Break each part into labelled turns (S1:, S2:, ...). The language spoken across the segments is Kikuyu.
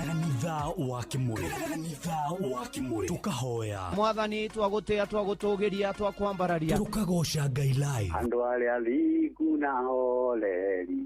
S1: Kanitha wa Kimuri, kanitha wa Kimuri, tukahoya
S2: Mwathani twagutia twagutugiria twakwambararia
S1: tukagoca Ngai live.
S3: Andu aria thingu na holeri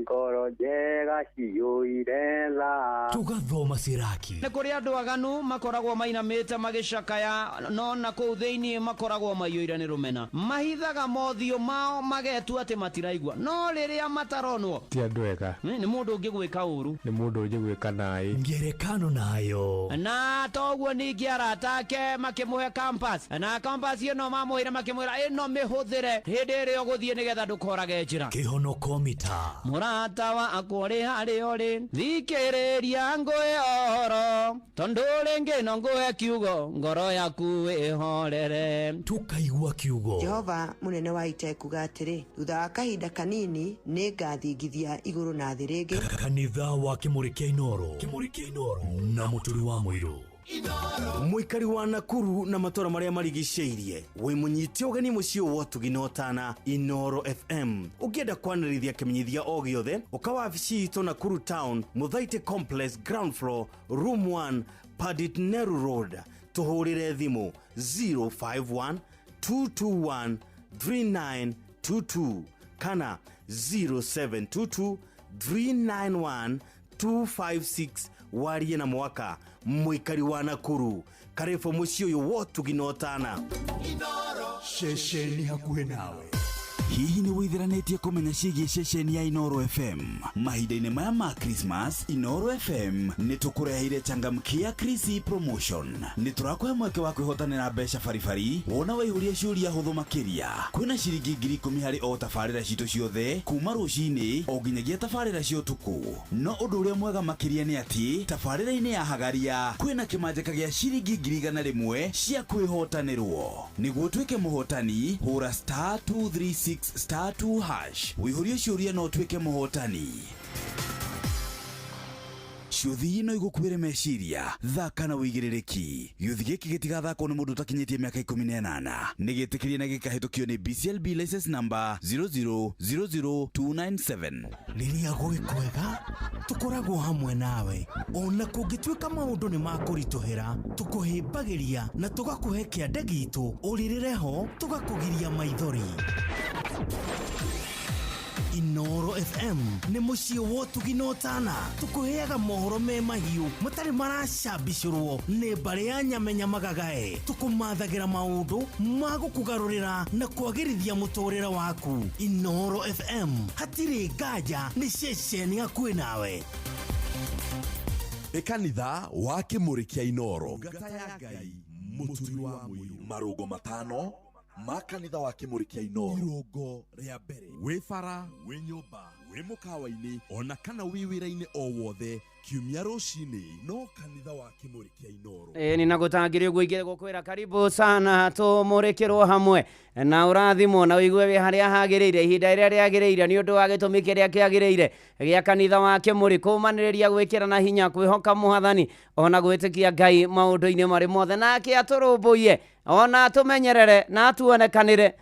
S3: ngoro njega ciyũire tha.
S1: Tugathoma Siraki.
S2: Nĩ kũrĩ andũ aganu makoragwo mainamĩte magĩcakaya, no na kũu thĩinĩ makoragwo maiyũire nĩ rũmena. Mahithaga mothiũ mao magetua atĩ matiraigua, no rĩrĩa mataronwo
S4: ti andũ ega.
S2: Nĩ mũndũ ũngĩ gwĩka ũru,
S4: nĩ mũndũ ũngĩ gwĩka naĩ.
S1: Ngerekano nayo.
S2: Na toguo ningĩ arata ake makĩmũhe compass, na compass ĩno mamũheire makĩmwĩra ĩno mĩhũthĩre hĩndĩ ĩrĩa ũgũthiĩ nĩgetha ndũkorage njĩra.
S1: Kĩhonoko mita.
S2: Mũrata wakwa ũrĩ harĩa ũrĩ, thikĩrĩria ngũhe ũhoro, tondũ rĩngĩ no ngũhe kiugo, ngoro yaku ĩhorere.
S1: Tukaigua kiugo.
S5: Jehova mũnene wa ita ekuga atĩrĩ, thutha wa kahinda kanini nĩngathingithia igũrũ na thĩ rĩngĩ.
S1: Kanitha wa Kimuri kĩa Inooro, Kimuri kĩa Inooro na Mũturi wa Mũirũ.
S6: Mũikari wa Nakuru na matũra marĩa marigicĩirie, wĩ mũnyite ũgeni mũciĩ wa ũtugi na ũtana Inooro FM. Ũngĩenda kwanĩrithia kĩmenyithia o gĩothe, ũka wabici itũ Nakuru Town, Muthaiti Complex, ground floor, room 1, Pandit Nehru Road. Tũhũrĩre thimũ 051 221 3922 kana 0722 391 256. Warie na mwaka mũikari wa Nakuru, karibu mũciĩ ũyũ wa ũtugi na ũtana.
S1: Ceceni hakuhĩ nawe.
S7: Hihi nĩ wĩtheranĩtie kũmenya ciĩgiĩ ceceni ya Inooro FM? Mahinda-inĩ maya ma Christmas, Inooro FM nĩ tũkũreheire changamkia Krisi promotion. Nĩ tũrakũhe mweke wa kwĩhotanĩra mbeca baribari wona waihũria ciũria hũthũ makĩria. Kwĩna ciringi 10,000 harĩ o tabarĩra citũ ciothe kuma rũcinĩ o nginyagia tabarĩra cia ũtukũ. No ũndũ ũrĩa mwega makĩria nĩ atĩ tabarĩra-inĩ ya Hagaria kwĩna kĩmanjĩka gĩa ciringi 100,000 cia kwĩhotanĩrwo. Nĩguo ũtuĩke mũhotani, hũra star 236 star 2 hash wĩihũrie ciũria no ũtuĩke mũhotani. Ciũthi no igũkuĩre meciria, thaka na wĩigĩrĩrĩki. Gĩũthi gĩkĩ gĩtigathakwo nĩ mũndũ ũtakinyĩtie mĩaka 18. Nĩ gĩtĩkĩrie na gĩkahĩtũkio nĩ BCLB license number 0000297.
S6: Rĩrĩa gwĩ kwega tũkoragwo hamwe nawe, ona kũngĩtuĩka maũndũ nĩ makũritũhĩra, tũkũhĩmbagĩria na tũgakũhe kĩande gitũ, ũrĩrĩre ho tũgakũgiria maithori. Inooro FM nĩ mũciĩ wa ũtugi na ũtana, tũkũheaga mohoro me mahiũ matarĩ maracambicũrwo nĩ mbarĩ ya nyamenya magagae, tũkũmathagĩra maũndũ ma gũkũgarũrĩra na kwagĩrithia mũtũrĩre waku. Inooro FM hatirĩ nganja, nĩ ceceni hakuhĩ nawe.
S8: Nĩ kanitha wa Kimuri kĩa Inooro. Ngata ya Ngai, Mũturi wa Mũirũ. Marũngo matano ma kanitha wa Kimuri kĩa Inooro. Irũngo rĩa mbere, wĩ bara, wĩ nyũmba, wĩ mũkawa-inĩ, ona kana wĩ wĩra-inĩ o wothe, kiumia rũcinĩ no kanitha wa Kimuri kĩa Inooro.
S2: Ninagũtangĩria ũguo ingĩ gũkwĩra karibu sana tũmũrĩkĩrwo hamwe na ũrathimwo na ũigue wĩ harĩa hagĩrĩire ihinda rĩrĩa rĩagĩrĩire nĩ ũndũ wa gĩtũmi kĩrĩa kĩagĩrĩire gĩa kanitha wa Kimuri kũmanĩrĩria gwĩkĩra na hinya kwĩhoka Mwathani ona gwĩtĩkia Ngai maũndũ-inĩ marĩ mothe, nake atũrũmbũiye ona atũmenyerere na atuonekanĩre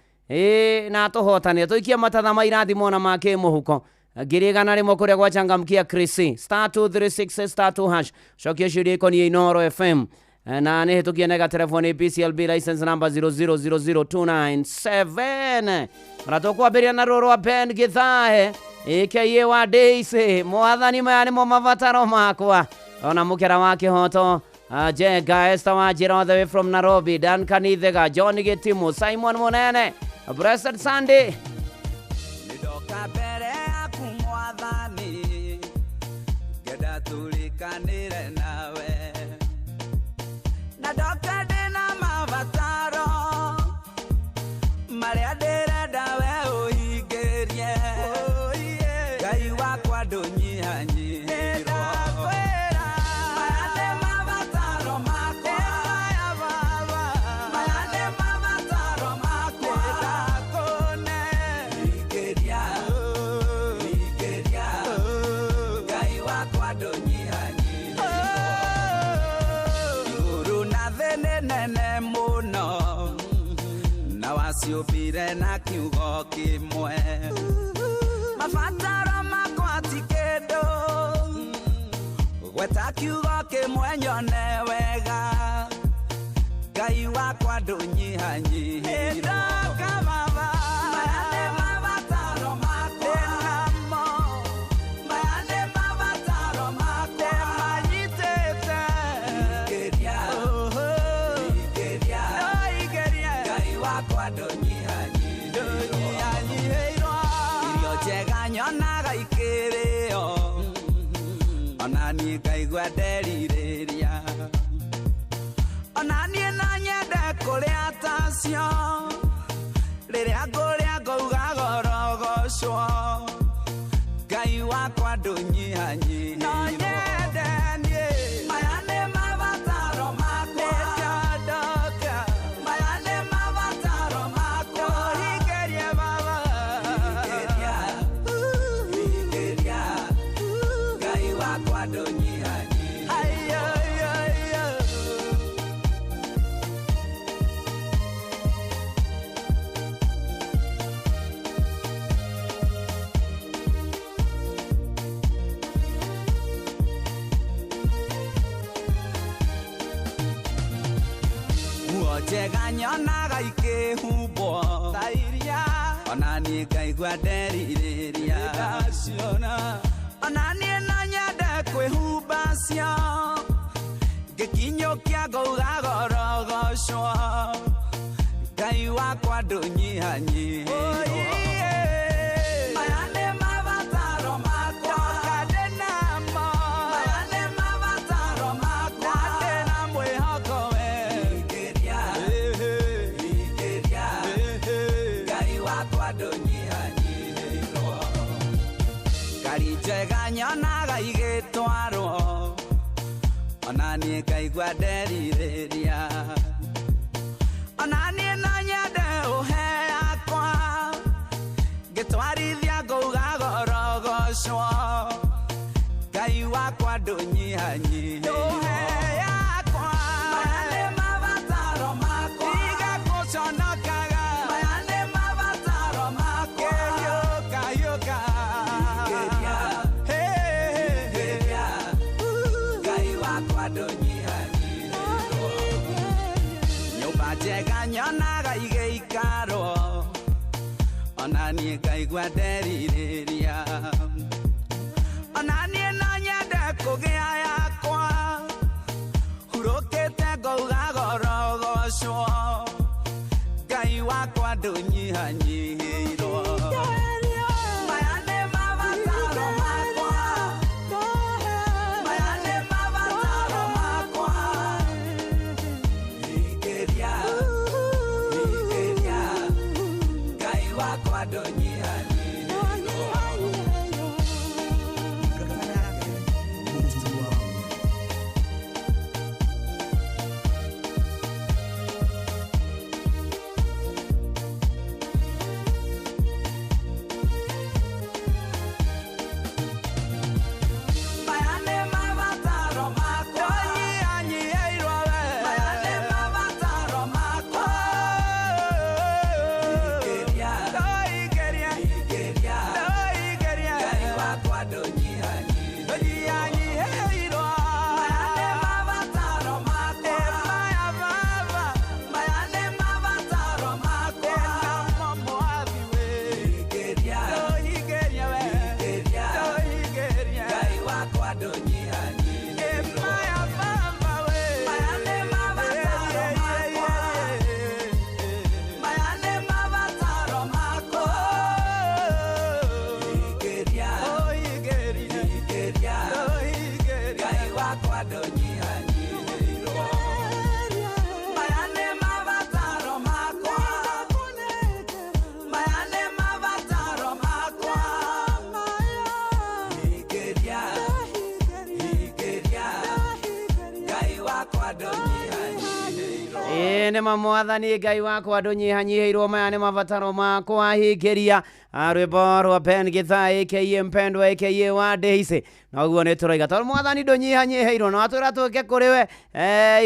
S2: na atũhotanĩre tũikie matatha ma irathimo na ma kĩmũhuko. 100,000 kũrĩa gwa changamkia Krisi star 236 star 2 hash. Cokia ciũria ikoniĩ Inooro FM na nĩ hĩtũkie nega telefoni BCLB license number 0000297. Na tũkwambĩrĩria na rũrũ rwa Ben Githae aka wa Daisy. Mwathani maya nĩmo mabataro makwa. Ona mũkera wa kĩhoto Jenga Esther Wanjira all the way from Nairobi, Dan Kanithega, John Gitimu, Simon Munene, Blessed Sunday.
S9: Ndoka mbere yaku Mwathani, ngenda tũrĩkanĩre nawe, na ndoka ndĩna mabataro marĩa ndĩrenda we ũhingĩrie. Ngai wakwa ndũnyihanyihĩrwo. Maya nĩ mabataro makwa, maya nĩ mabataro makwa, ndakũne hingĩria, hingĩria, Ngai wakwa ndũnyihanyihĩrwo. Igũrũ na thĩ nĩ nene mũno, na waciũmbire na kiugo kĩmwe. Mabataro makwa ti kĩndũ gweta kiugo kĩmwe nyone wega Ngai wakwa ndũnyihanyihĩrwo. Ndoka baba maya nĩ mabataro makwa ndĩnamo maya nĩ mabataro makwa ndĩmanyitĩte ingĩria ingĩria no ingĩria Ngai wakwa ndũnyihanyihĩrwo. Irio njega nyonaga ikĩrĩo ona niĩ ngaigua nderirĩria ona niĩ no nyende kũrĩa tacio rĩrĩa ngũrĩa ngauga gorogocwo Ngai wakwa ndũnyihanyihĩrwo. No nyende niĩ maya nĩ mabataro makwa nĩndoka maya nĩ mabataro makwa hingĩrie baba hingĩria hingĩria Ngai wakwa ndũnyihanyihĩrwo. Nguo njega nyonaga ikĩhumbwo ta iria ona niĩ ngaigua nderirĩria ndaciona ona niĩ no nyende kwĩhumba cio ngĩkinyũkia ngauga gorogocwo Ngai wakwa ndũnyihanyihĩrwo. Maya nĩ mabataro makwa ndoka ndĩnamo maya nĩ mabataro makwa ndĩna mwĩhoko we ingĩria ingĩria Ngai wakwa ndũnyihanyihĩrwo. Ngari njega nyonaga igĩtwarwo ona niĩ ngaigua nderirĩria ona niĩ no nyende ũhe yakwa ngĩtwarithia ngauga gorogocwo Ngai wakwa ndũnyihanyihĩrwo. Ũhe yakwa maya nĩ mabataro makwa tiga gũconokaga maya nĩ mabataro makwa kĩhiũka hiũka ingĩria ingĩria Ngai wakwa ndũnyihanyihĩrwo. Nyũmba njega nyonaga igĩikarwo ona niĩ ngaigua nderirĩria ona niĩ no nyende kũgĩa yakwa hurũkĩte ngauga gorogocwo Ngai wakwa ndũnyihanyihĩrwo. Maya nĩ mabataro makwa maya nĩ mabataro makwa ingĩria ingĩria Ngai wakwa ndũnyihanyihĩrwo.
S2: Nĩ ma mwathani Ngai wakwa ndũnyihanyihĩirwo, maya nĩ mabataro makwa hingĩria. Rwĩmbo rwa Ben Githaa aka Mpendwa aka wa Daisy. Na ũguo nĩ tũroiga tondũ mwathani ndũnyihanyihĩirwo na watwĩra tũke kũrĩ we,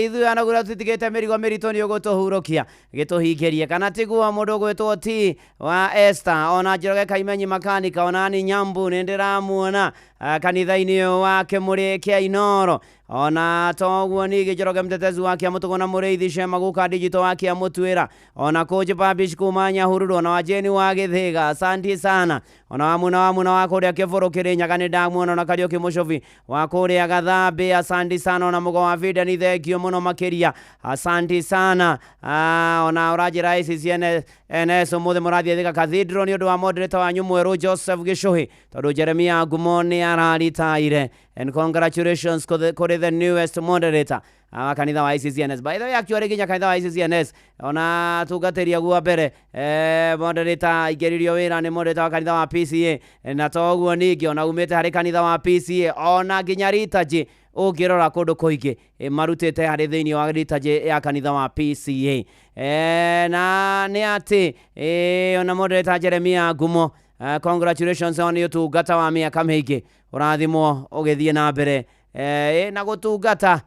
S2: ithuĩ anagura tũtigĩte mĩrigo mĩritũ, nĩ ũgũtũhurũkia gĩtũhingĩrie, kana tiguo? Mũndũ ũgwĩtwo T wa Esther, ona Njoroge Kaimenyi makanika, ona ni Nyambu nĩ ndĩramuona kanitha-inĩ ũyũ wa Kĩmũrĩ kĩa Inoro. Ona toguo ningĩ Njoroge Mtetezi wa Kĩamũtũgũ na Mũrĩithi Shema Guka Digital wa Kĩamũtuĩra, ona Coach Babish kuma Nyahururu, ona wa Jeni wa Gĩthĩga, asanti sana. Ona wa Muna wa Muna wa kũrĩa Kĩbũrũ Kĩrĩnyaga nĩ ndamuona, ona Kariũki Mũcobi wa kũrĩa Gathambĩ, asanti sana. Ona Mũgo wa Vida nĩ thengio mũno makĩria, asanti sana. Ona ũranjĩra ICCN NS ũmũthĩ mũrathiĩ Thika Cathedral nĩ ũndũ wa moderator wanyu mwerũ Joseph Gĩcũhĩ, tondũ Jeremia Ngumo nĩ araritaire, and congratulations kũrĩ the newest moderator wa kanitha wa ICCNS. By the way, actually nginya kanitha wa ICCNS ona tungatĩria guo mbere, moderator aingĩririo wĩra nĩ moderator wa kanitha wa PCA, na toguo ningĩ ona umĩte harĩ kanitha wa PCA, ona nginya liturgy ũngĩrora kũndũ kũingĩ, marutĩte harĩ thĩinĩ wa liturgy ya kanitha wa PCA. Na nĩ atĩ ona moderator Jeremia Ngumo, congratulations on ũtungata wa mĩaka mĩingĩ, ũrathimwo ũgĩthiĩ na mbere na gũtungata,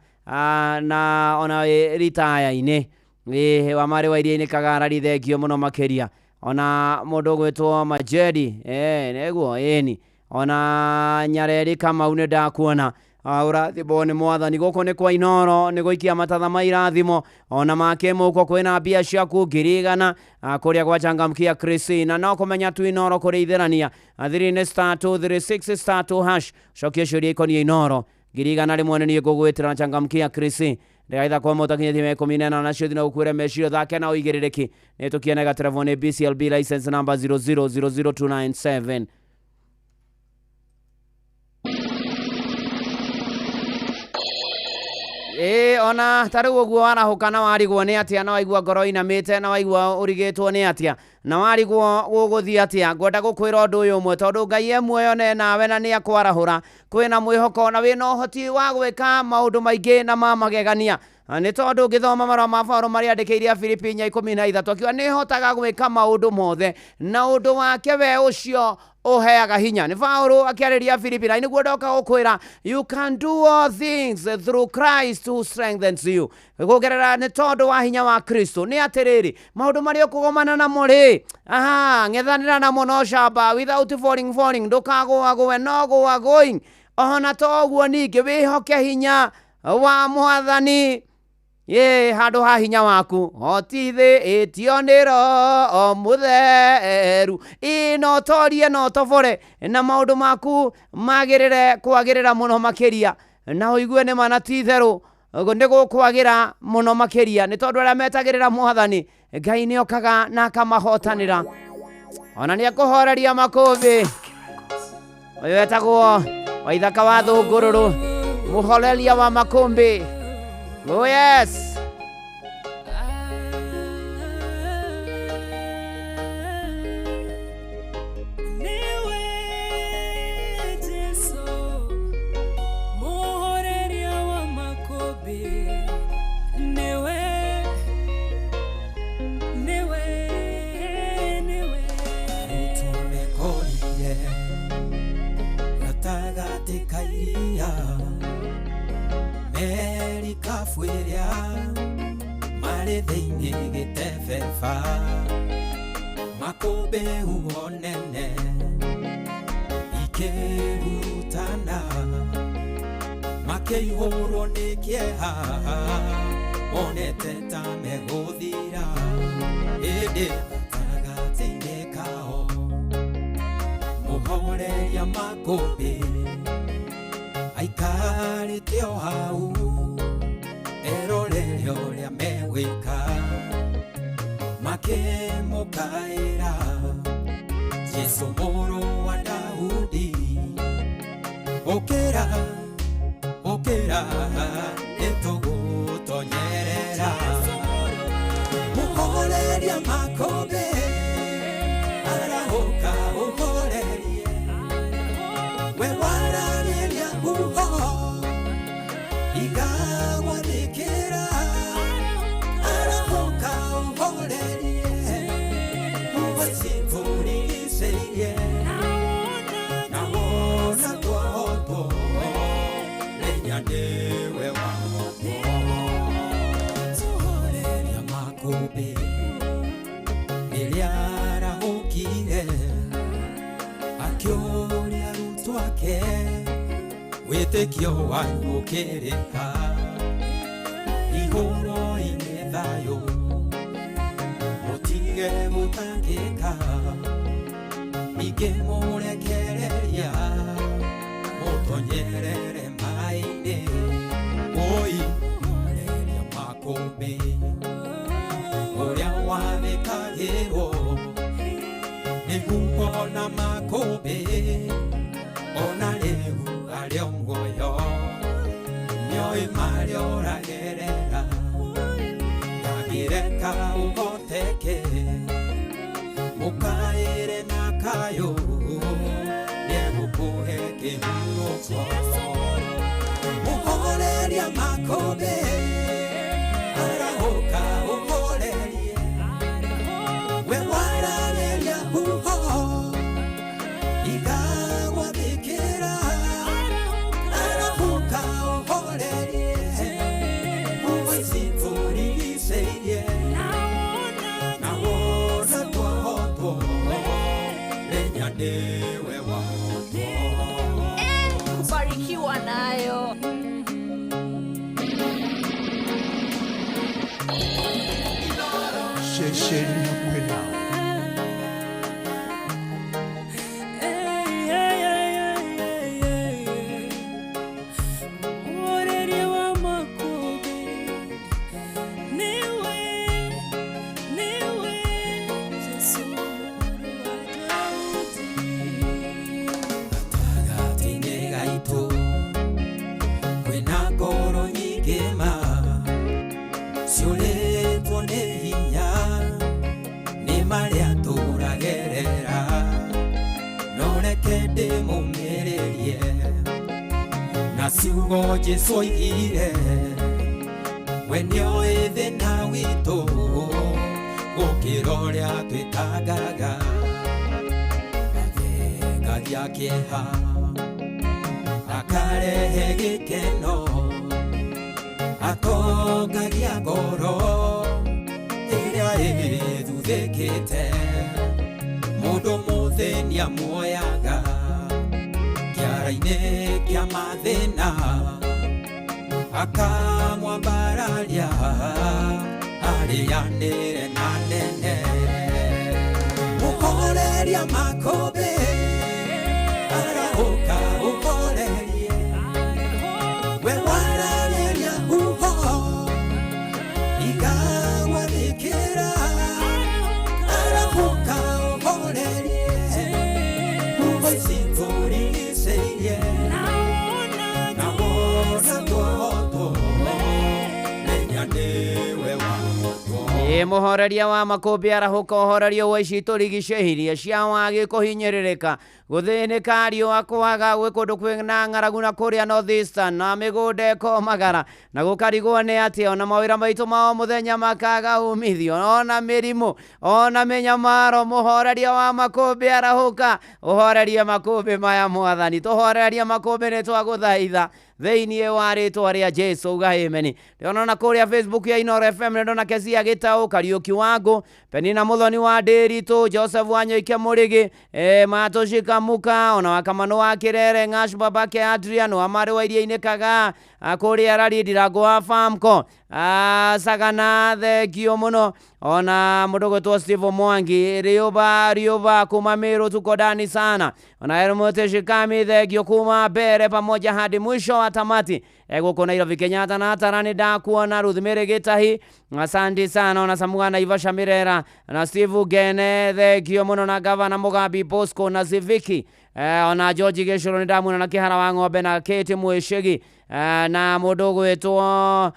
S2: na ona wĩ ritaya-inĩ. Wa marĩ wa iria-inĩ Kagara, thengio mũno makĩria. Ona mũndũ ũgwĩtwo Majedi, nĩguo ĩni, ona Nyareri Kamau nĩ ndakuona. Ũrathimwo nĩ mwathani. Gũkũ nĩ kwa Inoro, nĩ gũikia matatha ma irathimo ona make mũko kwĩna mbia ciaku 100,000, kũrĩa gwa Changamkia Krisi, na no kũmenya tu Inoro kũrĩithĩrania thiri nĩ *236 *2# cokia ciũria ikoniĩ Inoro, 100,000 nĩ niĩ ngũgwĩtĩra na Changamkia Krisi. Ndĩraitha kwa mũtakinyĩtie mĩaka 18 nacio thina gũkuĩre meciria thake na ũigĩrĩrĩki nĩ tũkienega. Telefoni nĩ BCLB license number 0000297. Ĩ ona ta rĩu ũguo warahũka na warigwo nĩ atĩa, na waigua ngoro inamĩte, na waigua ũrigĩtwo nĩ atĩa, na warigwo gũgũthiĩ atĩa, ngwenda gũkwĩra ũndũ ũyũ ũmwe, tondũ Ngai e muoyo ne nawe na nĩ akwarahũra. Kwĩna mwĩhoko na wĩna ũhoti wa gwĩka maũndũ maingĩ na ma magegania, nĩ tondũ ngĩthoma marũa ma Paũlũ marĩa andĩkĩire Afilipi 4:13, akiuga nĩ hotaga gwĩka maũndũ mothe na ũndũ wake we ũcio ũheaga hinya. Nĩ Paũlũ akĩarĩria Filipi, na nĩguo ndoka gũkwĩra, you can do all things through Christ who strengthens you, kũgerera nĩ tondũ wa hinya wa Kristo. Nĩ atĩrĩrĩ, maũndũ marĩa ũkũgomana namo rĩ, aha, ng'ethanĩra namo no camba without falling, ndũkagũagũe no gũa going. Ona to ũguo ningĩ wĩhoke hinya wa mwathani ĩ handũ ha hinya waku otithĩ ĩtio nĩ Roho Mũtheru, ĩ no torie no tobore na maũndũ maku magĩrĩre kwagĩrĩra mũno makĩria, na ũigue nĩ ma na ti itherũ nĩ gũkwagĩra mũno makĩria, nĩ tondũ arĩa metagĩrĩra mwathani Ngai nĩ okaga na akamahotanĩra, ona nĩ ekũhoreria makũmbĩ. Ũyũ etagwo Waithaka wa Thũngũrũrũ, mũhoreria wa makũmbĩ. Oh yes.
S10: Niwe Jesu, muhoreria wa makũmbĩ, niwe, niwe, niwe.
S9: Tũmekorire gatagatĩ ka iria, merikabu ĩrĩa marĩ thĩinĩ gĩtebeba, makũmbĩ huho nene ikĩhurutana, makĩihũrwo nĩ kĩeha, monete ta megũthira, ĩndĩ gatagatĩ-inĩ kao mũhoreria makũmbĩ aikarĩte o hau erorere ũrĩa megwĩka, makĩmũkaĩra, Jesũ mũrũ wa Daudi, ũkĩra, ũkĩra, nĩtũgũtonyerera. Mũhoreria makũmbĩ, arahũka ũhorerie, we waragĩria huho igagwathĩkĩra, arahũka. Rĩrĩa arahũkire akĩũria arutwo ake wĩtĩkio wanyu ũkĩrĩ ha igũrũ-inĩ thayũ mũtige gũtangĩka ningĩ mũrekereria mũtonyerere maĩ-inĩ oi mũreria makũmbĩ ũrĩa wathĩkagĩrwo nĩ huho na makũmbĩ ona rĩu arĩ o muoyo nĩoĩ marĩa ũragerera ndangĩreka ũhoteke mũkaĩre na kayũ nĩegũkũhe kĩhurũko mũhoreria makũmbĩ arahũka ũhorerie we wararĩria huho ikagwathĩkĩra arahũka ũhorerie huho ici tũrigicĩirie na wona twahotwo menya nĩwe wahotwo.
S11: Kubarikiwa nayo.
S1: Ceceni hakuhĩ nawe.
S10: Mũhoreria wa makũmbĩ nĩwe, nĩwe Jesũ mũrũ wa Daudi.
S9: Gatagatĩ-inĩ gaitũ kwĩna ngoro nyingĩ ma ciũrĩtwo nĩ hinya nĩ marĩa tũragerera no reke ndĩmũmĩrĩrie na ciugo Jesũ oigire we nĩoĩ thĩna witũ gũkĩra ũrĩa twĩtangaga athengagia kĩeha akarehe gĩkeno atongagia ngoro ĩrĩa ĩthuthĩkĩte mũndũ mũthĩni amuoyaga kĩara-inĩ kĩa mathĩna akamwambararia arĩanĩre na nene mũhoreria makũmbĩ arahũka ũhorerie we wararĩria huho ikagwathĩkĩra arahũka ũhorerie huho ici tũrigicĩirie na wona twahotwo menya nĩwe wahotwo.
S2: Ĩ mũhoreria wa makũmbĩ arahũka ũhoreria wa ici tũrigicĩirie cia wagi kũhinyĩrĩrĩka gũthĩnĩka riũa kwaga gwĩ kũndũ kwĩna ng'aragu na kũrĩa North Eastern na mĩgũnda ĩkomagara na gũkarigwo nĩ atĩa ona mawĩra maitũ ma o mũthenya makaga umithio ona mĩrimũ ona mĩnyamaro. Mũhoreria wa makũmbĩ arahũka ũhorerie makũmbĩ maya mwathani tũhorerie makũmbĩ nĩ twagũthaitha thĩinĩ wa rĩtwa rĩa Jesu uga amen. Ndĩrona kũrĩa Facebook ya Inooro FM nĩndona Kezia Gĩtaũ, Kariũki Wangũ, Penina Mũthoni wa Ndĩritũ, Joseph Wanyoike Mũrĩgĩ, Matũcika Muka, ona Wakamano wa Kĩrere, Ng'ash babake Adrian wa Marĩ wa Iria-inĩ Kagaa, kũrĩa Rari Ndirango wa Famco, Sagana thengio mũno, ona mũndũ gwĩtwo Steve Mwangi, Rĩũba Rĩũba kuma Meru tuko ndani sana, ona Helmut Shikami thengio kuma mbere pamoja hadi mwisho wa tamati. Gũkũ Nairobi Kenyatta na Atara nĩ ndakuona Ruth Mary Gĩtahi asante sana, ona Samuga Naivasha Mirera na Steve Gene thengio mũno, na Gavana Mugambi Bosco na Ziviki, ona George Gĩcũrũ nĩ ndamuona na Kĩhara wa Ng'ombe na Kate Mwĩcĩgi, na mũndũ ũgwĩtwo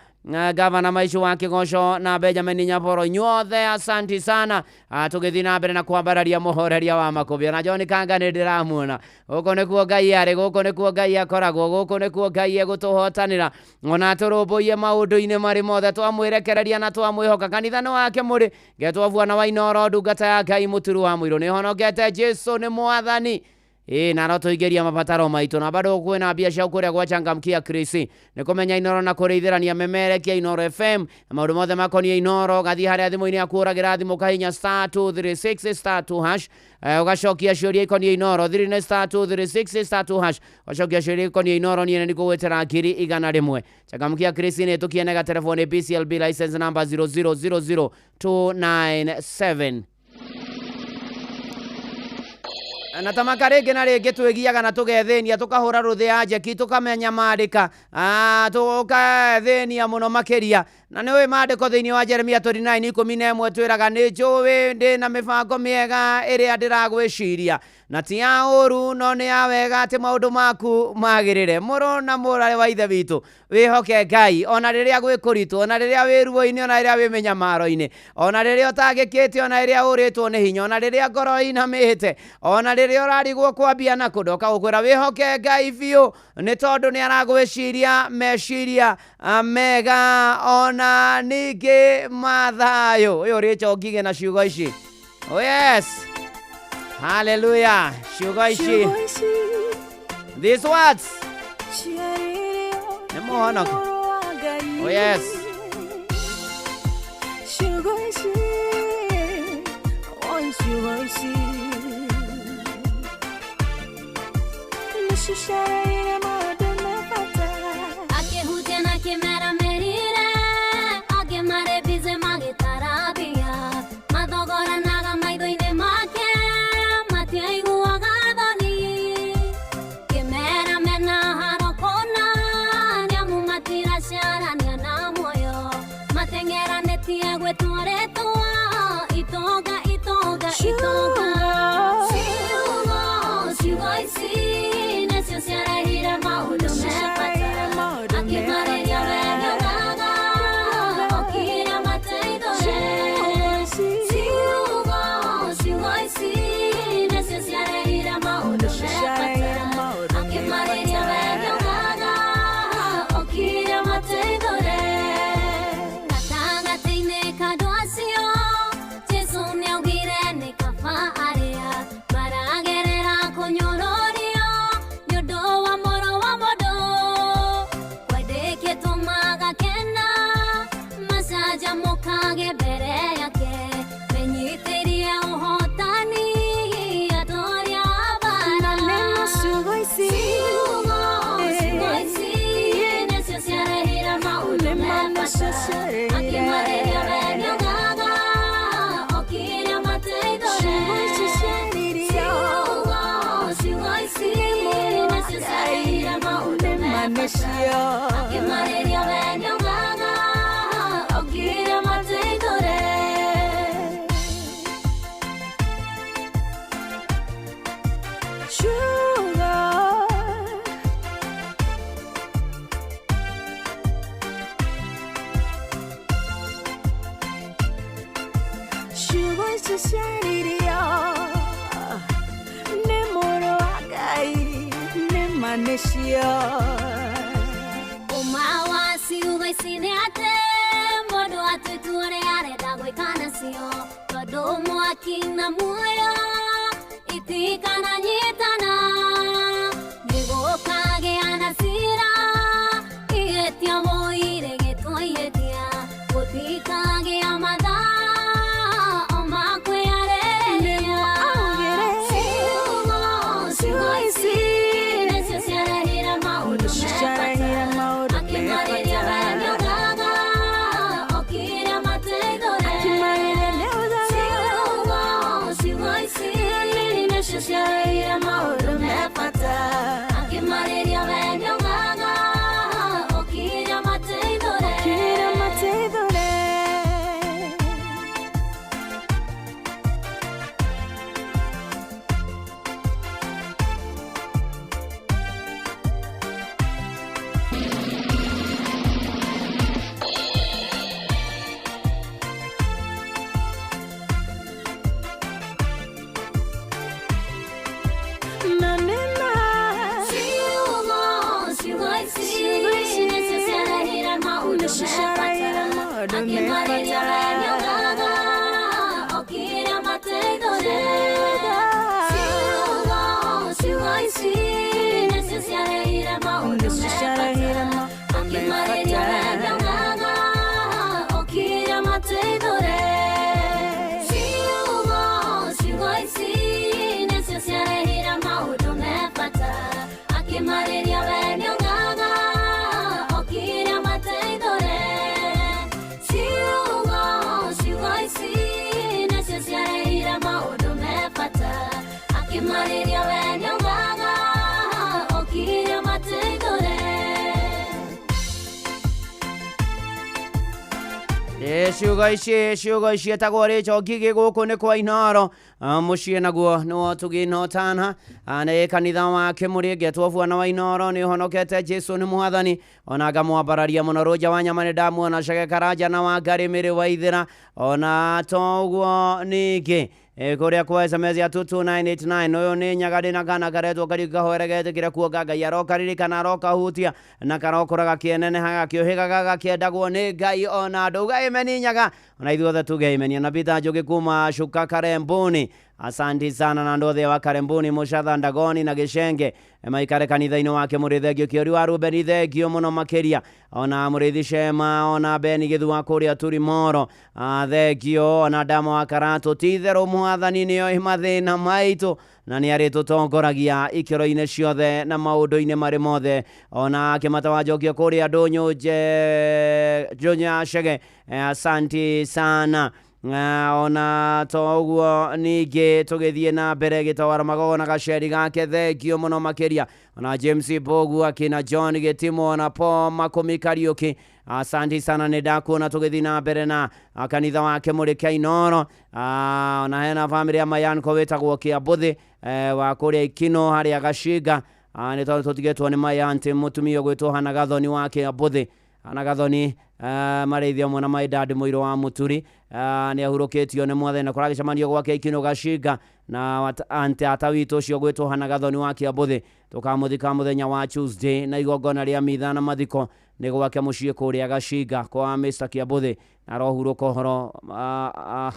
S2: Gavana Maicu wa Kĩgoco na Benjamin Nyaboro, inyuothe asanti sana. Tũgĩthiĩ na mbere na kwambararia mũhoreria wa makũmbĩ. Ona John Kanga nĩ ndĩramuona gũkũ nĩkuo Ngai arĩ, gũkũ nĩkuo Ngai akoragwo, gũkũ nĩkuo Ngai egũtũhotanĩra ona tũrũmbũiye maũndũ-inĩ marĩ mothe twamwĩrekereria na twamwĩhoka. Kanitha nĩ wake mũrĩ ngetwo Bwana wa Inooro, ndungata ya Ngai mũturu wa mũirũ, nĩhonokete Jesu nĩ mwathani. Ĩ na no tũingĩria mabataro maitũ na bado kwĩna mbia cia kũrĩa gwa Changamkia Chris nĩ kũmenya Inoro na kũrĩithĩrania memerekia Inoro FM na maũndũ mothe makoniĩ Inoro. Gathiĩ harĩa thimũ-inĩ yaku ũragĩra thimũ kahinya star 236 star 2 hash, ũgacokia ciũria ikoniĩ Inoro. Thiri nĩ star 236 star 2 hash, ũgacokia ciũria ikoniĩ Inoro. Niĩ nĩ ngũgwĩtĩra 100,000. Changamkia Chris nĩ tũkienega telefoni BCLB license number 0000297. Na tamaka rĩngĩ na rĩngĩ twĩgiaga na tũgethĩnia, tũkahũra rũthĩ ya njeki, tũkamenya mandĩka, tũkethĩnia mũno makĩria. Na nĩ ũĩ mandĩko thĩinĩ wa Jeremia 29:11 twĩraga nĩ njũĩ ndĩ na mĩbango mĩega ĩrĩa ndĩragwĩciria, na ti ya ũru no nĩ ya wega, atĩ maũndũ maku magĩrĩre. Mũrũ na mũrarĩ wa ithe witũ, wĩhoke Ngai ona rĩrĩa gwĩ kũritũ, ona rĩrĩa wĩ ruo-inĩ, ona rĩrĩa wĩ mĩnyamaro-inĩ, ona rĩrĩa ũtangĩkĩte, ona rĩrĩa ũrĩtwo nĩ hinya, ona rĩrĩa ngoro inamĩte, ona rĩrĩa ũrarigwo kwambia na kũndoka gũkwĩra wĩhoke Ngai biũ, nĩ tondũ nĩ aragwĩciria meciria mega ona ningĩ mathayũ. Ũyũ ũrĩte ngige na ciugo ici. Oh yes, hallelujah. Ciugo ici, these words, nĩ mũhonoki. Oh yes.
S10: Ciugo ici, oi ciugo ici nĩcio ciarĩire maũndũ me bata.
S11: Akĩhutia na kĩmera merire, angĩ marĩ busy magĩtarabia, mathogoranaga maitho-inĩ make, matiaiguaga thoni. Kĩmera mena haro kũna, nĩamu matiracarania na muoyo, mateng'eranĩtie gwĩtwo rĩtwa itonga itonga itonga. Ciugo, ciugo ici nĩcio ciarehire maũndũ me bata. Akĩmarĩria we nĩaugaga okire mateithũre. Ciugo, ciugo ici nĩcio ciarehire maũndũ me bata. Akĩmarĩria we nĩaugaga okire mateithũre. Gatagatĩ-inĩ ka andũ acio Jesũ nĩaugire nĩ kaba arĩa maragerera kũnyũrũrio nĩ ũndũ wa mũrũ wa mũndũ. Kwendeketwo magakena macanjamũkage mbere yake, menyitĩrie ũhotani atoria
S10: Na
S11: mbara.
S10: nĩmo ciugo ici.
S11: Ciugo, ciugo ici nĩcio ciarehire maũndũ me
S10: Nĩmo
S11: bata.
S10: nĩcio ciarehire.
S11: Akĩmarĩria we nĩaugaga okire mateithũre.
S10: Ciugo ici ciaririo.
S11: Ciugo, ciugo ici nĩcio ciarehire maũndũ me
S10: Nĩma
S11: bata.
S10: nĩcio.
S11: Akĩmarĩria we nĩaugaga okire mateithũre.
S10: Ciugo. Ciugo ici ciaririo nĩ mũrũ wa Ngai, nĩma nĩcio.
S11: Ũma wa ciugo ici nĩ atĩ mũndũ atuĩtwo ũrĩa arenda gwĩka nacio, tondũ mwaki na muoyo itikananyitana. Nĩgũkagĩa na cira ihĩtia mũirĩgĩtwo ihĩtia, gũtikagĩa mathaa o makwĩarĩrĩria.
S10: Augire.
S11: Ciugo, ciugo ici nĩcio ciarehire maũndũ
S10: Nĩcio
S11: me
S10: ciarehire
S11: bata.
S10: maũndũ me
S11: Akĩmarĩria we
S10: bata.
S11: nĩaugaga okire mateithũre.
S10: Akĩmarĩria nĩaugaga.
S11: Ciugo, ciugo ici nĩcio ciarehire maũndũ me bata. Akĩmarĩria we nĩaugaga okire mateithũre.
S10: Okire mateithũre.
S11: Akĩmarĩria we nĩaugaga okire mateithũre.
S2: Ĩ, ciugo ici ciugo ici etagwo rĩcho ngigĩ gũkũ nĩ kwa Inoro. Ah, mũciĩ naguo nĩ wotugi na ũtana. Ah, nĩ kanitha wa Kĩmũrĩ ngetwo bwana wa Inoro nĩ ũhonokete Jesu nĩ mwathani ona ngamwambararia mũno rũnja wa nyama nĩ ndamuona Cege Karanja na wa Ngarĩ Mĩrĩ wa Ithĩra ona toguo ningĩ. Ĩ, kũrĩa kwa SMS ya 22989 ũyũ nĩ nyagarĩ na kana karetwo Kariuki kahoere getĩkĩre kuonga Ngai arokaririkana arokahutia na karokũraga kĩenenehaga kĩũhĩgaga gakĩendagwo nĩ Ngai ona andũ uga ĩmeni nyaga ona ithuothe tuge ĩmeni. Ona Peter Njũgĩ kuma Shuka Karembuni, asanti sana na andũ othe wa Karembuni Mũcatha Ndagoni na Gĩcenge maikare kanitha-inĩ wake mũrĩ thengio kĩori wa Rubeni thengio mũno makĩria ona mũrĩithi Shema ona Beni Gĩthua kũrĩa Turimoro. Ah, thengio ona Ndama wa Karatũ ti itherũ mwathani nĩoĩ mathĩna maitũ na nĩ arĩtũtongoragia ikĩro-inĩ ciothe na maũndũ-inĩ marĩ mothe ona Kĩmata wa Njokio kũrĩa Ndũnyũ Ndũnyũ ya Chege. Asanti sana. Ah, ona to ũguo ningĩ tũgĩthiĩ na mbere gĩtawara magogo na gaceri gake thengio mũno makĩria ona James Mbogu akina John Gĩtimo na Paul Makũmi Kariũki, asanti sana nĩ ndakuona tũgĩthiĩ na mbere na ah, kanitha wake mũrĩ kĩa Inoro. Ah, ona hena bamĩrĩ ya Mayanko wĩtagwo Kĩambũthĩ wa kũrĩa Ikino harĩa Gacinga. Ah, nĩ tondũ tũtigĩtwo nĩ Mayanti mũtumia ũgwĩtwo Hana Gathoni wa Kĩambũthĩ. Hana Gathoni marĩithia mwana maidadi mũirũ wa Mũturi nĩ ahurũkĩtio nĩ mwathani na kũragĩcemanio gwake Ikino Gacinga na ante ata witũ ũcio gwĩtwo Hana Gathoni wa Kĩambũthĩ tũkamũthika mũthenya wa Tuesday na igongona rĩa mitha na mathiko nĩ gwake mũciĩ kũrĩa Gacinga kwa Mr Kĩambũthĩ na arohurũka ũhoro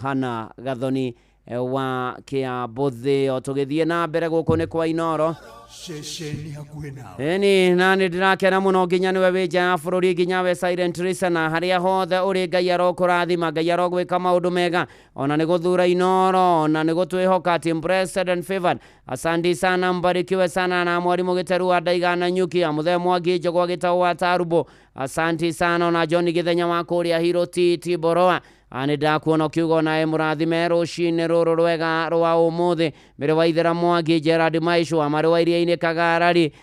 S2: Hana Gathoni wa Kĩambũthĩ. O tũgĩthiĩ na mbere gũkũ nĩ kwa Inoro.
S1: Ceceni hakuhĩ nawe.
S2: Ĩni na nĩ ndĩrakena mũno nginya nĩwe wĩ nja ya bũrũri nginya we silent listener harĩa hothe ũrĩ Ngai arokũrathima Ngai arogwĩka maũndũ mega ona nĩ gũthura Inoro ona nĩ gũtwĩhoka atĩ blessed and favored. Asante sana mbarikiwe sana na mwalimu Gĩteru wa Ndaigana Nyuki Mũthee Mwangi Njogwa Gĩtaũ wa Tarubo, asanti sana ona John Gĩthenya wa kũrĩa Hiro T Boroa. Nĩ ndakuona ũkiuga onawe mũrathime rũcinĩ rũrũ rwega rwa ũmũthĩ Mĩrĩ wa Ithera Mwangi Gerard Maishwa marĩ wa iria-inĩ Kagarari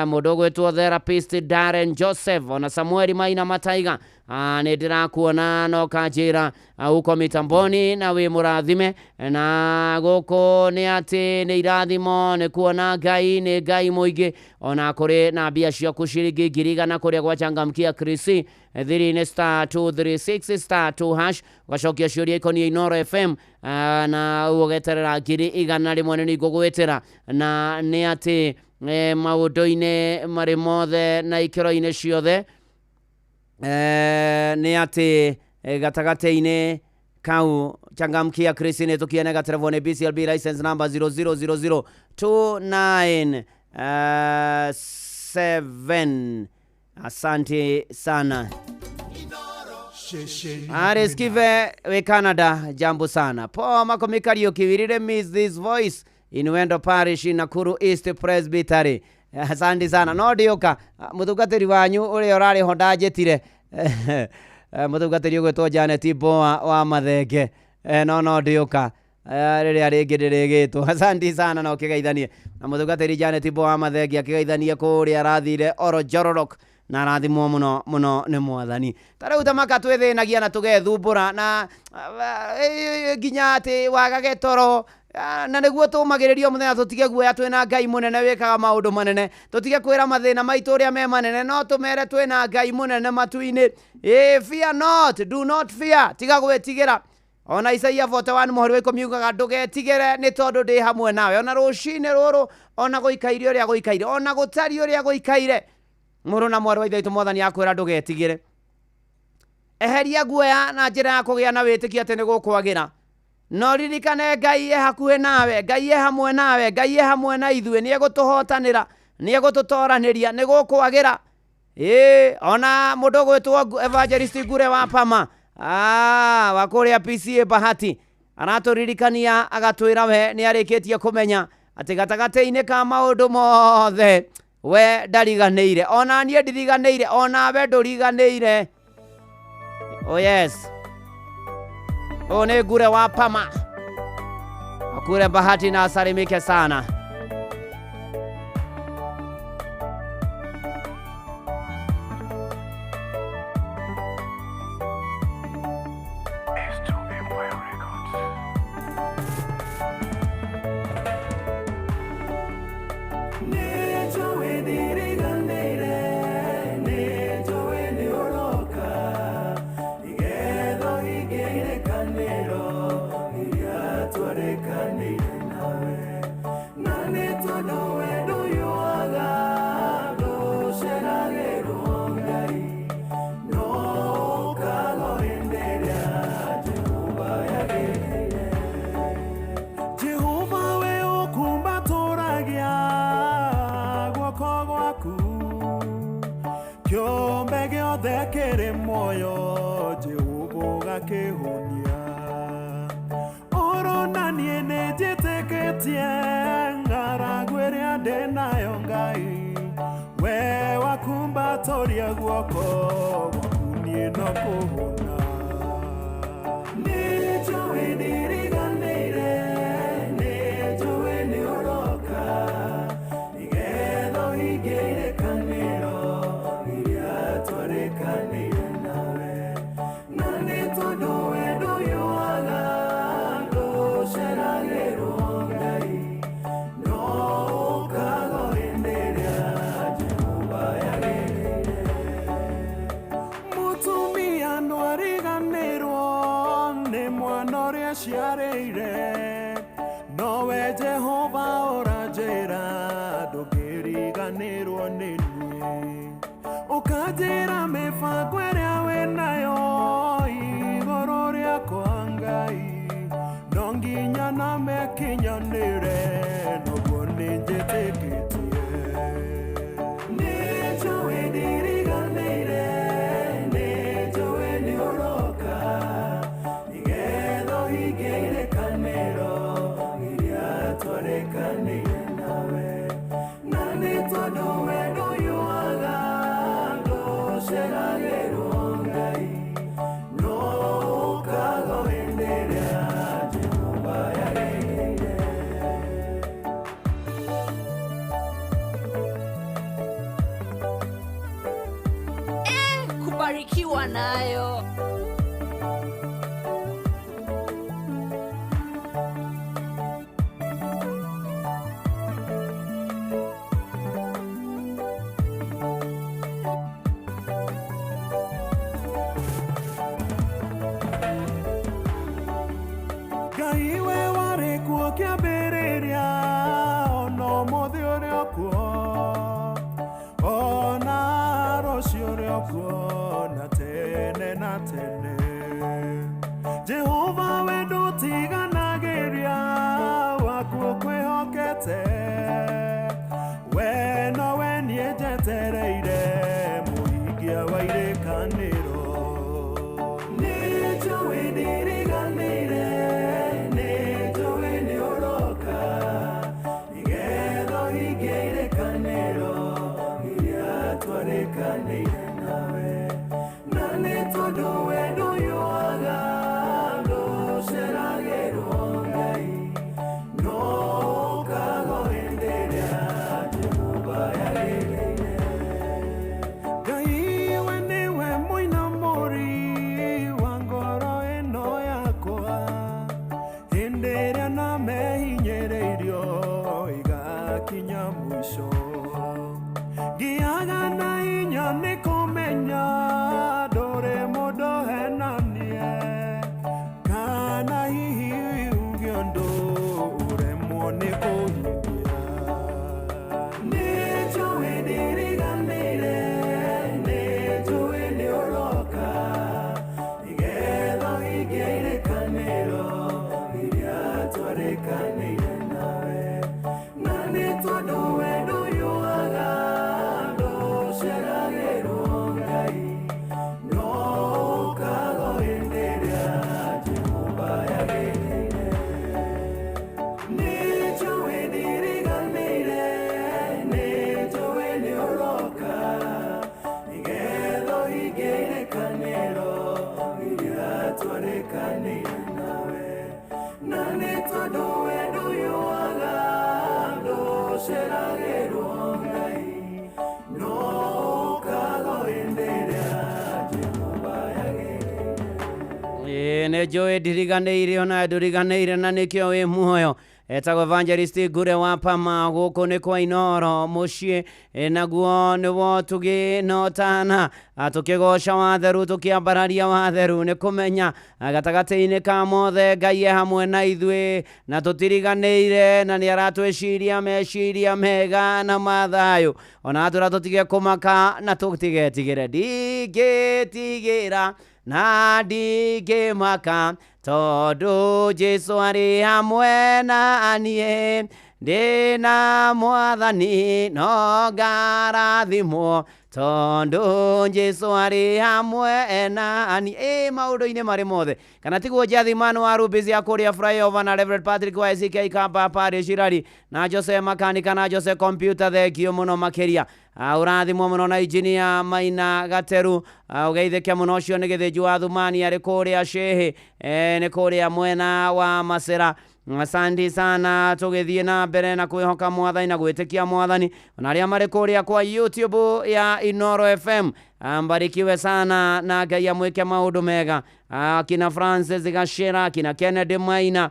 S2: mũndũ ũgwĩtwo therapist Darren Joseph ona Samueli Maina Mataiga. Nĩ ndĩrakuona no kanjĩra uko mitamboni na wĩ mũrathime na gũkũ nĩ atĩ nĩ irathimo nĩ kuona Ngai nĩ Ngai mũingĩ ona kũrĩ na mbia ciaku ciringi 100,000 kũrĩa gwa Changamkia Krisi thiri-inĩ star 236 star 2 hash ũgacokia ciũria ikoniĩ Inoro FM na ũgeterera 100,000 nĩ ngũgwĩtĩra na nĩ atĩ maũndũ-inĩ marĩ mothe na ikĩro-inĩ ciothe nĩ atĩ gatagatĩ-inĩ kau Changamkia Krisi nĩ tũkiene gaterevwo nĩ BCLB license number 0000297. Asante sana.
S1: Ceceni
S2: Aris Kive we Canada, jambo sana. Paul Makomi Kariuki, we really miss this voice in Wendo Parish in Nakuru East Presbytery. Asante sana. No ndioka mũtungatĩri wanyu ũrĩa ũrarĩ ho ndanjĩtire mũtungatĩri ũgwĩtwo Janet Boa wa Mathenge. No ndioka rĩrĩa rĩngĩ ndĩrĩgĩtwo. Asante sana na ũkĩgeithanie na mũtungatĩri Janet Boa wa Mathenge akĩgeithanie kũrĩa arathire Oro Jororok na arathimwo mũno mũno nĩ mwathani. Ta rĩu ta maka twĩthĩnagia na tũgethumbũra na nginya atĩ wagage toro na nĩguo tũmagĩrĩrio mũthenya tũtige guoya twĩna Ngai mũnene wĩkaga maũndũ manene tũtige kwĩra mathĩna maitũ ũrĩa me manene no tũmere twĩna Ngai mũnene matu-inĩ. Fear not, do not fear, tiga gwĩtigĩra. Ona Isaia 41 mũhari wa 10 ugaga ndũgetigĩre nĩ tondũ ndĩ hamwe nawe ona rũcinĩ rũrũ ona gũikaire ũrĩa gũikaire ona gũtariĩ ũrĩa gũikaire mũrũ na mwarĩ wa ithe witũ mwathani akwĩra ndũgetigĩre. Eheria guoya na njĩra ya kũgĩa na wĩtĩkio atĩ nĩ gũkwagĩra no ririkane Ngai e hakuhĩ nawe Ngai e hamwe nawe Ngai e hamwe na ithuĩ nĩ egũtũhotanĩra nĩ egũtũtoranĩria nĩ gũkwagĩra. Ona mũndũ ũgwĩtwo Evangelist Ngure wa Pama wa kũrĩa PCA Bahati aratũririkania agatwĩra we nĩ arĩkĩtie kũmenya atĩ gatagatĩ-inĩ ka maũndũ mothe we ndariganĩire ona niĩ ndiriganĩire ona we ndũriganĩire. Oh yes, ũyũ nĩ Ngure wa Pama. Kule Bahati na asalimike sana.
S12: Jehova we ũkumbatũragia guoko gwaku kĩũmbe gĩothe kĩrĩ muoyo Jehova ũgakĩhũnia ũrona niĩ nĩ njĩtĩkĩtie ng'aragu ĩrĩa ndĩ nayo Ngai we wakumbatũria guoko gwaku niĩ no kũhũna. Nĩnjũĩ ndiriganĩire, nĩnjũĩ nĩũroka, nĩgetha ũhingie irĩkanĩro iria twarĩkanĩire nawe. Na nĩ tondũ wendo ũyũ waga ndũceragĩrwo Ngai, no ũkaga o hĩndĩ ĩrĩa Jehova yagĩrĩire. Mũtumia ndwariganĩrwo nĩ mwana ũrĩa aciarĩire, nowe Jehova ũranjĩra ndũngĩriganĩrwo nĩ niĩ. Ũkanjĩra mĩbango ĩrĩa wĩnayo igũrũ rĩakwa Ngai, no nginya namĩkinyanĩre noguo nĩ njĩtĩkĩtie. Nĩnjũĩ ndiriganĩire, nĩnjũĩ nĩũroka, nĩgetha ũhingie irĩkanĩro iria twarĩkanĩire nawe. Na nĩ tondũ wendo ũyũ waga ndũceragĩrwo Ngai, no ũkaga o hĩndĩ ĩrĩa Jehova yagĩrĩire.
S10: Kubarikiwa nayo.
S12: Ngai we warĩ kuo kĩambĩrĩria ona ũmũthĩ ũrĩ o kuo, ona rũciũ ũrĩ o kuo na tene na tene. Jehova we ndũtiganagĩria waku ũkwĩhokete, we nowe niĩ njetereire mũhingia wa irĩkanĩro. Nĩnjũĩ ndiriganĩire, nĩnjũĩ nĩũroka, nĩgetha ũhingie irĩkanĩro iria twarĩkanĩire nawe. Na nĩ tondũ wendo ũyũ waga ndũceragĩrwo Ngai, no ũkaga o hĩndĩ ĩrĩa Jehova yagĩrĩire. Ngai we nĩwe mũinamũri wa ngoro ĩno yakwa, hĩndĩ ĩrĩa namehinyĩrĩirio ĩgakinya mũico. Ngĩaga na hinya nĩ kũmenya ndũrĩ mũndũ henanie, kana hihi uge ũndũ ũremwo nĩ kũhingia. Nĩnjũĩ ndiriganĩire, nĩnjũĩ nĩũroka, nĩgetha ũhingie irĩkanĩro iria twarĩkanĩire nawe. Na nĩ tondũ wendo ũyũ waga ndũceragĩrwo Ngai, no ũkaga o hĩndĩ ĩrĩa Jehova yagĩrĩire. Nĩnjũĩ ndiriganĩire, nĩnjũĩ nĩũroka, nĩgetha ũhingie irĩkanĩro iria twarĩkanĩire nawe. Na nĩ tondũ wendo Ũceragĩrwo Ngai no ũkaga hĩndĩ ĩrĩa Jehova yagĩrĩire.
S2: Ĩĩ nĩ njũĩ ndiriganĩire ona ndũriganĩire na nĩkĩo wĩ muoyo. Etagwo Evangelist Ngure wa Pama, gũkũ nĩ kwa Inoro mũciĩ, naguo nĩwo tũgĩ na ũtana, tũkĩgoca watheru, tũkĩambararia watheru, nĩ kũmenya gatagatĩ-inĩ ka mothe Ngai e hamwe na ithuĩ na tũtiriganĩire, na nĩ aratwĩciria meciria mega na mathayũ, ona atwĩra tũtige kũmaka na tũtigetigĩre. Ndingĩtigĩra na ndingĩmaka tondũ Jesũ arĩ hamwe na niĩ, ndĩna mwathani no ngarathimwo tondũ Jesũ arĩ hamwe na niĩ. Ĩ maũndũ-inĩ marĩ mothe, kana tiguo Njathimani wa Ruby cia kũrĩa Flyover na Reverend Patrick wa SK Kamba Parish Irari na Jose Makanika na Jose Computer, thengio mũno makĩria. Ũrathimwo mũno na injinia Maina Gateru, ũgeithĩke mũno. Ũcio nĩ Gĩthĩnji wa Thumani arĩ kũrĩa Shehe, nĩ kũrĩa mwena wa Masera. Asante sana, tũgĩthiĩ na mbere na kwĩhoka mwathani na gwĩtĩkia mwathani, ona arĩa marĩ kũrĩa kwa YouTube ya Inoro FM, mbarikiwe sana na Ngai amwĩke maũndũ mega. Akina Francis Gashera, akina Kennedy Maina,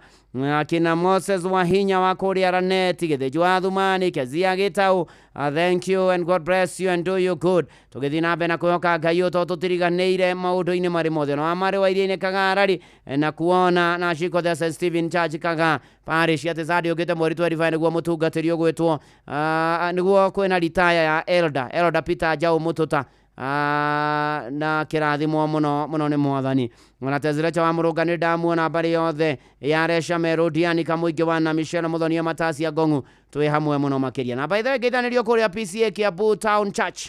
S2: akina Moses Wahinya wa kũrĩa Raneti, Gĩthĩnji wa Thumani, Kezia Gĩtau, thank you and God bless you and do you good. Tũgĩthiĩ na mbere na kwĩhoka Ngai ũyũ tondũ tũtiriganĩire maũndũ-inĩ marĩ mothe, na wa marĩ wa iria-inĩ Kagarari, na kuona na Shiko the St. Stephen Church Kaga Parish atĩ Sunday ũkĩte mweri 25 nĩguo mũtungatĩri ũgwĩtwo, nĩguo kwĩna ritaya ya Elder Peter Njau Mũtũta, na kĩrathimwo mũno mũno nĩ mwathani. Ona Tezirecha wa Mũrũnga nĩ ndamuona, mbarĩ yothe ya Resha Merodiani Kamũingĩ wa na Michelle Mũthonia Matasia Ngong'u, twĩ hamwe mũno makĩria. Na by the way ngeithanĩrio kũrĩa PCA Kiambu Town Church,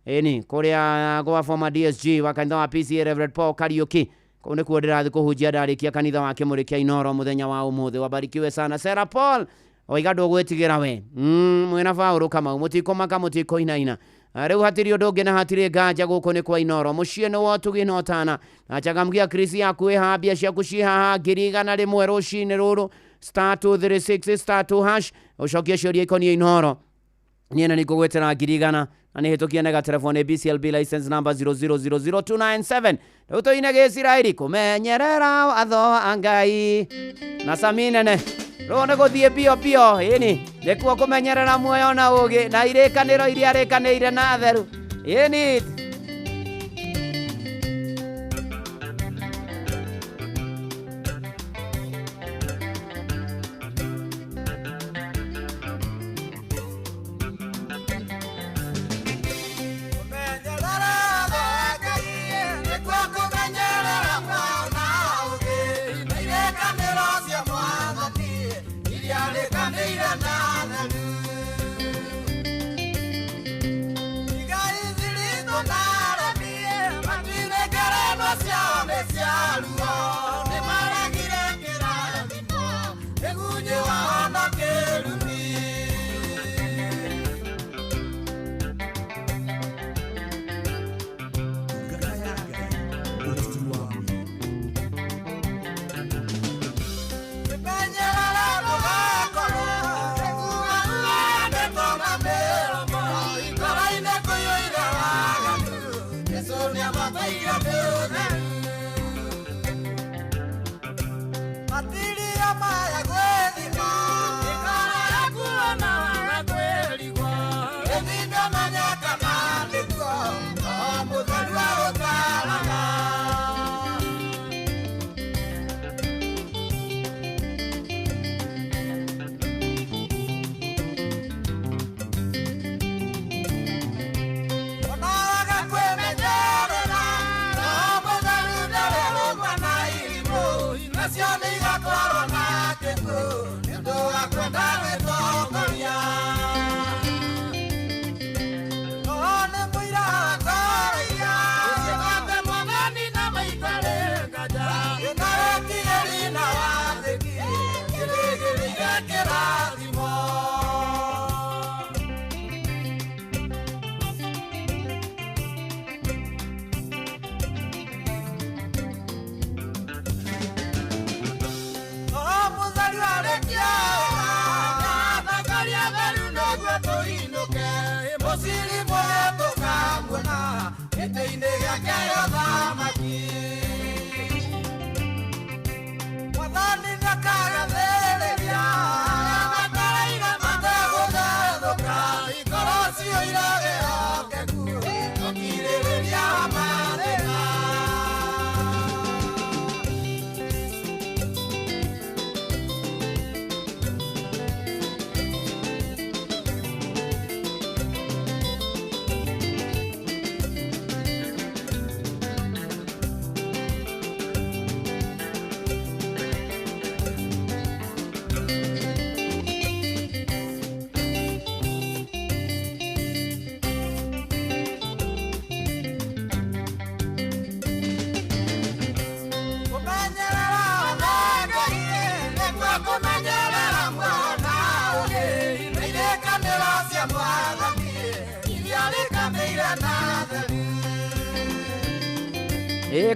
S2: ĩni kũrĩa gwa former DSG wa kanitha wa PCA Reverend Paul Kariuki, kũu nĩkuo ndĩrathiĩ kũhunjia ndarĩkia kanitha wa Kĩmũrĩ kĩa Inoro mũthenya wa ũmũthĩ. Wabarikiwe sana. Sarah Paul oiga ndũgwĩtigĩra we, mwĩna Paũlũ Kamau, mũtikũmaka mũtikũinaina. Rĩu hatirĩ ũndũ ũngĩ na hatirĩ nganja, gũkũ nĩ kwa Inoro mũciĩ nĩ wotugi na ũtana na changamkia krisi yaku ĩ haha, mbia ciaku ciĩ haha, 100,000 rũcinĩ rũrũ, star 236 star 2 hash, ũcokie ciũria ikoniĩ Inoro, niĩ na nĩngũgwĩtĩra 100,000 na nĩ hĩtũkie nega telefoni BCLB license number 0000297. Rĩu tũine Gĩciraĩri kũmenyerera watho wa Ngai na Sami nene rũũ nĩ gũthiĩ bio bio, ĩni nĩkuo kũmenyerera muoyo na ũgĩ na irĩkanĩro iria arĩkanĩire na theru, ĩni.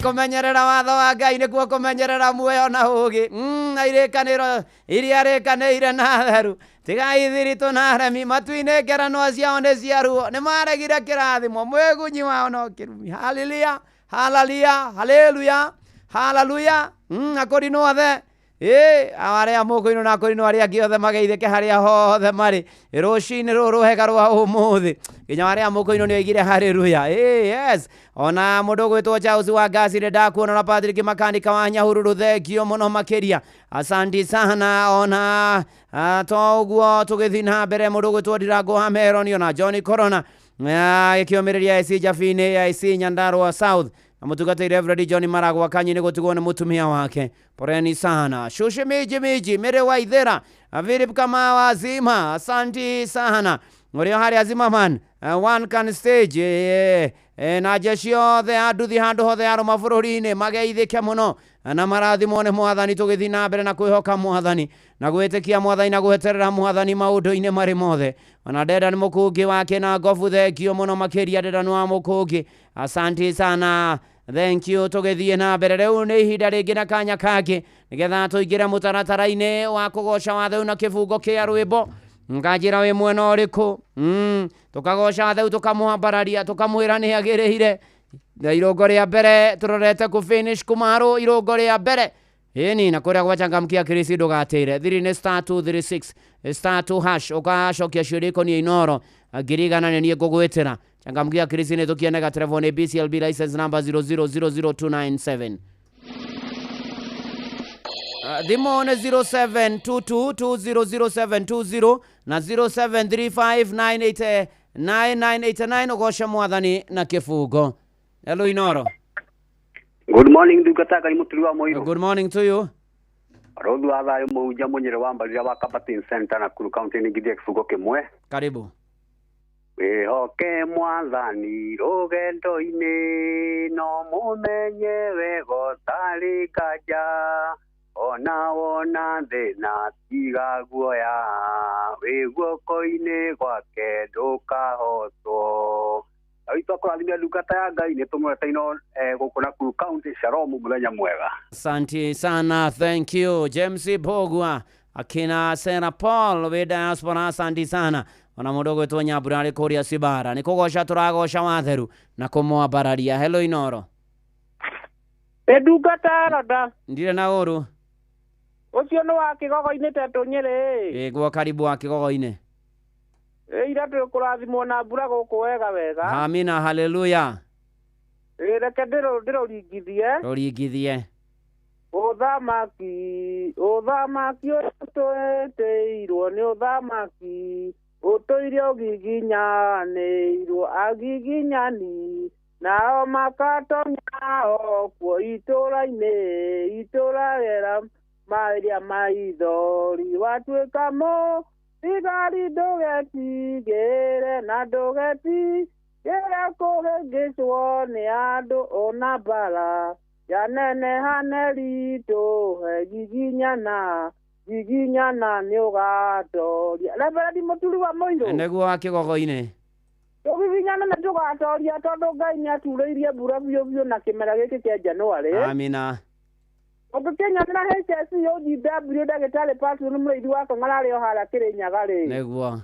S2: Kũmenyerera watho wa Ngai nĩkuo kũmenyerera muoyo na ũũgĩ na irĩkanĩro iria rĩkanĩire na theru tigai thiritũ na aremi matu-inĩ ngerenwa ciao nĩ cia ruo nĩ maregire kĩrathimo mwĩgunyi wao no kĩrumi. Haleluya, haleluya, haleluya, haleluya. Akũrinũ othe arĩa mũkũinũ na akũrinũ arĩa angĩ othe mageithĩke harĩa hothe marĩ rũcinĩ rũrũ rũhega rwa ũmũthĩ nginya arĩa mũkũinũ nĩ oigire haleluya. Yes, ona mũndũ ũgwĩtwo Charles wa Ngasi nĩ ndakuona na Patrick Makanika wa Nyahururu thengio mũno makĩria, asanti sana. Ona to ũguo tũgĩthiĩ na mbere mũndũ ũgwĩtwo Ndirango wa Meroni ona John Corona gĩkĩũmĩrĩria IC Jabini IC Nyandarua South na mũtungatĩri Reverend John Maragwa Kanyi nĩ gũtigwo nĩ mũtumia wake, poreni sana. Shushe miji miji Mary Waithera Philip Kamau Azima, asanti sana ũrĩa harĩa Zimmerman one can stage na jeshi othe a nduthi handũ hothe arũma bũrũri-inĩ mageithĩke mũno na marathimwo nĩ mwathani tũgĩthiĩ na mbere na kwĩhoka mwathani na gwĩtĩkia mwathani na gweterera mwathani maũndũ-inĩ marĩ mothe. Ona Dedan Mũkũngĩ wake na ngobu thengio mũno makĩria Dedan wa Mũkũngĩ, asanti sana, thank you. Tũgĩthiĩ na mbere rĩu nĩ ihinda rĩngĩ na kanya kangĩ nĩgetha tũingĩre mũtaratara-inĩ wa kũgoca watheu na kĩbungo kĩa rwĩmbo nganjĩra wĩ mwena ũrĩkũ. Tũkagoca watheu tũkamwambararia tũkamwĩra nĩ agĩrĩire na irũngo rĩa mbere tũrorete kũ finish kũmarũ irũngo rĩa mbere ĩni na kũrĩa gwa changamkia Kirisi ndũgatĩre thiri nĩ star 236 star 2 hash ũgacokia ciũria ikoniĩ Inoro 100,000 nĩ niĩ ngũgwĩtĩra. Changamkia Kirisi nĩ tũkienega Trevor nĩ BCLB license number 0000297. Thimũ nĩ 0722200720 na 0735989989 ũgoce mwathani na kĩbungo. Hello Inoro.
S3: Good morning ndungata Ngai mũturi wa mũirũ.
S2: Good morning to you.
S3: Rothu wa thayũ mũhunjia mũnyĩrĩ wa mbarira wa Kabatin Center Nakuru County nĩngithie kĩbungo kĩmwe.
S2: Karibu.
S3: Wĩhoke mwathani rũgendo-inĩ no mũmenye wega ũtarĩ nganja ona wona thĩna tiga guoya wĩ guoko-inĩ gwake ndũkahotwo. Aitwa kũrathimia ndungata ya Ngai nĩ tũmwete ino gũkũ Nakuru County. Shalom, mũthenya mwega.
S2: Asante sana, thank you James Bogwa akina Sera Paul wĩ diaspora, asante sana. Ona mũndũ ũgwĩtwo Nyambura arĩ kũrĩa Cibara nĩ kũgoca tũragoca watheru na kũmwambararia. Hello Inoro.
S13: Ndungata roda
S2: ndirĩ na ũru
S13: ũcio nĩ wa kĩgogo-inĩ tetũ Nyĩrĩ.
S2: Ĩguo karibu wa kĩgogo-inĩ.
S13: Ira tũkũrathimwo na mbura gũkũ wega wega.
S2: Amina, haleluya.
S13: Reke ndĩrũringithie.
S2: Rũringithie.
S13: Ũthamaki ũthamaki ũtũĩtĩirwo nĩ ũthamaki ũtũire ũgiginyanĩirwo agiginyani nao makatonya o kuo itũra-inĩ itũra rĩera marĩa maithori watuĩka mũ thigari ndũgetigĩre na ndũgetigĩre kũhĩngĩcwo nĩ andũ ona mbara yanenehane ritũhe giginyana giginyana nĩ ũgatoria. Reverend mũturi wa mũirũ
S2: nĩguo wa kĩgogo-inĩ.
S13: Tũgiginyana nĩ tũgatoria tondũ Ngai nĩ aturĩirie mbura biũ biũ na kĩmera gĩkĩ kĩa Januarĩ.
S2: Amina.
S13: Ũngĩkĩnyonera HSC OGW ndagĩtarĩ Patron mũrĩithi wa Kong'ara arĩ o harĩa Kĩrĩnyaga rĩ
S2: nĩguo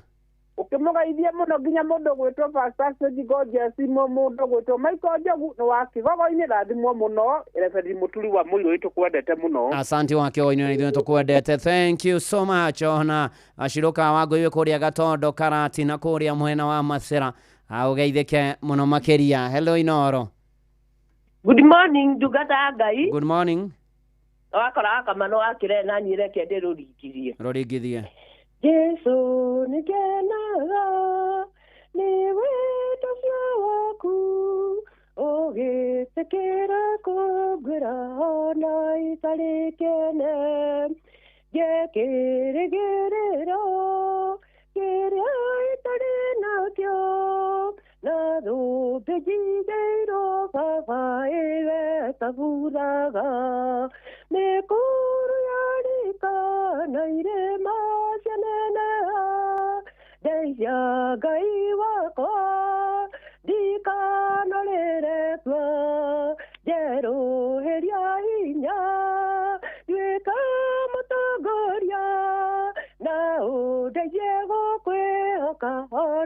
S13: ũkĩmũgeithie mũno nginya mũndũ ũgwĩtwo Pastor Sage Gorgeous mũndũ ũgwĩtwo Michael Njogu nĩ wa kĩgogo-inĩ rathimwo mũno. Reverend mũturi wa mũirũ witũ kwendete mũno.
S2: Asante wa kĩgogo-inĩ na ithuĩ tũkwendete, thank you so much. Ona Ashiroka wa Ngũiwe kũrĩa Gatondo Karati na kũrĩa mwena wa Macera ũgeithĩke mũno makĩria. Hello Inoro.
S14: Good morning ndungata ya Ngai.
S2: Good morning.
S14: Wakora kamano akire na niĩ reke ndĩrũringithie.
S2: Rũringithie.
S14: Jesu nĩngenaga nĩ wĩto ũcio waku ũgĩtĩkĩra kũngwĩra ona itarĩ kĩene ngekĩrĩgĩrĩro kĩrĩa itarĩ nakĩo na thũmbĩ njigĩirwo baba ĩgetaburaga mĩkũrũ yarĩka na irĩma cianeneha ndeithia Ngai wakwa ndikanorĩre kuo.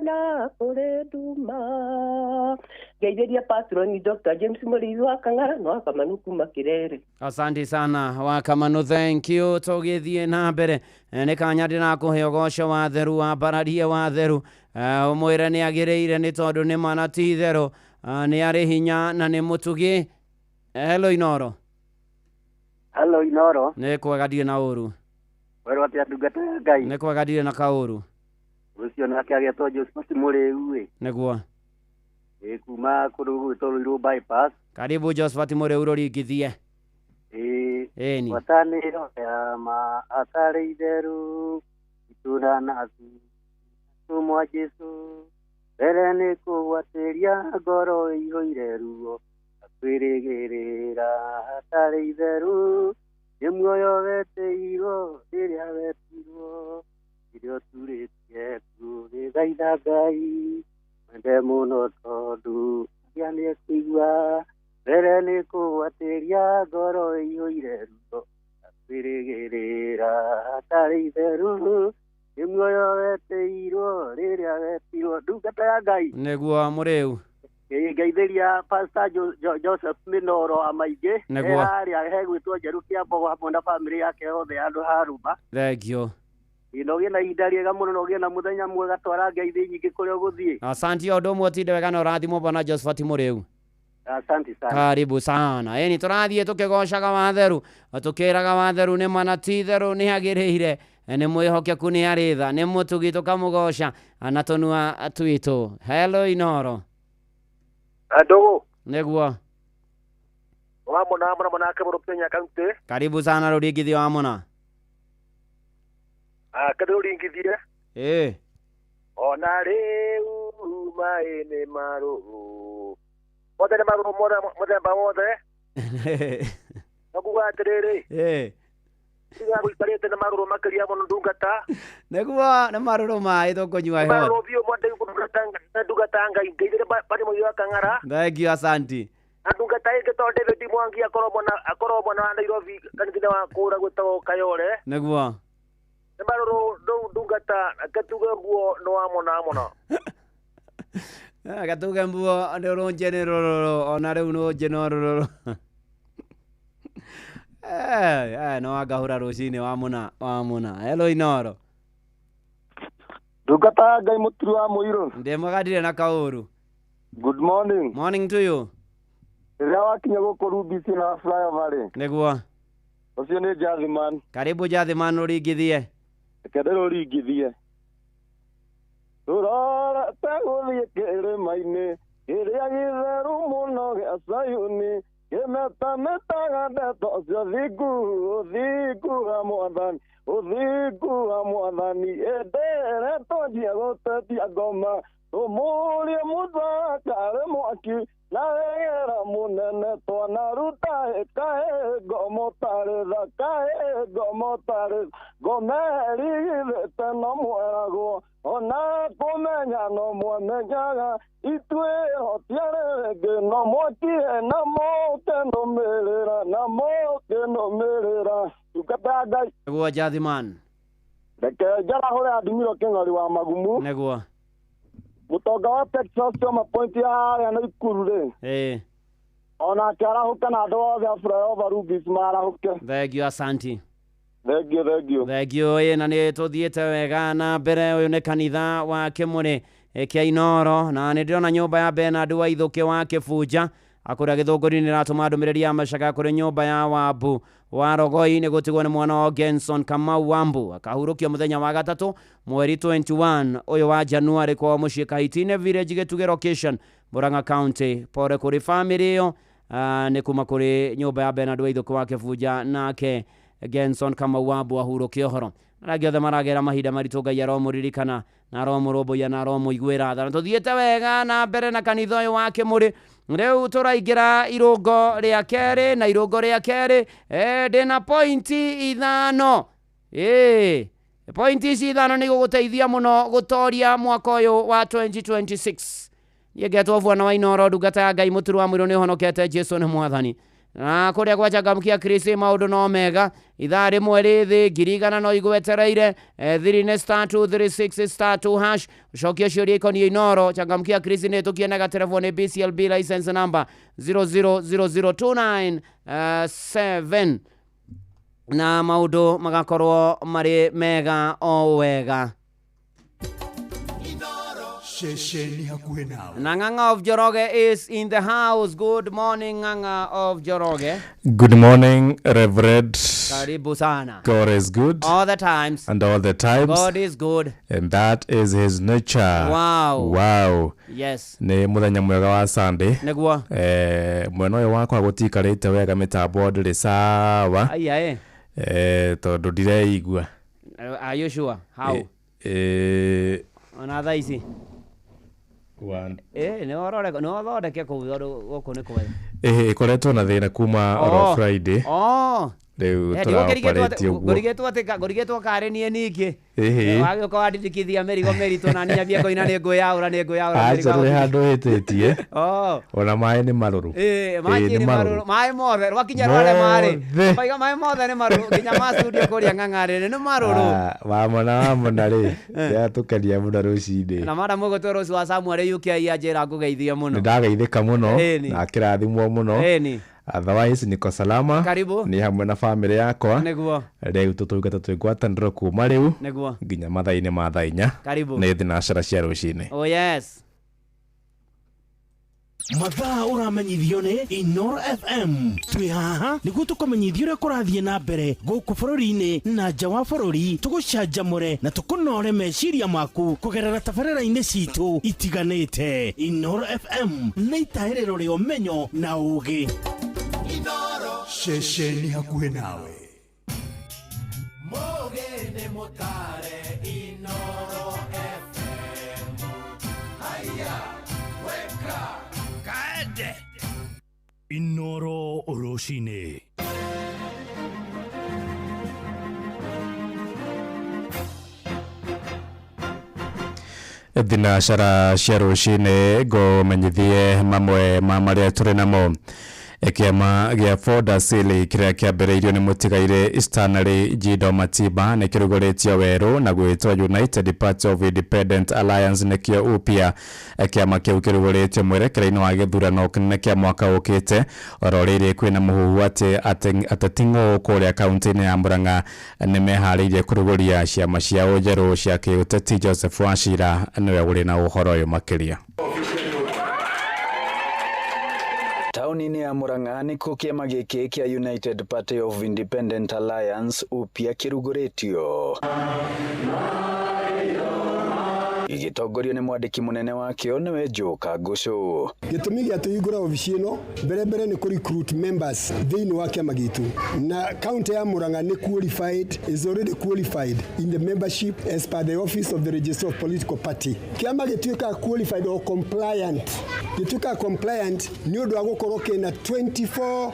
S14: Ona kũrĩ nduma. Ngeithĩria patroni Dr. James Mũrĩithi wa Kang'ara na wa Kamanu kuma Kĩrere.
S2: Asante sana Wakamanu, thank you. Tũgĩthiĩ na mbere. Nĩ kanya ndĩrakũhe ũgoco wa theru wambararie wa theru. Ũmwĩre nĩ agĩrĩire nĩ tondũ nĩ mana ti itherũ. Nĩ arĩ hinya na nĩ mũtugi. Hello Inoro.
S3: Hello Inoro.
S2: Nĩ kwega ndirĩ na ũru.
S3: Werwo atĩa ndungata ya Ngai?
S2: Nĩ kwega ndirĩ na kaũru.
S3: Ũcio nake agetwo Josephat Mũrĩu ĩ.
S2: Nĩguo.
S3: Ĩ kuma kũndũ gũgwĩtwo Ruiru bypass.
S2: Karibu Josephat Mũrĩu rũringithie.
S3: Ĩ.
S2: Ĩni.
S3: Ngwatanĩro ya ma atarĩ itheru itũra na atũmwa Jesũ mbere nĩ kũgwatĩria ngoro ĩihũire ruo kwĩrĩgĩrĩra hatarĩ itheru nĩ muoyo wetĩirwo rĩrĩa wetirwo irio turĩtie tũgĩthaitha Ngai mwende mũno tondũ ria nĩekũigua mbere nĩ kũgwatĩria ngoro ĩihũire ruo kwĩrĩgĩrĩra hatarĩ itheru nĩ muoyo wetĩirwo rĩrĩa wetirwo. Ndungata ya Ngai.
S2: Nĩguo Mũrĩu.
S3: Ngeithĩria Pastor Joseph Minoro Amaingĩ.
S2: Nĩguo.
S3: Harĩa hegwĩtwo Njeru Kĩambogo hamwe na bamĩrĩ yake yothe handũ ha Ruma.
S2: Thank you.
S3: Na ũgĩe na ihinda rĩega mũno na ũgĩe na mũthenya mwega, twara ngeithi nyingĩ kũrĩa ũgũthiĩ.
S2: Asante o ũndũ ũmwe ũtinde wega na ũrathimwo bwana Josephat Mũrĩu.
S3: Asante sana.
S2: Karibu sana. Ĩni tũrathiĩ tũkĩgocaga watheru, tũkĩraga watheru nĩ mana ti itherũ nĩ agĩrĩire, nĩ mwĩhokeku nĩ arĩ tha, nĩ mũtugi tũkamũgoca na tũnua twitũ. Hello Inoro.
S15: Andũ.
S2: Nĩguo.
S15: Wa mona mona mona ke mũrũ Kenya County.
S2: Karibu sana rũringithio wa mona.
S15: Kende rũringithie.
S2: Ĩ.
S15: Ona rĩu maĩ nĩ marũrũ. Mothe nĩ marũrũ mũthemba wothe. Nakuga atĩrĩrĩ.
S2: Ĩ.
S15: Tiga gũikarĩte nĩ marũrũ makĩria mũno ndungata.
S2: Nĩguo nĩ marũrũ maĩ tũkũnyua heho.
S15: Marũrũ biũ mwende ndungata Ngai ngeithĩre bari mũiyo wa Kang'ara.
S2: Thank you, asante.
S15: Na ndungata ĩngĩ tondũ David Mwangi akorwo mwena wa Nairobi kanitha wa kũũra gwĩtagwo Kayole.
S2: Nĩguo.
S15: Nĩ marũrũ ndungata gatuge nguo nĩ wa mona mũno.
S2: Gatuge mbuo nĩ rũnje nĩ rũrũrũ ona rĩu nũnje no rũrũrũ. No angahũra rũcinĩ wa mũna wa mũna. Hello Inoro.
S16: Ndungata ya Ngai mũturi wa mũirũ.
S2: Ndĩ mwega ndirĩ na kaũru.
S16: Good morning.
S2: Morning to you.
S16: Rĩrĩa wakinya gũkũ Rubisi na flyover rĩ.
S2: Nĩguo.
S16: Ũcio nĩ Jathiman.
S2: Karibu Jathiman ũringithie.
S16: Reke ndĩrũringithie. Tũrorete gũthiĩ kĩrĩma-inĩ kĩrĩa gĩtheru mũno gĩa Sayuni kĩmetametaga ndeto cia thingu ũthingu wa Mwathani ũthingu wa Mwathani ĩndĩ ĩrĩa twanjia gũtetia ngoma tũmũrie mũthaka arĩ mwaki na wĩra mũnene twanaruta kaĩ ngomo tarĩ tha kaĩ ngomo tarĩ ngome ĩrigithĩte no mweragwo ona kũmenya no mwamenyaga ithuĩ hotiarĩ rĩngĩ no mwaki na mũkĩnũmĩrĩra na mũkĩnũmĩrĩra. Ndungata ya Ngai.
S2: Nĩguo Jathiman.
S16: Reke njarahũre Adimiro Kĩng'ori wa Magumu.
S2: Nĩguo.
S16: Mũtonga wa Texas Choma Point ya harĩa Naikuru rĩ.
S2: Ĩ.
S16: Onake arahũke na andũ othe a flyover Rubis marahũke.
S2: Thank you, asante.
S16: Thank you, thank you.
S2: Thank you. Ĩ na nĩ tũthiĩte wega na mbere. Ũyũ nĩ kanitha wa Kĩmũrĩ kĩa Inoro na nĩ ndĩrona nyũmba ya Bernard Waithũkĩ wa Kĩbunja akũrĩa Gĩthũngũri nĩ ĩratũma ndũmĩrĩri ya macaka kũrĩ nyũmba ya Wambu wa Rogoi nĩ gũtigwo nĩ mwana wa Genson Kamau Wambu akahurũkio mũthenya wa gatatũ mweri 21 ũyũ wa Januari kwao mũciĩ Kahitine Village Gĩtugĩ location Murang'a County. Pore kũrĩ famĩlĩ ĩyo nĩ kuma kũrĩ nyũmba ya Bernard Waithũkĩ wa Kĩbunja nake Genson Kamau Wambu ahurũkio ũhoro. Arĩa angĩ othe maragera mahinda maritũ Ngai aromũririkana na aromũrũmbũiya na aromũiguĩra tha. Na tũthiĩte wega na mbere na kanitha ũyũ wa Kĩmũrĩ. Rĩu tũraingĩra irũngo rĩa kerĩ na irũngo rĩa kerĩ ndĩna pointi 5. Pointi ici 5 nĩ igũgũteithia mũno gũtoria mwaka ũyũ wa 2026. Niĩ ngetwo Bwana wa Inoro, ndungata ya Ngai mũturu wa mũirũ nĩ ũhonokete, Jesũ nĩ Mwathani. Na kũrĩa gwa Changamkia Chris maũndũ no mega. Ithaa rĩmwe rĩthĩ 100,000 no igwetereire. Thiri nĩ star 236 star 2 hash. Ũcokie ciũria ikoniĩ Inoro. Changamkia Chris nĩ ĩtũkie gaterebo nĩ BCLB license number 0000297 na maũndũ magakorwo marĩ mega o wega.
S1: Ceceni hakuhĩ nawe.
S2: Na Ng'ang'a of Njoroge is in the house. Good morning, Ng'ang'a of Njoroge.
S4: Good morning, Reverend.
S2: Karibu sana.
S4: God is good.
S2: All the times.
S4: And all the times.
S2: God is good.
S4: And that is his nature.
S2: Wow.
S4: Wow.
S2: Yes.
S4: Nĩ mũthenya mwega wa Sunday.
S2: Nĩguo.
S4: Mwena ũyũ wakwa gũtikarĩte wega mĩtambo ndĩrĩ sawa.
S2: Aya
S4: tondũ ndireigua.
S2: Are you sure? How? Ona thaa ici. Nĩ ũthondeke kũu tondũ gũkũ nĩ kwega.
S4: Ĩkoretwo na thĩna kuma oro Friday. Rĩu tũraoperate ũguo.
S2: Ngũrigĩtwo karĩ niĩ ningĩ. Wagĩũka wandindikithia mĩrigo mĩritũ na niĩ nyambie kũina nĩ ngwĩyaũra nĩ ngwĩyaũra.
S4: Aca ndũrĩ handũ hĩtĩtie. Ona maĩ nĩ marũrũ.
S2: Maĩ nĩ marũrũ. Maĩ mothe rwakinya rware marĩ. Maiga maĩ mothe nĩ marũrũ nginya ma studio kũrĩa Ng'ang'arĩ nĩ marũrũ.
S4: Wamona rĩ. Nĩatũkenia mũno rũcinĩ.
S2: Na madam ũgũtwo rũciũ wa Samuel UK anjĩra ngũgeithie mũno.
S4: Nĩ ndageithĩka mũno na kĩrathimwo mũno. Otherwise niko salama.
S2: Karibu.
S4: Ni hamwe na family yakwa.
S2: Nĩguo.
S4: Rĩu tũtungata twĩ ngwatanĩro kuma rĩu.
S2: Nĩguo.
S4: Nginya mathaa-inĩ ma thaa 4.
S2: Karibu.
S4: Nĩ thinacara cia rũcinĩ.
S2: Oh yes.
S6: Mathaa ũramenyithio nĩ Inoro FM. Twĩ haha nĩguo tũkũmenyithie ũrĩa kũrathiĩ na mbere gũkũ bũrũri-inĩ na nja wa bũrũri, tũgũcanjamũre na tũkũnore meciria maku kũgerera tabarĩra-inĩ citũ itiganĩte. Inoro FM nĩ itahĩrĩro rĩa ũmenyo na ũũgĩ.
S1: Ceceni hakuhĩ nawe.
S9: Mũgĩ mũtare Inoro FM. Haya, weka kaende.
S1: Inoro rũcinĩ.
S4: Thinacara cia rũcinĩ ngũmenyithie mamwe ma marĩa tũrĩ namo. Kĩama gĩa Ford Asili kĩrĩa kĩambĩrĩirio nĩ mũtigairĩ Stanley Jido Matiba nĩ kĩrugũrĩtio werũ na gwĩtwo United Party of Independent Alliance nĩkĩo UPIA. Kĩama kĩu kĩrugũrĩtio mwerekera-inĩ wa gĩthurano kĩnene kĩa mwaka ũkĩte. Oro rĩrĩ kwĩna mũhuhu atĩ ateti ng'ũ kũrĩa kaunti-inĩ ya Murang'a nĩmeharĩirie kũrugũria ciama ciao njerũ cia kĩũteti. Joseph Wachira nĩwe ũrĩ na ũhoro ũyũ makĩria.
S17: Taũni-inĩ ya Murang'a nĩkuo kĩama gĩkĩ kĩa United Party of Independent Alliance UPIA kĩrugũrĩtio. Gĩgĩtongorio nĩ mwandĩki mũnene wakĩo nĩwe Joe Kangũcũ.
S18: Gĩtũmi gĩa tũhingũra obici ĩno mbere nĩ kũ recruit members thĩinĩ wa kĩama gitũ, na county ya Murang'a nĩ qualified, is already qualified in the membership as per the office of the registrar of political party. Kĩama gĩtuĩkaga qualified or compliant, gĩtuĩkaga compliant nĩ ũndũ wa gũkorwo kĩna 24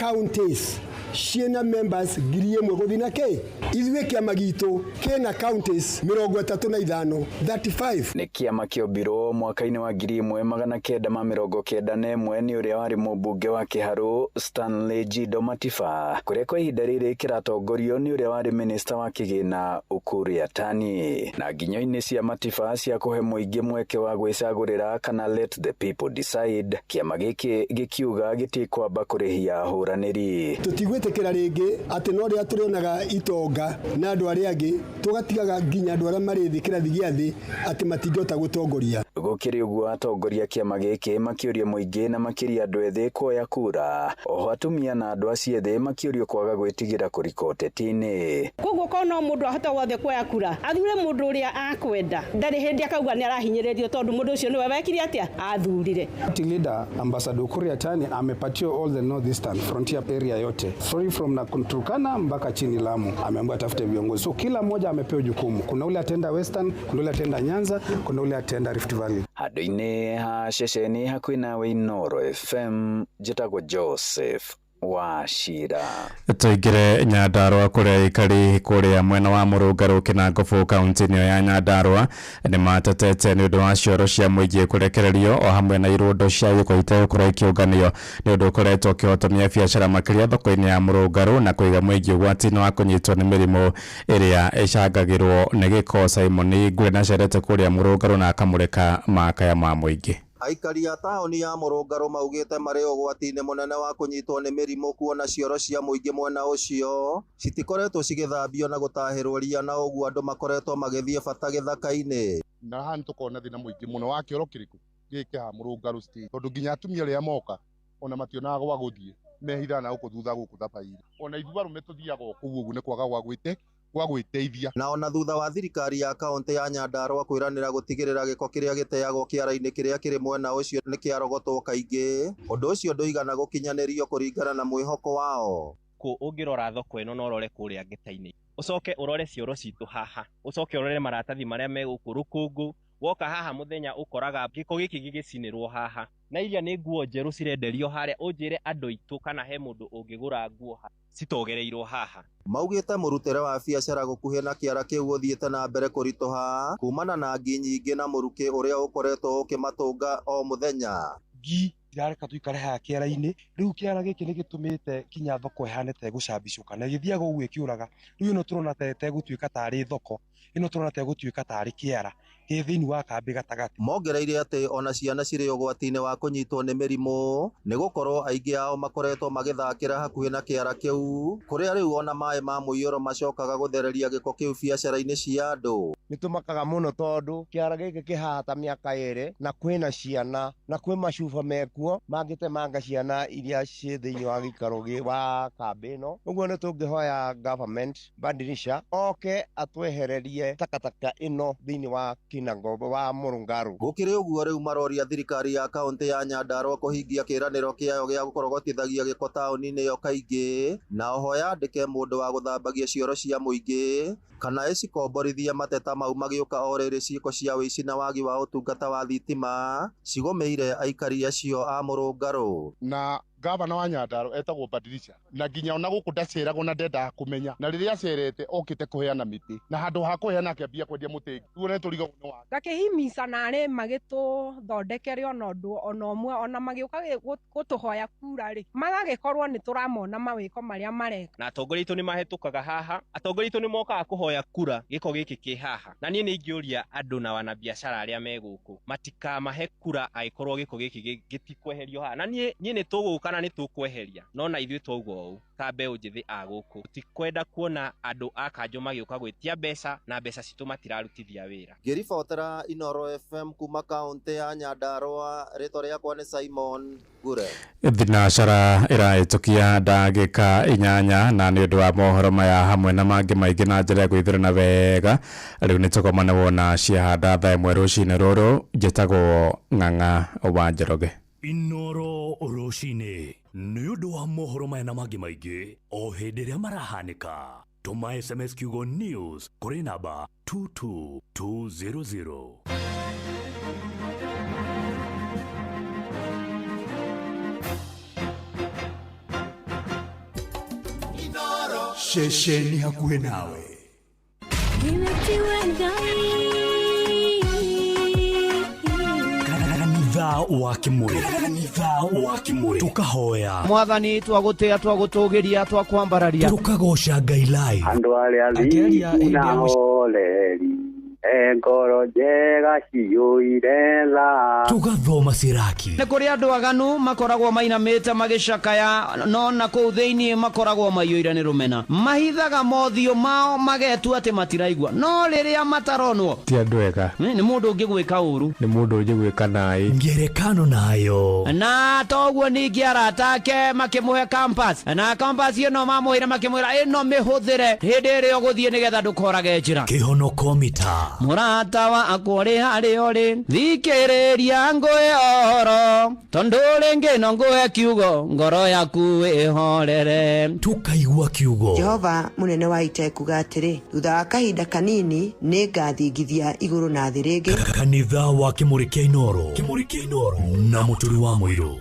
S18: counties ciĩna members 1,000 gũthiĩ na kĩ. Ithuĩ kĩama gitũ kĩna counties 35 35.
S17: Nĩ kĩama kĩombirwo mwaka-inĩ wa 1991 nĩ ũrĩa warĩ mũmbunge wa Kĩharũ Stanley Jido Matiba, kũrĩa kwa ihinda rĩrĩ kĩratongorio nĩ ũrĩa warĩ minista wa kĩgĩna Ukur Yatani. Na nginyo-inĩ cia Matiba cia kũhe mũingĩ mweke wa gwĩcagũrĩra kana let the people decide, kĩama gĩkĩ gĩkiuga gĩtikwamba kũrĩhia ahũranĩri.
S18: Tũtigwĩtĩkĩra rĩngĩ atĩ no rĩrĩa tũrĩonaga itonga na andũ arĩa angĩ tũgatigaga nginya andũ arĩa marĩ thĩ kĩrathi gĩa thĩ atĩ matingĩhota gũtongoria.
S17: Gũkĩrĩ ũguo atongoria kĩama gĩkĩ makĩũria mũingĩ na makĩria andũ ethĩ kuoya kura. Oho atumia na andũ acio ethĩ makĩũrio kwaga gwĩtigĩra kũrika ũteti-inĩ.
S19: Koguo korwo no mũndũ ahota wothe kuoya kura athure mũndũ ũrĩa akwenda, ndarĩ hĩndĩ akauga nĩ arahinyĩrĩrio tondũ mũndũ ũcio nĩwe wekire atĩa, athurire.
S20: Party leader Ambassador Ukur Yatani amepatiwa all the northeastern frontier area yote, sorry from Turkana mpaka chini Lamu, ameambiwa atafute viongozi. So kila mmoja amepewa jukumu. Kuna ule atenda Western, kuna ule atenda Nyanza, kuna ule atenda Rift Valley.
S17: Handũ-inĩ ha ceceni hakuhĩ nawe Inoro FM, njĩtagwo Joseph Wa cira.
S4: Tũingĩre Nyandarũa kũrĩa aikari kũrĩa mwena wa Mũrũngarũ Kĩnangobu kaunti-inĩ ĩyo ya Nyandarũa nĩ matetete nĩ ũndũ wa cioro cia mũingĩ kũrekererio o hamwe na irũndo cia gĩko itegũkorwo ikĩũnganio nĩ ũndũ ũkoretwo ũkĩhotomia biacara makĩria thoko-inĩ ya Mũrũngarũ na kũiga mũingĩ ũgwati-inĩ wa kũnyitwo nĩ mĩrimũ ĩrĩa ĩcangagĩrwo nĩ gĩko. Simon Ngure nĩacerete kũrĩa Mũrũngarũ na akamũrĩka makaya ma mũingĩ.
S21: Aikari a taũni ya Mũrũngarũ maugĩte marĩ ũgwati-inĩ mũnene wa kũnyitwo nĩ mĩrimũ kuona cioro cia mũingĩ mwena ũcio citikoretwo cigĩthambio na gũtahĩrwo ria na ũguo andũ makoretwo magĩthiĩ bata gĩthaka-inĩ.
S22: Na haha nĩtũkoragwo na thĩna mũingĩ mũno wa kĩoro kĩrĩkũ gĩkĩ haha Mũrũngarũ stage, tondũ nginya atumia arĩa moka ona mationaga gwa gũthiĩ, mehithaga na gũkũ thutha gũkũ thabai-inĩ. Ona ithuĩ arũme tũthiaga o kũu ũguo nĩ kwaga gwa gwĩteithia.
S21: Na ona thutha wa thirikari ya kaunti ya Nyandarũa kwĩranĩra gũtigĩrĩra gĩko kĩrĩa gĩteagwo kĩara-inĩ kĩrĩa kĩrĩ mwena ũcio nĩ kĩarogotwo kaingĩ, ũndũ ũcio ndũigana gũkinyanĩrio kũringana na mwĩhoko wao.
S23: Ũngĩrora thoko ĩno na ũrore kũrĩa ngĩta-inĩ, ũcoke ũrore cioro citũ haha, ũcoke ũrore maratathi marĩa me gũkũ rũkũngũ, woka haha mũthenya ũkoraga gĩko gĩkĩ gĩgĩcinĩrwo haha, na iria nĩ nguo njerũ cirenderio harĩa, ũnjĩre andũ aitũ kana he mũndũ ũngĩgũra nguo citogereirwo haha.
S21: Maugĩte mũrutĩre wa biacara gũkuhĩ na kĩara kĩu ũthiĩte na mbere kũritũha kumana na ngi nyingĩ na mũrukĩ ũrĩa ũkoretwo ũkĩmatũnga o mũthenya.
S24: Ngi irareka tuikare haha kĩara-inĩ, rĩu kĩara gĩkĩ nĩ gĩtũmĩte kinya thoko ĩhane ta ĩgũcambicũka na ĩgĩthiaga ũguo ĩkĩũraga. Rĩu ĩno tũrona ta ĩtegũtuĩka tarĩ thoko, ĩno tũrona ta ĩgũtuĩka tarĩ kĩara gĩ thĩinĩ wa kambĩ gatagatĩ.
S21: Mongereire atĩ ona ciana cirĩ ũgwati-inĩ wa kũnyitwo nĩ mĩrimũ nĩ gũkorwo aingĩ ao makoretwo magĩthakĩra hakuhĩ na kĩara kĩu kũrĩa rĩu ona maĩ ma mũiyũro macokaga gũthereria gĩko kĩu biacara-inĩ cia andũ.
S25: Nĩ tũmakaga mũno tondũ kĩara gĩkĩ kĩhaha ta mĩaka ĩrĩ na kwĩna ciana na kwĩ macuba mekuo mangĩtemanga ciana iria ciĩ thĩinĩ wa gĩikaro wa kambĩ ĩno. Ũguo nĩ tũngĩhoya government badirisha oke atwehererie takataka ĩno thĩinĩ wa Kinangop wa Mũrũngarũ.
S21: Gũkĩrĩ ũguo rĩu maroria thirikari ya kaunti ya Nyandarũa kũhingia kĩĩranĩro kĩayo gĩa gũkorogotithagia gĩko taũni-inĩ ĩyo kaingĩ na oho yandĩke mũndũ wa gũthambagia cioro cia mũingĩ kana ĩcikomborithie mateta mau magĩũka o rĩrĩ ciĩko cia ũici na wagi wa ũtungata wa thitima cigũmĩire aikari acio a Mũrũngarũ.
S22: Na gavana wa Nyandarũa etagwo Badirisha na nginya ona gũkũ ndaceragwo na ndendaga kũmenya, na rĩrĩa acerete okĩte kũheana mĩtĩ na handũ ha kũheana akĩambia kwendia mũtĩ rĩu ona nĩtũrigagwo nĩ wa
S26: ngakĩhimica narĩ magĩtũthondekere ona ũndũ ona ũmwe, ona magĩũka gũtũhoya kura rĩ magagĩkorwo nĩ tũramona mawĩko marĩa mareka.
S23: Na atongoria aitũ nĩ mahĩtũkaga haha, atongoria aitũ nĩ mokaga kũhoya kura gĩko gĩkĩ kĩ haha, na niĩ nĩ ingĩũria andũ na wanabiacara arĩa me gũkũ matikamahe kura angĩkorwo gĩko gĩkĩ gĩtikweherio haha, na niĩ nĩ tũgũka na nĩ tũkweheria, no na ithuĩ twauga ũũ ta mbeũ njĩthĩ a gũkũ tutikwenda kuona andũ a kanjũ magĩũka gwĩtia mbeca na mbeca citũ matirarutithia wĩra.
S21: Ngĩribotera Inooro FM kuma kaunti ya Nyandarũa, rĩtwa rĩakwa nĩ Simon Ngure.
S4: Thinacara ĩrahĩtũkia ndagĩka 8 na nĩ ũndũ wa mohoro maya hamwe na mangĩ maingĩ na njĩra ya gwĩthurana wega rĩu nĩ tũgomane wona ciahanda thaa 1 rũcinĩ rũrũ. Njĩtagwo Ng'ang'a wa Njoroge.
S1: Inooro rũcinĩ nĩ ũndũ wa mohoro maya na mangĩ maingĩ o hĩndĩ ĩrĩa marahanĩka. Tũma SMS kiugo news kũrĩ namba 22200. Ceceni hakuhĩ nawe. Kanitha wa Kimuri, kanitha wa Kimuri, tukahoya
S2: Mwathani twagũtĩa twagũtũgĩria twakwambararia
S1: tukagoca Ngai live
S3: andũ arĩa athingu na horeri ngoro njega ciyũire tha
S1: tugathoma siraki.
S2: Nĩ kũrĩ andũ aganu makoragwo mainamĩte magĩcakaya no na kũu thĩinĩ makoragwo maiyũire nĩ rũmena, mahithaga mothiũ mao magetua atĩ matiraigua, no rĩrĩa mataronwo
S4: ti andũ ega,
S2: nĩ mũndũ ũngĩgwĩka ũru,
S4: nĩ mũndũ ũngĩgwĩka naĩ
S1: ngerekano nayo.
S2: Na toguo ningĩ arata ake makĩmũhe compass, na compass ĩno mamũheire makĩmwĩra ĩno mĩhũthĩre hĩndĩ ĩrĩa ũgũthiĩ nĩgetha ndũkorage njĩra.
S1: Kĩhonoko mita
S2: Mũrata wakwa ũrĩ harĩa ũrĩ thikĩrĩria ngũhe ũhoro tondũ rĩngĩ no ngũhe kiugo ngoro yaku ĩhorere.
S1: Tukaigua kiugo.
S5: Jehova mũnene wa ita ekuga atĩrĩ, thutha wa kahinda kanini nĩ ngathingithia igũrũ na thĩ rĩngĩ.
S1: Kanitha wa Kimuri kĩa Inooro, Kimuri kĩa Inooro na Mũturi wa Mũirũ.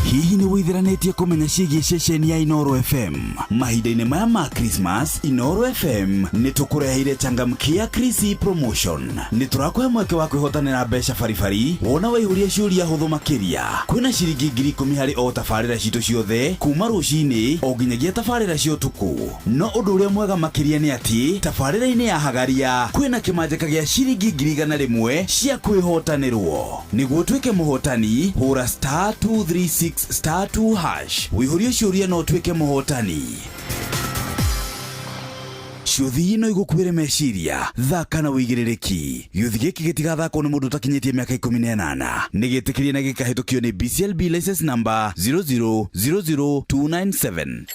S6: Hihi nĩ wĩithĩranĩtie kũmenya ciĩgiĩ ceceni ya Inoro FM? Mahinda-inĩ maya ma Christmas, Inoro FM nĩ tũkũreheire changamkia Krisi promotion. Nĩ tũrakũhe mweke wa kwĩhotanĩra mbeca baribari wona waihũria ciũria hũthũ makĩria. Kwĩna ciringi 10,000 harĩ o tabarĩra citũ ciothe kuma rũcinĩ o nginyagia tabarĩra cia ũtukũ. No ũndũ ũrĩa mwega makĩria nĩ atĩ tabarĩra-inĩ ya Hagaria kwĩna kĩmanjĩka gĩa ciringi 100,000 cia kwĩhotanĩrwo. Nĩguo ũtuĩke mũhotani, hũra star 236 star 2 hash wĩihũrie ciũria no ũtuĩke mũhotani. Ciũthi no igũkuĩre meciria, thaka na wĩigĩrĩrĩki. Gĩũthi gĩkĩ gĩtigathakwo nĩ mũndũ ũtakinyĩtie mĩaka 18. Nĩ gĩtĩkĩrie na gĩkahĩtũkio nĩ BCLB license number 0000297.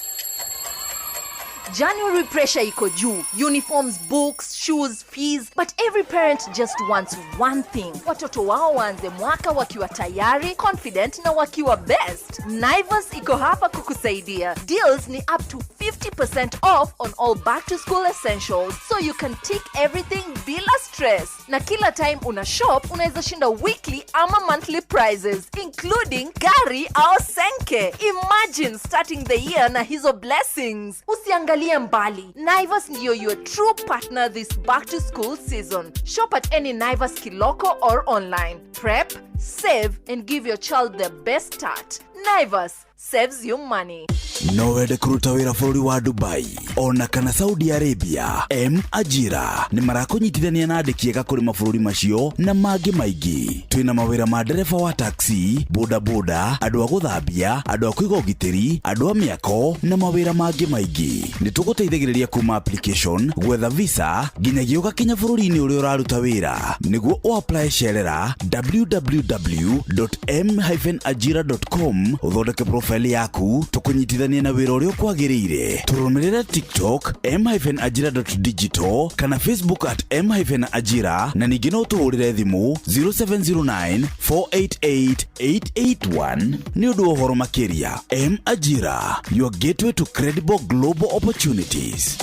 S7: January pressure iko juu. Uniforms, books, shoes, fees. But every parent just wants one thing. Watoto wao waanze mwaka wakiwa tayari, confident na wakiwa best. Naivas iko hapa kukusaidia. Deals ni up to 50% off on all back to school essentials, so you can tick everything bila stress. Na kila time una shop, unaweza shinda weekly ama monthly prizes, including gari au senke. Imagine starting the year na hizo blessings. Usiangalie mbali. Naivas ndiyo your true partner this back to school season. Shop at any Naivas Kiloko or online. Prep, save and give your child the best start. Naivas saves you money.
S6: No wende kũruta wĩra bũrũri wa Dubai ona kana Saudi Arabia? M Ajira nĩ marakũnyitithania na andĩki ega kũrĩ mabũrũri macio na mangĩ maingĩ. Twĩna mawĩra ma ndereba wa taxi, bodaboda, andũ a gũthambia, andũ a kũiga ũgitĩri, andũ a mĩako na mawĩra mangĩ maingĩ. Nĩ tũgũteithagĩrĩria kuma application, gwetha visa nginyagia ũgakinya bũrũri-inĩ ũrĩa ũraruta wĩra. Nĩguo ũapply cerera www.m-ajira.com ũthondeke profile yaku tũkũnyitithanie na wĩra ũrĩa ũkwagĩrĩire. Tũrũmĩrĩre TikTok m-ajira.digital kana Facebook at m-ajira na ningĩ no ũtũhũrĩre thimũ 0709 488 881 nĩ ũndũ wa ũhoro makĩria. M Ajira, your gateway to credible global opportunities.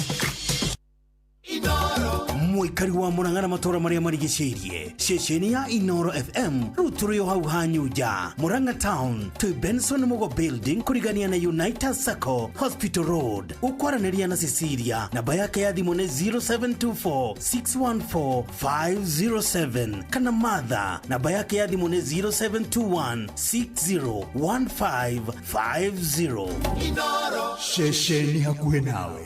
S6: Mũikari wa Murang'a na matũra marĩa marigicĩirie, ceceni ya Inoro FM rĩu tũrĩ o hau Hanyunja, Murang'a Town, twĩ Benson Mugo Building kũrigania na United Sacco Hospital Road. Ũkwaranĩria na Cecilia, namba yake ya thimũ nĩ 0724 614 507 kana Martha, namba yake ya thimũ nĩ 0721 601550.
S8: Ceceni hakuhĩ nawe.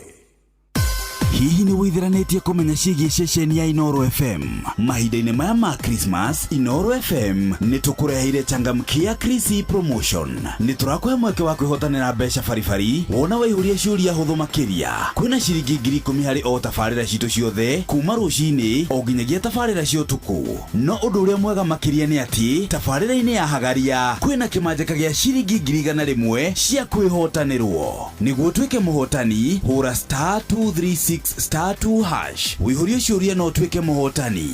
S6: Hihi nĩ wĩithĩranĩtie kũmenya ciĩgiĩ ceceni ya Inoro FM? Mahinda-inĩ maya ma Christmas, Inoro FM nĩ tũkũreheire changamkia Krisi promotion. Nĩ tũrakũhe mweke wa kwĩhotanĩra mbeca baribari wona waihũria ciũria hũthũ makĩria. Kwĩna ciringi 10,000 harĩ o tabarĩra citũ ciothe kuma rũcinĩ o nginyagia tabarĩra cia ũtukũ. No ũndũ ũrĩa mwega makĩria nĩ atĩ tabarĩra-inĩ ya Hagaria kwĩna kĩmanjĩka gĩa ciringi 100,000 cia kwĩhotanĩrwo. Nĩguo ũtuĩke mũhotani, hũra star 236 star 2 hash wĩihũrie ciũria no ũtuĩke mũhotani.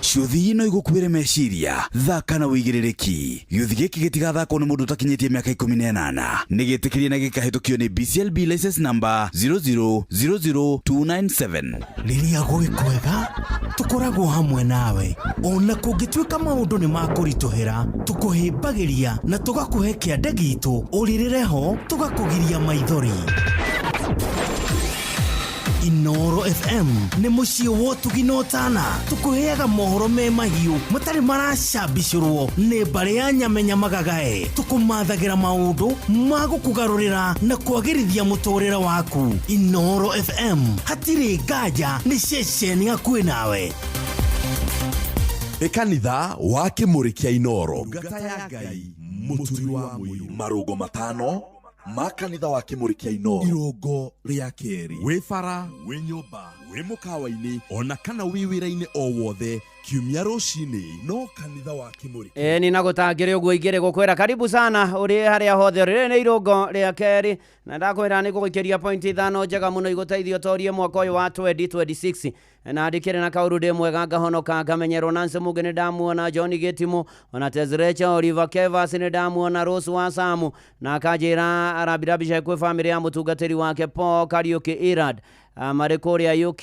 S6: Ciũthi no igũkuĩre meciria, thaka na wĩigĩrĩrĩki. Gĩũthi gĩkĩ gĩtigathakwo nĩ mũndũ ũtakinyĩtie mĩaka 18. Nĩ gĩtĩkĩrie na gĩkahĩtũkio nĩ BCLB license number 0000297.
S10: Rĩrĩa gwĩ kwega tũkoragwo hamwe nawe, ona kũngĩtuĩka maũndũ nĩ makũritũhĩra, tũkũhĩmbagĩria na tũgakũhe kĩande gitũ, ũrĩrĩre ho tũgakũgiria maithori. Inoro FM nĩ mũciĩ wa ũtugi na ũtana, tũkũheaga mohoro me mahiũ matarĩ maracambicũrwo nĩ mbarĩ ya nyamenya magagae, tũkũmathagĩra maũndũ ma gũkũgarũrĩra na kwagĩrithia mũtũrĩre waku. Inoro FM hatirĩ nganja, nĩ ceceni hakuhĩ nawe.
S8: Nĩ kanitha wa Kĩmũrĩ kĩa Inoro. Ndungata ya Ngai, mũturi wa mũiru. Marũngo matano ma kanitha wa Kĩmũrĩ kĩa Inoro. Irũngo rĩa kerĩ. Wĩ bara, wĩ nyũmba, wĩ mũkawa-inĩ, ona kana wĩ wĩra-inĩ o wothe, kiumia rũcinĩ no kanitha wa Kĩmũrĩ.
S2: Ĩni na gũtangĩrĩ ũguo ingĩrĩ gũkwĩra karibu sana ũrĩ harĩa hothe ũrĩ nĩ irũngo rĩa kerĩ na ndakwĩra nĩ gũgũikĩria point 5 njega mũno igũteithia ũtorie mwaka ũyũ wa 2026 na ndikĩrĩ na kaũndũ ndĩ mwega ngahonoka ngamenyerwo. Nancy Muge nĩ ndamuona, John Gĩtimũ ona Tezrecha Oliver Kevas nĩ ndamuona, Rose wa Samu na akanjĩra arambirabisha kwĩ famĩlĩ ya mũtungatĩri wake Paul Kariuki Irad. marĩ kũrĩa UK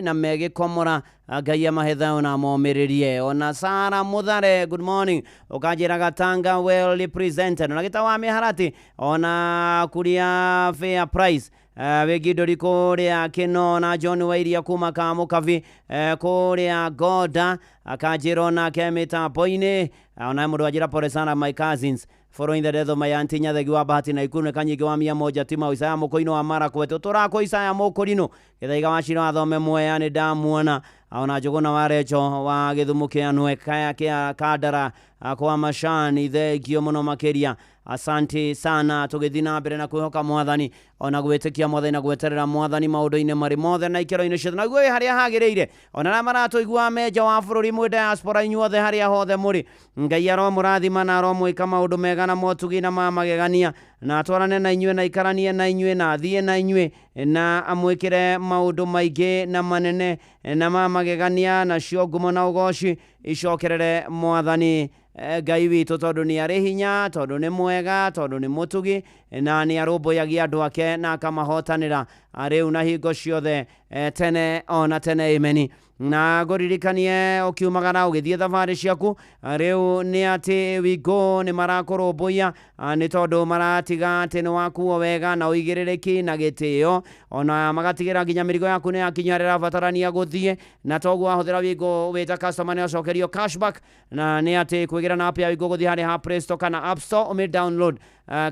S2: na megĩkomora. Ngai amahe thayũ na amomĩrĩrie. Ona Sara Muthare, good morning, ũkanjĩra Gatanga well represented. Ona gĩta wa mĩharati ona kuria fair price, wĩngindũri kũrĩa Kĩno, na John Wairia kuma Kamũkabi, kũrĩa Goda, akanjĩra onake mĩtambo-inĩ. Ona mũndũ anjĩra pole sana my cousins following the death of my auntie Nyathegi wa Bahati na Ikuru Kanyingi wa 100 tima Isaya Mũkũinũ wa Marakwet tũrakwo Isaya Mũkũrinũ Gĩthaiga wa Cira wa Thome Mwea nĩ ndamuona. Ona Njũgũna wa Recho wa Gĩthumo kĩa Nwe kaya kĩa Kandara, kwa Macani, thengio mũno makĩria, asante sana. Tũgĩthiĩ na mbere na kwĩhoka Mwathani ona gwĩtĩkia Mwathani na gweterera Mwathani maũndũ-inĩ marĩ mothe na ikĩro-inĩ ciothe, naguo wĩ harĩa hagĩrĩire. Ona arĩa maratũigua menja wa bũrũri, mwĩ diaspora, inyuothe harĩa hothe mũrĩ, Ngai aromũrathima na aromwĩka maũndũ mega na motugi na ma magegania, na atwarane na inyuĩ na ikaranie na inyuĩ na athiĩ na inyuĩ na amwĩkĩre maũndũ maingĩ na manene na ma magegania, nacio ngumo na ũgoci icokerere Mwathani, Ngai witũ, tondũ nĩ arĩ hinya, tondũ nĩ mwega, tondũ nĩ mũtugi na nĩ arũmbũyagia andũ ake na akamahotanĩra rĩu na hingo ciothe, tene ona tene, ameni. Na ngũririkanie ũkiumagara ũgĩthiĩ thabarĩ ciaku rĩu nĩ atĩ Wingo nĩ marakũrũmbũiya, nĩ tondũ maratiga atĩ nĩ wakuo wega na ũigĩrĩrĩki na gĩtĩo, ona magatigĩra nginya mĩrigo yaku nĩ yakinya harĩa ĩrabatarania gũthiĩ. Na toguo wahũthĩra Wingo wĩ ta customer nĩ ũcokerio cashback. Na nĩ atĩ kwĩgĩra na app ya Wingo, gũthiĩ harĩa ha Play Store kana App Store ũmĩ download,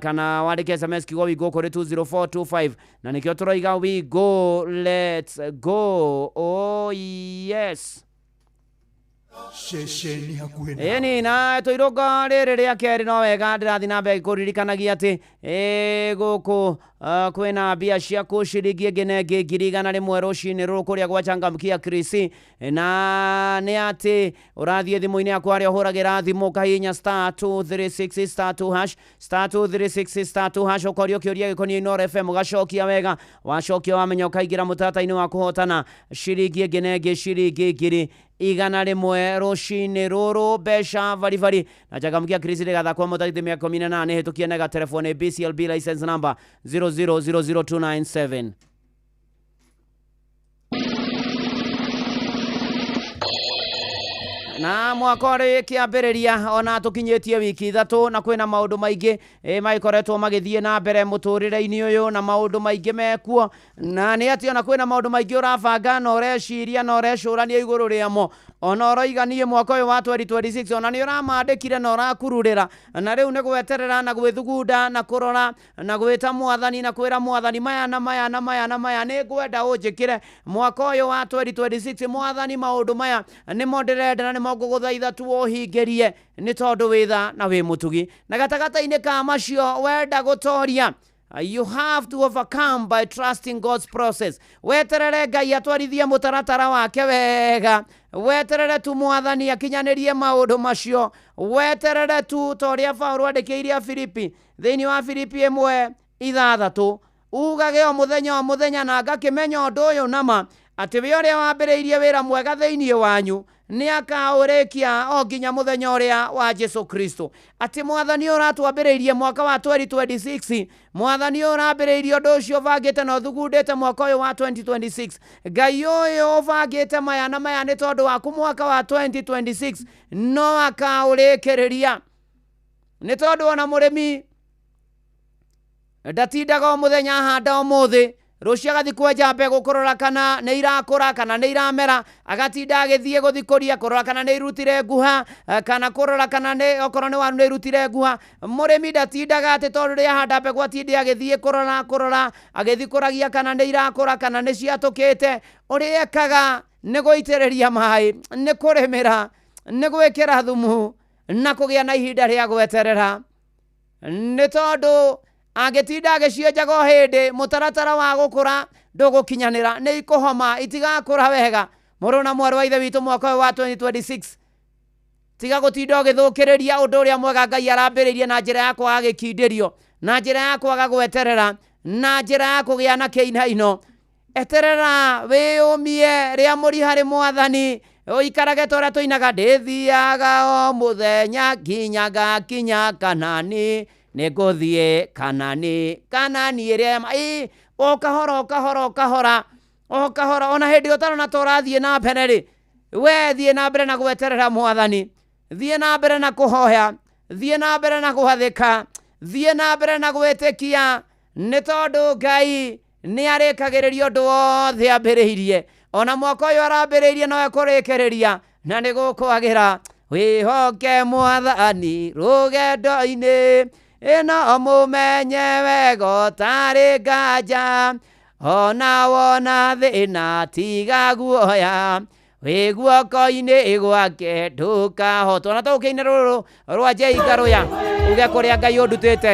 S2: kana wandĩke SMS kiugo Wingo kũrĩ 20425, na nĩkĩo tũroiga Wingo, let's go. Oh yes.
S8: Ceceni hakuhĩ na
S2: Ĩni na tũirũngo rĩrĩ rĩa kerĩ no wega ndĩrathiĩ na mbere kũririkanagia atĩ gũkũ kwĩna mbia ciaku ciringi ĩngĩ na ĩngĩ 100,000 rũcinĩ rũrũ kũrĩa gwa Changamkia Krisi. Na nĩ atĩ ũrathiĩ thimũ-inĩ yaku harĩa ũhũragĩra thimũ, ũkahihinya *236*2#, *236*2#, ũkorio kĩũria gĩkoniĩ Inooro FM, ũgacokia wega. Wacokia wamenya ũkaingĩra mũtata-inĩ wa kũhotana ciringi ĩngĩ na ĩngĩ ciringi 100,000 rũcinĩ rũrũ, mbeca baribari. Na Changamkia Krisi rĩgathakwo mũtagĩte mĩaka 18 hĩtũkie nega telefone BCLB license number 0000297. Na mwaka ũrĩ kĩambĩrĩria ona tũkinyĩtie wiki 3, na kwĩna maũndũ maingĩ magĩkoretwo magĩthiĩ na mbere mũtũrĩre-inĩ ũyũ, na maũndũ maingĩ mekuo. Na nĩ atĩ ona kwĩna maũndũ maingĩ ũrabanga na ũreciria na ũrecũrania igũrũ rĩamo, ona ũroiga niĩ mwaka ũyũ wa 2026 ona nĩ ũramandĩkire na ũrakururĩra, na rĩu nĩ gweterera na gwĩthugunda na kũrora na gwĩta Mwathani na kwĩra Mwathani maya na maya na maya na maya nĩ ngwenda ũnjĩkĩre mwaka ũyũ wa 2026. Mwathani, maũndũ maya nĩmo ndĩrenda na nĩmo ngũgũthaitha tu ũhingĩrie, nĩ tondũ wĩ tha na wĩ mũtugi. Na gatagatĩ-inĩ ka macio wenda gũtoria, you have to overcome by trusting God's process. Weterere Ngai atwarithie mũtaratara wake wega, weterere tu Mwathani akinyanĩrie maũndũ macio, weterere tu ta ũrĩa Paũlũ andĩkĩire Afilipi thĩinĩ wa Filipi 1:6, ugage o mũthenya o mũthenya, na ngakĩmenya ũndũ ũyũ nama atĩ we ũrĩa wambĩrĩirie wĩra mwega thĩinĩ wanyu nĩ akaũrĩkia o nginya mũthenya ũrĩa wa Jesu Kristo. Atĩ Mwathani ũyũ ũratwambĩrĩirie mwaka wa 2026, Mwathani ũyũ ũrambĩrĩirie ũndũ ũcio ũbangĩte na ũthugundĩte mwaka ũyũ wa 2026, Ngai ũyũ ũbangĩte maya na maya nĩ tondũ waku mwaka wa 2026 no akaũrĩkĩrĩria. Nĩ tondũ ona mũrĩmi ndatindaga o mũthenya ahanda ũmũthĩ, rũciũ agathiĩ kwenja mbegũ kũrora kana nĩ irakũra kana nĩ iramera, agatinda agĩthiĩ gũthikũria kũrora kana nĩ irutire nguha, kana kũrora kana nĩ okorwo nĩ waru nĩ irutire nguha. Mũrĩmi ndatindaga atĩ tondũ rĩrĩa ahanda mbegũ atinde agĩthiĩ kũrora kũrora agĩthikũragia kana nĩ irakũra kana nĩ ciatũkĩte. Ũrĩa ekaga nĩ gũitĩrĩria maĩ, nĩ kũrĩmĩra, nĩ gwĩkĩra thumu na kũgĩa na ihinda rĩa gweterera, nĩ tondũ angĩtinda agĩcienjaga o hĩndĩ mũtaratara wa gũkũra ndũgũkinyanĩra, nĩ ikũhoma, itigakũra wega. Mũrũ na mwarĩ wa ithe witũ, mwaka ũyũ wa 2026 tiga gũtinda ũgĩthũkĩrĩria ũndũ ũrĩa mwega Ngai arambĩrĩirie na njĩra ya kwaga gĩkindĩrio, na njĩra ya kwaga gweterera, na njĩra ya kũgĩa na kĩinaino. Eterera, wĩyũmie, rĩamũri harĩ Mwathani, ũikarage ta ũrĩa tũinaga, ndĩthiaga o mũthenya nginya ngakinya Kanani, nĩngũthiĩ Kanani, Kanani ĩrĩa o kahora o kahora o kahora. O kahora ona hĩndĩ ĩyo ũtarona ta ũrathiĩ na mbere rĩ, we thiĩ na mbere na gweterera mwathani, thiĩ na mbere na kũhoya, thiĩ na mbere na gwathĩka, thiĩ na mbere na gwĩtĩkia, nĩ tondũ Ngai nĩ arĩkagĩrĩria ũndũ wothe ambĩrĩirie. Ona mwaka ũyũ arambĩrĩirie no ekũrĩkĩrĩria na nĩ gũkwagĩra. Wĩhoke mwathani rũgendo-inĩ, ĩno mũmenye wega ũtarĩ nganja, ona wona thĩna tiga guoya, wĩ guoko-inĩ gwake ndũkahotwo. Na tũgũkĩina rũrũ rwa Jay Karũya uge kũrĩa Ngai ũndutĩte.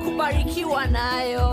S7: Kubarikiwa nayo.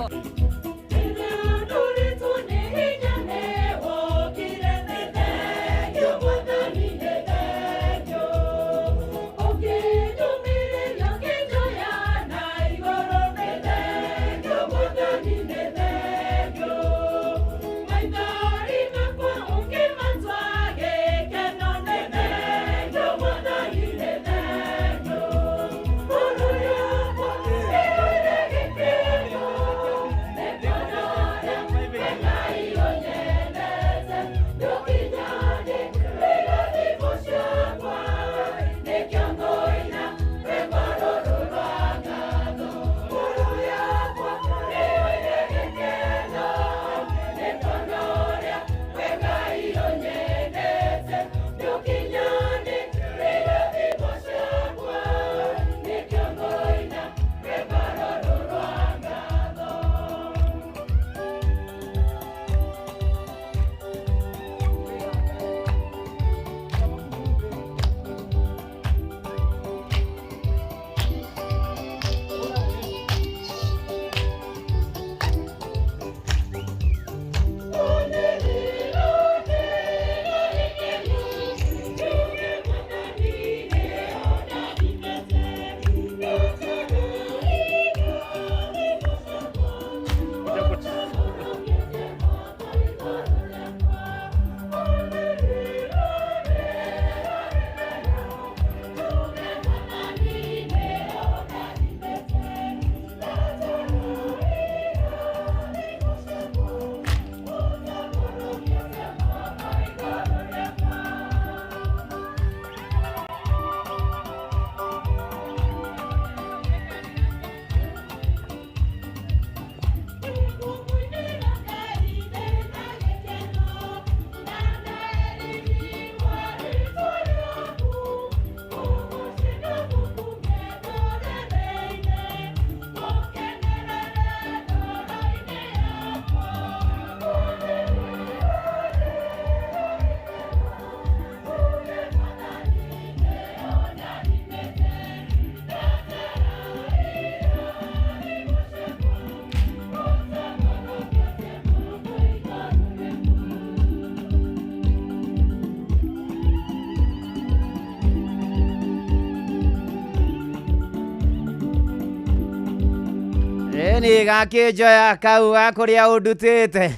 S2: Ĩni gakĩnjoya kau ga kũrĩa ũndutĩte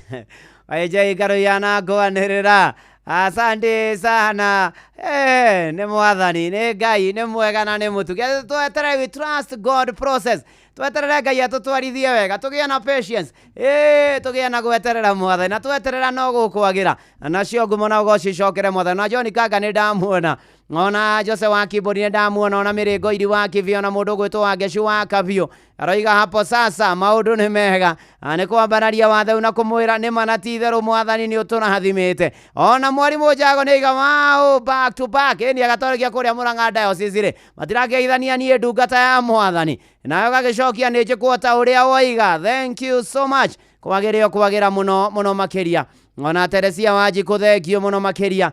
S2: waĩnjai ngaroia na ngwanĩrĩra asante sana. Nĩ mwathani, nĩ Ngai, nĩ mwega na nĩ mũtugi. Tweterere, we trust God process. Tweterere Ngai atũtwarithie wega, tũgĩe na patience, tũgĩe na gweterera mwathani, na tweterera no gũkwagĩra, nacio ngumo na ũgoci icokere mwathani. Na John Kanga nĩ ndamuona, ona Jose wa Kibori nĩ ndamuona, ona Mĩrĩngo Iri wa Kibio, ona mũndũ ũgwĩtwo Wangecu wa Kabio aroiga hapo sasa maũndũ nĩ mega. Nĩ kwambararia watheu na kũmwĩra nĩ ma na ti itherũ mwathani nĩ ũtũrathimĩte. Ona mwarimũ Njago nĩ aiga wow, back to back. Ĩni agatwaragia kũrĩa Mũrang'a diocese rĩ, matirageithania niĩ ndungata ya mwathani, nayo gagĩcokia nĩ njĩkwo ta ũrĩa woiga. Thank you so much, kwagĩrĩo kwagĩra mũno mũno makĩria. Ona Teresia Wanjikũ, thengio mũno makĩria.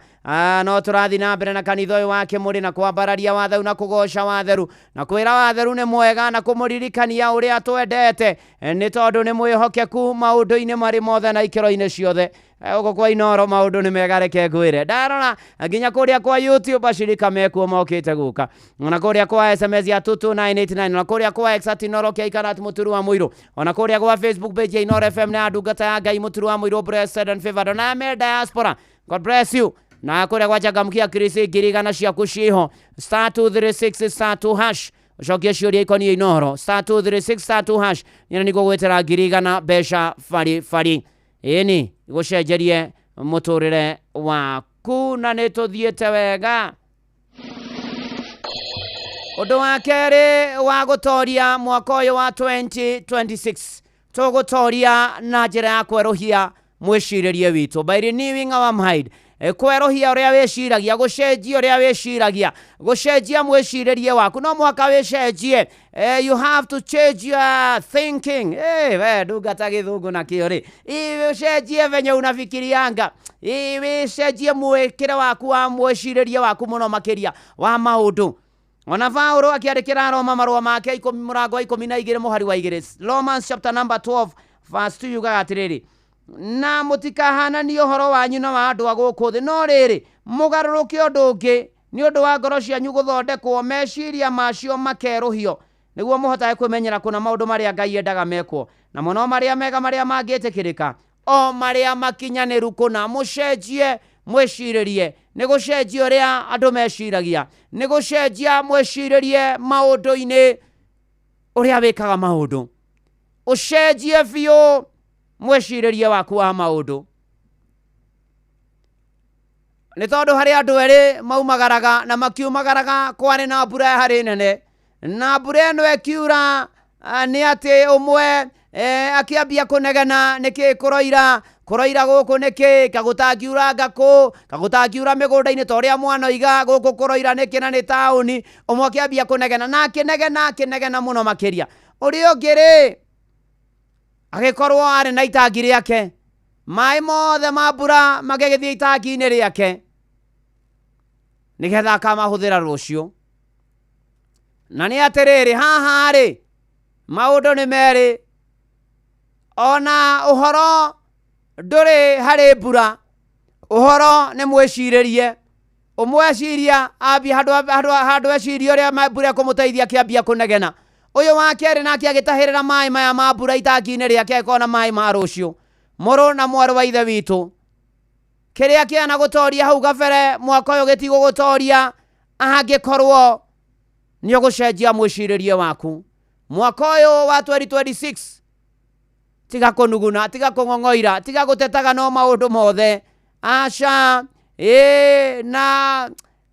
S2: No tũrathiĩ na mbere na kanitha ũyũ wa Kĩmũrĩ na kwambararia watheru na kũgoca watheru na kwĩra watheru nĩ mwega na kũmũririkania ũrĩa twendete, nĩ tondũ nĩ mwĩhokeku maũndũ-inĩ marĩ mothe na ikĩro-inĩ ciothe. Gũkũ kwa Inoro maũndũ nĩ mega, reke ngwĩre. Ndarora nginya kũrĩa kwa YouTube ashirika mekuo mokĩte gũka, ona kũrĩa kwa SMS ya 22989, ona kũrĩa kwa X at Inoro kĩaikara at Mũturu wa Mũirũ, ona kũrĩa gwa Facebook page ya Inoro FM na ndungata ya Ngai Mũturu wa Mũirũ, blessed and favored, ona me diaspora, God bless you. Na kũrĩa gwa Changamkia Chris, 100,000 ciaku ciho, star 236 star 2 hash, ũcokie ciũria ikoniĩ Inoro, star 236 star 2 hash, nyina nĩguo gwĩtĩra 100,000 mbeca bari bari, ĩni gũcenjerie mũtũrĩre waku. Na nĩ tũthiĩte wega. Ũndũ wa kerĩ wa gũtoria mwaka ũyũ wa 2026, tũgũtoria na njĩra ya kwerũhia mwĩcirĩrie witũ, by renewing our mind. Kwerũhia ũrĩa wĩciragia, gũcenjia ũrĩa wĩciragia, gũcenjia mwĩcirĩrie waku, no mũhaka wĩcenjie. You have to change your thinking. We ndungata gĩthũngũ nakĩo rĩ, ũcenjie venye unafikirianga, wĩcenjie mwĩkĩre waku wa mwĩcirĩrie waku mũno makĩria wa maũndũ. Ona Paulo akĩandĩkĩra Roma marũa make 10 mũrango wa 12 mũhari wa 2, Romans chapter number 12 verse 2, yugaga atĩrĩrĩ, na mũtikahananie ũhoro wanyu na wa andũ a gũkũ thĩ, no rĩrĩ, mũgarũrũke ũndũ ũngĩ nĩ ũndũ wa ngoro cianyu gũthondekwo, meciria macio makerũhio, nĩguo mũhotage kwĩmenyera kũna maũndũ marĩa Ngai endaga mekwo, na mũno marĩa mega, marĩa mangĩtĩkĩrĩka, o marĩa makinyanĩru kũna. Mũcenjie mwĩcirĩrie, nĩ gũcenjia ũrĩa andũ meciragia, nĩ gũcenjia mwĩcirĩrie maũndũ-inĩ, ũrĩa wĩkaga maũndũ, ũcenjie biũ mwĩcirĩrie waku wa maũndũ. Nĩ tondũ harĩ andũ erĩ maumagaraga, na makiumagaraga kwarĩ na mbura harĩ nene, na mbura ĩno ĩkiura, nĩ atĩ ũmwe akĩambia kũnegena, nĩkĩ kũroira, kũroira gũkũ nĩkĩ, kagũtangiura ngakũ, kagũtangiura mĩgũnda-inĩ ta ũrĩa mwana oiga, gũkũ kũroira nĩkĩ na nĩ taũni. Ũmwe akĩambia kũnegena na akĩnegena, akĩnegena mũno makĩria. Ũrĩa ũngĩ rĩ, agĩkorwo arĩ na itangi rĩake, maĩ mothe ma mbura magĩgĩthiĩ itangi-inĩ rĩake nĩgetha akamahũthĩra rũciũ. Na nĩ atĩrĩrĩ, haha rĩ, maũndũ nĩ merĩ, ona ũhoro ndũrĩ harĩ mbura, ũhoro nĩ mwĩcirĩrie. Ũmwe eciria ambia handũ eciria ũrĩa mbura ĩkũmũteithia, akĩambia kũnegena. Ũyũ wa kerĩ nake agĩtahĩrĩra maĩ maya ma mbura itangi-inĩ rĩake, agĩkorwo na maĩ ma rũciũ. Mũrũ na mwarĩ wa ithe witũ, kĩrĩa kĩana gũtoria hau gabere mwaka ũyũ gĩtigũgũtoria angĩkorwo nĩ ũgũcenjia mwĩcirĩrie waku. Mwaka ũyũ wa 2026, tiga kũnuguna, tiga kũng'ong'oira, tiga gũtetaga no maũndũ mothe, aca. Ĩ na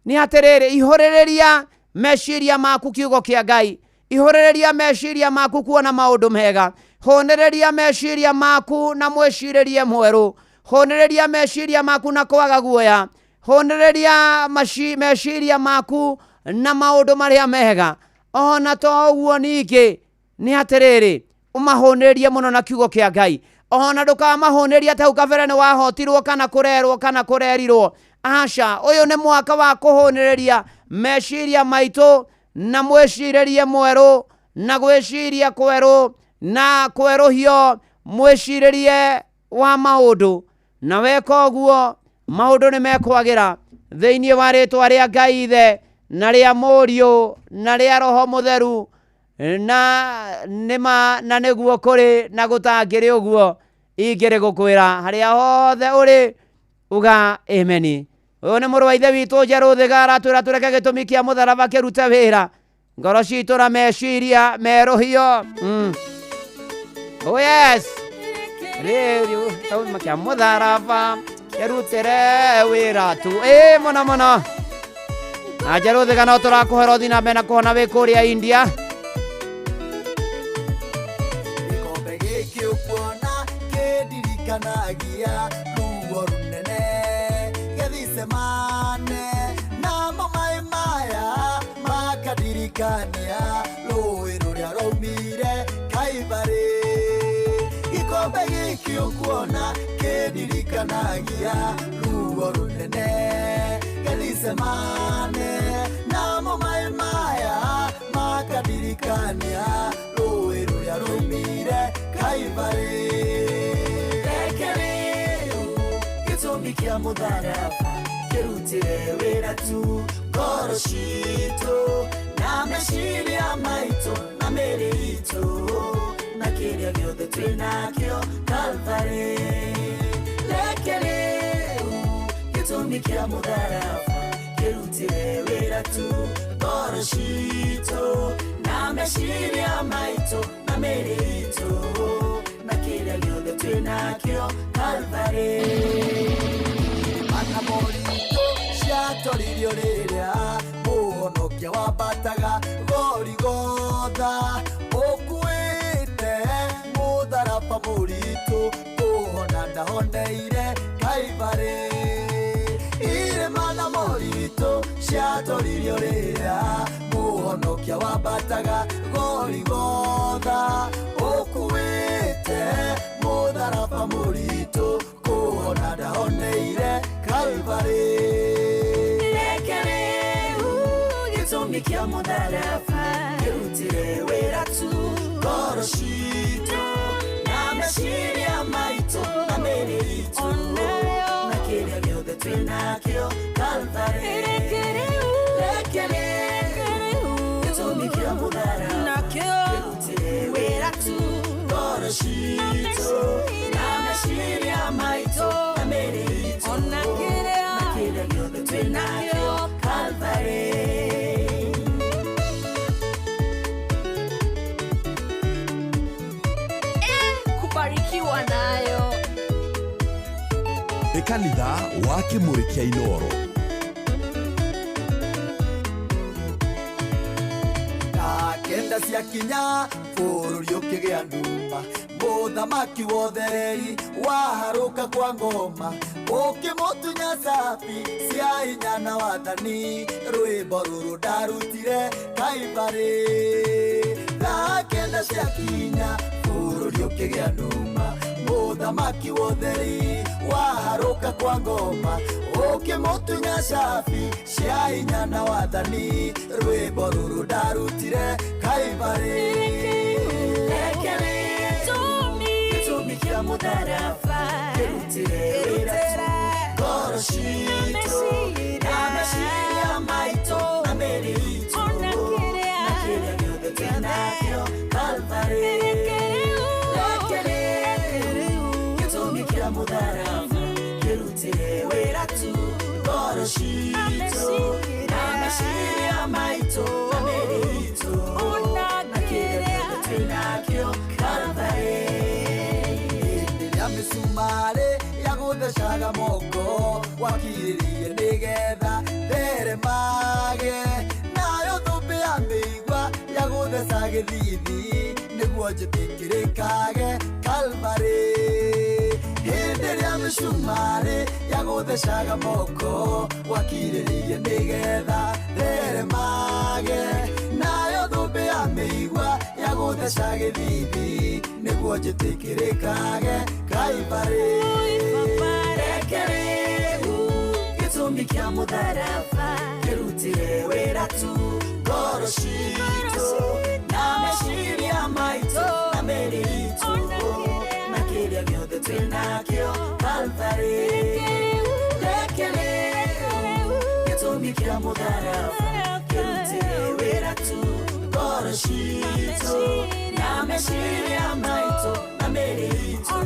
S2: nĩ atĩrĩrĩ, ihũrĩrĩria meciria maku kiugo kĩa Ngai, ihũrĩrĩria meciria maku kuona maũndũ mega, hũnĩrĩria meciria maku na mwĩcirĩrie mwerũ, hũnĩrĩria meciria maku na kwaga guoya, hũnĩrĩria meciria maku na maũndũ marĩa mega. Ona to ũguo ningĩ nĩ atĩrĩrĩ, ũmahũnĩrĩrie mũno na kiugo kĩa Ngai. Ona ndũkamahũnĩrie atĩ hau kabere nĩ wahotirwo kana kũrerwo kana kũrerirwo, aca. Ũyũ nĩ mwaka wa kũhũnĩrĩria meciria maitũ na mwĩcirĩrie mwerũ, na gwĩciria kwerũ, na kwerũhio mwĩcirĩrie wa maũndũ. Na weka ũguo maũndũ nĩ mekwagĩra thĩinĩ wa rĩtwa rĩa Ngai Ithe na rĩa Mũriũ na rĩa Roho Mũtheru. Na nĩma na nĩguo kũrĩ na gũtangĩrĩ ũguo ingĩrĩ gũkwĩra harĩa hothe ũrĩ uga ameni. Ũyũ nĩ mũrũ wa ithe witũ Njerũ Thĩga aratwĩra tũreke gĩtũmi kĩa mũtharaba kĩrute wĩra ngoro citũ na meciria merũhio. Oh yes, rĩu kĩa mũtharaba kĩrutĩre wĩra tu ĩ mũno mũno. Na Njerũ Thĩga no tũrakũhera ũthiĩ na mbere na kũhona wĩ kũrĩa India.
S11: Gĩkombe gĩkĩ ũkuona kĩndirikanagia ruo rũnene Gethsemane, namo maĩ maya makandirikania rũĩ rũrĩa rwaumire Kaibarĩ. Gĩkombe gĩkĩ ũkuona kĩndirikanagia ruo rũnene Gethsemane, namo maĩ maya makandirikania rũĩ rũrĩa rwaumire Kaibarĩ. Reke rĩu gĩtũmi kĩa mũtharaba kĩrutĩre wĩra tu ngoro citũ na meciria maitũ na mĩĩrĩ itũ na kĩrĩa gĩothe twĩ nakĩo Calvary. Reke rĩu gĩtũmi kĩa mũtharaba kĩrutĩre wĩra tu ngoro citũ na meciria maitũ na mĩĩrĩ itũ na kĩrĩa gĩothe twĩ nakĩo Calvary. Mana moritũ ciatoririo rĩrĩa mũhonokia wambataga Gorigotha ũkuĩte mũtharaba mũritũ kũhona ndahoneire Kaibarĩ. Irĩma na moritũ ciatoririo rĩrĩa mũhonokia wambataga Gorigotha ũkuĩte mũtharaba mũritũ kũhona ndahoneire Kaibarĩ. Reke rĩu gĩtũmi kĩa mũtharaba kĩrutĩre wĩra tu ngoro citũ na meciria maitũ na mĩĩrĩ itũ na kĩrĩa gĩothe twĩ nakĩo Calvary. Reke rĩu gĩtũmi kĩa mũtharaba kĩrutĩre wĩra tu ngoro citũ na meciria maitũ na mĩĩrĩ itũ na kĩrĩa gĩothe twĩ nakĩo Calvary.
S7: Kubarikiwa nayo.
S8: Nĩ kanitha wa Kĩmũrĩ kĩa Inooro.
S11: Na kenda ciakinya bũrũri ũkĩgĩa nduma mũthamaki wothereri waharũka kwa ngoma ũkĩmũtunya cabi cia hinya na wathani rwĩmbo rũrũ ndarutire Kaibarĩ. Thaa kenda ciakinya bũrũri ũkĩgĩa nduma mũthamaki wotheri waharũka kwa ngoma ũkĩmũtunya cabi cia hinya na wathani rwĩmbo rũrũ ndarutire Kaibarĩ. Reke rĩu gĩtũmi kĩa mũtharaba kĩrutĩre wĩra tu ngoro citũ na meciria maitũ na mĩĩrĩ itũ na kĩrĩa gĩothe twĩ nakĩo Calvary. Reke rĩu gĩtũmi kĩa mũtharaba kĩrutĩre wĩra tu ngoro citũ na meciria maitũ na mĩĩrĩ itũ na kĩrĩa gĩothe twĩ nakĩo Calvary. Hĩndĩ ĩrĩa mĩcumarĩ yagũthecaga moko wakirĩrĩirie nĩgetha theremage nayo thũmbĩ ya mĩigua yagũtheca gĩthithi nĩguo njĩtĩkĩrĩkage Calvary. Hĩndĩ ĩrĩa mĩcumarĩ yagũthecaga moko wakirĩrĩirie nĩgetha theremage nayo thũmbĩ ya mĩigua yagũtheca gĩthithi nĩguo njĩtĩkĩrĩkage Calvary. Reke rĩu gĩtũmi kĩa mũtharaba kĩrutĩre wĩra tu ngoro citũ na meciria maitũ na mĩĩrĩ itũ na kĩrĩa gĩothe twĩ nakĩo Calvary. Reke rĩu gĩtũmi kĩa mũtharaba kĩrutĩre wĩra tu ngoro
S9: Citũ na meciria maitũ na mĩĩrĩ itũ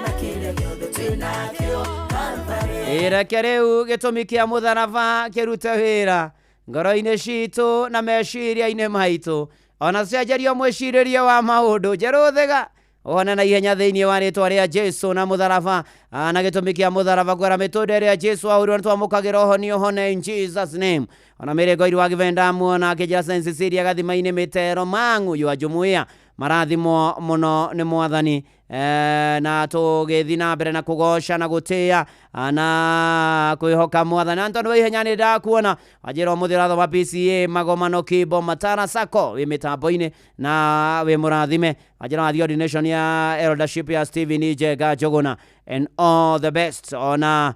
S9: na kĩrĩa gĩothe twĩnakĩo Calvary.
S2: Reke rĩu gĩtũmi kĩa mũtharaba kĩrute wĩra ngoro-inĩ citũ na meciria-inĩ maitũ, ona cenjerio mwĩcirĩrie wa maũndũ njerũthĩga one na ihenya thĩinĩ wa rĩtwa rĩa Jesu na mũtharaba. Na gĩtũmi kĩa mũtharaba kwĩra mĩtũnda ĩrĩa Jesu ahũrirwo nĩ twamũkagĩra ũhonio hone in Jesus name. Ona mĩrĩngo irwa gĩvenda muona akĩnjĩra Saint Cecilia gathima-inĩ mĩtero mang'u ywa jumuiya marathimwo mũno nĩ mwathani. Na tũgĩthiĩ na mbere na kũgoca na gũtĩa na kwĩhoka mwathani. Anton wa ihenya nĩ ndakuona wanjĩra ũmũthĩ ũrathoma PCA magomano Kimbo Matara Sacco wĩ mĩtambo-inĩ na wĩ mũrathime. Wanjĩra wathiĩ ordination ya eldership ya Stephen Njenga Njũgũna and all the best. Ona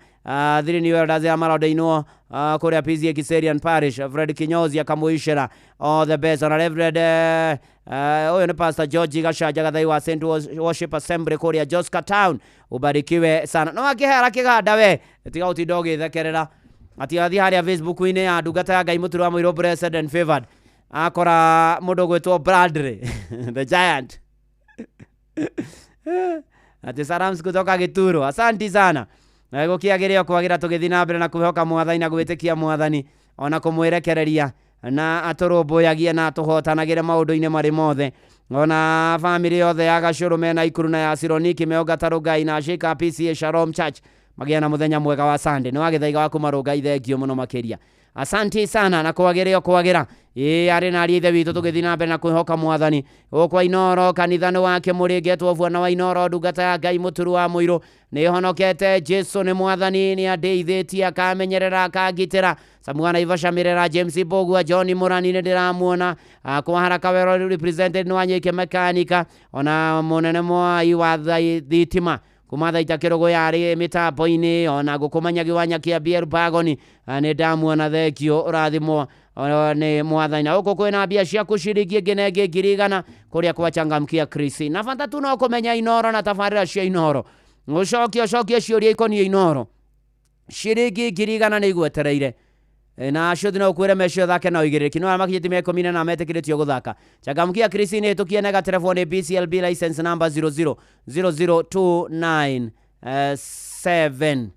S2: thiri new elders ya maronde-inwo kũrĩa PCA Kiserian Parish Fred Kinyozi akamũicĩra all the best. Ona Reverend ũyũ nĩ Pastor George Gacanja Gathai wa St Worship Assembly kũrĩa Joska Town, ubarikiwe sana. No akĩhera kĩganda we tiga gũtinda ũgĩthekerera ati athiĩ harĩa Facebook-inĩ ya ndungata ya Ngai Mũturi wa Mũirũ Blessed and Favored akora mũndũ ũgwĩtwo Bradley the giant ati salams kutoka Gituro, asanti sana. Na gũkĩagĩre o kwagĩra tũgĩthiĩ na mbere na kwĩhoka mwathani na gwĩtĩkia mwathani ona kũmwĩrekereria na atũrũmbũyagie na atũhotanagĩre maũndũ-inĩ marĩ mothe. Ona bamĩrĩ yothe ya Gacũrũ mena Ikuru na ya Sironiki meonga Rũngai na Shika PCA Shalom Church magĩa na mũthenya mwega wa Sunday. Nĩ wagĩthaiga wa kuma Rũngai, thengio mũno makĩria, asanti sana na kwagĩre o kwagĩra. Ĩĩ arĩ na ariũ a ithe witũ tũgĩthiĩ na mbere na kwĩhoka mwathani gũkũ Inooro kanitha nĩ wake mũrĩngetwo bwana wa Inooro ndungata ya Ngai Mũturu wa Mũirũ nĩ honokete Jesu nĩ mwathani nĩ andeithĩtie akamenyerera akangitĩra. Samuel Naivasha Mirera James Mbũgua John Mũrani nĩ ndĩramuona kwa haraka wero represented nĩ Wanyike mekanika ona mũnene mwai wa thitima kuma thaita kĩrũgũ yarĩ mĩtambo-inĩ ona gũkũmanya kĩwanya kĩa BL Bagoni nĩ ndamuona thengio ũrathimwo nĩ mwathani. Na gũkũ kwĩna mbia ciaku ciringi ĩngĩ na ĩngĩ 100,000 kũrĩa kwa changamkia Chris. Na bata tu no kũmenya Inooro na tabarĩra cia Inooro ũcokie ũcokie ciũria ikoniĩ Inooro ciringi 100,000 nĩ igwetereire na acio no kwĩre mecio thake na ũigĩrĩrĩki no arĩa makinyĩtie mĩaka 18 metĩkĩrĩtio gũthaka. Changamkia Chris nĩ ĩtũkie na gaterefo nĩ BCLB license number 0000297.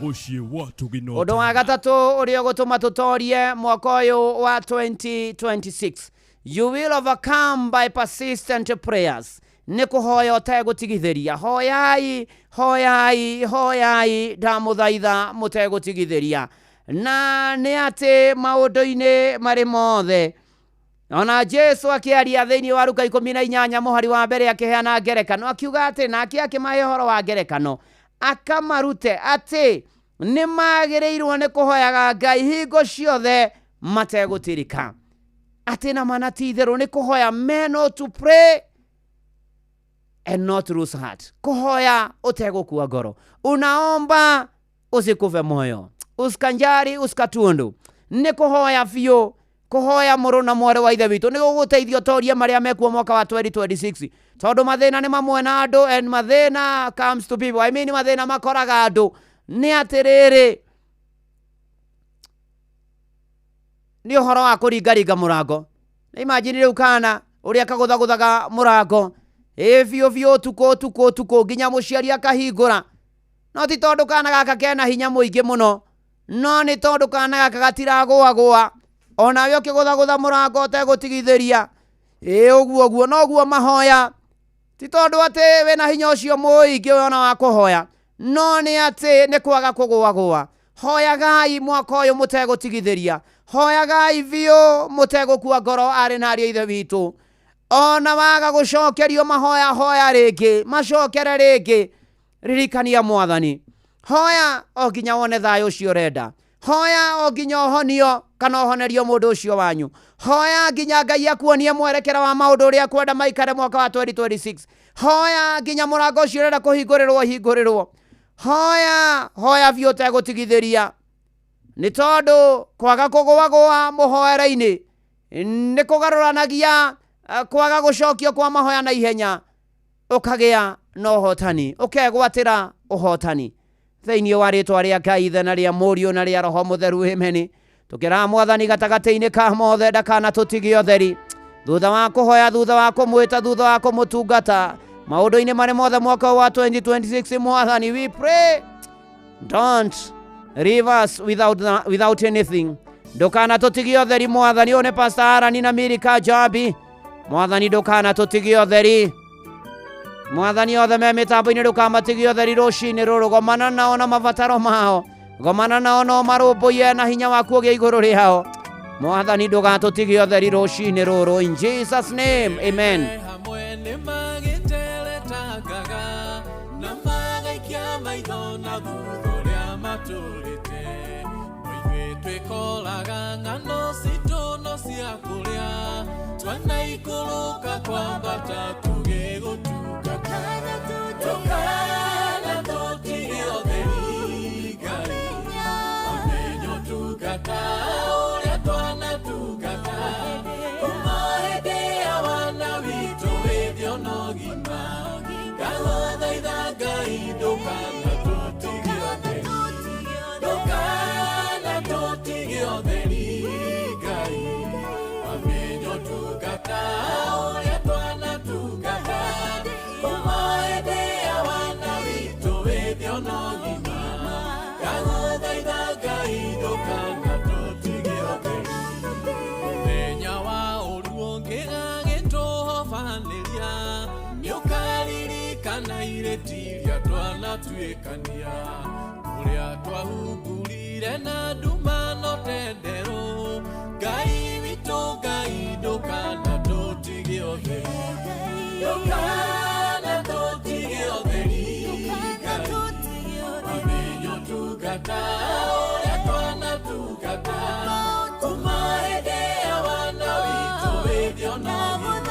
S1: Mũciĩ wa Tugino.
S2: Ũndũ wa gatatũ ũrĩa ũgũtũma tũtorie mwaka ũyũ wa 2026, you will overcome by persistent prayers. Nĩ kũhoya ũtegũtigithĩria. Hoyai, hoyai, hoyai ndamũthaitha mũtegũtigithĩria. Na nĩ atĩ maũndũ-inĩ marĩ mothe ona Jesu akĩaria thĩinĩ wa Luka 18 mũhari wa mbere akĩheana ngerekano akiuga atĩ nake akĩmahe ũhoro wa ngerekano akamarute atĩ nĩ magĩrĩirwo nĩ kũhoyaga Ngai hingo ciothe mategũtirika, atĩ na mana ti itherũ nĩ kũhoya men ought to pray and not lose heart. Kuhoya utegũkua ngoro, unaomba usikufe moyo, usikanjari usikatundu. Nĩ kũhoya biũ, kũhoya mũrũ na mwarĩ wa ithe witũ nĩ gũgũteithia ũtorie marĩa mekuo mwaka wa 2026, tondũ mathĩna nĩ mamwe na andũ and mathĩna comes to people. I mean mathĩna makoraga andũ. Nĩ atĩrĩrĩ, nĩ ũhoro wa kũringaringa mũrango. Imagine rĩu kana ũrĩa kagũthagũthaga mũrango ĩ biũ biũ ũtukũ ũtukũ ũtukũ nginya mũciari akahingũra. No ti tondũ kana gaka kena hinya mũingĩ mũno, no nĩ tondũ kana gaka gatiragũagũa. Onawe ũkĩgũthagũtha mũrango ũtegũtigithĩria ĩ ũguo ũguo noguo mahoya. Ti tondũ atĩ wĩna hinya ũcio mũingĩ ona wa kũhoya, no nĩ atĩ nĩ kwaga kũgũagũa. Hoyagai mwaka ũyũ mũtegũtigithĩria, hoyagai biũ mũtegũkua ngoro arĩ na ariũ a ithe witũ. Ona waga gũcokerio mahoya, hoya rĩngĩ, macokere rĩngĩ, ririkania mwathani. Hoya o nginya wone thayũ ũcio ũrenda, hoya o nginya ũhonio kana ũhonerio mũndũ ũcio wanyu, hoya nginya Ngai akuonie mwerekera wa maũndũ ũrĩa akwenda maikare mwaka wa 2026, hoya nginya mũrango ũcio ũrenda kũhingũrĩrwo ũhingũrĩrwo. Hoya, hoya biũ ũtegũtigithĩria, nĩ tondũ kwaga kũgũagũa mũhoere-inĩ nĩ kũgarũranagia kwaga gũcokio kwa mahoya na ihenya, ũkagĩa na ũhotani, ũkegwatĩra ũhotani. Thĩinĩ wa rĩtwa rĩa Ngai Ithe na rĩa Mũriũ na rĩa Roho Mũtheru, amen. Tukĩra Mwathani gatagatĩ-inĩ ka mothe ndakana tũtige ũtheri. Thutha wa kũhoya, thutha wa kũmwĩta, thutha wa kũmũtungata maũndũ-inĩ marĩ mothe mwaka wa 2026, Mwathani, we pray, don't leave us without anything. Ndũkana tũtige ũtheri Mwathani. Ũyũ nĩ Pastor Arani na Milika Jambi. Mwathani, ndũkana tũtige ũtheri. Mwathani, othe me mĩtambo-inĩ ndũkamatigie ũtheri rũcinĩ rũrũ. Gomana nao na mabataro mao, gomana nao no marũmbũiye na hinya waku ũgĩe igũrũ rĩao. Mwathani, ndũgatũtige ũtheri rũcinĩ rũrũ, in Jesus name, amen.
S12: Hamwe nĩ magĩteretangaga na magaikia maitho na thutha ũrĩa matũrĩte, no ithuĩ twĩkoraga ng'ano citũ no cia kũrĩa twanaikũrũka kwambata tũgĩgũtungata. Ndũkana tũtige ũtheri, Ngai, wamenye ũtungata ũrĩa twanatungata kuma hĩndĩ ya wana witũ wĩthĩ ona ũgima. Ndagũthaitha Ngai, ndũkana tũtige ũtheri, ndũkana tũtige ũtheri, Ngai, wamenye ũtungata ũrĩa twanatungata kuma hĩndĩ ya wana witũ wĩthĩ ona ũgima. Ndagũthaitha Ngai, ndũkana tũtige ũtheri. Mũthenya wa ũru ũngĩgagĩtũhobanĩria, nĩũkaririkana irĩti iria twanatuĩkania, ũrĩa twahungurire na nduma no tenderũ. Ngai witũ, Ngai, ndũkana tũtige ũtheri, ndũkana tũtige ũtheri, Ngai, wamenye ũtungata ũrĩa twanatungata kuma hĩndĩ ya wana witũ wĩthĩ ona ũgima.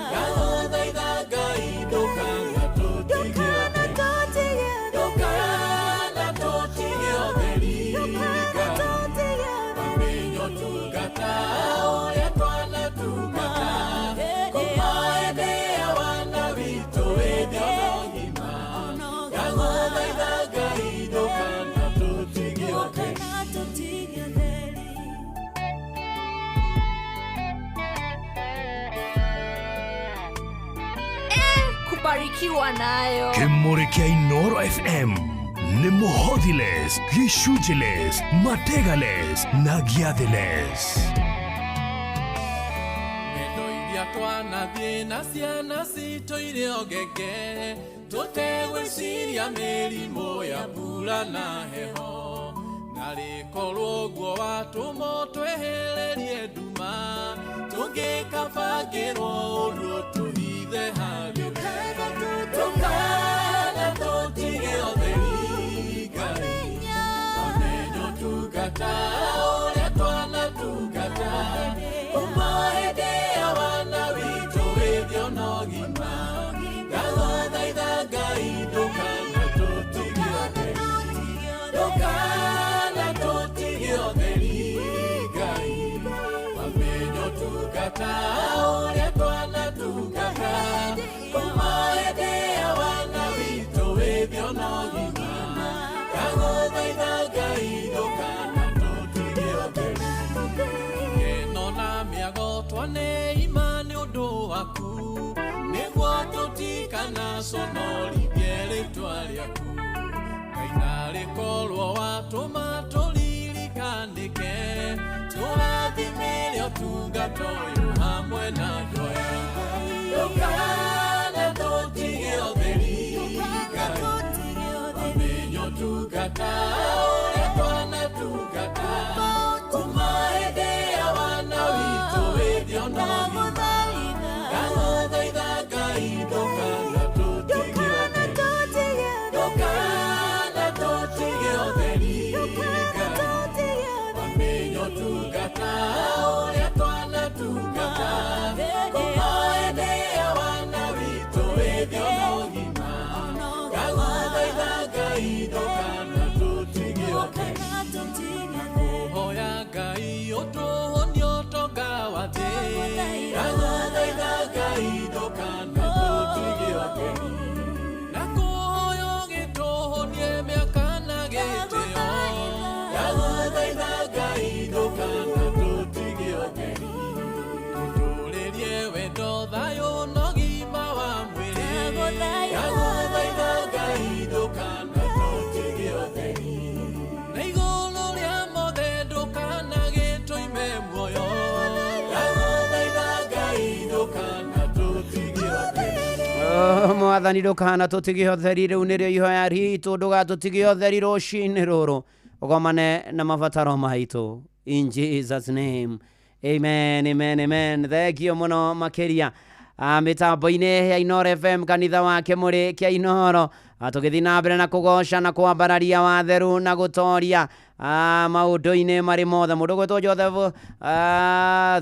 S12: Ndagũthaitha Ngai, ndũkana tũtige ũtheri, ndũkana tũtige ũtheri, Ngai, wamenye ũtungata ũrĩa twanatungata kuma hĩndĩ ya wana witũ wĩthĩ ona ũgima. Ndagũthaitha Ngai, ndũkana tũtige ũtheri.
S7: Kubarikiwa nayo.
S1: Kĩmũrĩ kĩa Inoro FM nĩ mũhothiles, gĩcunjĩles, mategales na gĩathĩles.
S12: Ng'endo iria twanathiĩ na ciana citũ irĩ o ngenge, tũtegwĩciria mĩrimũ ya mbura na heho, na rĩkorwo ũguo watũmwo twehererie nduma, tũngĩkabangĩrwo ũru tũhithe harĩ we. Ndũkana tũtige ũtheri, Ngai, wamenye ũtungata ũrĩa twanatungata kuma hĩndĩ ya wana witũ wĩthĩ ona ũgima. Ndagũthaitha Ngai, ndũkana tũtige ũtheri, ndũkana tũtige ũtheri, Ngai, wamenye ũtungata ũrĩa twanatungata kuma hĩndĩ ya wana witũ wĩthĩ ona ũgima. Ndagũthaitha Ngai, ndũkana tũtige ũtheri. Ngeno na mĩago twaneima nĩ ũndũ waku, nĩguo tũtikanaconorithie rĩtwa rĩaku. Ngai, narĩkorwo watũma tũririkanĩke, tũrathimĩre ũtungata ũyũ hamwe na andũ aya. Ndũkana tũtige ũtheri, Ngai, wamenye ũtungata ũrĩa twanatungata kuma hĩndĩ ya wana witũ wĩthĩ ona ũgima. Ndagũthaitha Ngai, ndũkana tũtige ũtheri, ndũkana tũtige ũtheri, Ngai, wamenye ũtungata ũrĩa twanatungata kuma hĩndĩ ya wana witũ wĩthĩ ona ũgima. Ndagũthaitha Ngai, ndũkana tũtige ũtheri. Hoya Ngai ũtũhonie ũtonga wa thĩ, ndagũthaitha Ngai, ndũkana tũtige ũtheri. Na kũhoya ũgĩtũhonie mĩaka
S2: Oh, mwathani ndũkana tũtige ũtheri rĩu nĩrĩo ihoya ritũ ndũgatũtige ũtheri rũcinĩ rũrũ ũgomane na mabataro maitũ in Jesus name amen amen amen thengio mũno makĩria. Mĩtambo-inĩ ya Inooro FM kanitha wa Kĩmũrĩ kĩa Inooro. Tũgĩthiĩ na mbere na kũgoca na kwambararia watheru na gũtoria maũndũ-inĩ marĩ mothe. Mũndũ ũgwĩtwo Joseph,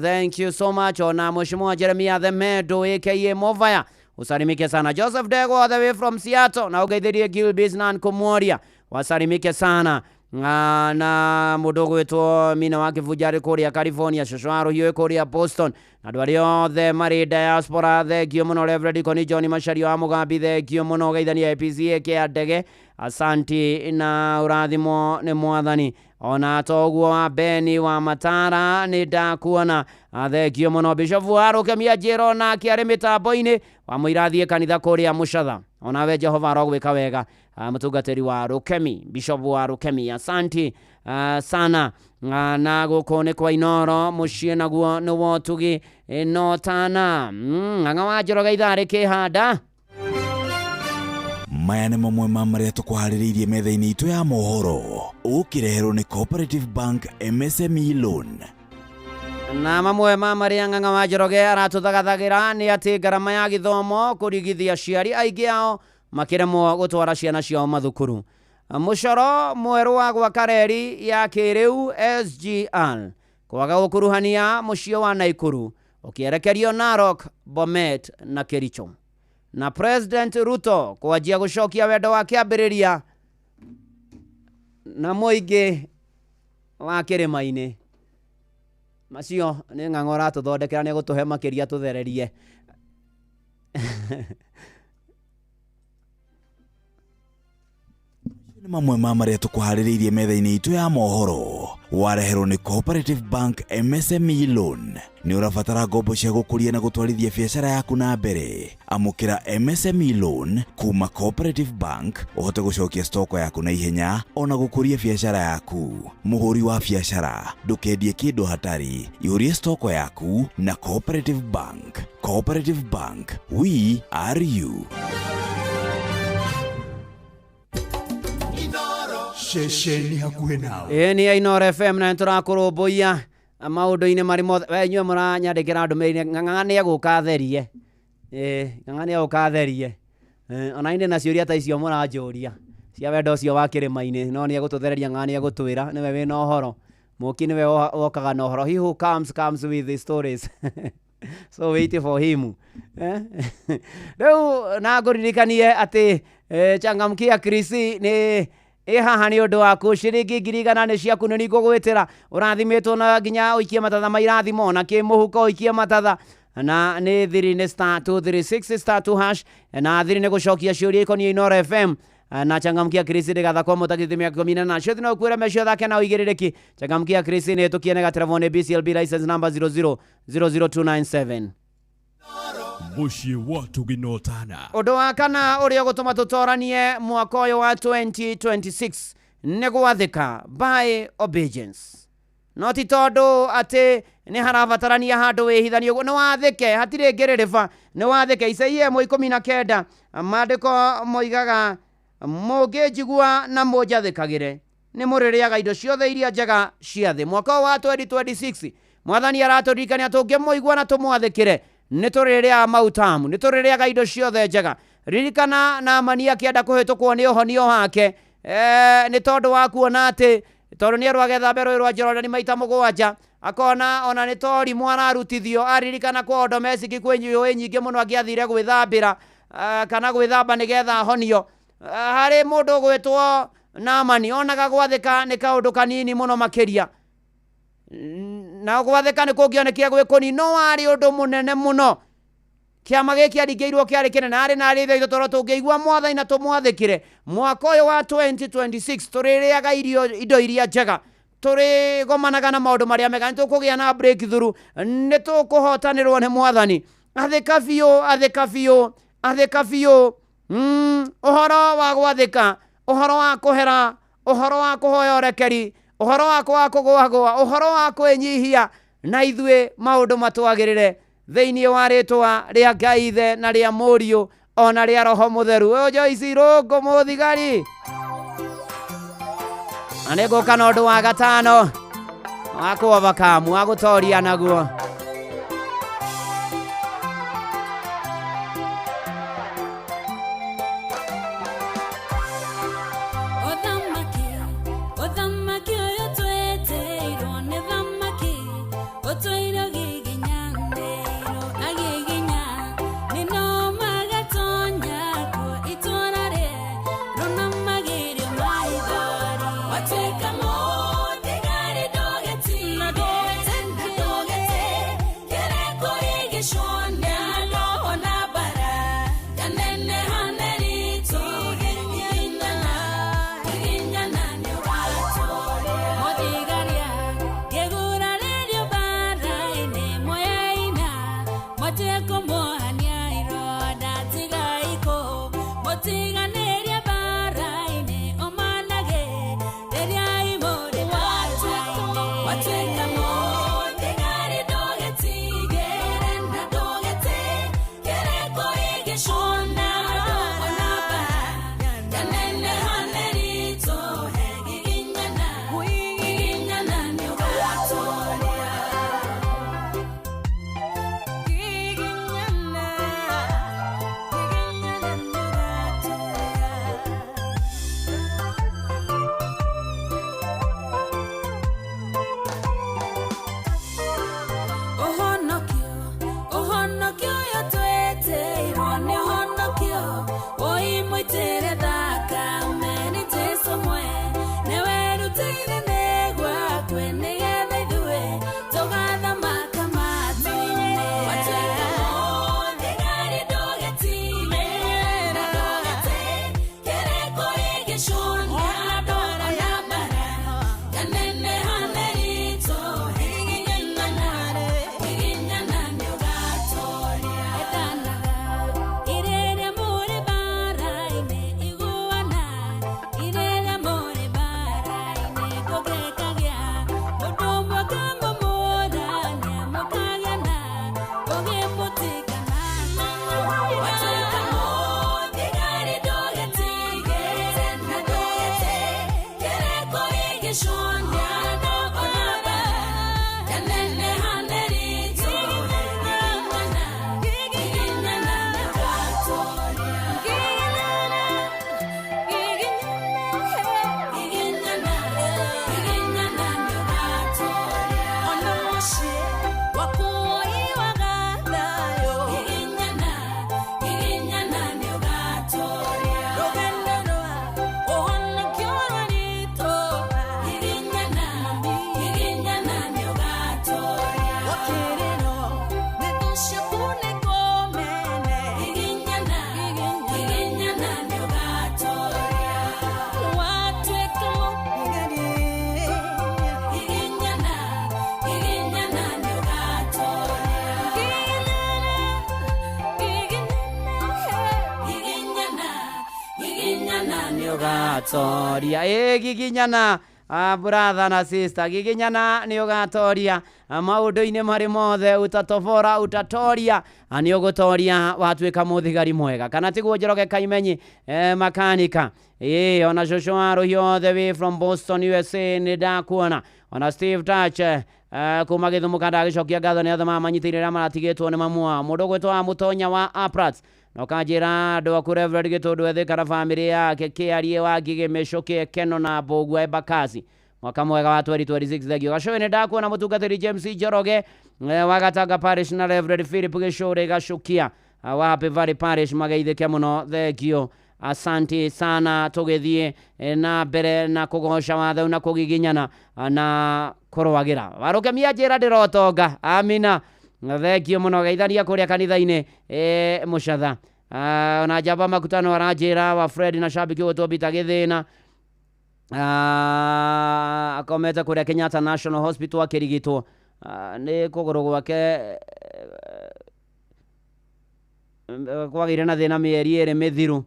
S2: thank you so much. Ona Mheshimiwa Jeremiah Themedo aka Movaya, usalimike sana. Joseph Dego all the way from Seattle, na ũgeithĩrie Gilbis na Kũmworia, wasalimike sana. Na mũndũ ũgwĩtwo Mina wa Kĩbunja arĩ kũrĩa California, cũcũ wa Rũhiũ kũrĩa Boston, na andũ arĩa othe marĩ diaspora, thengio mũno. Reverend Koni John Macharia wa Mũgambi, thengio mũno. Geithania APCA kĩa ndege, asanti na ũrathimwo nĩ mwathani. Ona toguo wa Beni wa Matara nĩ ndakuona, thengio mũno. Bishop wa Rũkemia Njĩro nake arĩ mĩtambo-inĩ, wamũira athiĩ kanitha kũrĩa Mũcatha, onawe Jehova arogwĩka wega. Mũtungatĩri wa Rũkemi, Bishop wa Rũkemi, asanti sana. Na gũkũ nĩ kwa Inooro mũciĩ naguo nĩ wotugi no tana. Ng'ang'a wa Njoroge ithaa rĩkĩhanda.
S6: Maya nĩ mamwe ma marĩa tũkũharĩrĩirie metha-inĩ itũ ya mohoro ũkĩreherwo nĩ Cooperative Bank MSME Loan.
S2: Na mamwe ma marĩa Ng'ang'a wa Njoroge aratũthagathagĩra nĩ atĩ ngarama ya gĩthomo kũrigithia aciari aingĩ ao makĩremwo gũtwara ciana ciao mathukuru. Mũcoro mwerũ wa gwaka reri ya kĩrĩu SGR kwaga gũkuruhania mũciĩ wa Naikuru ũkĩerekerio Narok, Bomet na Kericho. Na President Ruto kwanjia gũcokia wendo wa kĩambĩrĩria na mũingĩ wa kĩrĩma-inĩ. Macio nĩ Ng'ang'a ũratũthondekera, nĩ gũtũhe makĩria tũthererie.
S6: Nĩ mamwe ma marĩa tũkũharĩrĩirie metha-inĩ itũ ya mohoro wareherwo nĩ Cooperative Bank MSME Loan. Nĩ ũrabatara ngombo cia gũkũria na gũtwarithia biacara yaku na mbere. Amũkĩra MSME Loan kuma Cooperative Bank ũhote gũcokia stoko yaku na ihenya ona gũkũria biacara yaku. Mũhũri wa biacara ndũkendie kĩndũ hatari, ihũrie stoko yaku na Cooperative Bank. Cooperative Bank, we are you.
S1: Ceceni hakuhĩ nawe.
S2: Ĩĩ nĩ Inooro FM na nĩtũrakũrũmbũiya maũndũ-inĩ marĩ mothe. We inyuĩ mũranyandĩkĩra ndũmĩrĩri, Ng'ang'a nĩ egũka atherie. Ĩĩ Ng'ang'a nĩ egũka atherie. Ona niĩ ndĩna ciũria ta icio mũranjũria cia wendo ũcio wa kĩrĩma-inĩ, no nĩ egũtũthereria. Ng'ang'a nĩ egũtwĩra, nĩwe wĩna ũhoro. Mũki nĩwe wokaga na ũhoro. He who comes comes with the stories. So wait for him. Rĩu na ngũririkanie atĩ changamkia Krisi nĩ ĩ haha nĩ ũndũ waku. Ciringi 100,000 nĩ ciaku, nĩ ngũgwĩtĩra. Ũrathimĩtwo na nginya ũikie matatha ma irathimo, na kĩmũhuko ũikie matatha. Na nĩ thiri nĩ star 236 star 2 hash, na thiri nĩ gũcokia ciũria ikoniĩ Inooro FM. Na changamkia Krisi ndĩgathakwo mũtakĩte mĩaka 18. Ciothe no ũkuĩre mecio thake na ũigĩrĩrĩki. Changamkia Krisi nĩ ĩtũkie nĩ gaterebo nĩ BCLB license number 0000297.
S1: Mũciĩ wa Tugi na Ũtana.
S2: Ũndũ wa kana ũrĩa ũgũtũma tũtoranie mwaka ũyũ wa 2026 nĩ gwathĩka by obedience. No ti tondũ atĩ nĩ harabatarania handũ wĩhithanie ũguo, nĩ wathĩke, hatirĩ ngĩrĩrĩba, nĩ wathĩke. Isaia 1:19 maandĩko moigaga mũngĩnjigua na mũnjathĩkagĩre nĩ mũrĩrĩaga indo ciothe iria njega cia thĩ. Mwaka ũyũ wa 2026 mwathani aratũririkania tũngĩmũigua na tũmwathĩkĩre nĩ tũrĩrĩaga mautamu, nĩ tũrĩrĩaga indo ciothe njega. Ririkana Naamani akĩenda kũhĩtũkwo nĩ ũhonio wake, nĩ tondũ wa kuona atĩ tondũ nĩ erwo agethambe rũĩ rwa Jorodani maita 7, akona ona nĩ torimũ ararutithio. Aririkana kwa Domesiki kwĩ njũĩ nyingĩ mũno angĩathire gwĩthambĩra kana gwĩthamba nĩgetha ahonio. Harĩ mũndũ ũgwĩtwo Naamani onaga gwathĩka nĩ kaũndũ kanini mũno makĩria, na gwathĩka nĩ kũngĩonekire gwĩ kũnini, no warĩ ũndũ mũnene mũno. Kĩama gĩkĩ aringĩirwo kĩarĩ kĩnene. Arĩ na arĩ ithe tondũ tũngĩigua mwathani na tũmwathĩkĩre mwaka ũyũ wa 2026 tũrĩrĩaga irio indo iria njega, tũrĩgomanaga na maũndũ marĩa mega, nĩ tũkũgĩa na breakthrough, nĩ tũkũhotanĩrwo nĩ mwathani. Athĩka biũ, athĩka biũ, athĩka biũ. Ũhoro wa gwathĩka, ũhoro wa kũhera, ũhoro wa kũhoya ũrekeri, ũhoro wa kwaga kũgũagũa, ũhoro wa kwĩnyihia, na ithuĩ maũndũ matwagĩrĩre thĩinĩ wa rĩtwa rĩa Ngai Ithe na rĩa Mũriũ ona rĩa Roho Mũtheru. Ũyũ Joyce Irũngũ mũthigari. Na nĩ ngũka na ũndũ wa gatano wa kũ overcome, wa gũtoria naguo.
S13: Ũthamaki ũyũ twetĩirwo nĩ thamaki ũtũire ũgiginyanĩirwo agiginya nĩno magatonya kuo itũra rĩerũ na magirio maithori watuĩka mũthigari ndũgetigĩre kĩreko gĩgĩcũna ndoho na mbara yaneneha nĩritũ giginyana giginyana nĩũgatũria mũthigaria kĩgurarĩrio mbara-inĩ moyaina motie kũmuohania ironda tigaikũ mũtiganĩrie mbara-inĩ ũmanage rĩrĩa imũrĩ mbara-inĩ watuĩka mũthigari ndũgetigĩre na ndũgete kĩreko gĩgĩcũna ndogo na mbara yaneneha nĩritũ he giginyana giginyana nĩũgatũria giginyana giginyana nĩũgatũria. Ũhonokio, ũhonokio ũyũ twetĩirwo nĩ ũhonokio ũimũitĩre thakame nĩ Jesũ mwe nĩwe rutĩire nĩguo akue nĩgetha ithuĩ tũgathamaka matu-inĩ. Watuĩka mũthigari ndũgetigĩre na ndũgete kĩreko gĩgĩcũna ndoro na mbara yaneneha nĩritũ giginyana giginyana nĩũgatũria. Endanaga irĩrĩa mũrĩ mbara-inĩ iguana irĩrĩa mũrĩ mbara-inĩ kũngĩkagĩa mũndũ ũmwe akamũmũrania mũkagĩa na ũgĩ mũtikanatũria. Watuĩka mũthigari ndũgetigĩre na ndũgete kĩreko gĩgĩcũna ndogo na mbara yaneneha nĩritũ giginyana giginyana nĩũgatũria giginyana giginyana giginyana nĩũgatũria. Ona mũciĩ waku ũiwaga thayũ giginyana giginyana nĩũgatũria. Rũgendo rwa ũhonokio rũritũha giginyana giginyana nĩũgatũria. Gũkĩrĩrwo nĩ thũ ciaku nĩkũmene giginyana giginyana nĩũgatũria. Watuĩka mũthigari giginyana giginyana nĩũgatũria. Giginyana giginyana
S2: nĩũgatoria. Ĩ giginyana, brother na sister, giginyana nĩũgatoria maũndũ-inĩ marĩ mothe, utatobora utatoria, nĩũgũtoria watuĩka mũthigari mwega kana tiguo Njoroge Kaimenyi makanika. Ĩ ona cũcũ wa rũhiũ othe wĩ from Boston USA nĩ ndakuona, ona Steve Touch kuma Gĩthumo kanda agĩcokia ngatho nĩ othe mamanyitĩire arĩa maratigĩtwo nĩ mamu wao. Mũndũ ũgwĩtwo wa Mũtonya wa Aprats na ũkanjĩra andũ aku Reverend Gĩtũndũ Ethĩ kana bamĩrĩ yake kĩarie wa Ngigĩ Mĩcũkĩ Keno na Mbũgua Embakasi mwaka mwega wa 2026 thengio. Gacũĩ nĩ ndakuona mũtungatĩri James Njoroge wa Gatanga Parish na Reverend Philip Gĩcũrĩ Gacũkia wa Happy Valley Parish mageithĩke mũno thengio. Asante sana tũgĩthiĩ na mbere na kũgoca watho na kũgiginyana na kũrũagĩra. Warũkemia njĩra ndĩrotonga amina thengio mũno geithania kũrĩa kanitha-inĩ mũcatha. Ona njamba makutano aranjĩra wa Fred na shabiki ũgwĩtwo Peter Gĩthĩna akomete kũrĩa Kenyatta National Hospital akĩrigitwo nĩ kũgũrũ gwake kwagĩire na thĩna mĩeri 2 mĩthiru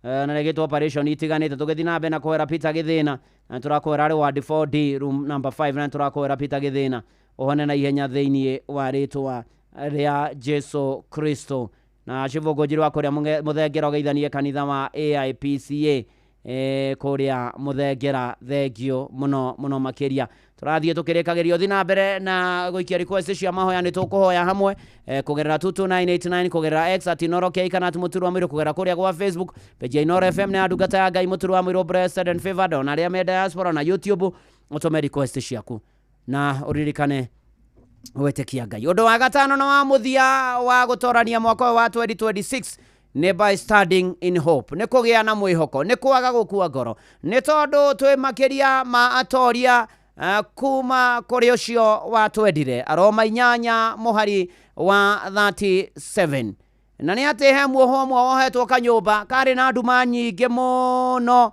S2: na rĩgĩtwo operation itiganĩte. Tũgĩthiĩ na mbere na kũhera Peter Gĩthĩna na tũrakwĩra arĩ ward 4D room number 5 na tũrakwĩra Peter Gĩthĩna ũhone na ihenya thĩinĩ wa rĩtwa rĩa Jesu Kristo. Na Cibũngũnjiri wa kũrĩa Mũthengera ũgeithanie kanitha wa AIPCA kũrĩa Mũthengera. Thengio mũno mũno makĩria. Tũrathiĩ tũkĩrĩkagĩria ũthi na mbere na gũikia request cia mahoya. Nĩ tũkũhoya hamwe kũgerera 22989, kũgerera X @InooroK kana @MũturuwaMũirũ, kũgerera kũrĩa gwa Facebook page ya Inooro FM na ya ndungata ya Ngai Mũturu wa Mũirũ Blessed and Favored, ona arĩa me diaspora na YouTube, ũtũme request ciaku na ũririkane gwĩtĩkia Ngai. Ũndũ wa gatano na wa mũthia wa gũtorania mwaka ũyũ wa 2026 nĩ by standing in hope, nĩ kũgĩa na mwĩhoko, nĩ kwaga gũkua ngoro, nĩ tondũ twĩ makĩria ma atoria kuma kũrĩ ũcio watwendire. Aroma 8 mũhari wa 37. Na nĩ atĩ he muoho ũmwe wohetwo kanyũmba karĩ na nduma nyingĩ mũno,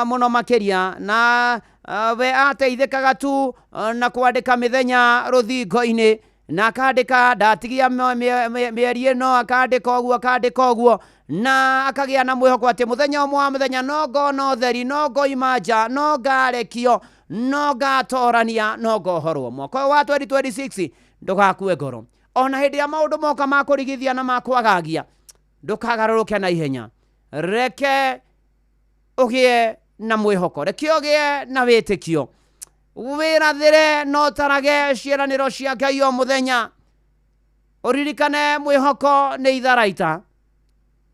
S2: mũno makĩria, na we ateithĩkaga tu na kwandĩka mĩthenya rũthingo-inĩ, na akandĩka ndatigia mĩeri ĩno, akandĩka ũguo, akandĩka ũguo, na akagĩa na mwĩhoko atĩ mũthenya ũmwe wa mũthenya no ngona ũtheri, no ngoima nja, no ngarekio, no ngatorania, no ngohorwo. Mwaka ũyũ wa 2026 ndũgakue ngoro ona hĩndĩ ĩrĩa maũndũ moka ma kũrigithia na ma kwagagia, ndũkagarũrũke na ihenya. Reke ũgĩe na mwĩhoko, reke ũgĩe na wĩtĩkio, wĩrathĩre na ũtarage ciĩranĩro cia Ngai o mũthenya. Ũririkane mwĩhoko nĩ itharaita,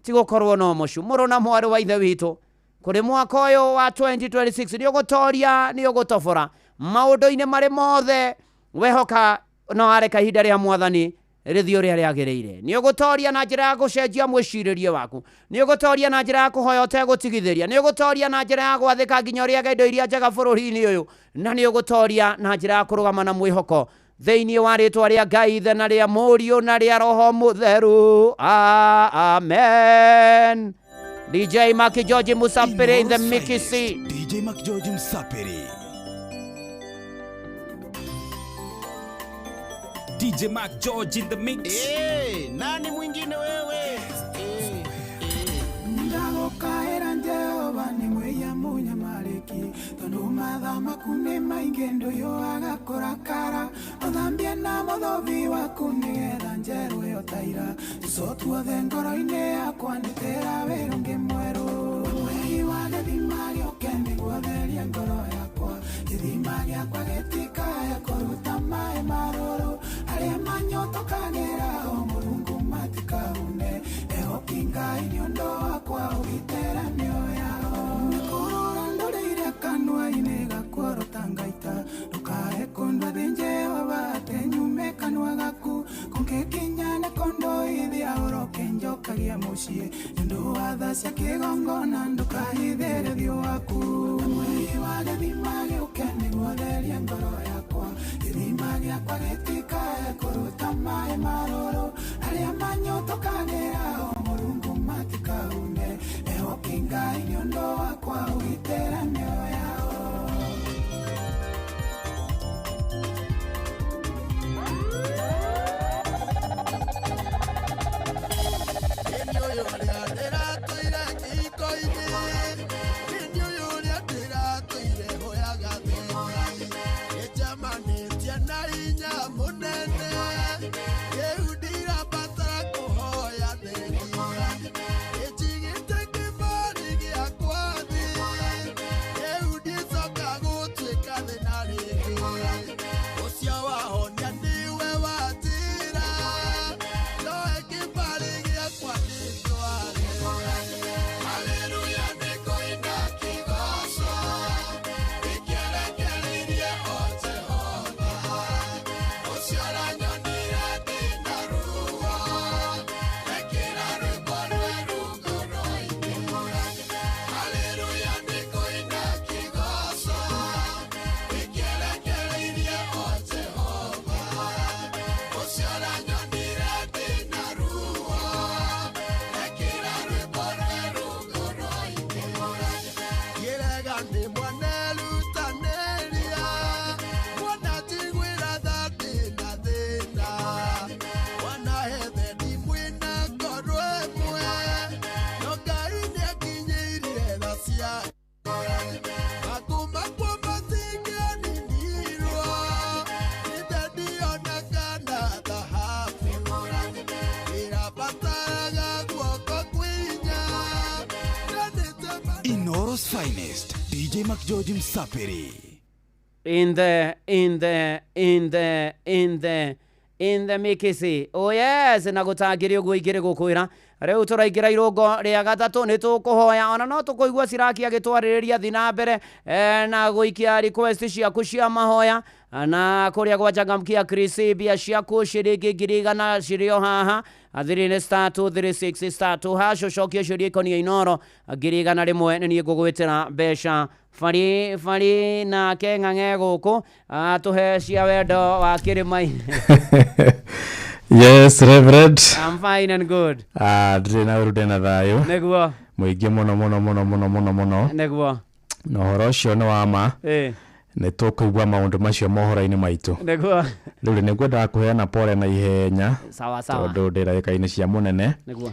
S2: ti gũkorwo no mũcu. Mũrũ na mwarĩ wa ithe witũ, kũrĩ mwaka ũyũ wa 2026 nĩ ũgũtoria, nĩ ũgũtobora maũndũ-inĩ marĩ mothe. Wehoka no areka ihinda rĩa mwathani rĩthiĩ ũrĩa rĩagĩrĩire. Nĩ ũgũtoria na njĩra ya gũcenjia mwĩcirĩrie waku, nĩ ũgũtoria na njĩra ya kũhoya ũtegũtigithĩria, nĩ ũgũtoria na njĩra ya gwathĩka nginya ũrĩage indo iria njega bũrũri-inĩ ũyũ, na nĩ ũgũtoria na njĩra ya kũrũgama na mwĩhoko thĩinĩ wa rĩtwa rĩa Ngai Ithe na rĩa Mũriũ na rĩa Roho Mũtheru. Amen. DJ Maki George Musapere in the Mickey C.
S6: DJ Mark George Msapere.
S14: DJ Mark George in the mix.
S15: Hey, nani mwingine wewe?
S16: Ndagokaĩra Jehova nĩ mwĩya mũnyamarĩki, tondũ mathaa maku nĩ maingĩ ndũyũaga kũrakara. Ũthambie na mũthobi waku nĩgetha njerũ ĩyo ta ira, tũco tuothe ngoro-inĩ yakwa ndutĩra wĩra ũngĩ mwerũ. Mweri wa gĩthima gĩũke nĩguo therie ngoro yakwa, gĩthima gĩakwa gĩtikae kũruta maĩ marũrũ, arĩa manyotokagĩra o Mũrungu matikahune. Ehoki Ngai nĩ ũndũ wakwa ũgitĩra mĩoyo yao. Nĩkũrũra ndũrĩire kanua-inĩ gakuorota ngaita, ndũkae kũndua thĩ Jehova atĩ nyume kanua gaku, kũngĩkinya nĩ kũndũithia ũroke njokagia mũciĩ, nĩ ũndũ wa tha cia kĩgongona ndũkahithĩre ũthiũ waku. Mweri wa gĩthima gĩũke nĩguo therie ngoro yakwa, gĩthima gĩakwa gĩtikae kũruta maĩ marũrũ, arĩa manyotokagĩra o Mũrungu matikahune. Ehoki Ngai nĩ ũndũ wakwa ũgitĩra mĩoyo yao.
S11: Munene.
S6: Inooro's finest, DJ McGeorge Msapiri.
S2: In the in the in the in the in the mikisi. Oh yes, na gutangiri uguo ingiri gukwira riu turaingira irungo ria gatatu ni tukuhoya ona no tukuigua Ciraki agitwaririria thi na mbere na guikia request ciaku cia mahoya na kuria gwa changamkia Chris bia ciaku ciringi 100,000 cirio haha athiri star 236 star 2 hash ucokie ciũria ikonie Inooro 100,000 nĩ niĩ ngũgwĩtĩra mbeca bari bari nake ng'ang'e gũkũ atũhe cia wendo wa kĩrĩma-inĩ.
S4: Yes, Reverend.
S2: I'm fine and good.
S4: Ah, ndirĩ na ũru, ndĩ na thayũ.
S2: Nĩguo.
S4: Mũingĩ mũno mũno mũno mũno mũno mũno.
S2: Nĩguo.
S4: Na ũhoro ũcio nĩ wa ma. Nĩ tũkũigua maũndũ macio mohoro-inĩ maitũ.
S2: Nĩguo.
S4: Rĩu nĩ ngwendaga kũheana pole na ihenya.
S2: Sawa sawa.
S4: Tondũ ndĩ ndagĩka-inĩ cia mũnene.
S2: Nĩguo.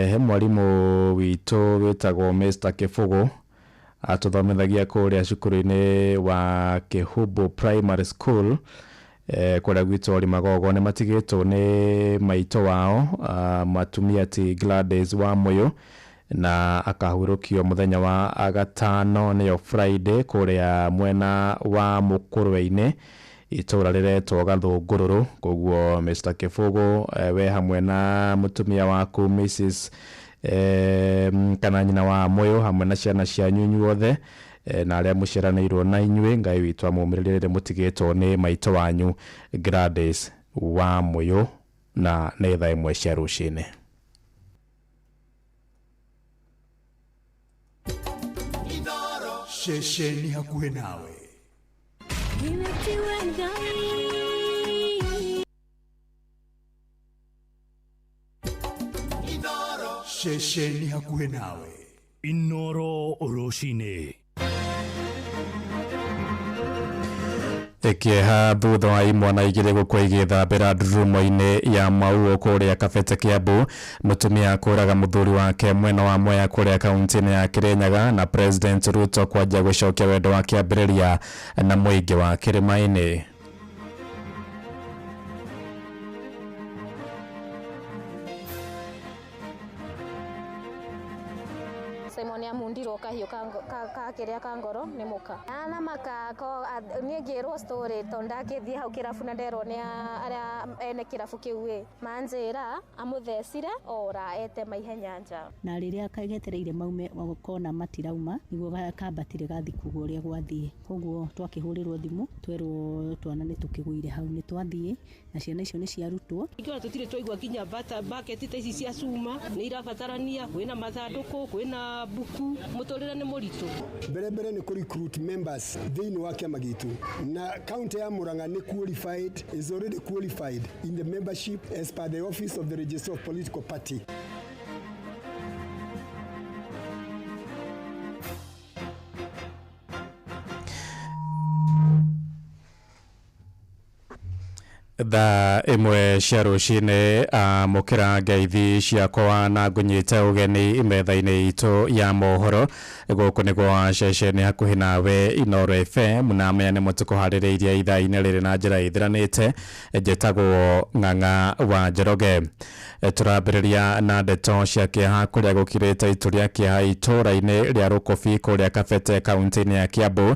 S4: He mwarimũ witũ wĩtagwo Mr. Kĩbũgũ atũthomithagia kũrĩa cukuru-inĩ wa Kĩhumbu Primary School, kũrĩa gwitũ Magogo. Nĩ matigĩtwo nĩ maitũ wao, matumia ti Gladys wa Mũyũ, na akahurũkio mũthenya wa gatano nĩyo Friday kũrĩa mwena wa Mũkũrwe-inĩ itũra rĩretwo Gathũngũrũrũ. Koguo Mr. Kĩbũgũ, we hamwe na mũtumia waku Mrs. Kana nyina wa Mũyũ hamwe na ciana cianyu inyuothe, na arĩa mũciaranĩirwo na inyuĩ, Ngai witũ amũmĩrĩrie rĩrĩa mũtigĩtwo nĩ maitũ wanyu Gladys wa Mũyũ, na nĩ thaa 1 cia rũcinĩ.
S8: Ceceni hakuhĩ nawe. Ceceni hakuhĩ nawe.
S1: Inooro rũcinĩ.
S4: Kĩeha thutha wa imwana igĩrĩ gũkua igĩthambĩra ndurumo-inĩ ya Mauo kũrĩa Kabete Kiambu. Mũtumia kũraga mũthuri wake mwena wa Mwea kũrĩa kaunti-inĩ ya Kirinyaga, na President Ruto kwanjia gũcokia wendo wa kĩambĩrĩria na mũingĩ wa kĩrĩma-inĩ.
S17: Simon amundirwo kahiũ ka kĩrĩa ka ngoro nĩ mũka na makako niĩ ngĩrwo story tondũ ndakĩthiĩ hau kĩrabu na nderwo nĩ arĩa ene kĩrabu kĩu ĩ manjĩra amũthecire ora etema ihenya nja.
S18: Na rĩrĩa getereire maume kona matirauma nĩguo kambatire gathi kuga ũrĩa gwathiĩ. Koguo twakĩhũrĩrwo thimũ twerwo twana nĩ tũkĩgũire hau, nĩ twathiĩ na ciana icio nĩ ciarutwo.
S19: Ikiona tũtirĩ twaigua nginya bucket ta ici cia cuma nĩ irabatarania, kwĩna mathandũkũ, kwĩna buku, mũtũrĩre nĩ mũritũ.
S20: Mbere mbere nĩ kũ recruit members thĩinĩ wa kĩama gitũ, na county ya Murang'a nĩ qualified, is already qualified in the membership as per the office of the registrar of political party.
S4: Thaa 1 cia rũcinĩ, amũkĩra ngeithi ciakwa na ngũnyite ũgeni metha-inĩ itũ ya mohoro. Gũkũ nĩ gwa ceceni hakuhĩ nawe Inooro FM, na maya nĩmo tũkũharĩrĩirie ithaa-inĩ rĩrĩ na njĩra ĩthiranĩte. Njĩtagwo Ng'ang'a wa Njoroge. Tũrambĩrĩria na ndeto cia kĩeha kũrĩa gũkirĩte itu rĩa kĩeha itũũra-inĩ rĩa Rũkũbi kũrĩa Kabete kaunti-inĩ ya Kiambu,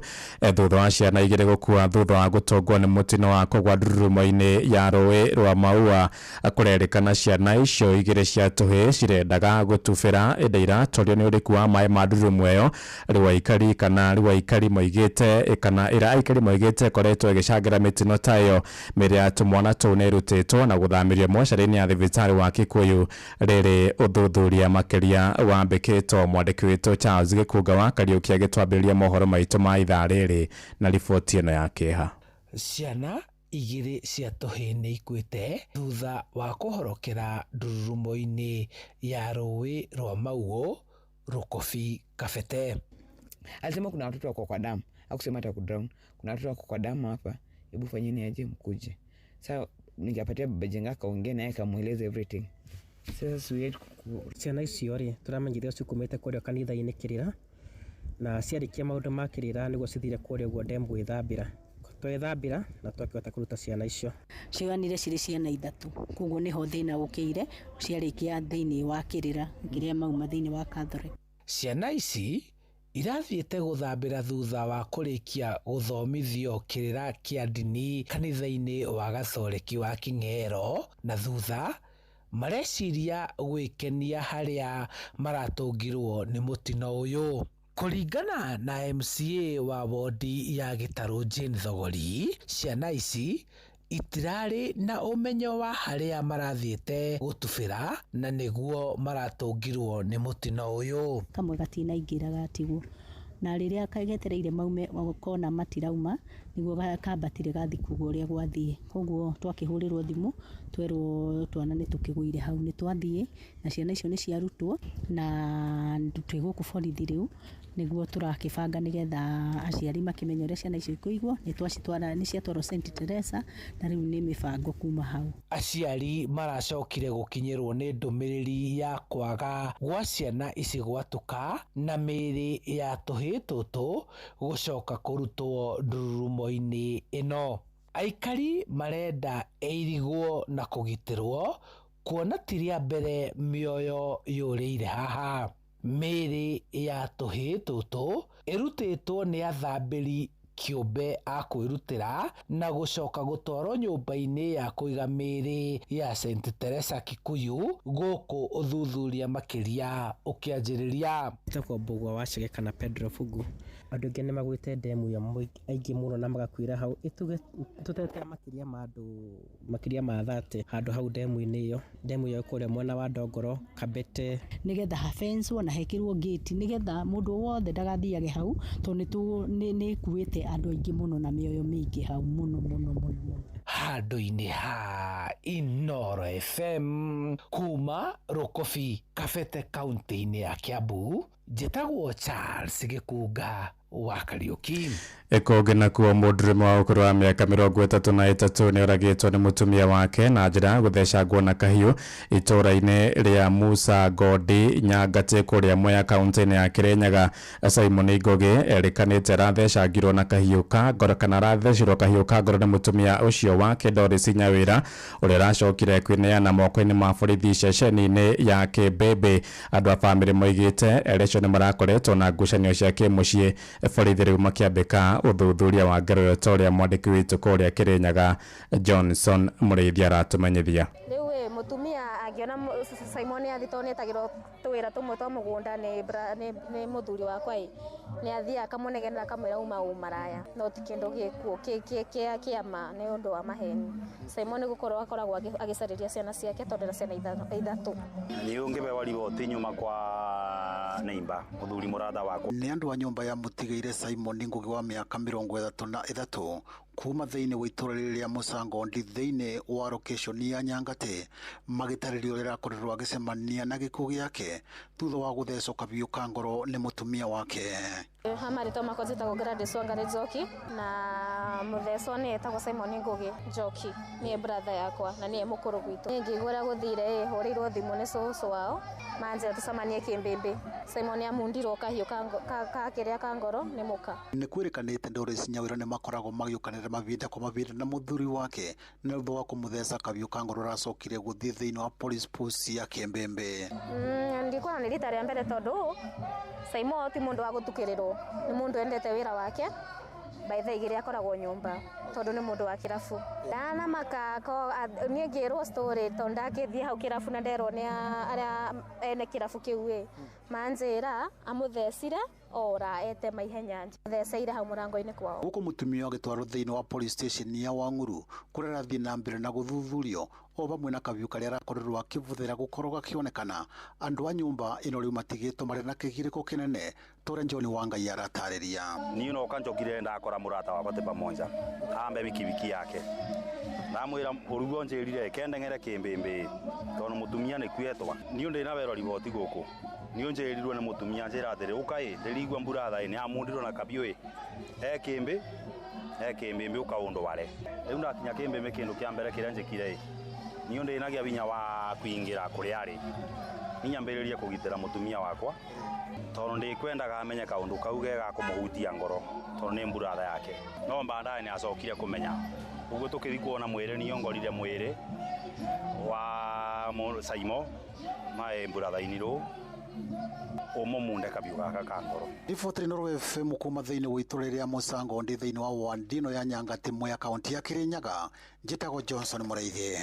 S4: thutha wa ciana igĩrĩ gũkua thutha wa gũtũngwo nĩ mũtino wa kũgwa ndurumo-inĩ ya rũĩ rwa Maua. Kũrerĩkana ciana icio igĩrĩ cia tũhĩĩ cirendaga gũtubĩra ĩndĩ iratorio nĩ ũriku wa maĩ ma ndurumo ĩyo. Rĩu aikari kana rĩu aikari moigĩte kana ĩra aikari moigĩte ĩkoretwo ĩgĩcangĩra mĩtino ta ĩyo. Mĩĩrĩ ya tũmwana tũu nĩ ĩrutĩtwo na gũthamĩrio mocarĩ-inĩ ya thibitarĩ wa Kikuyu rĩrĩ ũthuthuria makĩria wambĩkĩtwo. Mwandĩki witũ Charles Gĩkunga wa Kariũki agĩtwambĩrĩria mohoro maitũ ma ithaa rĩrĩ na riboti ĩno ya kĩeha.
S24: Ciana igĩrĩ cia tũhĩĩ nĩ ikuĩte thutha wa kũhorokera ndururumo-inĩ ya rũĩ rwa Mauo, Rũkobi, Kabete.
S25: Alisema kuna watoto wako kwa damu, hakusema hata kudrown. Kuna watoto wako kwa damu hapa, hebu fanyeni aje mkuje. Sasa nikapatia baba Jenga akaongea naye akamueleza everything. Sasa siwezi
S27: ciana icio rĩ tũramenyithio cikumĩte kũrĩa kanitha-inĩ kĩrĩra, na ciarĩkia maũndũ ma kĩrĩra nĩguo cithire kũrĩa ũguo ndemu gwĩthambĩra. Twethambĩra na twakĩhota kũruta ciana icio.
S18: Ciganire cirĩ ciana ithatũ, koguo nĩho thĩna ũkĩire, ciarĩkia thĩinĩ wa kĩrĩra kĩrĩa mauma thĩinĩ wa Catholic.
S24: Ciana ici Irathiĩte gũthambĩra thutha wa kũrĩkia gũthomithio kĩrĩra kĩa ndini kanitha-inĩ wa Gatholeki wa King'ero, na thutha mareciria gwĩkenia harĩa maratũngirwo nĩ mũtino ũyũ. Kũringana na MCA wa wodi ya Gĩtarũ Jane Thogori, ciana ici itirarĩ na ũmenyo wa harĩa marathiĩte gũtubĩra na nĩguo maratũngirwo nĩ mũtino ũyũ.
S18: Kamwe gatinaingĩra gatigwo, na rĩrĩa getereire maume kona matirauma nĩguo kambatire gathi kugua ũrĩa gwathiĩ. Koguo twakĩhũrĩrwo thimũ twerwo twana nĩ tũkĩgũire hau, nĩ twathiĩ na ciana icio nĩ ciarutwo na twĩ gũkũ borithi rĩu nĩguo tũrakĩbanga nĩgetha aciari makĩmenye ũrĩa ciana icio ikũigwo. Nĩ twacitwara, nĩ ciatwarwo St Teresa na rĩu nĩ mĩbango kuma hau.
S24: Aciari maracokire gũkinyĩrwo nĩ ndũmĩrĩri ya kwaga gwa ciana ici gwatuka na mĩĩrĩ ya tũhĩĩ tũtũ gũcoka kũrutwo ndururumo-inĩ ĩno. Aikari marenda ĩirigwo na kũgitĩrwo kuona ti rĩa mbere mĩoyo yũrĩire haha. Mĩĩrĩ ya tũhĩĩ tũtũ ĩrutĩtwo nĩ athambĩri kĩũmbe a kwĩrutĩra na gũcoka gũtwarwo nyũmba-inĩ ya kũiga mĩĩrĩ ya St Teresa Kikuyu gũkũ ũthuthuria makĩria ũkĩanjĩrĩria.
S27: Njĩtagwo Mbũgua wa Chege kana Pedro Bugu. Andũ aingĩ nĩ magwĩte ndemu ĩyo aingĩ mũno na magakuĩra hau. Ĩtuge tũtete makĩria ma andũ makĩria ma 30 handũ hau ndemu-inĩ ĩyo. Ndemu ĩyo kũrĩa mwena wa Ndongoro, Kabete.
S18: Nĩgetha hafencwo na hekĩrwo gate nĩgetha mũndũ wothe ndagathiage hau tondũ nĩ ĩkuĩte andũ aingĩ mũno na mĩoyo mĩingĩ hau mũno mũno mũno mũno.
S24: Handũ-inĩ ha Inooro FM kuma Rũkobi, Kabete, kaunti-inĩ ya Kiambu, njĩtagwo Charles Gĩkunga wa Kariũki.
S4: Ĩkũngĩ nakuo mũndũrũme wa ũkũrũ wa mĩaka 33 nĩ oragĩtwo nĩ mũtumia wake na njĩra ya gũthecangwo na kahiũ itũũra-inĩ rĩa Musa Ngodi Nyangatĩ kũrĩa Mwea kaunti-inĩ ya Kĩrĩnyaga. Simon Ngũgĩ erĩkanĩte arathecangirwo na kahiũ ka ngoro kana arathecirwo kahiũ ka ngoro nĩ mũtumia ũcio wake Doris Nyawĩra ũrĩa aracokire kwĩneana moko-inĩ ma borithi ceceni-inĩ ya Kĩmbĩmbĩ. Andũ a bamĩrĩ moigĩte erĩ acio nĩ marakoretwo na ngucanio cia kĩmũciĩ. Borithi rĩu makĩambĩka ũthuthuria wa ngero ĩyo ta ũrĩa mwandĩki witũ kũrĩa Kĩrĩnyaga Johnson Mũrĩithi aratũmenyithia.
S17: Rĩu ĩ mũtumia angĩona Simon athi tondũ nĩetagĩrwo tũwĩra tũmwe twa mũgũnda nĩ mũthuri wakwa ĩ nĩ athiaga akamũnegenera akamwĩra uma ũmaraya no ti kĩndũ gĩkuo kĩa ma nĩ ũndũ wa maheni. Simon gũkorwo akoragwo agĩcarĩria ciana ciake tondũ ena ciana ithatũ.
S3: Niĩ ũngĩbewa riboti nyuma kwa neighbor mũthuri mũrata wakwa.
S5: Nĩ andũ a nyũmba ya mũtigaire Simon Ngũgĩ wa mĩaka 33 kuma thĩinĩ wa itũũra rĩrĩ rĩa Mũcangondi thĩinĩ wa location ya Nyangatĩ magĩtarĩria ũrĩa arakorirwo agĩcemania na gĩkuũ gĩake thutha wa gũthecwo kabiũ ka ngoro nĩ mũtumia wake.
S17: Ha marĩtwa makwa njĩtagwo Gladys Wangari Njoki na mũthecwo nĩ etagwo Simon Ngũgĩ Njoki, nĩye brother yakwa na nĩye mũkũrũ gwitũ. Niĩ ngĩigua ũrĩa gũthire ĩ hũrĩirwo thimũ nĩ cũcũ wao manjĩra tũcemanie Kĩmbĩmbĩ. Simon amundirwo kahiũ ka kĩrĩa ka ngoro nĩ mũka.
S5: Nĩ kwĩrĩkanĩte Doris Nyawĩra nĩ makoragwo magĩũkanĩra mahinda kwa mahinda na mũthuri wake na thutha wa kũmũtheca kabiũ ka ngoro aracokire gũthiĩ thĩinĩ wa police post ya Kĩmbĩmbĩ.
S17: Ndikuona nĩ rita rĩa mbere tondũ Simon ti mũndũ wa gũtukĩrĩrwo, nĩ mũndũ endete wĩra wake. By thaa igĩrĩ akoragwo nyũmba tondũ nĩ mũndũ wa kĩrabu. Ndanamaka niĩ ngĩrwo story tondũ ndakĩthiĩ hau kĩrabu na nderwo nĩ arĩa ene kĩrabu kĩu ĩ manjĩra amũthecire ora ete maihenya theceire hau mũrango-inĩ kwao.
S5: Gũkũ mũtumia agĩtwarwo thĩinĩ wa police station ya Wang'uru kũrĩa arathiĩ na mbere na gũthuthurio o vamwe na kabiũ karĩa arakorirwo akĩbũthĩra gũkorwo gakĩonekana. Andũ a nyũmba ĩno rĩu matigĩtwo marĩ na kĩgirĩko kĩnene ta ũrĩa John Wangai aratarĩria.
S3: Niĩ noka njokire ndakora mũrata wakwa tĩ pamoja ambe bikibiki yake ndamwĩra ũrugo njĩrire kendeng'ere Kĩmbĩmbĩ tondũ mũtumia nĩ kuetwa. Niĩ ndĩ na wero riboti gũkũ niĩ njĩrirwo nĩ mũtumia njĩra atĩrĩ ũka ĩ ndĩrigua mburatha ĩ nĩ amundirwo na kabiũ ĩ e Kĩmbĩ e Kĩmbĩmbĩ ũka ũndũ ware. Rĩu ndakinya Kĩmbĩmbĩ kĩndũ kĩa mbere kĩrĩa njĩkire ĩ niĩ ndĩnagia binya wa kũingĩra kũrĩa arĩ ninyambĩrĩrie kũgitĩra mũtumia wakwa tondũ ndikwendaga amenye kaũndũ kau ge ga kũmũhutia ngoro tondũ nĩ mburatha yake. No baadaye nĩ acokire kũmenya ũguo tũkĩthiĩ kuona mwĩrĩ niyo ngorire mwĩrĩ wa Saimo mae mburatha-inĩ rũ Ũmũmunde kabiũ gaka ka ngoro.
S5: Riboti Inooro FM kuma thĩinĩ wa itũra rĩa Mũcango ndi thĩinĩ wa ward ĩno ya Nyangati Mwea kaunti ya Kirinyaga. Njĩtagwo Johnson Mũraithi.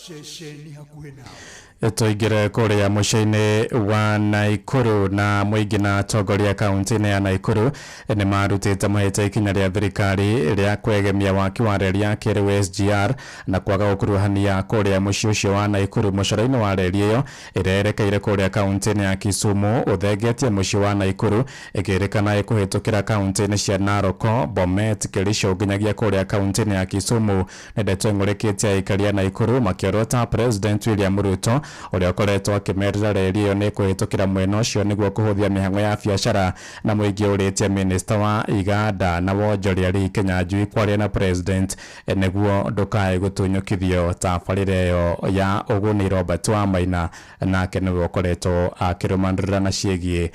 S1: Ceceni hakuhĩ nawe.
S4: Tũingĩre kũrĩa mũciĩ-inĩ wa Naikuru na mũingĩ na atongoria kaunti-inĩ ya Naikuru nĩ marutĩte mahĩta ikinya rĩa thirikari rĩa kwegemia waki wa reri ya kĩrĩu SGR na kwaga gũkuruhania kũrĩa mũciĩ ũcio wa Naikuru. Mũcoro-inĩ wa reri ĩyo ĩrĩa yerekeire kũrĩa kaunti-inĩ ya Kisumu ũthengetie mũciĩ wa Naikuru ĩkĩrĩkana ĩkũhĩtũkĩra kaunti-inĩ cia Narok, Bomet, Kericho nginyagia kũrĩa kaunti-inĩ ya Kisumu. Nĩ ndeto ĩng'ũrĩkĩtie aikari a Naikuru makĩorota President William Ruto ũrĩa ũkoretwo akĩmerĩra reri ĩyo nĩ ĩkũhĩtũkĩra mwena ũcio nĩguo kũhũthia mĩhang'o ya biacara na mũingĩ ũrĩtie minista wa iganda na wonjoria Lee Kinyanjui kwaria na president nĩguo ndũkae gũtunyũkithio tabarĩra ĩyo ya ũguni. Robert Wamaina nake nĩwe ũkoretwo akĩrũmanĩrĩra na ciĩgiĩ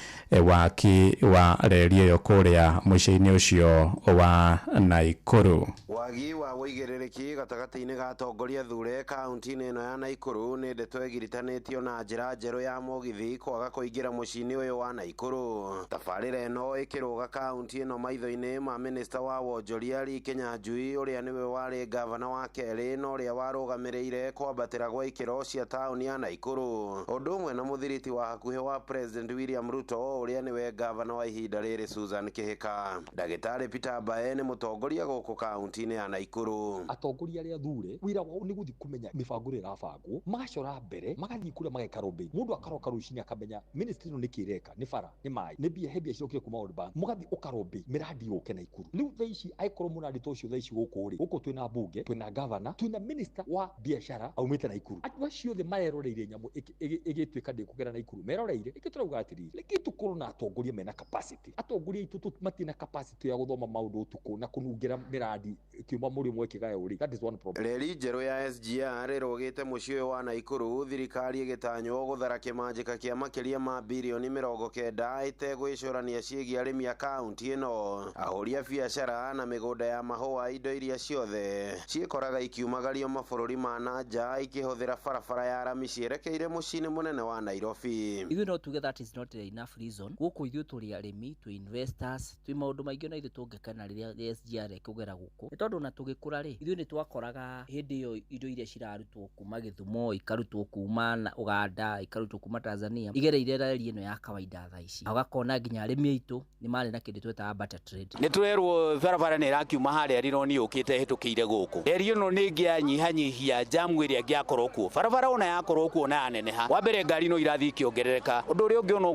S4: waki wa reri ĩyo kũrĩa mũciĩ-inĩ ũcio wa Naikuru.
S7: Wagi wa ũigĩrĩrĩki gatagatĩ-inĩ ga atongoria thure kaunti-inĩ ĩno ya Naikuru nĩ ndeto ĩgiritanĩtio na njĩra njerũ ya mũgithi kwaga kũingĩra mũciĩ-inĩ ũyũ wa Naikuru. Tabarĩra ĩno ĩkĩrũga kaunti ĩno maitho-inĩ ma minista wa wonjoria Lee Kinyanjui ũrĩa nĩwe warĩ gavana wa kerĩ na ũrĩa warũgamĩrĩire kwambatĩra gwa ikĩro cia taũni ya Naikuru, ũndũ ũmwe na mũthiriti wa hakuhĩ wa President William Ruto ũrĩa nĩwe gavana wa ihinda rĩrĩ Susan Kihika. Ndagĩtarĩ Peter Mbae nĩ mũtongoria gũkũ kaunti-inĩ ya Naikuru.
S9: Atongoria arĩa thure wĩra wao nĩ gũthiĩ kũmenya mĩbango ĩrĩa ĩrabangwo, magacora mbere, magathiĩ kũrĩa mageka lobbying. Mũndũ akaroka rũcinĩ akamenya ministry ĩno nĩkĩ ĩreka, nĩ bara, nĩ maĩ, nĩ mbia, he mbia cirokire kuma World Bank, mũgathiĩ ũkarobĩ mĩradi yũke Naikuru. Rĩu thaa ici angĩkorwo mũradi ta ũcio thaa ici gũkũ rĩ, gũkũ twĩna mbunge, twĩna gavana, twĩna minister wa biacara aumĩte Naikuru. Andũ acio othe mareroreire nyamũ ĩgĩtuĩka ndĩkũgera Naikuru, meroreire nĩkĩo tũrauga atĩrĩrĩ, reke tũkorwo na atongoria mena capacity. Atongoria aitũ matirĩ na capacity ya gũthoma maũndũ ũtukũ na kũnungĩra mĩradi ĩkiuma mũrĩmo ĩkĩgaywo rĩ, that is one problem.
S7: Reri njerũ ya SGR ĩrũgĩte mũciĩ ũyũ wa Naikuru thirikari ĩgĩtanywo gũthara kĩmanjĩka kĩa makĩria ma birioni 90 ĩtegwĩcũrania ciĩgiĩ arĩmi a kaunti ĩno, ahũri a biacara na mĩgũnda ya mahũa, indo iria ciothe ciĩkoraga ikiumagario mabũrũri ma na nja ikĩhũthĩra barabara ya rami cierekeire mũciĩ-inĩ mũnene wa Nairobi.
S10: Ithuĩ no tuge that is not enough reason. Gũkũ ithuĩ tũrĩ arĩmi, twĩ investors, twĩ maũndũ maingĩ na ithuĩ tũngĩkena rĩrĩa SGR ĩkũgera gũkũ, nĩ tondũ ona tũgĩkũra rĩ, ithuĩ nĩ twakoraga hĩndĩ ĩyo indo iria cirarutwo kuma Gĩthumo, ikarutwo kuma Uganda, ikarutwo kuma Tanzania, igereire reri ĩno ya kawaida thaa ici. Ũgakona nginya arĩmi aitũ nĩ marĩ na kĩndũ twetaga barter trade.
S21: Nĩ tũrerwo barabara nĩ ĩrakiuma harĩa Rironi yũkĩte ĩhĩtũkĩire gũkũ. Reri ĩno nĩ ĩngĩanyihanyihia jamu ĩrĩa ĩngĩakorwo kuo. Barabara ona yakorwo kuo na yaneneha, wa mbere ngari no irathiĩ ikĩongerereka. Ũndũ ũrĩa ũngĩ ona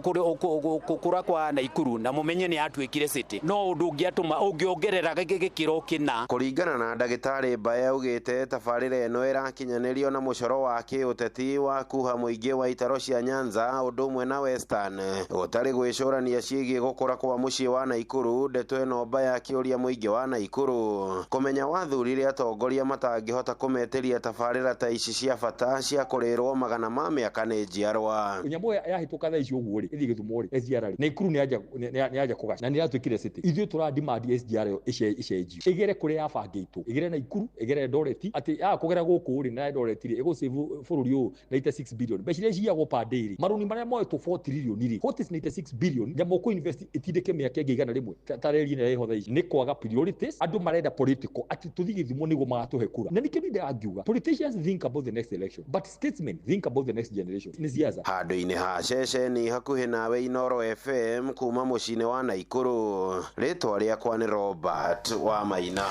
S21: gũkũra kwa Naikuru na mũmenye nĩ yatuĩkire city, no ũndũ ũngĩatũma ũngĩongerera gĩkĩro kĩna.
S7: Kũringana na ndagĩtarĩ Mbae augĩte tabarĩra ĩno ĩrakinyanĩrio na mũcoro wa kĩũteti wa kuha mũingĩ wa itaro cia Nyanza ũndũ ũmwe na Western gũtarĩ gwĩcũrania ciĩgiĩ gũkũra kwa mũciĩ wa Naikuru. Ndeto ĩno Mbae akĩũria mũingĩ wa Naikuru kũmenya wathurire atongoria matangĩhota kũmetĩria tabarĩra ta ici cia bata cia kũrĩrwo magana ma mĩaka nĩ njiarwa.
S9: Nyamũ yahĩtũka thaa ici ũguo rĩ, ĩthiĩ Gĩthumo rĩ, SGR rĩ, Naikuru nĩ yanja kũgaca na nĩ ĩratuĩkire city. Ithuĩ tũra demand SGR ĩyo ĩcenjio, ĩgere kũrĩa yabangĩtwo, ĩgere Naikuru, ĩgere Eldoret, atĩ yaga kũgera gũkũ rĩ na Eldoret rĩ, ĩgũ-save bũrũri ũyũ 96 billion. Mbeca iria ciyagwo per day rĩ, marũni marĩa moetwo 4 trillion rĩ, what is 96 billion? Nyamũ ũkũ invest ĩtindĩke mĩaka ĩngĩ 100 ta reri ĩno ĩho thaa ici. Nĩ kwaga priorities, andũ marenda political atĩ tũthiĩ Gĩthumo nĩguo magatũhe kura. Na nĩkĩo niĩ ndĩrangiuga politicians think about the next election but statesmen think about the next generation. Nĩ siasa.
S7: Handũ-inĩ ha ceceni hakuhĩ nawe Inooro FM kuma mũciĩ-inĩ wa Naikuru, rĩtwa rĩakwa nĩ Robert wa Maina.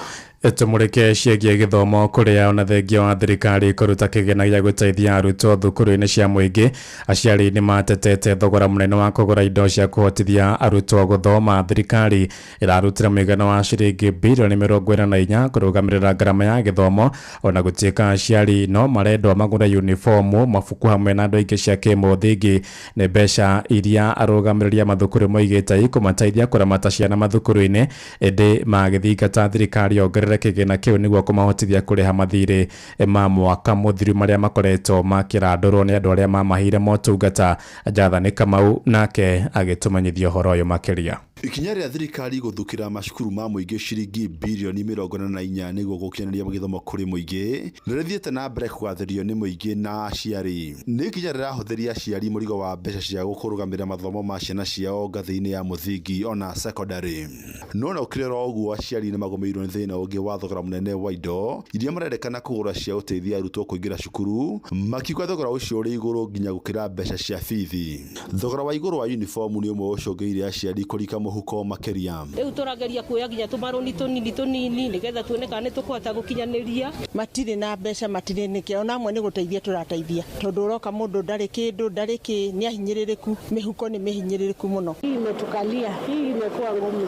S4: Tũmũrĩke ciĩgiĩ gĩthomo kũrĩa ona thengia wa thirikari kũruta kĩgĩna gĩa gũteithia arutwo thukuru-inĩ cia mũingĩ, aciari nĩ matetete thogora mũnene wa kũgũra indo cia kũhotithia arutwo gũthoma. Thirikari ĩrarutĩra mũigana wa ciringi birioni 44 kũrũgamĩrĩra ngarama ya gĩthomo, ona gũtuĩka aciari no marendwo magũre uniformu, mabuku hamwe na indo ingĩ cia kĩmũthingi. Nĩ mbeca iria arũgamĩrĩri a mathukuru moigĩte ikũmateithia kũramata ciana mathukuru-inĩ, ĩndĩ magĩthingata thirikari yongerere kĩgĩna kĩu nĩguo kũmahotithia kũrĩha mathirĩ ma mwaka mũthiru marĩa makoretwo makĩrandũrwo nĩ andũ arĩa mamaheire motungata. Jathani Kamau nake agĩtũmenyithia ũhoro ũyũ makĩria.
S12: Ikinya rĩa thirikari gũthukĩra macukuru ma mũingĩ ciringi birioni 44 nĩguo gũkinyanĩria gĩthomo kũrĩ mũingĩ nĩrĩthiĩte na mbere kũgathĩrĩrio nĩ mũingĩ na aciari. Nĩ ikinya rĩrahũthĩria aciari mũrigo wa mbeca cia gũkũrũgamĩrĩra mathomo ma ciana ciao ngathĩ-inĩ ya mũthingi ona secondary. No na ũkĩrĩ oro ũguo aciari nĩmagũmĩirwo nĩ thĩna ũngĩ wa thogora mũnene wa indo iria marerĩkana kũgũra cia gũteithia arutwo kũingĩra cukuru, makiuga thogora ũcio ũrĩ igũrũ nginya gũkĩra mbeca cia bithi. Thogora wa igũrũ wa uniform nĩ ũmwe ũcũngĩrĩirie aciari kũrika mũhuko makĩria.
S19: Rĩu tũrageria kuoya nginya tũmarũni tũnini tũnini nĩgetha tuone kana nĩtũkũhota gũkinyanĩria.
S13: Matirĩ na mbeca, matirĩ nĩkĩ, ona amwe nĩ gũteithia tũrateithia tondũ ũroka mũndũ ndarĩ kĩndũ, ndarĩ kĩ, nĩ ahinyĩrĩrĩku, mĩhuko nĩ mĩhinyĩrĩrĩku mũno.
S14: Hii imetukalia, hii imekuwa ngumu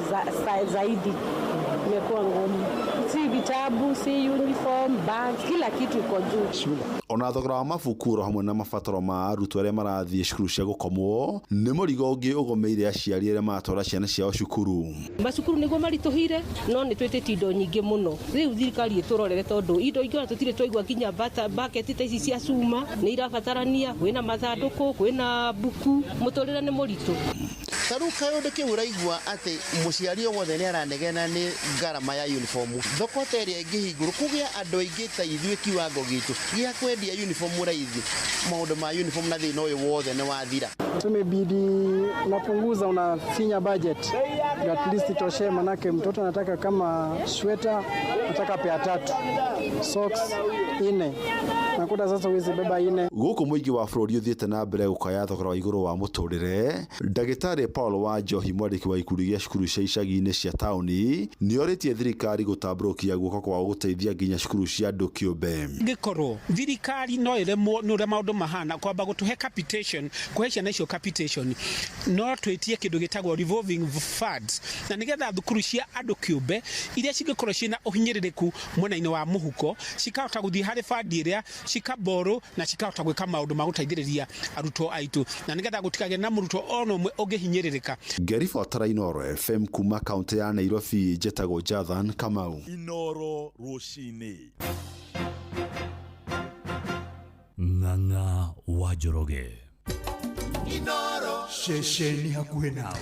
S14: zaidi, imekuwa ngumu. Si vitabu, si uniform, bag, kila kitu iko juu.
S12: Ona thogora wa mabuku oro hamwe na mabataro ma arutwo arĩa marathiĩ cukuru cia gũkomwo nĩ mũrigo ũngĩ ũgũmĩire aciari arĩa maratwara ciana ciao cukuru.
S19: Macukuru nĩguo maritũhire, no nĩ twĩtĩtie indo nyingĩ mũno. Rĩu thirikari ĩtũrorere tondũ indo ingĩ ona tũtirĩ twaigua nginya bucket ta ici cia cuma nĩ irabatarania, kwĩna mathandũkũ, kwĩna mbuku, mũtũrĩre nĩ mũritũ.
S15: Ta rĩu kaũndũ kĩu ũraigua atĩ mũciari o wothe nĩ aranegena nĩ ngarama ya uniform. Thoko ta ĩrĩa ĩngĩhingũrwo kũgĩa andũ aingĩ ta ithuĩ kiwango gitũ gĩa kwendia uniform raithi, maũndũ ma uniform na thĩna ũyũ wothe nĩ wathira.
S22: Tumebidi unapunguza, unafinya budget at least itoshe, manake mtoto anataka kama sweta anataka pea 3, socks 4, nakuta sasa huwezi beba 4.
S12: Gũkũ mũingĩ wa bũrũri ũthiĩte na mbere gũkaya thogora wa igũrũ wa mũtũrĩre, ndagĩtarĩ Paul Wanjohi mwandĩki wa ikundi gĩa cukuru cia icagi-inĩ cia taũni nĩorĩtie thirikari gũtambũrũkia guoko kwao gũteithia nginya cukuru cia andũ kĩũmbe.
S23: Ngĩkorwo thirikari no ĩremwo nĩ ũrĩa maũndũ mahana kwamba gũtũhe capitation, kũhe ciana icio capitation, no twĩtie kĩndũ gĩtagwo revolving funds, na nĩgetha thukuru cia andũ kĩũmbe iria cingĩkorwo ciĩna ũhinyĩrĩrĩku mwena-inĩ wa mũhuko cikahota gũthiĩ harĩ fund ĩrĩa cikaborrow na cikahota gwĩka maũndũ ma gũteithĩrĩria arutwo aitũ, na nĩgetha gũtikagĩe na mũrutwo ona ũmwe ũngĩhinyĩrĩrĩka.
S12: Ngĩribotera Inooro FM kuma kaunti ya Nairobi, njĩtagwo Jathan Kamau.
S8: Inooro rũcinĩ.
S1: Ng'ang'a wa Njoroge.
S8: Inooro ceceni hakuhĩ nawe.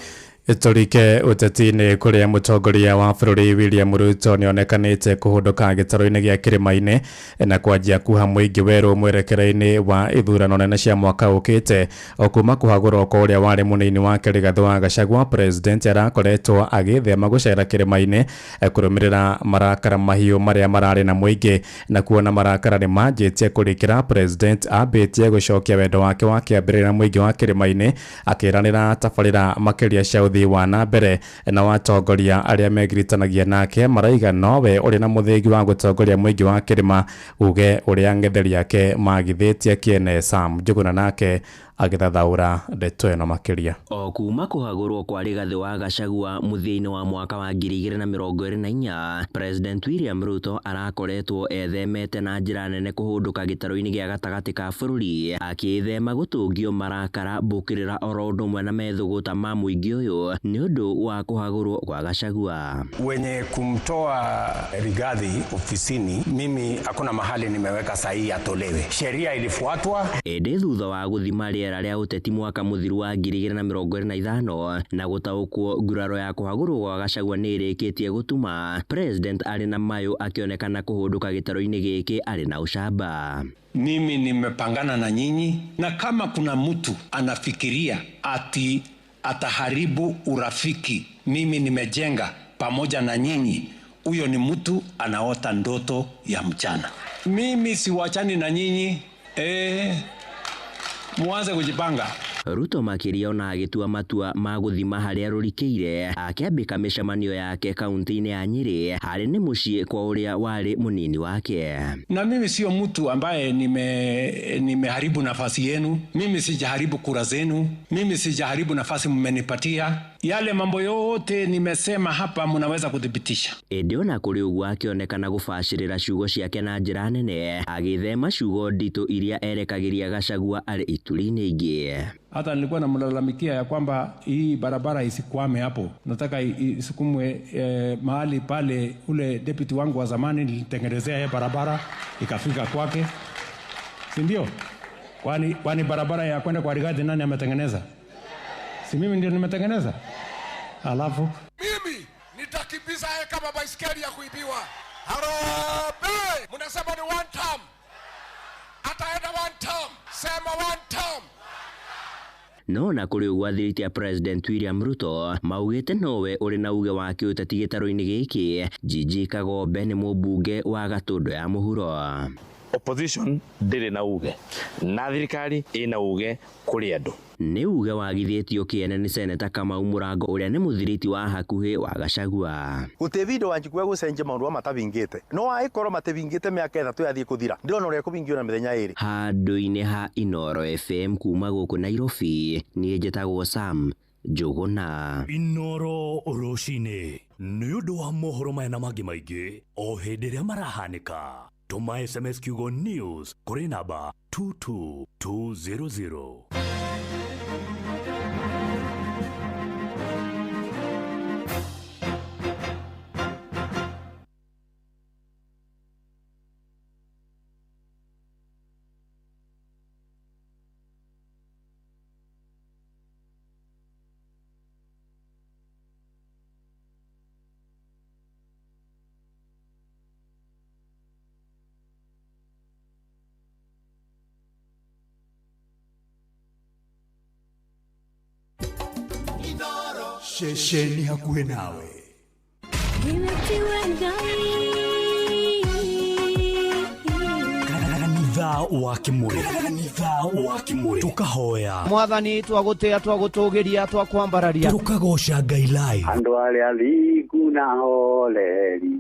S4: Tũrike ũteti-inĩ kũrĩa mũtongoria wa bũrũri William Ruto nĩonekanĩte kũhũndũka gĩtarũ-inĩ gĩa kĩrĩma-inĩ na kwanjia kuha mũingĩ werũ mwerekera-inĩ wa ithurano nene cia mwaka ũkĩte. O kuma kũhagũrwo kwa ũrĩa warĩ mũnini wake Rigathĩ wa Gachagua, president arakoretwo agĩthema gũcera kĩrĩma-inĩ kũrũmĩrĩra marakara mahiũ marĩa mararĩ na mũingĩ, na kuona marakara nĩ manjĩtie kũrikĩra, president ambĩtie gũcokia wendo wake wa kĩambĩrĩria mũingĩ wa kĩrĩma-inĩ akĩranĩra tabarĩra makĩria cia ũthii wa na mbere na watongoria arĩa megiritanagia nake maraiga nowe ũrĩ na mũthĩgi wa gũtongoria mũingĩ wa kĩrĩma, uge ũrĩa ng'etheri ake magithĩtie kĩene. Sam Njuguna nake agĩthathaũra ndeto ĩno makĩria.
S26: O kuma kũhagũrwo kwa Rigathĩ wa Gachagua mũthia-inĩ wa mwaka wa 2024, President William Ruto arakoretwo ethemete na njĩra nene kũhũndũka gĩtarũ-inĩ gĩa gatagatĩ ka bũrũri, akĩĩthema gũtũngio marakara mbũkĩrĩra oro ũndũ ũmwe na methũgũta ma mũingĩ ũyũ nĩ ũndũ wa kũhagũrwo kwa Gachagua.
S28: Wenye kumtoa Rigathi ofisini, mimi hakuna mahali nimeweka sahihi atolewe. Sheria ilifuatwa.
S26: Ĩndĩ thutha wa gũthima rĩera rĩa ũteti mwaka mũthiru wa 2025 na gũtaũkwo nguraro ya kũhagũrwo gwa Gachagua nĩ ĩrĩkĩtie gũtuma president arĩ na mayũ akĩonekana kũhũndũka gĩtarũ-inĩ gĩkĩ arĩ na ũcamba.
S28: Mimi nimepangana na nyinyi, na kama kuna mtu anafikiria ati ataharibu urafiki mimi nimejenga pamoja na nyinyi, huyo ni mtu anaota ndoto ya mchana. Mimi siwachani na nyinyi, muanze kujipanga.
S26: Ruto makĩria ona agĩtua matua ma gũthima harĩa rũrikĩire akĩambĩka mĩcemanio yake kaunti-inĩ ya Nyĩrĩ harĩ nĩ mũciĩ kwa ũrĩa warĩ mũnini wake.
S28: Na mimi sio mtu ambaye nimeharibu nafasi yenu, mimi sijaharibu kura zenu, mimi sijaharibu nafasi mmenipatia. Yale mambo yote nimesema hapa mnaweza kudhibitisha.
S26: Ĩndĩ ona kũrĩ ũguo akĩonekana gũbacĩrĩra ciugo ciake na njĩra nene agĩthema ciugo nditũ iria erekagĩria Gachagua arĩ ituri-inĩ ingĩ.
S28: Hata nilikuwa namlalamikia ya kwamba hii barabara isikwame hapo. Nataka isukumwe mahali pale ule deputy wangu wa zamani nilitengenezea yeye barabara ikafika kwake. Si ndio? Kwani barabara ya kwenda kwa Rigathi nani ametengeneza? Si mimi ndio nimetengeneza?
S2: Alafu
S6: Mimi nitakimbiza yeye kama baiskeli ya kuibiwa. Harambee! Mnasema ni one term, ataenda one term. Sema one term.
S26: No na kũrĩ ũguo athiriti a President William Ruto maugĩte nowe ũrĩ na uge wa kĩũteti gĩtarũ-inĩ gĩkĩ. Gigi Kagombe nĩ mũmbunge wa Gatũndũ ya mũhuro.
S11: Opposition ndĩrĩ na uge na thirikari ĩna uge kũrĩ andũ.
S26: Nĩ uge wagithĩtio kĩene nĩ Seneta Kamau Mũrango ũrĩa nĩ mũthiriti wa hakuhĩ wa Gachagua.
S16: Gũtirĩ bindu Wanjikũ egũcenjia maũndũ matavingĩte no angĩkorwo matĩvingĩte mĩaka 3 yathiĩ kũthira ndĩrona ũrĩa ekũvingio na mĩthenya 2.
S26: Handũ-inĩ ha Inooro FM kuma gũkũ Nairobi, niĩ njĩtagwo Sam Njũgũna.
S1: Inooro rũcinĩ nĩ ũndũ wa mohoro maya na mangĩ maingĩ o hĩndĩ ĩrĩa marahanĩka. Tũma SMS kiugo news kũrĩ namba 22200.
S8: Ceceni hakuhĩ nawe.
S1: Kanitha wa Kimuri, kanitha wa Kimuri, tukahoya
S18: Mwathani twagũtĩa twagũtũgĩria twakwambararia
S1: tukagoca Ngai live.
S20: Andũ arĩa athingu na horeri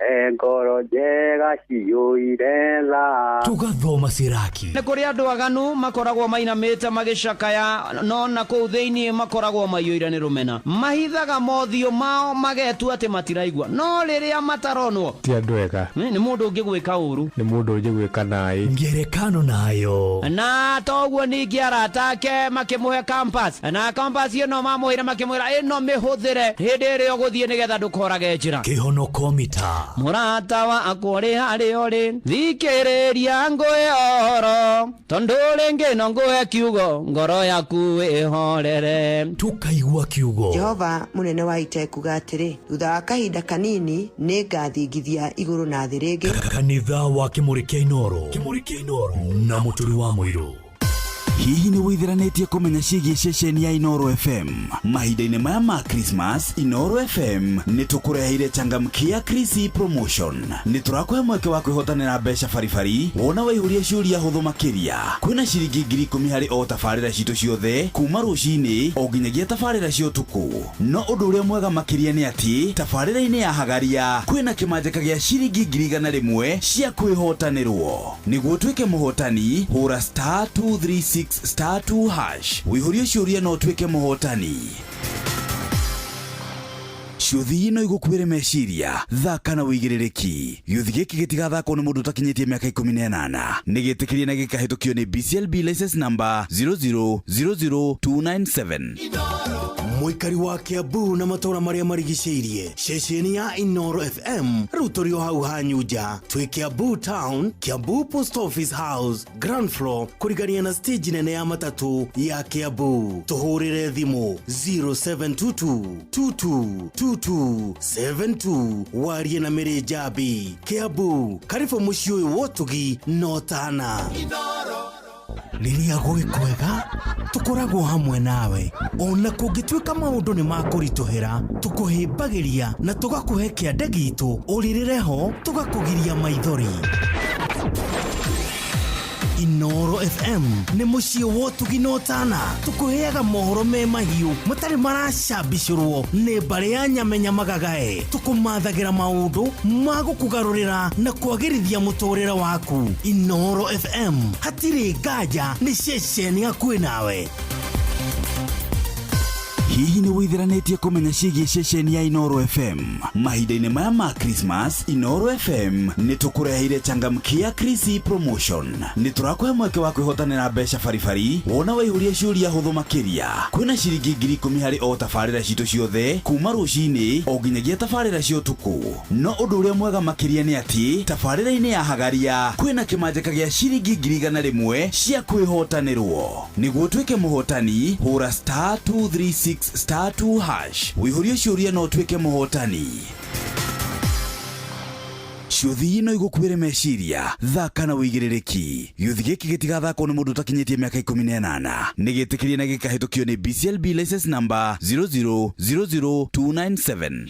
S20: e ngoro njega ciyũire tha.
S1: Tugathoma Siraki.
S18: Nĩ kũrĩ andũ aganu makoragwo mainamĩte magĩcakaya no na kũu thĩinĩ makoragwo maiyũire nĩ rũmena. Mahithaga mothiũ mao magetua atĩ matiraigua no rĩrĩa mataronwo
S4: ti andũ ega.
S18: Nĩ mũndũ ũngĩgwĩka ũru,
S4: nĩ mũndũ ũngĩgwĩka naĩ.
S1: Ngerekano nayo.
S18: Na toguo ningĩ arata ake makĩmũhe compass na compass ĩno mamũheire makĩmwĩra ĩno mĩhũthĩre hĩndĩ ĩrĩa ũgũthiĩ nĩgetha ndũkorage njĩra.
S1: Kĩhonoko mita.
S18: Mũrata wakwa ũrĩ harĩa ũrĩ thikĩrĩria ngũhe ũhoro tondũ rĩngĩ no ngũhe kiugo ngoro yaku ĩhorere.
S1: Tukaigua kiugo.
S25: Jehova mũnene wa ita ekuga atĩrĩ, thutha wa kahinda kanini nĩ ngathingithia igũrũ na thĩ rĩngĩ.
S1: Kanitha wa Kimuri kĩa Inooro, Kimuri kĩa Inooro na Mũturi wa Mũirũ.
S27: Hihi nĩ wĩtheranĩtie kũmenya ciĩgiĩ ceceni ya Inooro FM? Mahinda-inĩ maya ma Christmas, Inooro FM nĩ tũkũreheire changamkia Krisi promotion. Nĩ tũrakũhe mweke wa kwĩhotanĩra mbeca baribari wona waihũria ciũria hũthũ makĩria. Kwĩna ciringi 10,000 harĩ o tabarĩra citũ ciothe kuma rũcinĩ o nginyagia tabarĩra cia ũtukũ. No ũndũ ũrĩa mwega makĩria nĩ atĩ tabarĩra-inĩ ya Hagaria kwĩna kĩmanjĩka gĩa ciringi 100,000 cia kwĩhotanĩrwo. Nĩguo ũtuĩke mũhotani, hũra star 236 star 2 hash wĩihũrie ciũria no ũtuĩke mũhotani. Ciũthi no igũkuĩre meciria, thaka na wĩigĩrĩrĩki. Gĩũthi gĩkĩ gĩtigathakwo nĩ mũndũ ũtakinyĩtie mĩaka 18. Nĩ gĩtĩkĩrie na gĩkahĩtũkio nĩ BCLB license number 0000297.
S29: Mũikari wa Kiambu na matũra marĩa marigicĩirie, ceceni ya Inooro FM rĩu tũrĩ o hau hanyu nja. Twĩ Kiambu Town, Kiambu Post Office House, ground floor, kũrigania na stage nene ya matatũ ya Kiambu. Tũhũrĩre thimũ 0722 22 2272 warie na Mĩrĩ Njambi. Kiambu, karibu mũciĩ ũyũ wa ũtugi na ũtana. Rĩrĩa gwĩ kwega tũkoragwo hamwe nawe ona kũngĩtuĩka maũndũ nĩ makũritũhĩra tũkũhĩmbagĩria na tũgakũhe kĩande gitũ ũrĩrĩre ho tũgakũgiria maithori. Inooro FM nĩ mũciĩ wa ũtugi na ũtana tũkũheaga mohoro me mahiũ matarĩ maracambicũrwo nĩ mbarĩ ya nyamenya magagae tũkũmathagĩra maũndũ ma gũkũgarũrĩra na kwagĩrithia mũtũrĩre waku. Inooro FM hatirĩ nganja nĩ ceceni hakuhĩ nawe.
S27: Hihi nĩ wĩtheranĩtie kũmenya ciĩgiĩ ceceni ya Inooro FM? Mahinda-inĩ maya ma Christmas, Inooro FM nĩ tũkũreheire changamkia Krisi promotion. Nĩ tũrakũhe mweke wa kwĩhotanĩra mbeca baribari wona waihũria ciũria hũthũ makĩria. Kwĩna ciringi 10,000 harĩ o tabarĩra citũ ciothe kuma rũcinĩ o nginyagia tabarĩra cia ũtukũ. No ũndũ ũrĩa mwega makĩria nĩ atĩ tabarĩra-inĩ ya Hagaria kwĩna kĩmanjĩka gĩa ciringi 100,000 cia kwĩhotanĩrwo. Nĩguo ũtuĩke mũhotani, hũra star 236 236 star 2 hash wĩihũrie ciũria na ũtuĩke mũhotani. Ciũthi no igũkuĩre meciria, thaka na wĩigĩrĩrĩki. Gĩũthi gĩkĩ gĩtigathakwo nĩ mũndũ ũtakinyĩtie mĩaka 18. Nĩ gĩtĩkĩrie na gĩkahĩtũkio nĩ BCLB license number 0000297.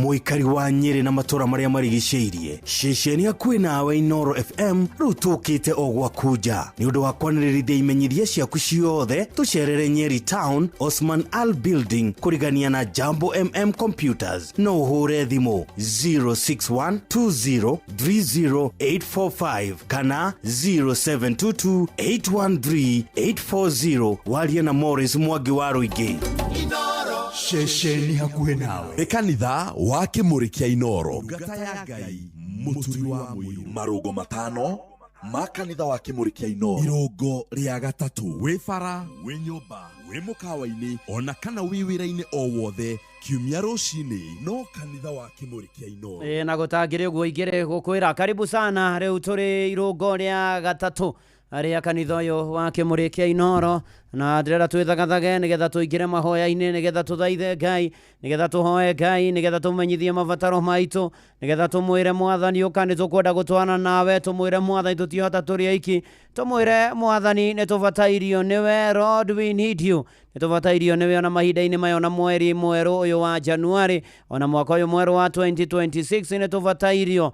S29: Mũikari wa Nyĩrĩ na matũra marĩa marigicĩirie, ceceni hakuhĩ nawe Inoro FM rĩu tũkĩte o gwaku nja nĩ ũndũ wa kwanĩrĩrithia imenyithia ciaku ciothe. Tũcerere Nyeri Town, Osman Al Building, kũrigania na Jambo MM Computers. No ũhũre thimũ 061 2030845 kana 0722 813 840 warie na Morris Mwangi wa Rũingĩ.
S8: Ceceni hakuhĩ nawe nĩ kanitha wa Kĩmũrĩ kĩa Inoro, Ndungata ya Ngai Mũturi wa Mũiru. Marũngo matano ma kanitha wa Kĩmũrĩ kĩa Inoro, irũngo rĩa gatatũ. Wĩ bara, wĩ nyũmba, wĩ mũkawa-inĩ, ona kana wĩ wĩra-inĩ o wothe, kiumia rũcinĩ no kanitha wa Kĩmũrĩ kĩa Inoro.
S18: Ĩ, na gũtangĩrĩ ũguo ingĩrĩ gũkwĩra karibu sana. Rĩu tũrĩ irũngo rĩa gatatũ rĩa kanitha ũyũ wa Kĩmũrĩ kĩa Inoro, na ndĩrenda twĩthagathage nĩgetha tũingĩre mahoya-inĩ, nĩgetha tũthaithe Ngai, nĩgetha tũhoe Ngai, nĩgetha tũmenyithie mabataro maitũ, nĩgetha tũmwĩre Mwathani ũka, nĩ tũkwenda gũtwana nawe. Tũmwĩre Mwathani tũtihota tũrĩ aiki. Tũmwĩre Mwathani nĩ tũbatairio nĩwe. Lord, we need you. Nĩ tũbatairio nĩwe ona mahinda-inĩ maya, ona mweri mwerũ ũyũ wa Januari, ona mwaka ũyũ mwerũ wa 2026, nĩ tũbatairio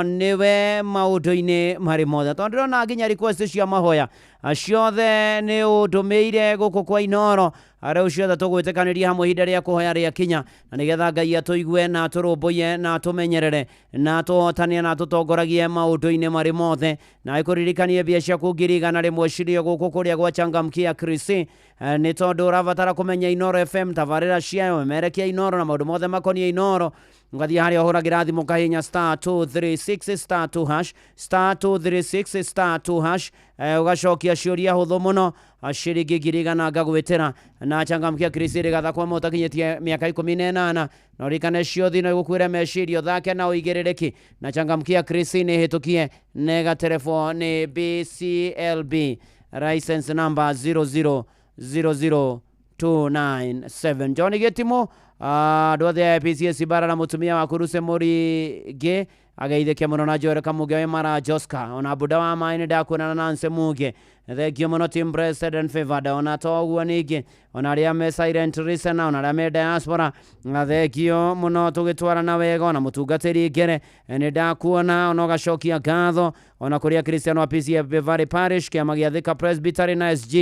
S18: nĩwe maũndũ-inĩ marĩ mothe, tondũ ndĩrona nginya request cia mahoya ciothe nĩ ũndũmĩire gũkũ kwa Inoro. Rĩu ciothe tũgwĩtĩkanĩria hamwe ihinda rĩa kũhoya rĩa kinya, na nĩgetha Ngai atũigue na atũrũmbũiye na atũmenyerere na atũhotanie na atũtongoragie maũndũ-inĩ marĩ mothe. Na ĩkũririkanie mbia ciaku 100,000 cirĩ gũkũ kũrĩa gwa Changamkia Krisi, nĩ tondũ ũrabatara kũmenya Inoro FM, tabarĩra ciayo, memerekia Inoro na maũndũ mothe makoniĩ Inoro. Ũgathiĩ harĩa ũhũragĩra thimũ kahinya star 236 star 2 hash, star 236 star 2 hash, ũgacokia ciũria hũthũ mũno, ciringi 100,000 ngagwĩtĩra. Na Changamkia Krisi rĩgatha kwa mũtakinyĩtie mĩaka 18, na ũririkane ciothi no igũkuĩre meciria, ũthake na ũigĩrĩrĩki. Na Changamkia Krisi nĩ hĩtũkie na ĩgaterebwo nĩ BCLB license number 0000297. John Gĩtimũ, andũ othe a PCS Bara na mũtumia waku Ruse Mũringĩ ageithĩke mũno, na Joel Kamuge wĩ Mara Joska, ona Buda wa maĩ nĩ ndakuonana na Nancy Muge, thengio mũno team blessed and favored. Ona to ũguo ningĩ, ona arĩa me silent listener, ona arĩa me diaspora, na thengio mũno tũgĩtwarana wega. Ona mũtungatĩri Ngere nĩ ndakuona, ona ũgacokia ngatho, ona kũrĩa Christian wa PCF Beverly Parish, kĩama gĩa Thika Presbytery na SG,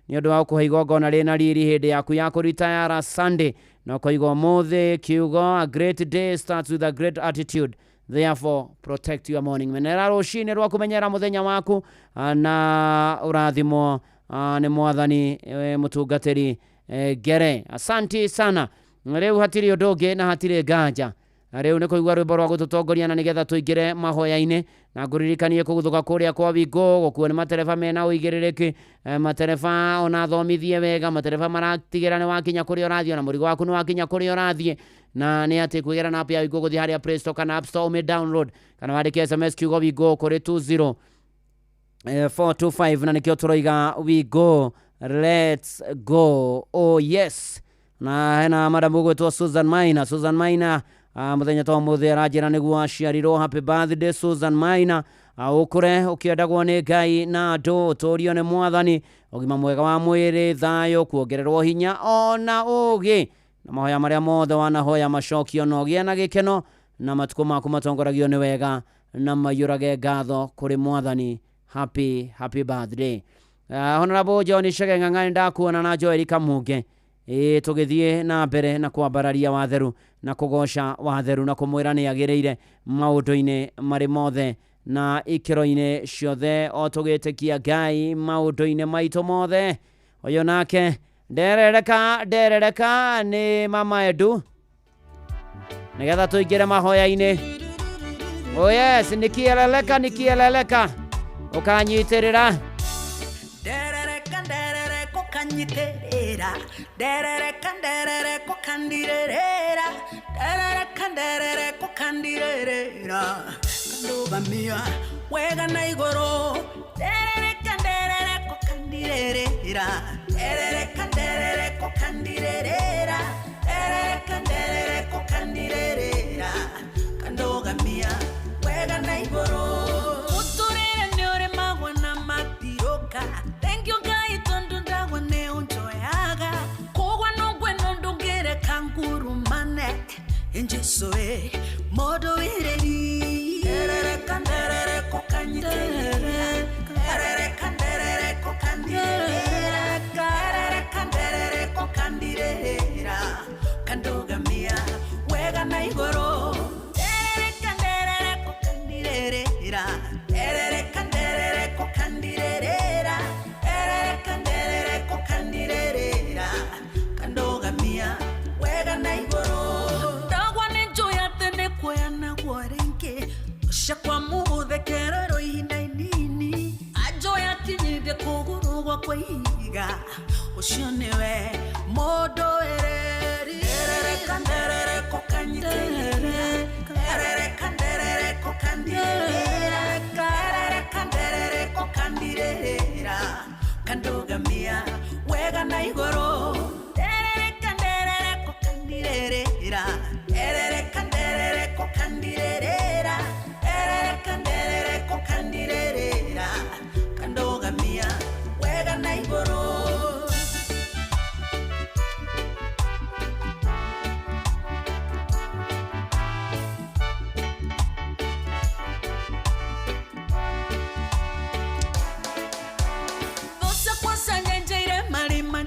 S18: nĩ ũndũ wa gũkũhe igongona rĩna riri hĩndĩ yaku ya kũritayara Sunday, na ũkoiga ũmũthĩ kiugo, "A great day starts with a great attitude, therefore protect your morning." Menera rũcinĩ rwa kũmenyera mũthenya waku, na ũrathimwo nĩ Mwathani. Mũtungatĩri Ngere, asanti sana. Rĩu hatirĩ ũndũ ũngĩ na hatirĩ nganja, rĩu nĩ kũigua rwĩmbo rwa gũtũtongoria na nĩgetha tũingĩre mahoya-inĩ. Na ngũririkanie kũguthũka kũrĩa kwa Wingo gũkuo nĩ matereba mena ũigĩrĩrĩki, matereba ona thomithie wega, matereba maratigĩra nĩ wakinya kũrĩa ũrathiĩ, ona mũrigo waku nĩ wakinya kũrĩa ũrathiĩ. Na nĩ atĩ kwĩgĩra na app ya Wingo, gũthiĩ harĩa Play Store kana App Store, ũmĩ download kana wandĩke SMS kiugo Wingo kũrĩ 20 425, na nĩkĩo tũroiga we go, let's go, oh yes. Na hena madamu ũgwĩtwo Susan Maina. Susan Maina, mũthenya ta ũmũthĩ aranjĩra nĩguo aciarirwo. Happy birthday, Susan Maina. Ũkũre ũkĩendagwo nĩ Ngai na andũ, ũtũrio nĩ Mwathani, ũgima mwega wa mwĩrĩ, thayũ, kuongererwo hinya ona ũgĩ, na mahoya marĩa mothe wanahoya macokio, na ũgĩe na gĩkeno, na matukũ maku matongoragio nĩ wega na maiyũrage ngatho kũrĩ Mwathani. Happy happy birthday. Honorable John Chege Ng'ang'a, ndakuona, na Joel Kamuge. Ĩ, tũgĩthiĩ na mbere na kwambararia watheru na kũgoca watheru na kũmwĩra nĩ agĩrĩire maũndũ-inĩ marĩ mothe na ikĩro-inĩ ciothe, o tũgĩtĩkia Ngai maũndũ-inĩ maitũ mothe. Ũyũ nake nderereka nderereka nĩ Mama Edu, nĩgetha tũingĩre mahoya-inĩ. Oh yes, nikieleleka nikieleleka ũkanyitĩrĩra.
S2: Nderereka nderereka ukanyiterera, nderereka nderereka ukandirerera, nderereka nderereka ukandirerera, kandũgamia wega na igũrũ. Nderereka nderereka ukandirerera, nderereka nderereka. nderereko kandirerera nderereka nderereko kandirerera kandogamia wega na igũrũ mũtũrĩre nĩ ũrĩmagwo na matiroka thank you Ngai tondũ ndagwa nĩ ũnjoyaga kũgwa nũngwe no ndũngĩreka ngurumane Jesu e mũndũ wĩrĩri nderereka nderereko kanyitĩrĩra nderereka nderereko kandirerera nderereka nderereko kandirerera kandogamia wega na igũrũ nderereka nderereko kandirerera nderereka nderereko kandirerera nderereka nderereko kandirerera kandogamia wega na igũrũ ndagwa nĩ njũĩ atĩ nĩ kuoya naguo rĩngĩ ũcakwa mũgũthekererwo ihinda inini anjũĩ akinyithie kũgũrũ gwakwa ihiga ũcio nĩwe mũndũ wĩrĩri nderereka nderereko kanyitĩrĩra nderereka nderereko kandirerera nderereka nderereko kandirerera kandogamia wega na igũrũ nderereka nderereko kandirerera nderereka nderereko kandirerera nderereka nderereko kandirerera kandogamia wega na igũrũ.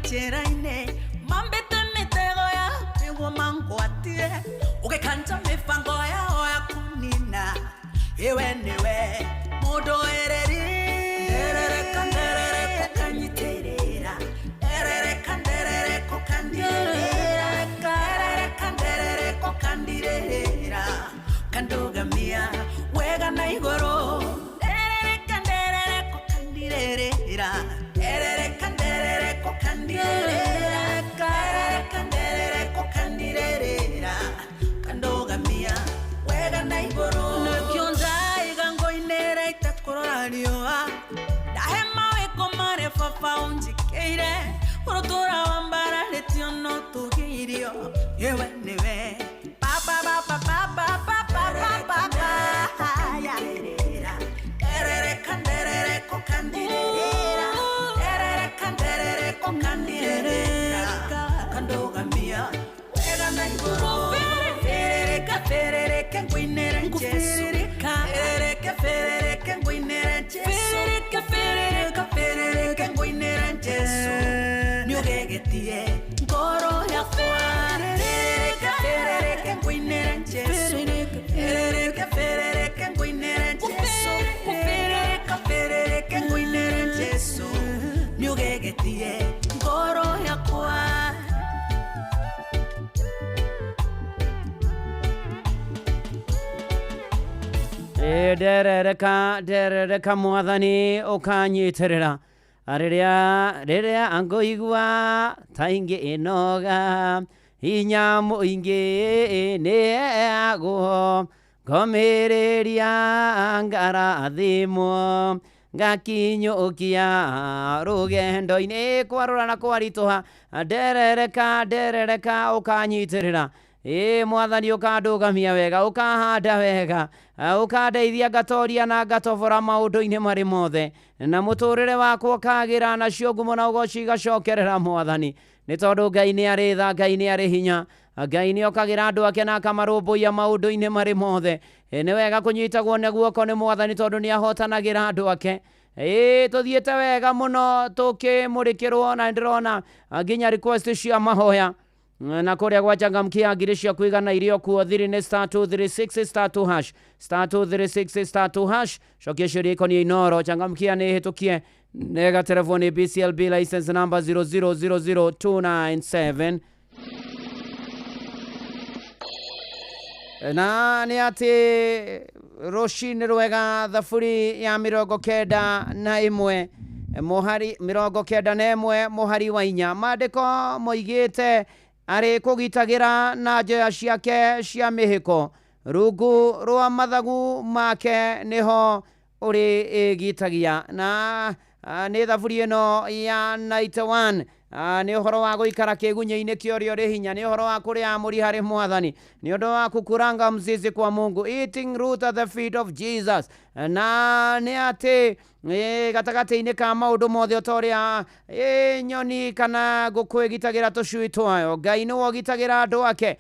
S2: Njĩra-inĩ mambĩte mĩtego ya nĩguo mangwatie ũgĩkanja mĩbango yao ya kũnina ĩwe nĩwe mũndũ wĩrĩri nderereka nderereko kanyitĩrĩra nderereka nderereko kandirĩrĩra nderereka nderereko kandirĩrĩra kandogamia wega na igũrũ nderereka nderereko kandirĩrĩra nderereka nderereko kandirerera nderereka nderereko kandirerera kandogamia wega na igũrũ nĩkĩo ndaiga ngoinĩra itakũrora riũa ndahe mawĩko marĩa baba ũnjĩkĩire ũrũtũra wambararĩtio no tũgĩirio ĩwe nĩwe baba baba baba baba baba nderereka nderereko kandirerera nderereka nderereko kandirerera kandogamia wega na igũrũ ferereka ferereke ngũinĩre Jesu ferereke ferereke ngũinĩre Jesu ferereke ferereka ferereke ngũinĩre Jesu nĩũgegetie ngoro yakwa ferereka ferereke ngũinĩre Jesu ferereke ferereke ngũinĩre Jesu ferereka ferereke ngũinĩre Jesu nĩũgegetie ngoro yakwa.
S18: Nderereka nderereka mwathani ũkanyitĩrĩra rĩrĩa rĩrĩa ngũigua ta ingĩ ĩnoga hinya mũingĩ nĩheagwo ngomĩrĩria ngarathimwo ngakinyũkia rũgendo-inĩ kwarũra na kwaritũha nderereka nderereka ũkanyitĩrĩra ĩ mwathani ũkandũgamia wega ũkahanda wega ũkandeithia ngatoria na ngatobora maũndũ-inĩ marĩ mothe na mũtũrĩre wakwa ũkagĩra nacio ngumo na ũgoci igacokerera mwathani nĩ tondũ Ngai nĩ arĩ tha Ngai nĩ arĩ hinya Ngai nĩ okagĩra andũ ake na akamarũmbũiya maũndũ-inĩ marĩ mothe. Nĩ wega kũnyitagwo na guoko nĩ mwathani tondũ nĩ ahotanagĩra andũ ake. Ĩ tũthiĩte wega mũno tũkĩmũrĩkĩrwo na ndĩrona nginya request cia mahoya na kũrĩa gwa changamkia ngiri cia kũigana irio kuo thiri nĩ star 236 star 2 hash star 236 star 2 hash cokia ciũria ikoniĩ Inooro changamkia nĩ ĩhĩtũkie nega telefoni BCLB license number 0000297 na nĩ atĩ rũcinĩ rwega thaburi ya 91 mũhari 91 mũhari wa 4 maandĩko moigĩte arĩ kũgitagĩra na njoya ciake cia mĩhĩko rungu rwa mathagu make nĩho ũrĩ ĩgitagia na Nĩ thaburi ĩno ya 91. Nĩ ũhoro wa gũikara kĩgunyĩ-inĩ kĩa ũrĩa ũrĩ hinya, nĩ ũhoro wa kũrĩa amũri harĩ mwathani, nĩ ũndũ wa kukuranga mzizi kwa Mungu, eating root at the feet of Jesus. Na nĩ atĩ gatagatĩ-inĩ ka maũndũ mothe, o ta ũrĩa nyoni kana ngũkũ ĩgitagĩra tũcui twayo, Ngai nĩwe ũgitagĩra andũ ake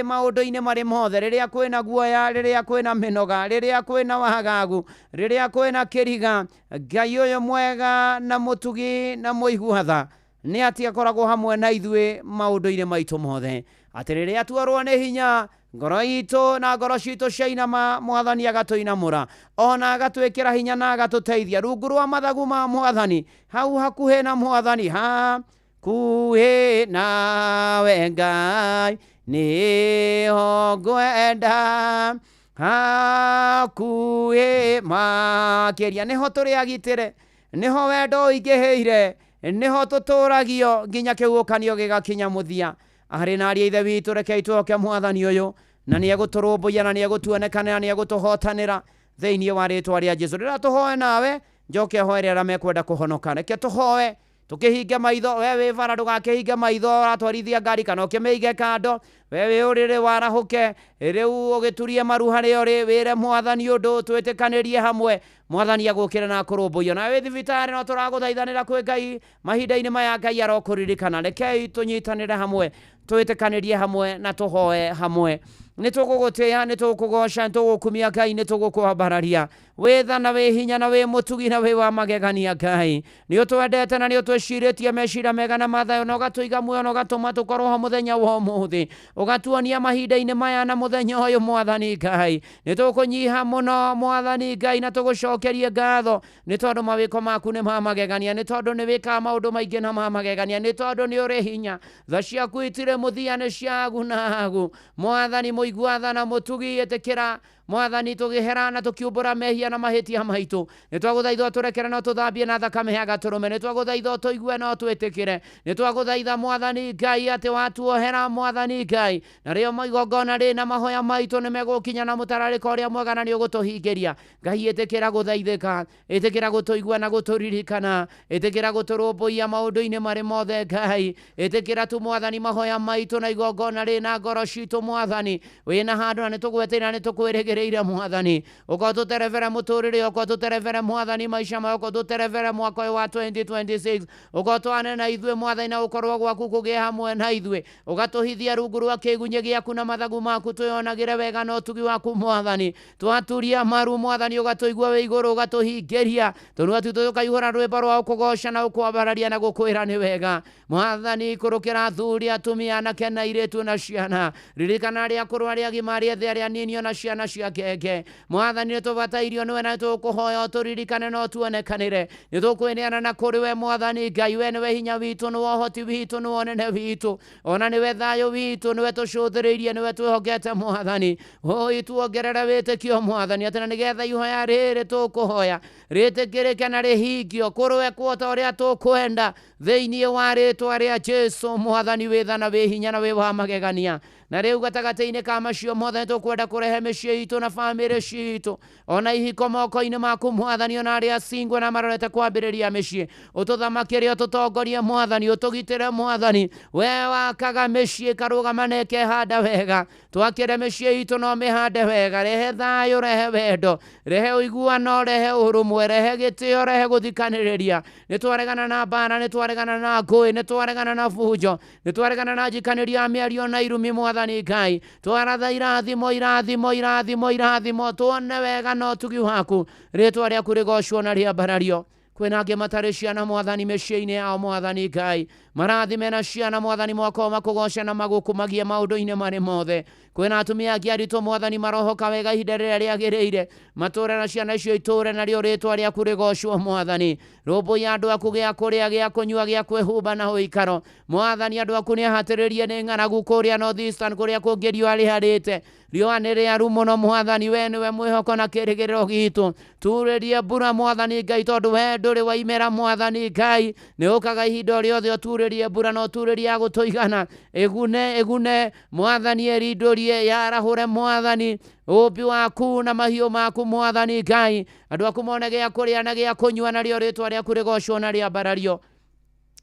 S18: maũndũ-inĩ marĩ mothe, rĩrĩa kwĩna guoya, rĩrĩa kwĩna mĩnoga, rĩrĩa kwĩna wagagu, rĩrĩa kwĩna kĩriga. Ngai ũyũ mwega na mũtugi na mũigua tha nĩ atĩ akoragwo hamwe na ithuĩ maũndũ-inĩ maitũ mothe, atĩ rĩrĩa tuorwo nĩ hinya, ngoro itũ na ngoro citũ ciainama, mwathani agatũinamũra, ona agatwĩkĩra hinya na agatũteithia rungu rwa mathagu ma mwathani, hau hakuhĩ na mwathani, hakuhĩ nawe Ngai nĩho ngwenda, hakuhĩ makĩria, nĩho tũrĩ agitĩre, nĩho wendo ũingĩhĩire, nĩho tũtũragio nginya kĩhuhũkanio gĩgakinya mũthia. Arĩ na aria ithe witũ, rekei tũhoke mwathani ũyũ, na nĩ egũtũrũmbũiya, na nĩ egũtuonekanĩra, nĩ egũtũhotanĩra thĩinĩ wa rĩtwa rĩa Jesu. Rĩrĩa tũhoe nawe, njoke hoere arĩa mekwenda kũhonoka. Reke tũhoe tũkĩhinge maitho. We wĩ bara, ndũgakĩhinge maitho ũratwarithia ngari, kana ũkĩmĩige kando. We wĩ ũrĩrĩ, warahũke rĩu, ũgĩturie maru harĩa ũrĩ, wĩre mwathani ũndũ, twĩtĩkanĩrie hamwe, mwathani agũkĩre na akũrũmbũiya. Na wĩ thibitarĩ, no tũragũthaithanĩra kwĩ Ngai mahinda-inĩ maya, Ngai arokũririkana. Rekei tũnyitanĩre hamwe, twĩtĩkanĩrie hamwe na tũhoe hamwe. Nĩ tũgũgũtĩĩa, nĩ tũgũkũgoca, nĩ tũgũkumia Ngai, nĩ tũgũkwambararia. Wĩ tha na wĩ hinya na wĩ mũtugi na wĩ wa magegania Ngai. Nĩ ũtwendete na nĩ ũtwĩcirĩtie meciria mega na mathayo, na ũgatũiga muoyo, na ũgatũma tũkorwo ho mũthenya wa ũmũthĩ, ũgatuonia mahinda-inĩ maya na mũthenya ũyũ. Mwathani Ngai, nĩ tũkũnyiha mũno, mwathani Ngai, na tũgũcokerie ngatho, nĩ tondũ mawĩko maku nĩ ma magegania, nĩ tondũ nĩ wĩkaga maũndũ maingĩ na ma magegania, nĩ tondũ nĩ ũrĩ hinya, tha ciaku itirĩ mũthia, nĩ ciagu na agu. Mwathani mũigua tha na mũtugi, ĩtĩkĩra mwathani tũgĩhera na tũkiumbũra mehia na mahĩtia maitũ. Nĩ twagũthaitha ũtũrekere no tũthambie na thakame ya gatũrũme. Nĩ twagũthaitha ũtũigue no twĩtĩkĩre. Nĩ twagũthaitha, mwathani Ngai, atĩ watuohera, mwathani Ngai, na rĩo igongona rĩ na mahoya maitũ nĩ megũkinya na mũtararĩko ũrĩa mwega, na nĩ ũgũtũhingĩria. Ngai, ĩtĩkĩra gũthaithĩka, ĩtĩkĩra gũtũigua na gũtũririkana, ĩtĩkĩra gũtũrũmbũiya maũndũ-inĩ marĩ mothe. Ngai, ĩtĩkĩra tu mwathani mahoya maitũ na igongona rĩ na ngoro citũ. Mwathani, wĩna handũ na nĩ tũgweteire na nĩ tũkwĩrĩgĩrĩire. Mwathani, ũkorwo tũterebere mũtũrĩre, ũkorwo tũterebere mwathani maica maya, ũkorwo tũterebere mwaka ũyũ wa 2026, ũkorwo twane na ithuĩ mwathani, na ũkorwo gwaku kũgĩe hamwe na ithuĩ, ũgatũhithia rungu rwa kĩgunyĩ gĩaku na mathagu maku, twĩonagĩre wega na ũtugi waku. Mwathani, twaturia maru, mwathani, ũgatũigua wĩ igũrũ, ũgatũhingĩria tũnua twitũ tũkaihũra rwĩmbo rwa ũkũgoca na ũkwambararia na gũkwĩra nĩ wega. Mwathani, ikũrũkĩra athuri, atumia, anake na airĩtu na ciana. Ririkana arĩa akũrũ, arĩa agima, arĩa ethĩ, arĩa anini, ona ciana cia kenge. Mwathani, nĩ tũbatairio nĩwe na nĩ tũkũhoya ũtũririkane na ũtuonekanĩre. Nĩ tũkwĩneana na kũrĩ we, mwathani Ngai. We nĩwe hinya witũ, nĩwe ũhoti witũ, nĩwe ũnene witũ, ona nĩwe thayũ witũ, nĩwe tũcũthĩrĩirie, nĩwe twĩhokete. Mwathani, ũi tuongerere wĩtĩkio, mwathani, atĩ na nĩgetha ihoya rĩrĩ tũkũhoya rĩtĩkĩrĩke na rĩhingio kũrwekwo ta ũrĩa tũkwenda, thĩinĩ wa rĩtwa rĩa Jesu. Mwathani wĩ tha na wĩ hinya na wĩ wa magegania, na rĩu gatagatĩ-inĩ ka macio mothe, nĩ tũkwenda kũrehe mĩciĩ itũ na bamĩrĩ citũ ona ihiko moko-inĩ maku, mwathani. Ona arĩa singwe na marorete kwambĩrĩria mĩciĩ, ũtũthamakĩre, ũtũtongorie, mwathani, ũtũgitĩre. Mwathani, we wakaga mĩciĩ karũgama na ĩkehanda wega, twakĩre mĩciĩ itũ no mĩhande wega. Rehe thayũ, rehe wendo, rehe ũiguano, rehe ũrũmwe, rehe gĩtĩo, rehe gũthikanĩrĩria. Nĩ twaregana na mbara, nĩ twaregana na ngũĩ, nĩ twaregana na bunjo, nĩ twaregana na njikanĩrio ya mĩario na irumi. Mwathani Ngai, twaratha irathimo, irathimo, irathimo, irathimo, tuone wega na ũtugi waku. Rĩtwa rĩaku rĩgocwo na rĩambarario. Kwĩna angĩ matarĩ ciana, mwathani, mĩciĩ-inĩ yao. Mwathani Ngai, marathime na ciana, mwathani, mwaka ũyũ makũgoce na magũkumagie maũndũ-inĩ marĩ mothe. Kwĩna atumia angĩ aritũ, mwathani, marohoka wega ihinda rĩrĩa rĩagĩrĩire matũre na ciana icio itũre, narĩo rĩtwa rĩaku rĩgocwo. Mwathani, rũmbũiya andũ aku, gĩa kũrĩa, gĩa kũnyua, gĩa kwĩhumba na ũikaro. Mwathani, andũ aku nĩ ahatĩrĩrie nĩ ng'aragu kũrĩa North Eastern, kũrĩa kũngĩ riũa rĩharĩte, riũa nĩ rĩaru mũno. Mwathani, we nĩwe mwĩhoko na kĩrĩgĩrĩro gitũ. Turĩrie mbura, mwathani Ngai, tondũ we ndũrĩ waimĩra. Mwathani Ngai, nĩ ũkaga ihinda o rĩothe ũturĩrie. ũturĩrie mbura na ũturĩrie ya gũtũigana ĩgune ĩgune mwathani ĩrindũrie yarahũre mwathani ũmbi waku na mahiũ maku mwathani Ngai andũ aku mone gĩa kũrĩa na gĩa kũnyua narĩo rĩtwa rĩaku rĩgocwo na rĩambarario.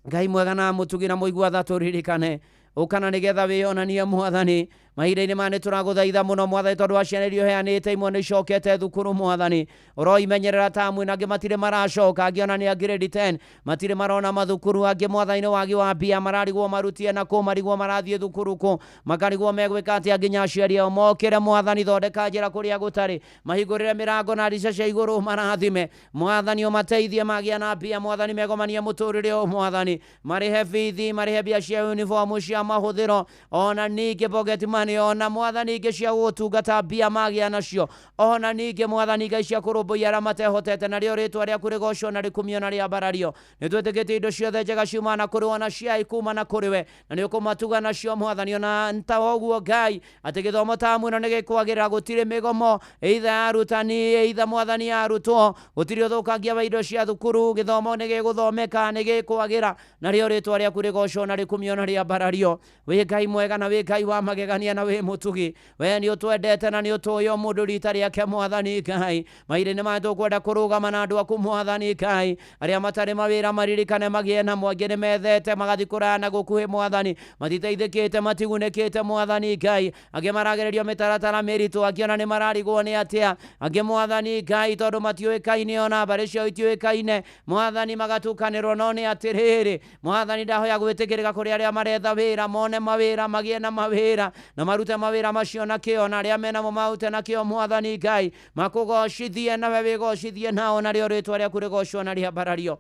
S18: Ngai mwega na mũtugi na mũigua tha tũririkane ũkana nĩgetha wĩyonanie mwathani mahinda-inĩ maya nĩtũragũthaitha mũno mwathani tondũ wa ciana iria ũheanĩte imwe nĩicokete thukuru mwathani ũroimenyerera tamu na angĩ matirĩ maracoka angĩ ona nĩ a grade 10 matirĩ marona mathukuru angĩ mwathani nĩ wagi wa mbia mararigwo marutie na kũ marigwo marathiĩ thukuru kũ makarigwo megwĩka atĩa nginya aciari ao mokĩre mwathani thondeka njĩra kũrĩa gũtarĩ mahingũrĩre mĩrango na ndica cia igũrũ marathime mwathani ũmateithie magĩa na mbia mwathani megomanie mũtũrĩre ũyũ mwathani marĩhe bithi marĩhe mbia cia uniform cia mahũthĩro ona ningĩ pocket money ona mwathani ingĩ cia gũtungata mbia magĩa nacio ona ningĩ mwathani Ngai cia kũrũmbũiya arĩa matehotete narĩo rĩtwa rĩaku rĩgocwo na rĩkumio na rĩambarario. Nĩtwĩtĩkĩtie indo ciothe njega ciumana na kũrĩ we ona cia kuma na kũrĩ we na nĩũkũmatuga nacio mwathani ona ta ũguo Ngai atĩ gĩthomo tamu ĩno nĩgĩkwagĩrĩra gũtirĩ mĩgomo either ya arutani either mwathani ya arutwo gũtirĩ ũthũkangia wa indo cia thukuru gĩthomo nĩgĩgũthomeka nĩgĩkwagĩra narĩo rĩtwa rĩaku rĩgocwo na rĩkumio na rĩambarario. Wĩ Ngai mwega na wĩ Ngai wa magegania na wĩ mũtugi we nĩ ũtwendete na nĩ ũtũĩ o mũndũ rita rĩake mwathani Ngai mahinda-inĩ maya tũkwenda kũrũgama na andũ aku mwathani Ngai arĩa matarĩ mawĩra maririkane magĩe namo angĩ nĩ methete magathiĩ kũraya na gũkuhĩ mwathani matiteithĩkĩte matigunĩkĩte mwathani Ngai angĩ maragererio mĩtaratara mĩritũ angĩ ona nĩ mararigwo nĩ atĩa angĩ mwathani Ngai tondũ matiũĩkaine ona mbarĩ ciao itiũĩkaine mwathani magatukanĩrwo no nĩ atĩrĩrĩ mwathani ndahoya gwĩtĩkĩrĩka kũrĩ arĩa maretha wĩra mone mawĩra magĩe na mawĩra na marute mawĩra macio na kĩo na arĩa menamo marute na kĩo mwathani Ngai makũgocithie nawe wĩgocithie nao narĩo rĩtwa rĩaku rĩgocwo na rĩambarario.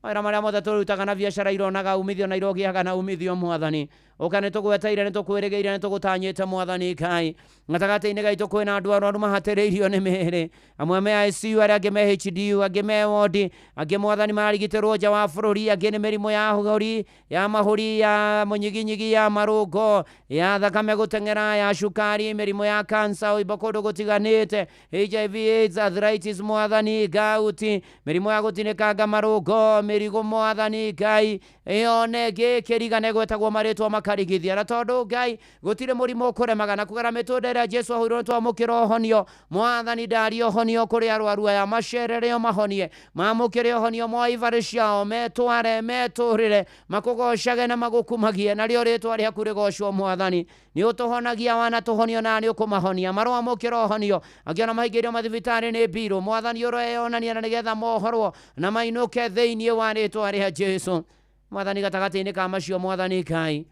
S18: Mawĩra marĩa mothe tũrutaga na biacara ironaga umithio na irogĩaga na umithio mwathani ũka nĩtũgweteire nĩtũkwĩrĩgĩire nĩtũgũtanyĩte mwathani Ngai gatagatĩ-inĩ gaitũ kwĩna andũ arwaru mahatĩrĩirio nĩ mĩĩrĩ amwe me ICU arĩa angĩ me HDU angĩ me wodi angĩ mwathani mararigitĩrwo nja wa bũrũri angĩ nĩ mĩrimũ ya hũri ya mahũri ya mũnyiginyigi ya marũngo ya thakame gũteng'era ya cukari mĩrimũ ya kansa ũimbo kũndũ gũtiganĩte HIV AIDS arthritis mwathani gauti mĩrimũ ya gũtinĩkanga marũngo mĩrigo mwathani Ngai ĩyone gĩkĩriga nĩgwetagwo marĩtwa makarigithia na tondũ Ngai gũtirĩ mũrimũ ũkũremaga na kũgera mĩtũnda ĩrĩa Jesũ ahũrirwo nĩtwamũkĩra ũhonio mwathani ndaria ũhonio kũrĩ arwaru aya macerere ũmahonie mamũkĩre ũhonio moe ibarĩ ciao metware metũrĩre makũgocage na magũkumagie narĩo rĩtwa rĩaku rĩgocwo mwathani nĩ ũtũhonagia wanatũhonio na nĩ ũkũmahonia maroamũkĩra ũhonio angĩ ona mahingĩirio mathibitarĩ nĩ mbirũ mwathani ũroeyonania na nĩgetha mohorwo na mainũke thĩinĩ wa rĩtwa rĩa Jesũ mwathani gatagatĩ-inĩ ka macio mwathani Ngai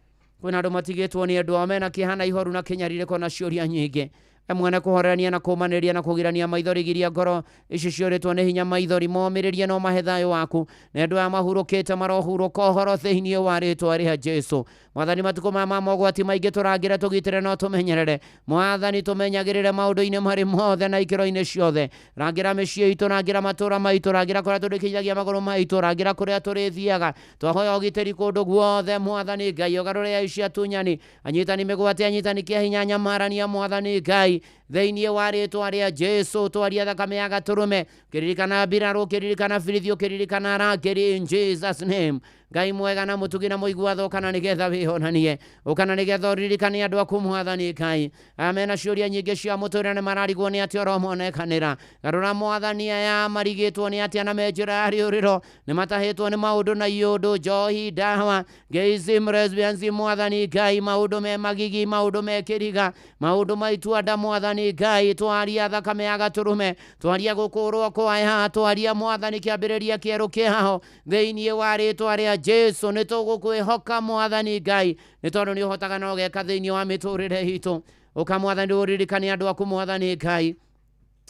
S18: kwĩna andũ matigĩtwo nĩ andũ ao mena kĩeha na ihoru na kĩnyarirĩko na ciũria nyingĩ mwene kũhorerania na kũmanĩrĩria na kũgirania maithori giria ngoro ici ciũrĩtwo nĩ hinya maithori momĩrĩrie no mahe thayũ waku na andũ aya mahurũkĩte marohurũka ũhoro thĩinĩ wa rĩtwa rĩa Jesũ mwathani matukũ maya ma mogwati maingĩ tũrangĩre tũgitĩre no tũmenyerere mwathani tũmenyagĩrĩre maũndũ-inĩ marĩ mothe na ikĩro-inĩ ciothe rangĩra mĩciĩ itũ rangĩra matũũra maitũ rangĩra kũrĩa tũrĩkinyagia magũrũ maitũ rangĩra kũrĩa tũrĩthiaga twahoya ũgitĩri kũndũ guothe mwathani Ngai ũgarũre aici atunyani anyitani mĩgwate anyitani kĩa hinya nyamarania mwathani Ngai thĩinĩ wa rĩtwa rĩa Jesũ twaria thakame ya gatũrũme ũkĩririkana mbirarũ ũkĩririkana birithi ũkĩririkana arangĩri in Jesus name Ngai mwega na mũtugi na mũigua tha ũkana nĩgetha wĩhonanie ũkana nĩgetha ũririkane andũ aku mwathani Ngai aya mena ciũria nyingĩ cia mũtũrĩre nĩ mararigwo nĩ atĩa ũromonekanĩra garũra mwathani aya marigĩtwo nĩ atĩa na me njĩra ya rĩũrĩro nĩ matahĩtwo nĩ maũndũ na iũndũ njohi ndawa gayism lesbianism mwathani Ngai maũndũ me magigi maũndũ me kĩriga maũndũ maituanda mwathani Ngai twaria thakame ya gatũrũme twaria gũkũrwo kwaya twaria mwathani kĩambĩrĩria kĩerũ kĩao thĩinĩ wa rĩtwa rĩa Jesũ nĩtũgũkwĩhoka mwathani Ngai nĩ tondũ nĩ ũhotaga na ũgeka thĩinĩ wa mĩtũrĩre itũ ũka mwathani ũririkane andũ aku mwathani Ngai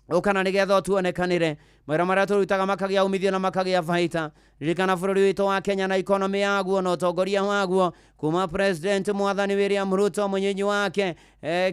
S18: ũkana nĩgetha ũtuonekanĩre mawĩra marĩa tũrutaga makagĩa umithio na makagĩa baita ririkana bũrũri witũ wa Kenya na ikonomi yaguo na ũtongoria waguo kuma President mwathani William Ruto mũnyinyi wake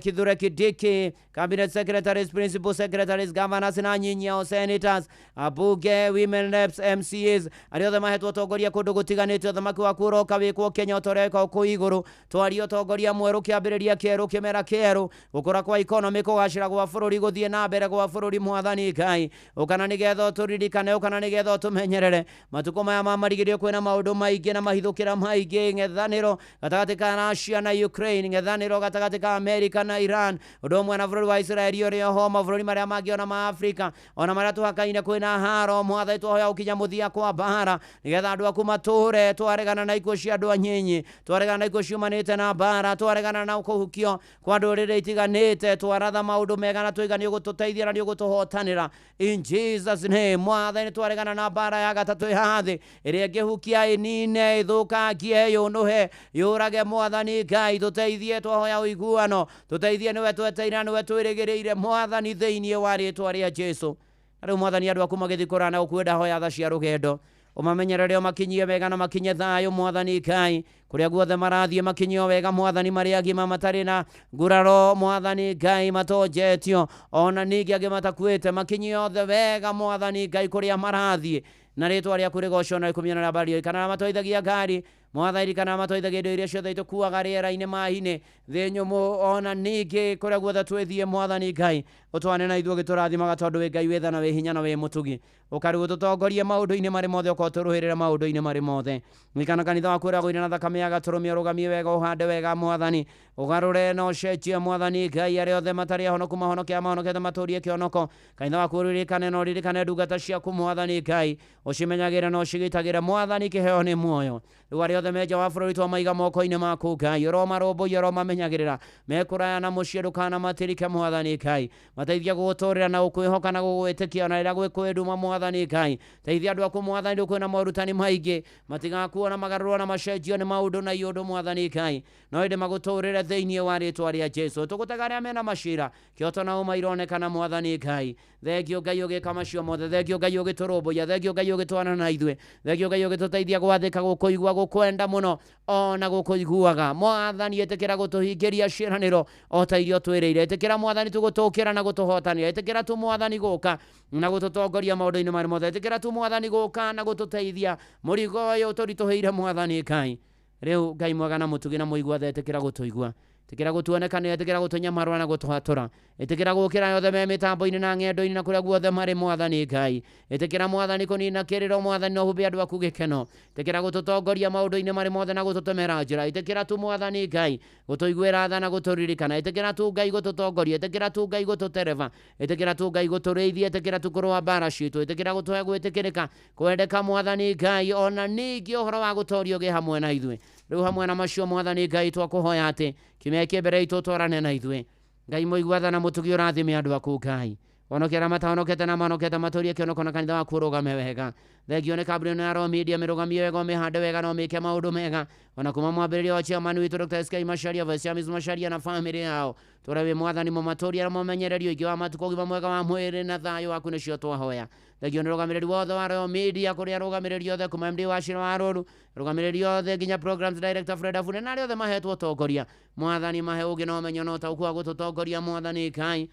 S18: Kithure Kindiki cabinet secretaries principal secretaries governors na nyinyi ao senators abunge women reps MCAs arĩa othe mahetwo ũtongoria kũndũ gũtiganĩte ũthamaki waku ũroka wĩkwo Kenya ũta ũrĩa wĩkagwo kũu igũrũ twarie ũtongoria mwerũ kĩambĩrĩria kĩerũ kĩmera kĩerũ gũkũra kwa ikonomi kũgacĩra gwa bũrũri gũthiĩ na mbere gwa bũrũri mwathani Ngai ũkana nĩgetha nĩgetha ũtũririkane ũkana nĩgetha ũtũmenyerere matukũ maya ma marigĩrĩrio kwĩna maũndũ maingĩ na mahithũkĩra maingĩ ng'ethanĩro gatagatĩ ka Russia na Ukraine ng'ethanĩro gatagatĩ ka America na Iran ũndũ ũmwe na bũrũri wa Israeli ũrĩ oho mabũrũri marĩa mangĩ ona ma Afrika ona marĩa tũhakaine kwĩna haro mwathani twahoya gũkinya mũthia kwa mbara nĩgetha andũ aku matũre twaregana na ikuũ cia andũ anyinyi twaregana na ikuũ ciumanĩte na mbara twaregana na kũhukio kwa ndũrĩrĩ itiganĩte twaratha maũndũ mega na twaiga nĩ ũgũtũteithia na nĩ ũgũtũhotanĩra in Jesus name mwathani twaregana na mbara ya gatatũ ya thĩ ĩrĩa ĩngĩhukia ĩnine ĩthũkangie yũnũhe yũrage mwathani Ngai tũteithie twahoya ũiguano tũteithie nĩwe tweteire na nĩwe twĩrĩgĩrĩire mwathani thĩinĩ wa rĩtwa rĩa Jesu na rĩu mwathani andũ aku magĩthiĩ kũraya na gũkuĩ ndahoya tha cia rũgendo ũmamenyerere ũmakinyie wega na makinye thayũ mwathani Ngai kũrĩa guothe marathiĩ makinyio wega mwathani marĩ agima matarĩ na nguraro mwathani Ngai matonjetio ona ningĩ angĩ matakuĩte makinyio othe wega mwathani Ngai kũrĩa marathiĩ na rĩtwa rĩaku rĩgocwo na rĩkumio na rĩambarĩrio kana matwaithagia ngari mwathani kana matwaithagia indo iria ciothe itũkuaga rĩera-inĩ maĩ-inĩ thĩ nyũmũ ona ningĩ kũrĩa guothe twĩthiĩ mwathani Ngai ũtwane na ithuĩ ũgĩtũrathimaga tondũ wĩ Ngai wĩ tha na wĩ hinya na wĩ mũtugi ũkarĩu ũtũtongorie maũndũ-inĩ marĩ mothe ũkorwo tũrũĩrĩre maũndũ-inĩ marĩ mothe ririkana kanitha waku ũrĩa ũgũire na thakame ya gatũrũme ũrũgamie wega ũhande wega mwathani ũgarũre na ũcenjie mwathani Ngai arĩa othe matarĩ ahonoku mahonoke mahonokete matũrie kĩhonoko kanitha waku ũririkane na ũririkane ndungata ciaku mwathani Ngai ũcimenyagĩre na ũcigitagĩre mwathani kĩheo nĩ muoyo rĩu arĩa othe me nja wa bũrũri twamaiga moko-inĩ maku Ngai ũromarũmbũiya ũromamenyagĩrĩra mekũraya na mũciĩ ndũkanamatirike mwathani Ngai mateithia gũgũtũrĩra na gũkwĩhoka na gũgwĩtĩkia ona rĩrĩa gwĩ kwĩnduma mwathani Ngai teithia andũ aku mwathani rĩu kwĩna morutani maingĩ matigakuona magarũrwo na macenjio nĩ maũndũ na iũndũ mwathani Ngai no ĩndĩ magũtũrĩre thĩinĩ wa rĩtwa rĩa Jesu tũgũtega arĩa mena macira kĩoto na ũma ironekana mwathani Ngai thengio Ngai ũgĩka macio mothe thengio Ngai ũgĩtũrũmbũiya thengio Ngai ũgĩtwana na ithuĩ thengio Ngai ũgĩtũteithia gwathĩka gũkũigua gũkwenda mũno ona gũkũiguaga mwathani ĩtĩkĩra gũtũhingĩria ciĩranĩro o ta iria ũtwĩrĩire ĩtĩkĩra mwathani tũgũtũkĩra na gũtũhotanĩra ĩtĩkĩra tu mwathani gũka na gũtũtongoria maũndũ-inĩ marĩ mothe ĩtĩkĩra tu mwathani gũka na gũtũteithia mũrigo ũyũ ũtũritũhĩire mwathani Ngai rĩu Ngai mwega na mũtugi na mũigua tha ĩtĩkĩra gũtũigua ĩtĩkĩra gũtuonekanĩra ĩtĩkĩra gũtũnyamarũra na gũtũhatũra ĩtĩkĩra gũkĩra yothe me mĩtambo-inĩ na ng'endo-inĩ na kũrĩa guothe marĩ mwathani Ngai ĩtĩkĩra mwathani kũnina kĩrĩro mwathani na ũhumbe andũ aku gĩkeno ĩtĩkĩra gũtũtongoria maũndũ-inĩ marĩ mothe na gũtũtemera njĩra ĩtĩkĩra tu mwathani Ngai gũtũiguĩra tha na gũtũririkana ĩtĩkĩra tu Ngai gũtũtongoria ĩtĩkĩra tu Ngai gũtũtereba ĩtĩkĩra tu Ngai gũtũrĩithia ĩtĩkĩra tu kũrũa mbara citũ ĩtĩkĩra gũtũhe gwĩtĩkĩrĩka kwendeka mwathani Ngai ona ningĩ ũhoro wa gũtorio gĩ hamwe na ithuĩ rĩu hamwe na macio mwathani Ngai twakũhoya atĩ kiumia kĩ mbere itũ twarane na ithuĩ Ngai mũigua tha na mũtugi ũrathime andũ aku Ngai honokia arĩa matahonokete na mahonokete matũrie kĩhonoko na kanitha waku ũrũgame wega thengio nĩ kambuni ĩno ya Royal Media mĩrũgamie wega ũmĩhande wega na ũmĩke maũndũ mega ona kuma mwambĩrĩria wa chairman witũ Dr. SK Macharia Vice Chairman Macharia na famĩlĩ yao tũre wĩ mwathani mũmatũrie na mũmenyererie ũingĩ wa matukũ ũgima mwega wa mwĩrĩ na thayũ waku nĩcio twahoya thengio nĩ rũgamĩrĩri wothe wa Royal Media kũrĩa arũgamĩrĩri othe kuma MD wa Shira wa Rũru rũgamĩrĩri othe nginya programs director Fred Afune na arĩa othe mahetwo ũtongoria mwathani mahe ũgĩ na ũmenyo na ũtaũku wa gũtũtongoria mwathani Ngai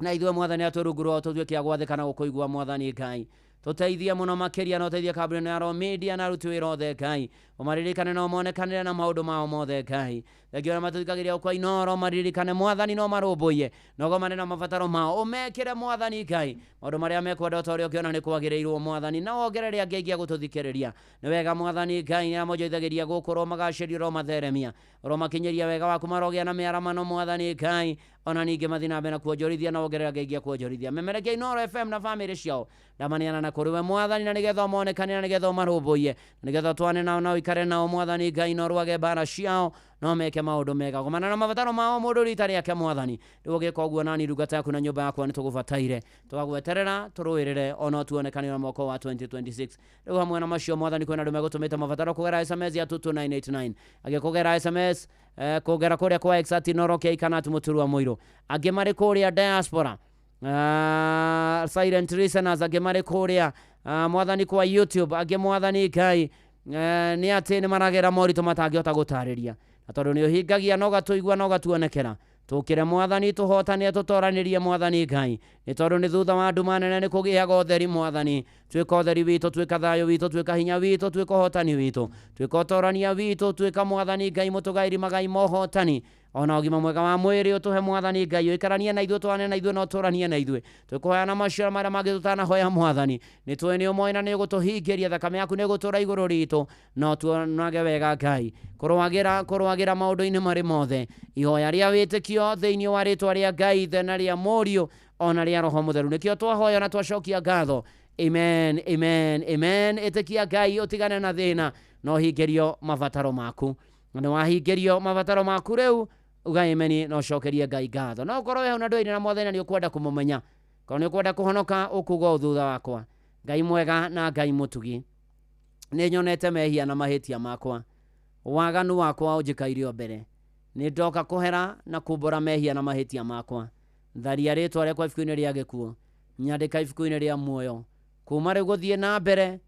S18: na ithuĩ mwathani atwĩ rungu rwao tũtuĩke a gwathĩka na gũkũigua mwathani Ngai tũteithie mũno makĩria na ũteithie kambuni ĩno ya Royal Media na aruti wĩra othe Ngai ũmaririkane na ũmonekanĩre na maũndũ mao mothe Ngai thengio arĩa matũthikagĩrĩria kwa Inooro maririkane mwathani no marũmbũiye na ũgomane na mabataro mao ũmekĩre mwathani Ngai maũndũ marĩa mekwenda o ta ũrĩa ũkĩona nĩ kwagĩrĩirwo mwathani na wongerere angĩ aingĩ a gũtũthikĩrĩria nĩ wega mwathani Ngai nĩ amonjoithagĩria gũkũ ũromagacĩria ũromatheremia ũromakinyĩria wega waku marogĩa na mĩaramano mwathani Ngai ona ningĩ mathiĩ na mbere na kuonjorithia na wongerere angĩ aingĩ a kuonjorithia memerekia Inooro FM na bamĩrĩ ciao ndamaneana na kũrĩ we mwathani na nĩgetha ũmonekanĩre na nĩgetha ũmarũmbũiye na nĩgetha ũtwane nao na ũikare nao mwathani Ngai na ũrũage mbara ciao no meke maũndũ mega gomana na mabataro mao mũndũ rita rĩake mwathani rĩu ũgĩka ũguo nani ndungata yaku na nyũmba yakwa nĩ tũgũbataire tũgagweterera tũrũĩrĩre ona tuonekanĩre na mwaka wa 2026 rĩu hamwe na macio mwathani kwĩna andũ megũtũmĩte mabataro kũgera SMS ya 22989 angĩ kũgera SMS kũgera kũrĩa kwa X at Inooro K kana at Mũturwa Mũirũ angĩ marĩ kũrĩa diaspora silent listeners angĩ marĩ kũrĩa mwathani kwa YouTube angĩ mwathani Ngai nĩ atĩ nĩ maragera moritũ matangĩhota gũtarĩria na tondũ nĩ ũhingagia na ũgatũigua na ũgatuonekera tũkĩre mwathani tũhotane tũtoranĩrie mwathani Ngai nĩ tondũ nĩ thutha wa nduma nene nĩ kũgĩaga ũtheri mwathani tuĩka ũtheri witũ tuĩka thayũ witũ tuĩka hinya witũ tuĩka ũhotani witũ tuĩka ũtorania witũ tuĩka mwathani Ngai mũtũgaĩri magai ma ũhotani Ona ũgima mwega wa mwĩrĩ ũtũhe Mwathani Ngai, ũikaranie na ithuĩ, twane na ithuĩ na ũtũranie na ithuĩ. Twĩkũhoya na macio marĩa mangĩ tũtanahoya Mwathani, nĩ tũĩ nĩ ũmoĩ na nĩ ũgũtũhingĩria, thakame yaku nĩ ĩgũtũũra igũrũ ritũ, no tuonage wega Ngai. Kũrũagĩra kũrũagĩra maũndũ-inĩ marĩ mothe, ihoya rĩa wĩtĩkio thĩinĩ wa rĩtwa rĩa Ngai Ithe na rĩa Mũriũ ona rĩa Roho Mũtheru, nĩkĩo twahoya na twacokia ngatho. Amen, amen, amen. Ĩtĩkia Ngai ũtigane na thĩna na ũhingĩrio mabataro maku. Na nĩ wahingĩrio mabataro maku rĩu, uga amen na ũcokerie Ngai ngatho. No ũkorwo wĩ hau na ndũire na Mwathani na nĩ ũkwenda kũmũmenya, korwo nĩ ũkwenda kũhonoka, ũkuga ũũ thutha wakwa: Ngai mwega na Ngai mũtugi, nĩ nyonete mehia na mahĩtia makwa, waganu wakwa ũnjĩkaire o mbere, nĩ ndoka kũhera na kumbũra mehia na mahĩtia makwa. Tharia rĩtwa rĩakwa ibuku-inĩ rĩa gĩkuũ, nyandĩka ibuku-inĩ rĩa muoyo. Kuma rĩu gũthiĩ na mbere,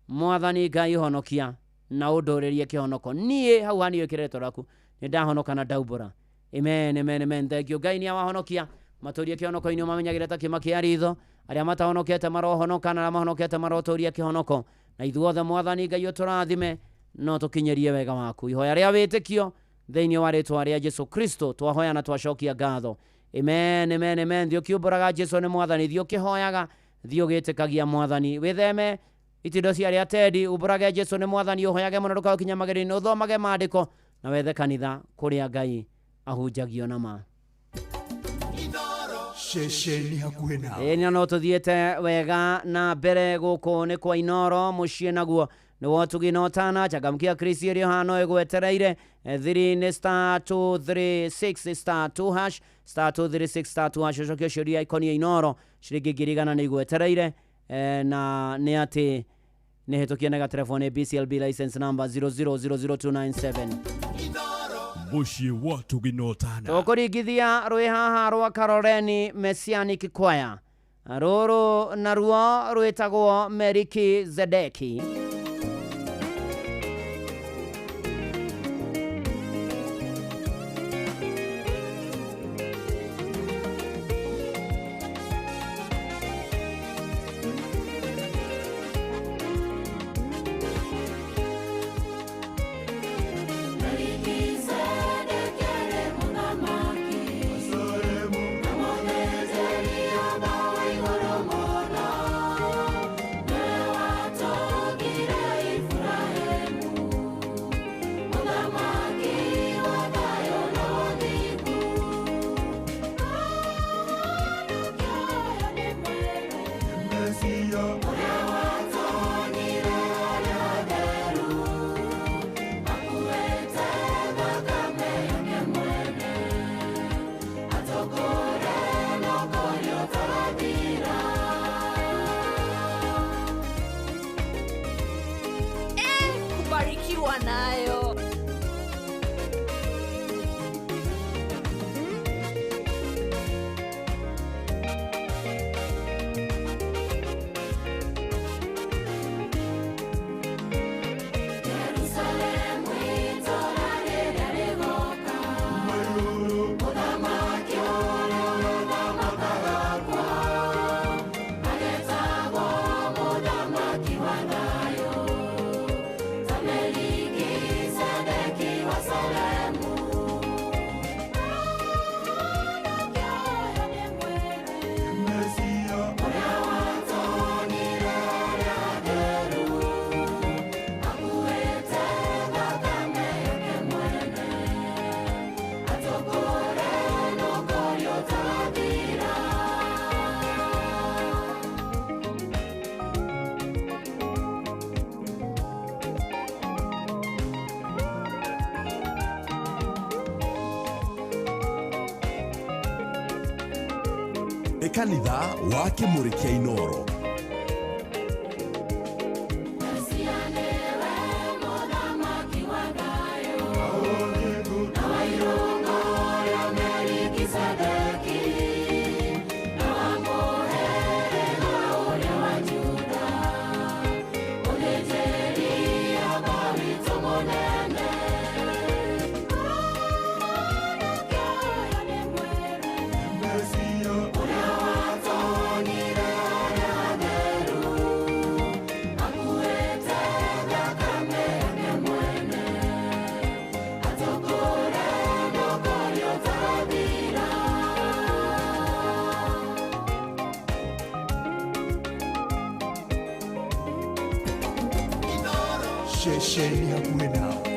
S18: Mwathani Ngai honokia na ũndũrĩrie kĩhonoko. Niĩ hau hani wĩkĩre rĩtwa rĩaku, nĩ ndahonoka na ndaumbũra. Amen, amen, amen. Thank you. Ngai nĩ awahonokia, matũrie kĩhonoko-inĩ, ũmamenyagĩre ta kĩma kĩa ritho. Arĩa matahonokete marohonoka, na arĩa mahonokete marotũria kĩhonoko. Na ithuothe Mwathani Ngai ũtũrathime no tũkinyĩrie wega waku. Ihoya rĩa wĩtĩkio thĩinĩ wa rĩtwa rĩa Jesu Kristo twahoya na twacokia ngatho. Amen, amen, amen. Thiĩ ũkiumbũraga Jesu nĩ Mwathani, thiĩ ũkĩhoyaga, thiĩ ũgĩtĩkagia Mwathani. Wĩtheme itindo cia arĩa tendi, umbũrage Jesu nĩ Mwathani, ũhoyage mũno ndũkaũkinya magerio-inĩ, ũthomage maandĩko na wethe kanitha kũrĩa Ngai ahunjagio na ma.
S27: Ceceni hakuhĩ nawe.
S18: Ĩĩ no tũthiĩte wega na mbere gũkũ nĩ kwa Inoro mũciĩ naguo nĩ wotugi na ũtana. Changamkia Krisi ĩrĩ hano ĩgwetereire. Thiri nĩ star 236 star 2 hash, star 236 star 2 hash. Ũcokie ciũria ikoniĩ Inoro, ciringi 100,000 nĩ igwetereire. Na nĩ atĩ nĩ hĩtũkie na gatelefoni BCLB license number 0000297.
S1: Mũciĩ wa tugi na ũtana.
S18: Tũkũringithia rwĩ haha rwa Karoreni Messianic Choir, rũrũ naruo rwĩtagwo Meriki Zedeki.
S3: Kubarikiwa nayo.
S8: Nĩ kanitha wa Kĩmũrĩ kĩa Inoro.
S2: Ũrĩa watonyire
S3: Ceceni hakuhĩ nawe.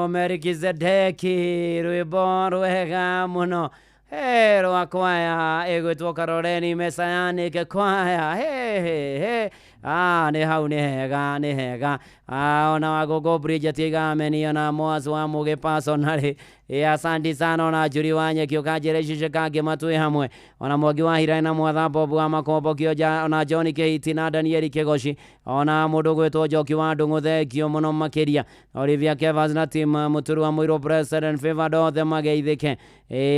S18: Melkizedeki rwimbo rwega muno Hey, rwa kwaya ĩgwĩtwo Karoreni Messianic kwaya. Hey, hey, hey. Ah, nĩ hau nĩ hega nĩ hega. Ah, ona Wagogo Bridget Igameni ona Moaz wa Muge personally. Asante sana ona Njuri wa Nyeki ũkanjĩra icece kangĩ matwĩ hamwe ona Mwangi wa Hiraĩ na Mwatha Bob wa Makombo Kĩonja ona John Kĩhiti na Danieli Kĩgoci ona mũndũ gwĩtwo Njoki wa Ndũng'ũ thengio mũno makĩria Olivia Kevas na team Mũturu wa Mũirũ President Favored othe mageithĩke.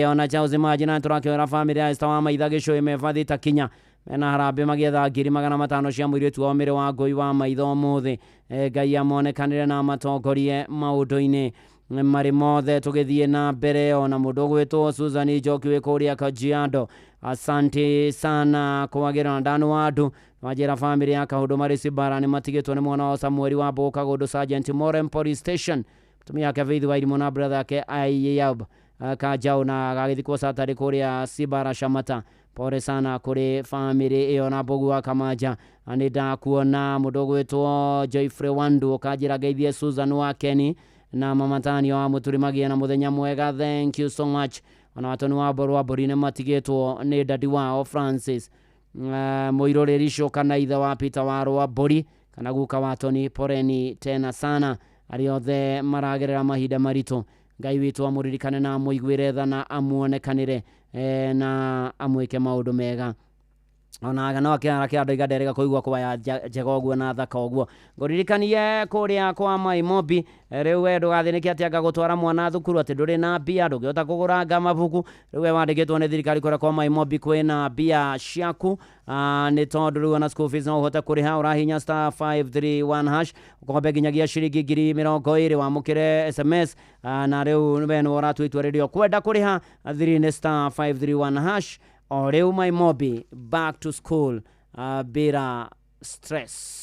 S18: Ona Charles Maji na tũrakĩoera famĩlĩ ya Esther wa Maitha Gĩcũĩ mebathi ta kinya mena harambĩ magĩetha 500,000 cia mũirĩtu wa Mĩrĩ wa Ngũi wa Maitho ũmũthĩ. Ngai amonekanĩre na amatongorie maũndũ-inĩ marĩ mothe tũgĩthiĩ na mbere. Ona mũndũ ũgwĩtwo Susan Njoki wĩ kũrĩa Kajiado, asante sana kwagĩra na Ndanu wa Andũ wanjĩra famĩlĩ ya Kaũndũ marĩ Cibara nĩ matigĩtwo nĩ mwana wao Samueli wa Mbũgũ Kagũndũ Sergeant Morem Police Station, mũtumia wake Faith Wairimũ na brother yake Ayab Kajau na gagĩthikwo Saturday kũrĩa Cibara Shamata. Pole sana kũrĩ famĩlĩ ĩyo na Mbũgũ wa Kamaja. Nĩ ndakuona mũndũ ũgwĩtwo Joyfrey Wandu ũkanjĩra ngeithie Susan wa Kenny na Mama Tanio wa Mũturi magĩe na mũthenya mwega, thank you so much. Ona watoni wa Mbũrũ wa Mbũri nĩ matigĩtwo nĩ dadi wao Francis Mũirũrĩri Coka na ithe wa Peter wa Rwa Mbũri kana guka wa Tony, poreni tena sana arĩa othe maragerera mahinda maritũ. Ngai witũ amũririkane na amũiguĩre tha na amuonekanĩre na amwĩke maũndũ mega. Ona no akĩara kĩa andũ iganderega kũigua kwaya njega ũguo na thaka ũguo. Ngũririkanie kũrĩa kwa Maimobi, rĩu we ndũgathĩnĩke atĩ anga gũtwara mwana thukuru atĩ ndũrĩ na mbia, ndũngĩhota kũgũranga mabuku. Rĩu we wandĩkĩtwo nĩ thirikari kũrĩa kwa Maimobi kwĩna mbia ciaku, nĩ tondũ rĩu ona school fees no ũhote kũrĩha. Ũrahinya star 531 hash ũkombe nginyagia ciringi 20,000 wamũkĩre SMS, na rĩu we nĩwe ũratua itua rĩrĩa ũkwenda kũrĩha. Thiri nĩ star 531 hash. O rĩu Maimobi back to school, bila stress.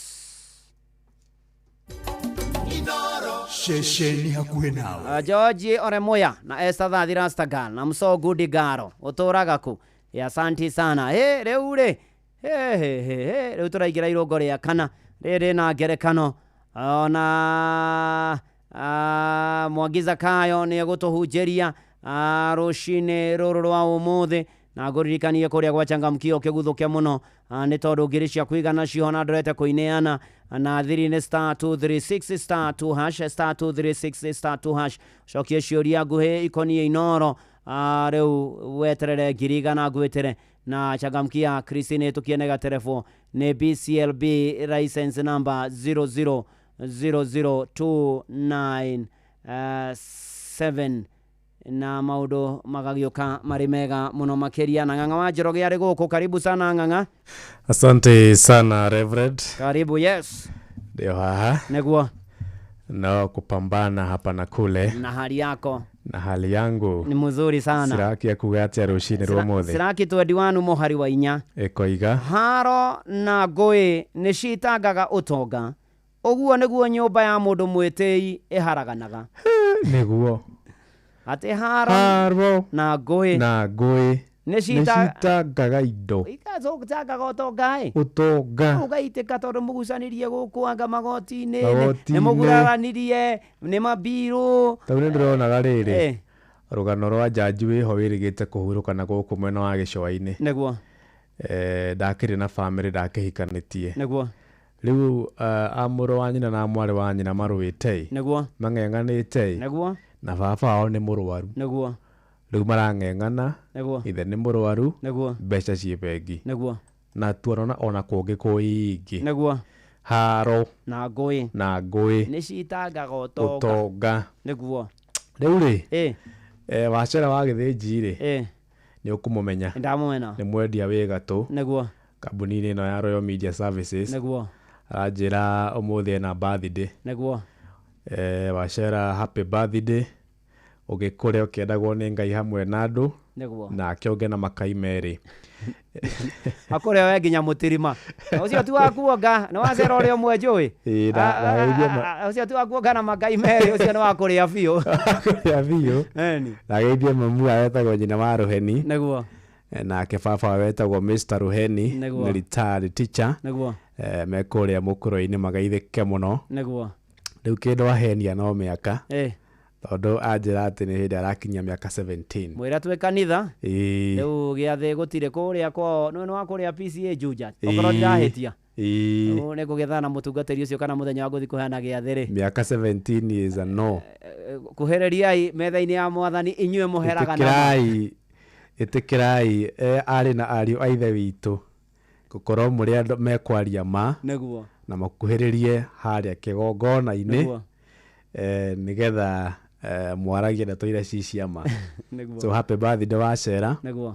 S3: Ceceni hakuhĩ nawe.
S18: George Oremoya na Esther Thathi Rastagal na Mso Gudi Garo ũtũraga kũ? Asanti sana. He rĩu rĩ, he he he he rĩu tũraingĩra irũngo rĩa kana rĩrĩ na ngerekano. Ona Mwangi Zakayo nĩ egũtũhunjĩria rũcinĩ rũrũ rwa ũmũthĩ, na ngũririkanie kũrĩa gwa Changamkio kĩguthũke mũno, nĩ tondũ ngiri cia kũigana ciho na ndorete kũineana na thiri nĩ star 236 star 2 hash star 236 star 2 hash. Cokie ciũria nguhĩ ikoniĩ Inoro, rĩu weterere 100,000 ngwĩtĩre. Na Changamkia Christine tũkiene gaterefo nĩ BCLB license number 0000297 na maũndũ magagĩũka marĩ mega mũno makĩria. Na Ng'ang'a wa Njoroge arĩ gũkũ, karibu sana Ng'ang'a.
S4: Asante sana Reverend.
S18: Karibu, yes.
S4: Ndio haha.
S18: Nĩguo.
S4: No kupambana hapa na kule.
S18: Na hali yako?
S4: Na hali yangu
S18: ni mzuri sana.
S4: Siraki ya kuga atĩa rũcinĩ rwa ũmũthĩ?
S18: Siraki 21 mũhari wa 4.
S4: Ĩkoiga
S18: haro na ngũĩ nĩ citangaga ũtonga, ũguo nĩguo nyũmba ya mũndũ mwĩtĩi ĩharaganaga.
S4: Nĩguo.
S18: Atĩ haro na ngũĩ nĩ
S4: citangaga indo,
S18: ikatangaga ũtonga ĩ,
S4: ũtonga
S18: ũgaitĩka tondũ mũgucanirie gũkũ anga magoti-inĩ, nĩ mũguraranirie, nĩ mambirũ.
S4: Tondũ nĩ ndĩronaga rĩrĩ rũgano rwa njanji wĩho wĩrĩgĩte kũhurũka na gũkũ mwena wa gĩcũa-inĩ.
S18: Nĩguo.
S4: Ndakĩrĩ na bamĩrĩ, ndakĩhikanĩtie.
S18: Nĩguo.
S4: Rĩu a mũrũ wa nyina na mwarĩ wa nyina marũĩte,
S18: Nĩguo.
S4: mang'eng'anĩte,
S18: Nĩguo.
S4: na baba wao nĩ mũrwaru.
S18: Nĩguo.
S4: Rĩu marang'eng'ana,
S18: Nĩguo.
S4: ithe nĩ mũrwaru,
S18: Nĩguo.
S4: mbeca ciĩ bengi.
S18: Nĩguo.
S4: Na tuonona ona kũngĩ kũingĩ.
S18: Nĩguo.
S4: Haro
S18: na ngũĩ nĩ citangaga
S4: ũtonga.
S18: Nĩguo.
S4: Rĩu rĩ, Wacera wa Gĩthĩnji rĩ, nĩ ũkũmũmenya.
S18: Ndamũmenya.
S4: Nĩ mwendia wĩ gatũ.
S18: Nĩguo.
S4: Kambuni-inĩ ĩno ya Royal Media Services.
S18: Nĩguo.
S4: Aranjĩra ũmũthĩ ena birthday.
S18: Nĩguo.
S4: Wacera happy birthday. Ũgĩkũre ũkĩendagwo nĩ Ngai hamwe na andũ.
S18: Nĩguo.
S4: Nake ũngĩ na makai merĩ.
S18: Akũrĩa we nginya mũtirima. Ũcio ti wa kuonga, nĩ wacera ũrĩa ũmwe njũĩ. Ũcio ti wa kuonga na makai merĩ, ũcio nĩ wa kũrĩa biũ.
S4: Kũrĩa biũ. Ndageithie mamu wetagwo nyina wa Rũheni.
S18: Nĩguo.
S4: Nake baba wetagwo Mr. Rũheni, nĩ retired teacher.
S18: Nĩguo.
S4: Me kũrĩa mũkũrũ-inĩ magaithĩke mũno.
S18: Nĩguo.
S4: Rĩu kĩndũ ahenia no mĩaka. Tondũ anjĩra atĩ nĩ hĩndĩ arakinyia mĩaka 17.
S18: Mwĩra twĩ kanitha. Rĩu gĩathĩ gũtirĩ kũrĩa kwao, nĩ wa kũrĩa PCA Juja. Okorwo ndirahĩtia. Rĩu nĩ ngũgĩethana na mũtungatĩri ũcio kana mũthenya wa gũthiĩ kũheana gĩathĩ rĩ.
S4: Mĩaka 17 is a no.
S18: Kuhĩrĩriai metha-inĩ ya mwathani inyuĩ mũheraga na.
S4: Ĩtĩkĩrai arĩ na ariũ a ithe witũ gũkorwo mũrĩ andũ mekwaria ma.
S18: Nĩguo.
S4: Na makuhĩrĩrie harĩa kĩgongona-inĩ, nĩgetha mwaragie ndeto iria ci cia ma. So happy birthday Wacera.
S18: Nĩguo.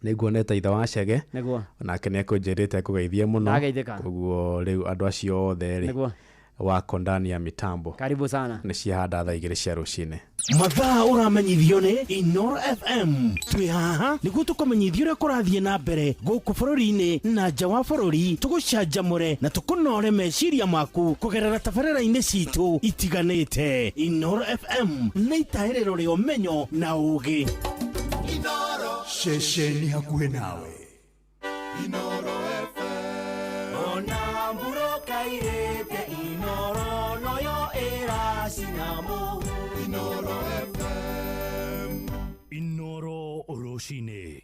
S4: Nĩnguonete ithe wa Chege.
S18: Nĩguo.
S4: Onake nĩekũnjĩrĩte ekũgeithie mũno. Koguo rĩu andũ acio othe rĩ wako ndani ya mitambo.
S18: Karibu sana.
S4: Nĩ ciahanda thaa 2 cia rũcinĩ.
S29: Mathaa ũramenyithio nĩ Inoro FM. Twĩ haha nĩguo tũkũmenyithie ũrĩa kũrathiĩ na mbere gũkũ bũrũri-inĩ na nja wa bũrũri, tũgũcanjamũre na tũkũnore meciria maku kũgerera tabarĩra-inĩ citũ itiganĩte. Inoro FM nĩ itahĩrĩro rĩa ũmenyo na ũũgĩ.
S3: Ceceni hakuhĩ nawe.
S2: Inoro FM. Ona mburoka irĩte Inoro noyo ĩracina mũhu. Inoro FM.
S1: Inoro rũcinĩ.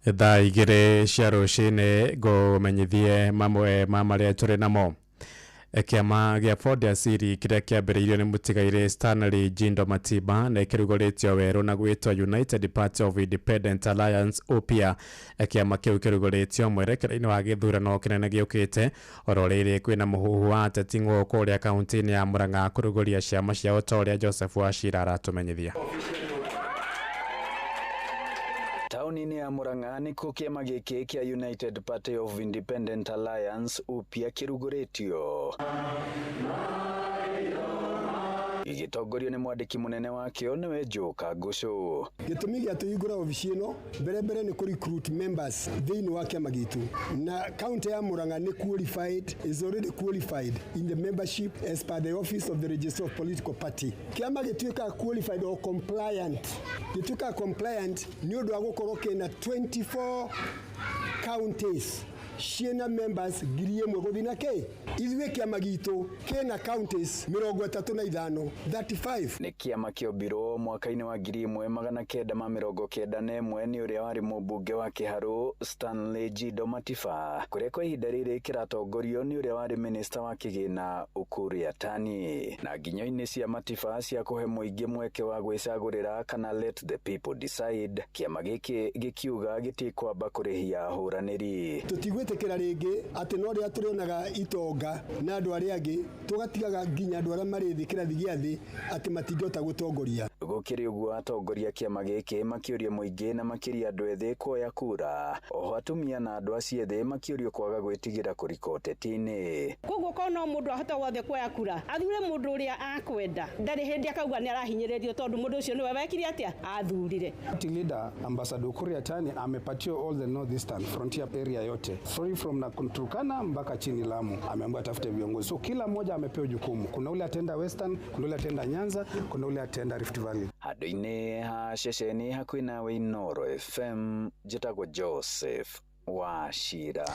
S4: Thaa 2 cia rũcinĩ ngũmenyithie mamwe ma marĩa tũrĩ namo. Kĩama gĩa Ford Asili kĩrĩa kĩambĩrĩirio nĩ mũtigairĩ Stanley Jindo Matiba na kĩrugũrĩtio werũ na gwĩtwo United Party of Independent Alliance UPIA. Kĩama kĩu kĩrugũrĩtio mwerekera-inĩ wa gĩthurano kĩnene gĩũkĩte oro rĩrĩ kwĩna mũhuhu wa ateti ng'ũ kũrĩa kaunti-inĩ ya Murang'a kũrugũria ciama ciao ta ũrĩa Joseph Wachira aratũmenyithia.
S5: Taũni-inĩ ya Murang'a nĩkuo kĩama gĩkĩ kĩa United Party of Independent Alliance UPIA kĩrugũrĩtio gĩgĩtongorio nĩ mwandĩki mũnene wakĩo nĩwe Joe Kangũcũ.
S7: Gĩtũmi gĩa tũhingũra obici ĩno mbere mbere nĩ kũ recruit members thĩinĩ wa kĩama gitũ, na kaunti ya Murang'a nĩ qualified, is already qualified in the membership as per the office of the registrar of political party. Kĩama gĩtuĩkaga qualified or compliant, gĩtuĩkaga compliant nĩ ũndũ wa gũkorwo kĩna 24 counties ciĩna members 1,000 gũthiĩ na kĩ. Ithuĩ kĩama gitũ kĩna counties 35, 35.
S5: Nĩ kĩama kĩombirwo mwaka-inĩ wa 1991 nĩ ũrĩa warĩ mũmbunge wa Kĩharũ Stanley Jindo Matiba, kũrĩa kwa ihinda rĩrĩ kĩratongorio nĩ ũrĩa warĩ minista wa kĩgĩna Ukur Yatani, na nginyo-inĩ cia Matiba cia kũhe mũingĩ mweke wa gwĩcagũrĩra kana let the people decide. Kĩama gĩkĩ gĩkiuga gĩtikwamba kũrĩhia ahũranĩri.
S7: Tũtigwĩtĩkĩra rĩngĩ atĩ no rĩrĩa tũrĩonaga itonga na andũ arĩa angĩ tũgatigaga nginya andũ arĩa marĩ thĩ kĩrathi gĩa thĩ atĩ matingĩhota gũtongoria.
S5: Gũkĩrĩ ũguo atongoria kĩama gĩkĩ makĩũria mũingĩ na makĩria andũ ethĩ kuoya kura, oho atumia na andũ acio ethĩ makĩũrio kwaga gwĩtigĩra kũrika ũteti-inĩ.
S9: Koguo korwo no mũndũ ahota wothe kuoya kura athure mũndũ ũrĩa akwenda, ndarĩ hĩndĩ akauga nĩ arahinyĩrĩrio tondũ mũndũ ũcio nĩwe wekire atĩa, athurire.
S10: Party leader Ambassador Ukur Yatani amepatiwa all the northeastern frontier area yote, sorry, from Turkana mpaka chini Lamu, ameambiwa atafute viongozi. So kila mmoja amepewa jukumu. Kuna ule atenda Western, kuna ule atenda Nyanza, kuna ule atenda Rift Valley.
S5: Handũ-inĩ ha ceceni hakuhĩ nawe Inooro FM, njĩtagwo Joseph Wachira.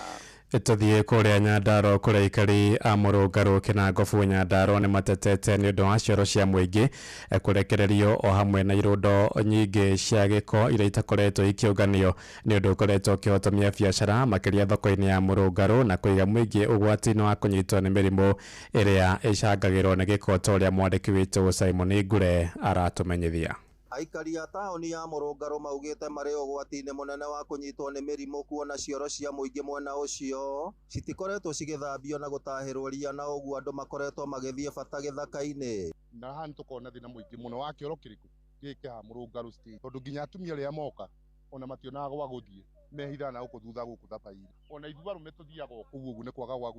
S4: Tũthiĩ kũrĩa Nyandarua kũrĩa aikari a Mũrũngarũ Kĩnangobu Nyandarua nĩ matetete nĩ ũndũ wa cioro cia mũingĩ kũrekererio o hamwe na irũndo nyingĩ cia gĩko iria itakoretwo ikĩũnganio nĩ ũndũ ũkoretwo ũkĩhotomia biacara makĩria thoko-inĩ ya Mũrũngarũ na kũiga mũingĩ ũgwati-inĩ wa kũnyitwo nĩ mĩrimũ ĩrĩa ĩcangagĩrwo nĩ gĩko ta ũrĩa mwandĩki witũ Simon Ngure aratũmenyithia.
S13: Aikari a taũni ya Mũrũngarũ maugĩte marĩ ũgwati-inĩ mũnene wa kũnyitwo nĩ mĩrimũ kuona cioro cia mũingĩ mwena ũcio citikoretwo cigĩthambio na gũtahĩrwo ria, na ũguo andũ makoretwo magĩthiĩ bata gĩthaka-inĩ.
S14: Na haha nĩtũkoragwo na thĩna mũingĩ mũno wa kĩoro kĩrĩkũ gĩkĩ haha Mũrũngarũ stage, tondũ nginya atumia arĩa moka ona mationaga gwa gũthiĩ, mehithaga na gũkũ thutha gũkũ thabai-inĩ. Ona ithuĩ arũme tũthiaga o kũu ũguo nĩ kwaga gwa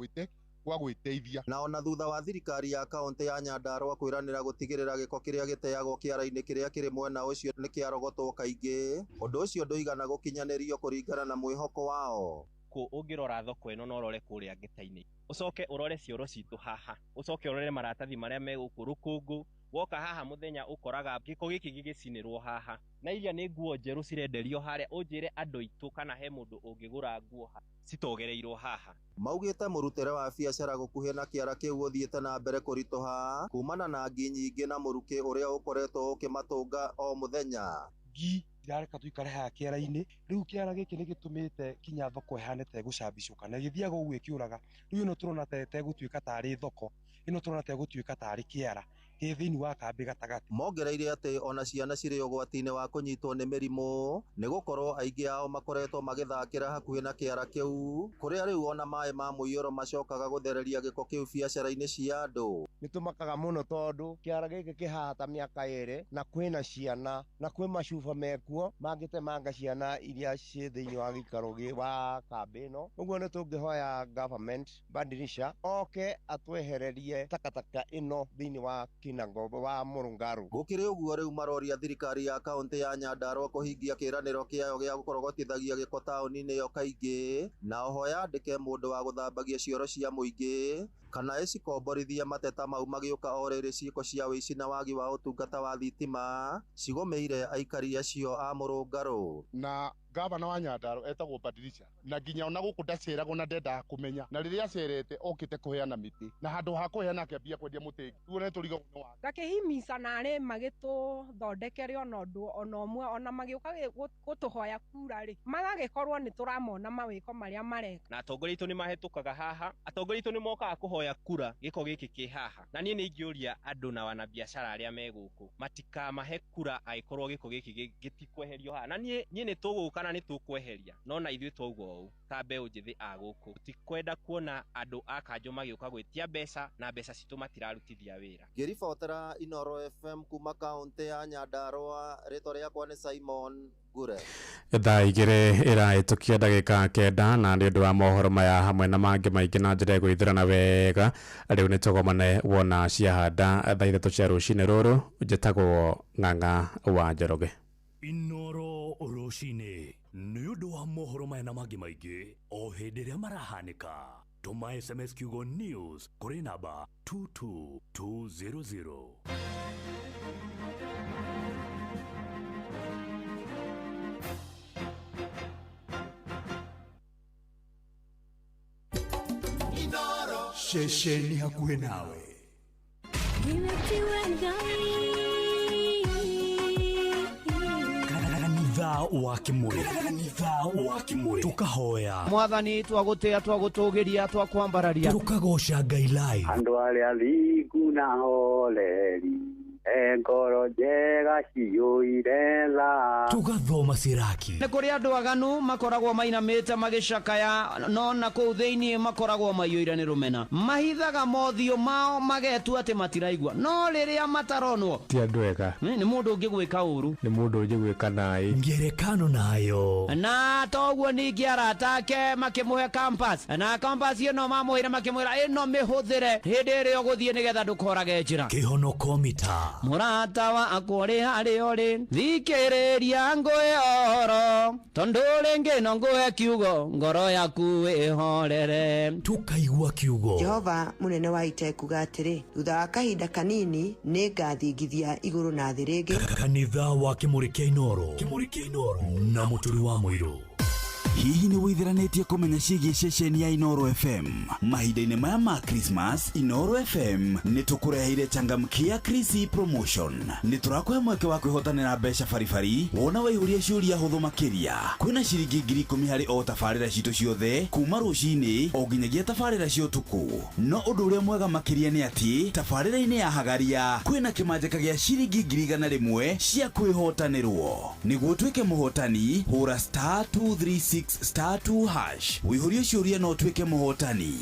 S14: gwĩteithia.
S13: Na ona thutha wa thirikari ya kaunti ya Nyandarua kwĩranĩra gũtigĩrĩra gĩko kĩrĩa gĩteagwo kĩara-inĩ kĩrĩa kĩrĩ mwena ũcio nĩ kĩarogotwo kaingĩ, ũndũ ũcio ndũigana gũkinyanĩrio kũringana na mwĩhoko wao.
S17: Ũngĩrora thoko ĩno na ũrore kũrĩa ngĩta-inĩ, ũcoke ũrore cioro citũ haha, ũcoke ũrore maratathi marĩa me gũkũ rũkũngũ, woka haha mũthenya ũkoraga gĩko gĩkĩ gĩgĩcinĩrwo haha, na iria nĩ nguo njerũ cirenderio harĩa, ũnjĩre andũ aitũ kana he mũndũ ũngĩgũra nguo citogereirwo haha.
S13: Maugĩte mũrutĩre wa biacara gũkuhĩ na kĩara kĩu ũthiĩte na mbere kũritũha kumana na ngi nyingĩ na mũrukĩ ũrĩa ũkoretwo ũkĩmatũnga o mũthenya.
S21: Ngi irareka tuikare haha kĩara-inĩ, rĩu kĩara gĩkĩ nĩ gĩtũmĩte kinya thoko ĩhane ta ĩgũcambicũka na ĩgĩthiaga ũguo ĩkĩũraga. Rĩu ĩno tũrona ta ĩtegũtuĩka tarĩ thoko, ĩno tũrona ta ĩgũtuĩka tarĩ kĩara gĩ thĩinĩ wa kambĩ gatagatĩ.
S13: Mongereire atĩ ona ciana cirĩ ũgwati-inĩ wa kũnyitwo nĩ mĩrimũ nĩ gũkorwo aingĩ ao makoretwo magĩthakĩra hakuhĩ na kĩara kĩu, kũrĩa rĩu ona maĩ ma mũiyũro macokaga gũthereria gĩko kĩu biacara-inĩ cia andũ.
S24: Nĩ tũmakaga mũno tondũ kĩara gĩkĩ kĩhaha ta mĩaka ĩrĩ, na kwĩna ciana na kwĩ macuba mekuo mangĩtemanga ciana iria ciĩ thĩinĩ wa gĩikaro wa kambĩ ĩno. Ũguo nĩ tũngĩhoya government badirisha oke atwehererie takataka ĩno thĩinĩ wa Kinangobo wa Mũrũngarũ.
S13: Gũkĩrĩ ũguo rĩu maroria thirikari ya kaunti ya Nyandarua kũhingia kĩĩranĩro kĩayo gĩa gũkorogotithagia gĩko taũni-inĩ ĩyo kaingĩ, na oho yandĩke mũndũ wa gũthambagia cioro cia mũingĩ kana ĩcikomborithie mateta mau magĩũka o rĩrĩ ciĩko cia ũici na wagi wa ũtungata wa thitima cigũmĩire aikari acio a Mũrũngarũ.
S14: Na Gavana wa Nyandarua etagwo Badilisha, na nginya ona gũkũ ndaceragwo na ndendaga kũmenya, na rĩrĩa acerete okĩte kũheana mĩtĩ, na handũ ha kũheana akĩambia kwendia mũtĩ ĩngĩ. Rĩu ona nĩtũrigagwo nĩ wa
S6: Gakĩhimica narĩ magĩtũthondekere ona ũndũ ona ũmwe, ona magĩũka gũtũhoya kura rĩ, magagĩkorwo nĩ tũramona mawĩko marĩa mareka.
S17: Na atongoria aitũ nĩ mahĩtũkaga haha, atongoria aitũ nĩ mokaga kũhoya kura gĩko gĩkĩ kĩ haha. Na niĩ nĩ ingĩũria andũ na wanabiacara arĩa me gũkũ matikamahe kura angĩkorwo gĩko gĩkĩ gĩtikweherio haha. Na niĩ nĩ tũgũka na nĩ tũkweheria, no na ithuĩ twauga ũũ ta mbeũ njĩthĩ a gũkũ, tutikwenda kuona andũ a kanjũ magĩũka gwĩtia mbeca na mbeca citũ matirarutithia wĩra.
S13: Ngĩribotera Inooro FM kuma kaũntĩ ya Nyandarua, rĩtwa rĩakwa nĩ Simon Ngure.
S4: Thaa 2 ĩrahĩtũkia ndagĩka 9, na nĩ ũndũ wa mohoro maya hamwe na mangĩ maingĩ na njĩra ĩgũithĩrana wega, rĩu nĩ tũgomane wona ciahanda thaa 3 cia rũcinĩ rũrũ. Njĩtagwo Ng'ang'a wa Njoroge.
S1: Inooro rũcinĩ nĩ ũndũ wa mohoro maya na mangĩ maingĩ o hĩndĩ ĩrĩa marahanĩka. Tũma SMS kiugo news kũrĩ namba 22200.
S3: Ceceni hakuhĩ nawe.
S1: Kanitha wa Kimuri, kanitha wa Kimuri, tukahoya
S18: Mwathani, twagũtĩa, twagũtũgĩria, twakwambararia,
S1: tukagoca Ngai live.
S20: Andũ arĩa athingu na horeri, ngoro njega ciyũire tha.
S1: Tugathoma Siraki.
S18: Nĩ kũrĩ andũ aganu makoragwo mainamĩte magĩcakaya, no na kũu thĩinĩ makoragwo maiyũire nĩ rũmena. Mahithaga mothiũ mao magetua atĩ matiraigua, no rĩrĩa mataronwo
S4: ti andũ ega.
S18: Nĩ mũndũ ũngĩ gwĩka ũru,
S4: nĩ mũndũ ũngĩ gwĩka naĩ,
S1: ngerekano nayo.
S18: Na toguo ningĩ arata ake makĩmũhe compass, na compass ĩno mamũheire makĩmwĩra ĩno mĩhũthĩre hĩndĩ ĩrĩa ũgũthiĩ nĩgetha ndũkorage njĩra.
S1: Kĩhonoko mita.
S18: Mũrata wakwa ũrĩ harĩa ũrĩ, thikĩrĩria ngũhe ũhoro, tondũ rĩngĩ no ngũhe kiugo, ngoro yaku ĩhorere.
S1: Tukaigua kiugo.
S25: Jehova mũnene wa ita ekuga atĩrĩ, thutha wa kahinda kanini nĩ ngathingithia igũrũ na thĩ rĩngĩ.
S1: Kanitha wa Kimuri kĩa Inooro, Kimuri kĩa Inooro na Mũturi wa Mũirũ.
S27: Hihi nĩ wĩtheranĩtie kũmenya ciĩgiĩ ceceni ya Inooro FM? Mahinda-inĩ maya ma Christmas, Inooro FM nĩ tũkũreheire changamkia Krisi promotion. Nĩ tũrakũhe mweke wa kwĩhotanĩra mbeca baribari wona waihũria ciũria hũthũ makĩria. Kwĩna ciringi 10,000 harĩ o tabarĩra citũ ciothe kuma rũcinĩ o nginyagia tabarĩra cia ũtukũ. No ũndũ ũrĩa mwega makĩria nĩ atĩ tabarĩra-inĩ ya Hagaria kwĩna kĩmanjĩka gĩa ciringi 100,000 cia kwĩhotanĩrwo. Nĩguo ũtuĩke mũhotani, hũra *236 *2# wĩihũrie ciũria na ũtuĩke mũhotani.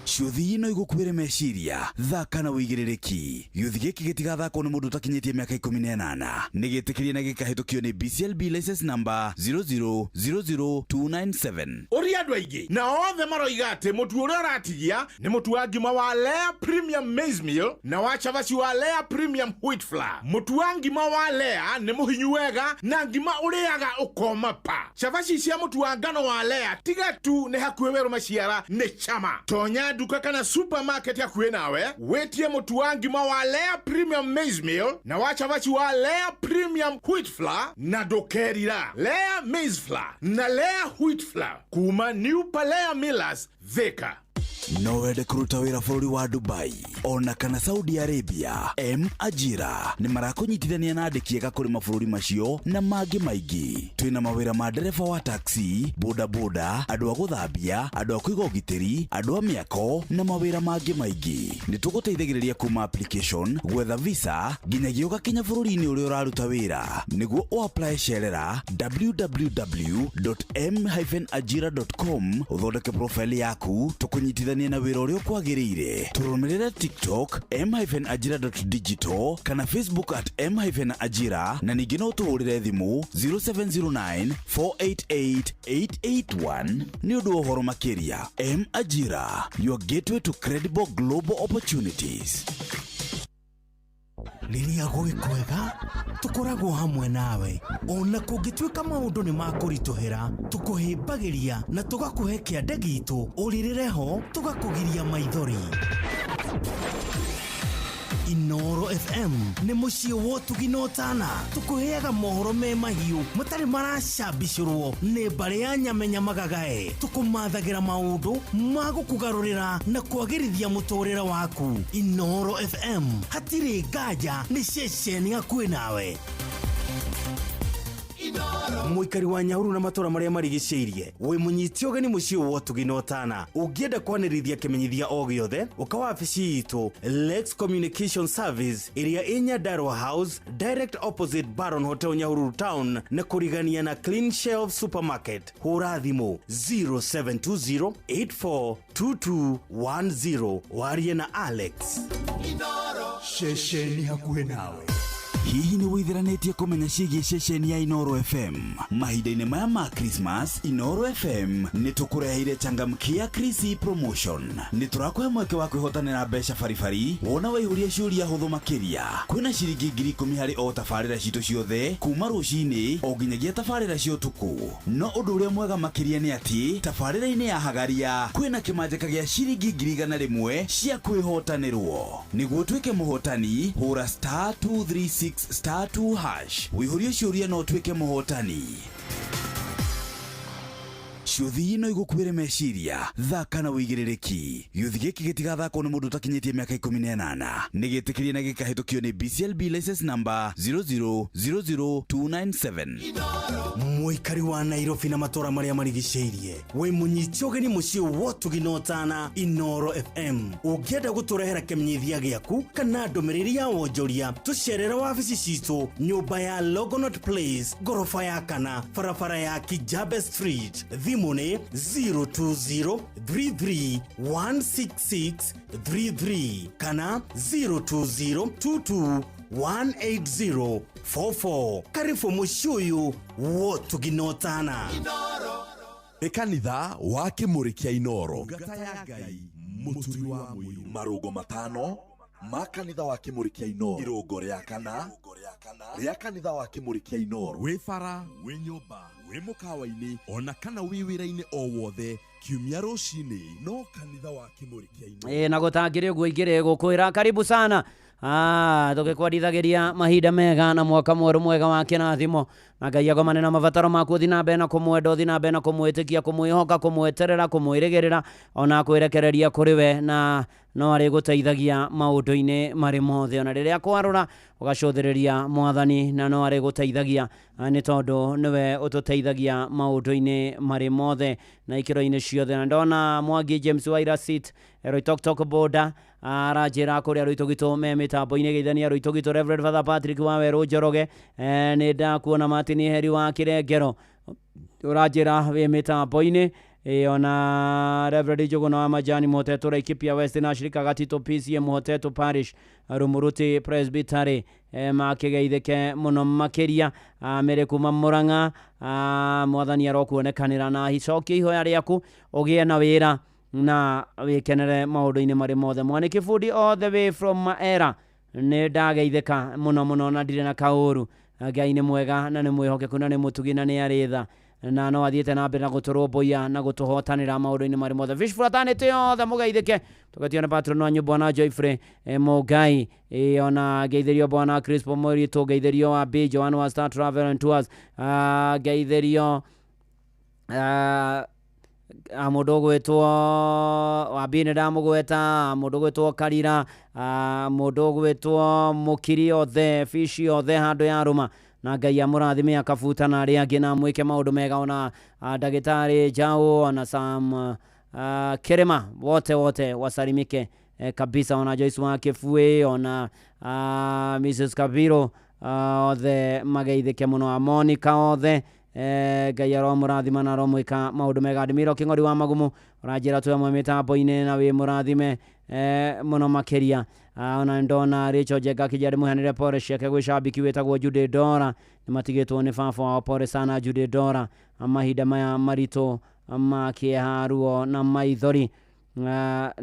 S27: Ciũthi no igũkuĩre meciria, thaka na wĩigĩrĩrĩki. Gĩũthi gĩkĩ gĩtigathakwo nĩ mũndũ ũtakinyĩtie mĩaka 18. Nĩ gĩtĩkĩrie na gĩkahĩtũkio nĩ BCLB license number 0000297.
S11: Ũria andũ aingĩ na othe maroiga atĩ mũtu ũrĩa ũratigia nĩ mũtu wa ngima wa Lea Premium Maize Meal na wa cabaci wa Lea Premium Wheat Flour. Mũtu wa ngima wa Lea nĩ mũhinyu wega na ngima ũrĩaga ũkoma pa. Cabaci cia mũtu wa ngano wa Lea tiga tu nĩ hakuhĩ werũ maciara nĩ chama. Tonya nduka kana supermarket hakuhĩ nawe wĩtie mũtu wa ngima wa Lea Premium Maize Meal na wa cabaci wa Lea Premium Wheat Flour na ndũkerira. Lea Maize Flour na Lea Wheat Flour kuma New Palea Millers, Thika.
S27: No wende kũruta wĩra bũrũri wa Dubai ona kana Saudi Arabia? M Ajira nĩ marakũnyitithania na andĩki ega kũrĩ mabũrũri macio na mangĩ maingĩ. Twĩna mawĩra ma ndereba wa taxi, boda boda, andũ a gũthambia, andũ a kũiga ũgitĩri, andũ a mĩako na mawĩra mangĩ maingĩ. Nĩ tũgũteithagĩrĩria kuma application, gwetha visa nginyagia ũgakinya bũrũri-inĩ ũrĩa ũraruta wĩra. Nĩguo ũapply cerera www.m-ajira.com ũthondeke profile yaku tũkũnyitithania na wĩra ũrĩa ũkwagĩrĩire. Tũrũmĩrĩre TikTok m-ajira.digital kana Facebook at m-ajira na ningĩ no ũtũhũrĩre thimũ 0709 488 881 nĩ ũndũ wa ũhoro makĩria. M Ajira, your gateway to credible global opportunities.
S29: Rĩrĩa gwĩ kwega tũkoragwo hamwe nawe, ona kũngĩtuĩka maũndũ nĩ makũritũhĩra, tũkũhĩmbagĩria na tũgakũhe kĩande gitũ, ũrĩrĩre ho tũgakũgiria maithori. Inooro FM nĩ mũciĩ wa ũtugi na ũtana. Tũkũheaga mohoro me mahiũ matarĩ maracambicũrwo nĩ mbarĩ ya nyamenya magagae. Tũkũmathagĩra maũndũ ma gũkũgarũrĩra na kwagĩrithia mũtũrĩre waku. Inooro FM hatirĩ nganja nĩ ceceni hakuhĩ nawe. Mũikari wa Nyahururu na matũra marĩa marigicĩirie, wĩ mũnyiti ũgeni mũciĩ wa ũtugi na ũtana. Ũngĩenda kwanĩrithia kĩmenyithia o gĩothe, ũka wabici itũ Lex Communication Service ĩrĩa ĩ Nyandarua House, direct opposite Baron Hotel, Nyahururu Town, na kũrigania na Clean Shelf Supermarket. Hũra thimũ 0720842210 warie na Alex.
S3: Ceceni hakuhĩ nawe.
S27: Hihi nĩ wĩitheranĩtie kũmenya ciĩgiĩ ceceni ya Inooro FM? Mahinda-inĩ maya ma Christmas, Inooro FM nĩ tũkũreheire changamkia Krisi promotion. Nĩ tũrakũhe mweke wa kwĩhotanĩra mbeca baribari wona waihũria ciũria hũthũ makĩria. Kwĩna ciringi 10,000 harĩ o tabarĩra citũ ciothe kuma rũcinĩ o nginyagia tabarĩra cia ũtukũ. No ũndũ ũrĩa mwega makĩria nĩ atĩ tabarĩra-inĩ ya Hagaria kwĩna kĩmanjĩka gĩa ciringi 100,000 cia kwĩhotanĩrwo. Nĩguo ũtuĩke mũhotani, hũra *236 *2# wĩihũrie ciũria na ũtuĩke mũhotani. Ciũthi no igũkuĩre meciria, thaka na wĩigĩrĩrĩki. Gĩũthi gĩkĩ gĩtigathakwo nĩ mũndũ ũtakinyĩtie mĩaka 18. Nĩ gĩtĩkĩrie na gĩkahĩtũkio nĩ BCLB license number 0000297.
S29: Mũikari wa Nairobi na matũra marĩa marigicĩirie, wĩ mũnyiti ũgeni mũciĩ wa ũtugi na ũtana Inooro FM. Ũngĩenda gũtũrehera kĩmenyithia gĩaku kana ndũmĩrĩri ya wonjoria, tũcerere wabici citũ nyũmba ya Longonot Place, ngoroba ya kana, barabara ya Kijabe Street. Thimũ nĩ 02033 16633 kana 02022 18044. Karibu mũciĩ ũyũ wa ũtugi na ũtana.
S8: Nĩ kanitha wa Kĩmũrĩ kĩa Inooro. Ngata ya Ngai mũturi wa mũiru. Marũngo matano ma kanitha wa Kĩmũrĩ kĩa Inooro. Irũngo rĩa kana rĩa kanitha wa Kĩmũrĩ kĩa Inooro. Wĩ bara, wĩ nyũmba, wĩ mũkawa-inĩ ona kana wĩ wĩra-inĩ o wothe kiumia rũcinĩ no kanitha wa Kĩmũrĩ kĩa Inooro.
S18: Ĩ na gũtangĩrĩ ũguo ingĩrĩ gũkwĩra karibu sana. Tũgĩkwendithagĩria mahinda mega na mwaka mwerũ mwega wa kĩrathimo, na Ngai agomane na mabataro maku. Ũthiĩ na mbere na kũmwenda, ũthiĩ na mbere na kũmwĩtĩkia, kũmwĩhoka, kũmweterera, kũmwĩrĩgĩrĩra ona kwĩrekereria kũrĩ we, na no arĩgũteithagia maũndũ-inĩ marĩ mothe. Ona rĩrĩa kwarũra ũgacũthĩrĩria Mwathani, na no arĩgũteithagia, nĩ tondũ nĩwe ũtũteithagia maũndũ-inĩ marĩ mothe na ikĩro-inĩ ciothe. Na ndona Mwangi James wa Irasit Roitoktok boda aranjĩra kũrĩa Rũitũ me mĩtambo-inĩ geithania Rũitũ Gitũ. Reverend Father Patrick wa Werũ Njoroge, nĩ ndakuona. Martin Heri wa Kĩrengero ũranjĩra wĩ mĩtambo-inĩ. Ona Reverend Njũgũna wa Majani Mũhotetwo Laikipia West na Shirika Gatito PCM Mũhotetwo Parish Rumuruti Presbytery, makĩgeithĩke mũno makĩria. Mĩrĩ kuma Mũrang'a, Mwathani arokuonekanĩra na icokie ihoya rĩaku, ũgĩe na wĩra na wĩkenere maũndũ-inĩ marĩ mothe. Mwanĩ Kĩbundi all the way from Maera, nĩ ndageithĩka mũno mũno na ndirĩ na kaũru. Ngai nĩ mwega na nĩ mwĩhokeku na nĩ mũtugi na nĩ arĩ tha, na no athiĩte na mbere na gũtũrũmbũiya na gũtũhotanĩra maũndũ-inĩ marĩ mothe. Fish fraternity yothe mũgeithĩke, tũgetio nĩ patron wanyu bwana Joyfrey Mũngai. Ona ngeithĩrio bwana Crispo Mũritũ, ngeithĩrio wa B Joan wa Star Travel and Tours, ngeithĩrio mũndũ ũgwĩtwo Wambi nĩ ndamũgweta, mũndũ ũgwĩtwo Karira, mũndũ ũgwĩtwo Mũkiri, othe fishi othe handũ ya rũma, na Ngai amũrathime akabuta na arĩa angĩ na mwĩke maũndũ mega. Ona ndagĩtarĩ Njau, ona Sam Kirima, wote wote wasalimike kabisa. Ona Joyce wa Kĩbuĩ, ona Mrs Kabiro, othe mageithĩke mũno. A Monica othe, Ngai aromũrathima na aromwĩka maũndũ mega. Ndimiro Kĩng'ori wa Magumu ũranjĩra twĩ amwe mĩtambo-inĩ na wĩ mũrathime mũno makĩria. Ona ndona Rachel Njenga akĩnjĩra ndĩmũheanĩre pore ciake gwĩ cambiki wĩtagwo Judy Dora, nĩ matigĩtwo nĩ baba wao. Pore sana Judy Dora, mahinda maya maritũ ma kĩeha, ruo na maithori, na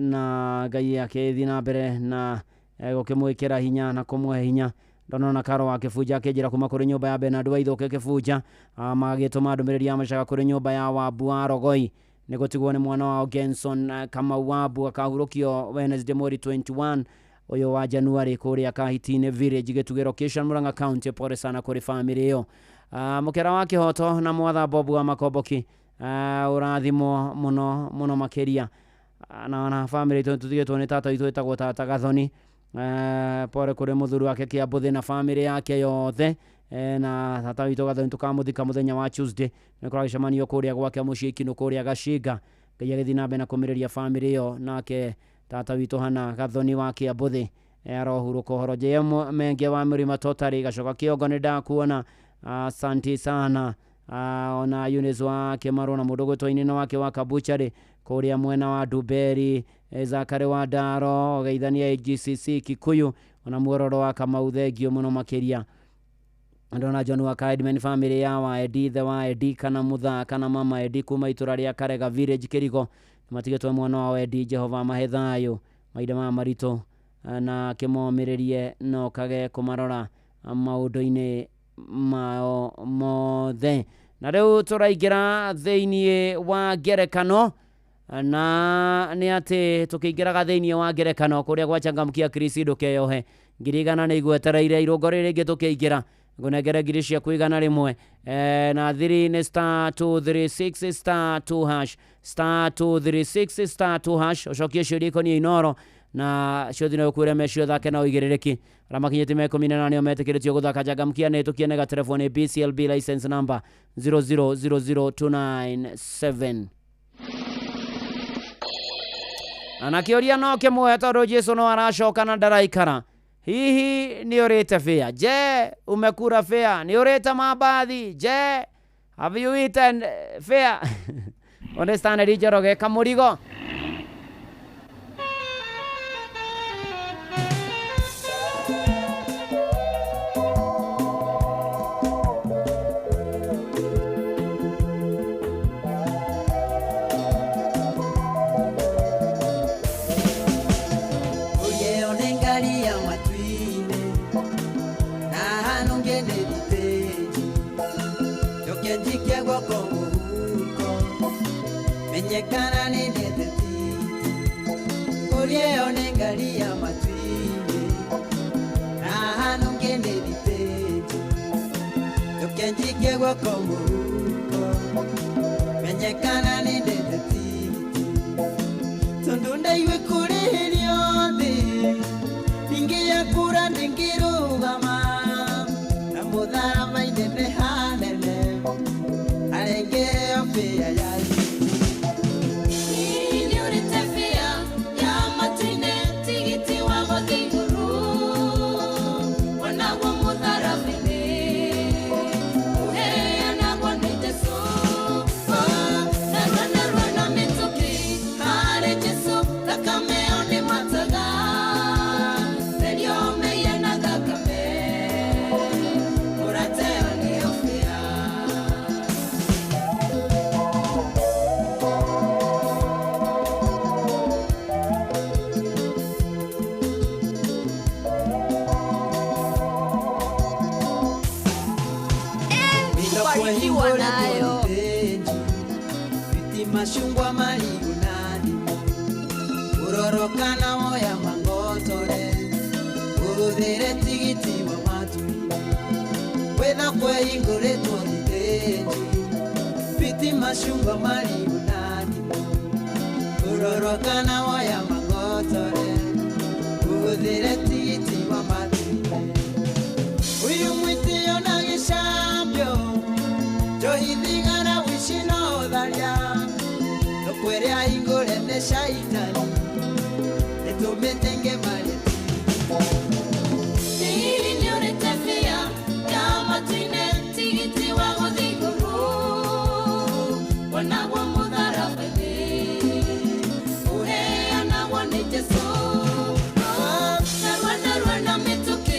S18: Ngai akĩthiĩ na mbere na gũkĩmwĩkĩra hinya na kũmũhe hinya. Ndona na Karo wa Kĩbunja akĩnjĩra kuma kũrĩ nyũmba ya Bernard Waithũke Kĩbunja, magĩtũma ndũmĩrĩri ya macaga kũrĩ nyũmba ya Wambu wa Rogoi, nĩ gũtigwo nĩ mwana wao Genson Kamau Wambu, akahurũkio Wednesday mweri 21 Ũyũ wa Januari kũrĩa Kahiti-inĩ village, Gĩtugĩ location, Murang'a County. Pole sana kũrĩ family ĩyo. Mũkera wa kĩhoto na mwatha Bob wa Makomboki, ũrathimwo mũno mũno makĩria. Na family itũ tũtigĩtwo nĩ tata witũ wĩtagwo tata Gathoni. Pole kũrĩ mũthuri wake Kĩambũthĩ na family yake yothe. Na tata witũ Gathoni tũkamũthika mũthenya wa Tuesday, nĩ kũragĩcemanio kũrĩa gwake mũciĩ Ikinũ kũrĩa Gacinga. Ngai agĩthiĩ na mbere na kũmĩrĩria family ĩyo, nake tata witũ Hana Gathoni wa Kĩambũthĩ arohurũka ũhoro. JM Menge wa Mũrĩma Totari Gacoka Kĩongo, nĩ ndakuona, asanti sana. Ona Eunice wa Kĩmarũ na mũndũ gwĩtwo Inina wake wa Kabuchari kũrĩa mwena wa Nduberi, Zakari wa Ndaro geithania AGCC Kikuyu, ona muororo wa Kamau, thengio mũno makĩria. Ndona John wa Kaedman, family ya wa Edi, the wa Edi kana Muthaa kana mama Edi kuma itũra rĩa Karega village Kĩrigo, matigĩtwo mwana wao Edi. Jehova mahe thayũ mahinda maya maritũ na kĩmomĩrĩrie no kage kũmarora maũndũ-inĩ mao mothe. Na rĩu tũraingĩra thĩiniĩ wa ngerekano, na nĩ atĩ tũkĩingĩraga thĩiniĩ wa ngerekano kũrĩa gwachangamkia Krisi, ndũkeyohe, 100,000 nĩ igwetereire irũngo rĩrĩ rĩngĩ. Tũkĩingĩra ngũnengere ngiri ciaku 100, na thiri nĩ star 236 star 2 hash, star 236 star 2 hash. Ũcokie ciũria ikoniĩ Inoro na ciothe no ũkwĩre mecio thake na ũigĩrĩrĩki. Arĩa makinyĩtie me 18 nĩo metĩkĩrĩtio gũthaka changamkia. Nĩ tũkiene gaterebo nĩ BCLB license number 0000297, na kĩũria no kĩmwe, tondũ Jesu no aracoka na ndaraikara. Hihi nĩ ũrĩte fare? Je, umekura fare? Nĩ ũrĩte mambathi? Je, have you eaten fare? One Stanley Njoroge kamũrigo.
S2: Ũrĩo nĩ ngari ya matu-inĩ na hanũ ngende thitĩnji, njoke njikie guoko mũhuko menye kana nĩ ndete titi. Ũrĩo nĩ ngari ya matu-inĩ na hanũ ngende thitĩnji, njoke njikie guoko mũhuko menye kana nĩ ndete titi, tondu ndaigue kũrĩhĩrio thĩ ndingĩakura ndingĩrũgama na mũtharaba-inĩ nĩ hanene arengeo bĩa ya.
S12: Nĩũrĩte fare ya matu-inĩ, tigiti wa gũthiĩ igũrũ wonaguo mũtharaba-inĩ ũheanagwo nĩ Jesũ. Narua narua na mĩtũkĩ harĩ Jesũ, thakame ĩyo nĩ mataga therio mehia na thakame ũrateo nĩyo fare.
S2: Kubarikiwa nayo Biti mashungwa marigũ na ndimũ ũroroka na woya mangotore ũhũthĩre tigiti wa matu-inĩ wĩna kwehingũrĩtwo thitĩnji biti mashungwa marigũ na ndimũ ũroroka na woya mangotore ũhũthĩre tigiti wa matu-inĩ. Uyu mwitio na gĩcambio njohi thigara wici no tharia thoko ĩrĩa hingũre nĩ caitani ĩtũmĩte ngemarie.
S12: Hihi nĩũrĩte fare ya matu-inĩ, tigiti wa gũthiĩ igũrũ wonagwo mũtharaba-inĩ ũheanagwo nĩ Jesũ. Narua narua na mĩtũkĩ.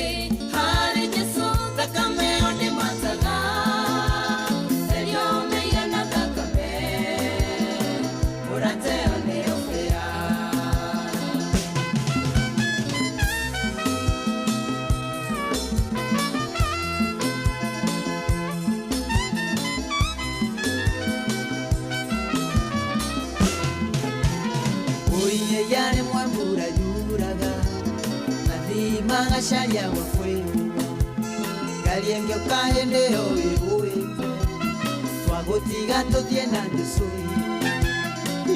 S2: Mathiĩ magacaria gwa kwĩyũa ngari ĩngĩũka hĩndĩ ĩyo wĩgũĩte twagũtiga tũthiĩ na Jesũ